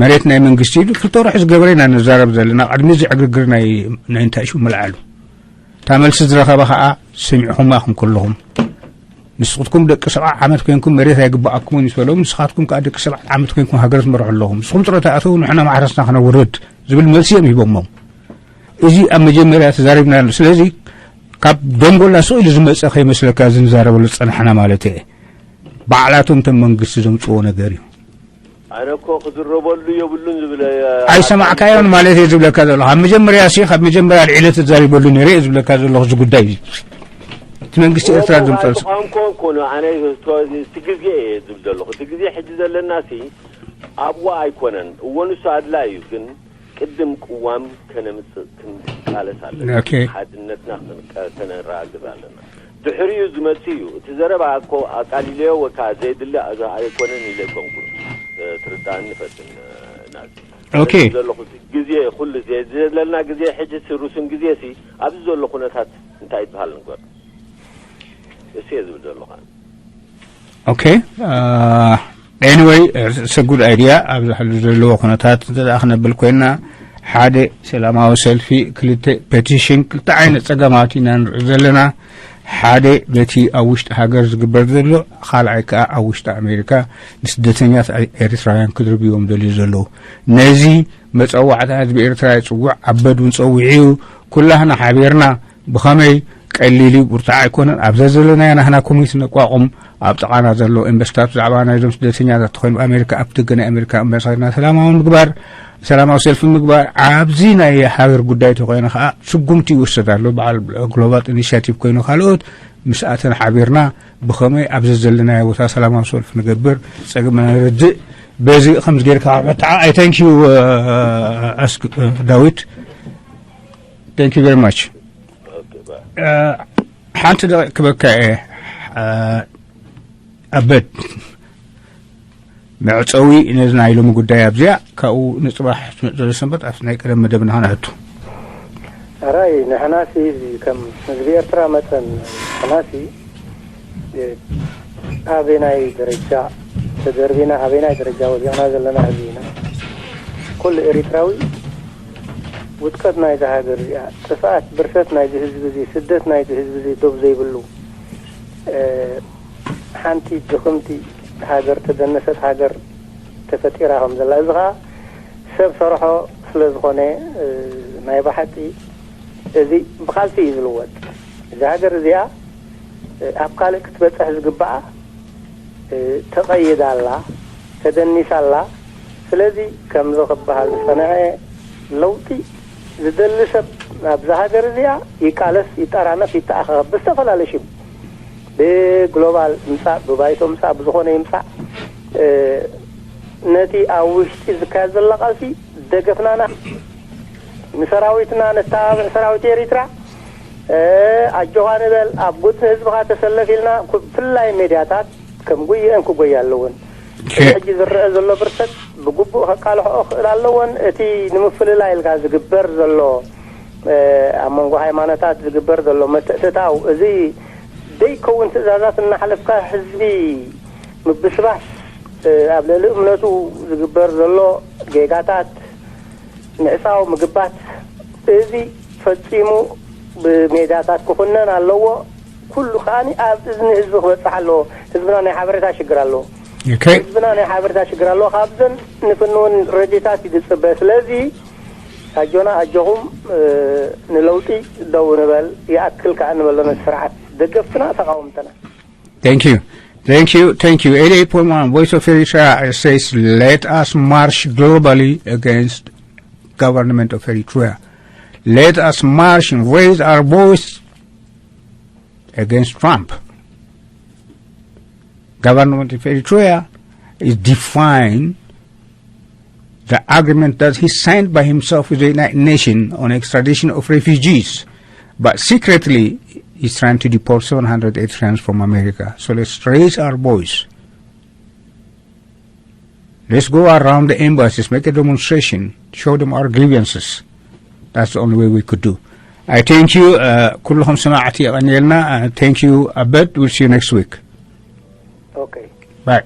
መሬት ናይ መንግስቲ ኢሉ ክልተ ወርሒ ዝገበረ ኢና ንዛረብ ዘለና ቅድሚ እዚ ዕግርግር ናይ ናይ እንታይ ሽሙ ምልዓሉ። እታ መልሲ ዝረኸበ ከዓ ስሚዕኹማ ኢኹም ኩልኹም። ንስኹትኩም ደቂ ሰብዓ ዓመት ኮንኩም መሬት ኣይግብኣኩምን እዩ ዝበሎም። ንስኻትኩም ከዓ ደቂ ሰብዓ ዓመት ኮንኩም ሃገር ትመርሑ ኣለኹም። ንስኹም ጥሮታ ኣተው ንሕና ማሕረስና ክነውርድ ዝብል መልሲ እዮም ሂቦሞም። እዚ ኣብ መጀመርያ ተዛሪብና ኣሎ። ስለዚ ካብ ደንጎላ ስቕ ኢሉ ዝመፀ ከይመስለካ እዚ ንዛረበሉ ዝፀናሕና ማለት እየ። ባዕላቶም እቶም መንግስቲ ዘምፅዎ ነገር እዩ። ኣነ እኮ ክዝረበሉ የብሉን ዝብለ ኣይሰማዕካዮን ማለት እየ ዝብለካ ዘለኹ። ኣብ መጀመርያ ሲ ካብ መጀመርያ ኣልዒለ ተዛሪበሉ ነይረ እየ ዝብለካ ዘለኹ እዚ ጉዳይ እዚ። እቲ መንግስቲ ኤርትራ ዘምፀሉ ቋንቋ እኮ ነው። ኣነ እቲ ግዜ እየ ዝብል ዘለኹ። እቲ ግዜ ሕጂ ዘለና ሲ ኣብዋ ኣይኮነን። እወ ንሱ ኣድላይ እዩ ግን ቅድም ቅዋም ከነምፅእ ክንቃለስ ኣለና። ኦኬ። ሓድነትና ክንቀ- ከነረጋግፅ ኣለና። ድሕሪኡ ዝመፅእ እዩ። እቲ ዘረባ እኮ ኣቃሊለዮ ወይ ከዓ ዘየድሊ ኣይኮነን ኢለ ኣይኮንኩን። እ፣ ትርዳእኒ ፈትን፣ እ፣ ናዚ። ኦኬ። ዘለኹ ግዜ ኩሉ ግዜ ዘለና ግዜ ሕጂ ሲ ሩሱን ግዜ ሲ ኣብዚ ዘሎ ኩነታት እንታይ ይበሃል ንግበር። እሱ እየ ዝብል ዘለኹ ኣነ። ኦኬ። Uh, anyway, it's a good idea። ኣብዚ ሕሉ ዘለዎ ኩነታት እንተ ደኣ ክነብል ኮይንና ሓደ ሰላማዊ ሰልፊ፣ ክልተ ፔቲሽን፣ ክልተ ዓይነት ጸገማት ኢና ንርኢ ዘለና። ሓደ በቲ ኣብ ውሽጢ ሃገር ዝግበር ዘሎ፣ ካልኣይ ከኣ ኣብ ውሽጢ ኣሜሪካ ንስደተኛታት ኤርትራውያን ክድርብዮም ደልዩ ዘለዉ። ነዚ መጸዋዕታ ህዝቢ ኤርትራ ይጽውዕ፣ ኣበድ እውን ጸዊዑ እዩ። ኩላህና ሓቢርና ብኸመይ ቀሊል እዩ፣ ብርቱዕ ኣይኮነን። ኣብዛ ዘለናያ ናህና ኮሚት ነቋቑም። ኣብ ጥቓና ዘሎ ኤምባሲታት ብዛዕባ ናይዞም ስደተኛታት ተኾይኑ ኣሜሪካ ኣብ ደገ ናይ ኣሜሪካ ኤምባሲና ሰላማዊ ምግባር፣ ሰላማዊ ሰልፊ ምግባር። ኣብዚ ናይ ሃገር ጉዳይ ተኾይኑ ከዓ ስጉምቲ ይወሰድ ኣሎ። በዓል ግሎባል ኢኒሽቲቭ ኮይኑ ካልኦት ምስኣተን ሓቢርና ብኸመይ ኣብዚ ዘለናዮ ቦታ ሰላማዊ ሰልፊ ንገብር፣ ጸገምና ንርድእ፣ በዚ ከምዚ ጌርካ ክትመትዓ። I thank you, uh, ask, uh, ዳዊት. Thank you very much. ሓንቲ ደቂቕ ክበካ እየ። ኣበድ መዕጸዊ ነዚ ናይ ሎሚ ጉዳይ ኣብዚኣ፣ ካብኡ ንጽባሕ ትመጽእ ዘሎ ሰንበት ኣብቲ ናይ ቀደም መደብና ከነእቱ። ኣራይ ንሕናሲ ከም ህዝቢ ኤርትራ መጠን ንሕናሲ ኣበናይ ደረጃ ተደርቢና ኣበናይ ደረጃ ወዲቕና ዘለና ህዝቢ ኢና። ኩሉ ኤሪትራዊ ውድቀት ናይዚ ሃገር እዚኣ፣ ጥፍኣት ብርሰት ናይዚ ህዝቢ እዚ፣ ስደት ናይዚ ህዝቢ እዚ ዶብ ዘይብሉ ሓንቲ ድኽምቲ ሃገር ተደነሰት ሃገር ተፈጢራ ከም ዘላ፣ እዚ ኸዓ ሰብ ሰርሖ ስለ ዝኾነ ናይ ብሓቂ እዚ ብቃልሲ እዩ ዝልወጥ። እዛ ሃገር እዚኣ ኣብ ካልእ ክትበፅሕ ዝግባኣ ተቐይዳ ኣላ፣ ተደኒሳ ኣላ። ስለዚ ከምዚ ክበሃል ዝፀንሐ ለውጢ ዝደሊ ሰብ ኣብዛ ሃገር እዚኣ ይቃለስ፣ ይጠራነፍ፣ ይተኣኻኸብ ብዝተፈላለዩ ሽም ብግሎባል ምፃእ፣ ብባይቶ ምፃእ፣ ብዝኾነ ይምፃእ ነቲ ኣብ ውሽጢ ዝካየድ ዘሎ ቃልሲ ደገፍናና ንሰራዊትና ነተባብዕ ሰራዊት ኤሪትራ ኣጆኻ ንበል፣ ኣብ ጎድኒ ህዝብኻ ተሰለፍ ኢልና ብፍላይ ሜድያታት ከም ጉየአን ክጎያ ኣለወን። ሕጂ ዝረአ ዘሎ ብርሰት ብግቡእ ከቃልሖ ክእል ኣለወን። እቲ ንምፍልላይ ኢልካ ዝግበር ዘሎ ኣብ መንጎ ሃይማኖታት ዝግበር ዘሎ መትእትታው እዚ ደይከውን ትእዛዛት እናሓለፍካ ህዝቢ ምብስባስ ኣብ ልዕሊ እምነቱ ዝግበር ዘሎ ጌጋታት ምዕፃው ምግባት እዚ ፈፂሙ ብሜድያታት ክኹነን ኣለዎ። ኩሉ ከዓኒ ኣብ እዝኒ ህዝቢ ክበፅሕ ኣለዎ። ህዝብና ናይ ሓበሬታ ሽግር ኣለዎ። ህዝብና ናይ ሓበሬታ ሽግር ኣለዎ። ካብዘን ንፍንውን ረዲታት እዩ ዝፅበ። ስለዚ ኣጆና ኣጆኹም ንለውጢ ደው ንበል። ይኣክል ከዓ ንበሎ ነቲ ስርዓት ደገፍትና ተቃወምትና። Thank you. Thank you. Thank you. eighty-eight point one Voice of Eritrea says, let us march globally against government of Eritrea. Let us march and raise our voice against Trump. Government of Eritrea is defying the agreement that he signed by himself with the United Nations on extradition of refugees, but secretly he's trying to deport seven hundred Eritreans from America. So let's raise our voice. Let's go around the embassies, make a demonstration, show them our grievances. That's the only way we could do. I thank you. Uh, ኩልኹም ሰማዕቲ የቐንየልና. Uh, thank you, Abed. We'll see you next week. Okay. Bye.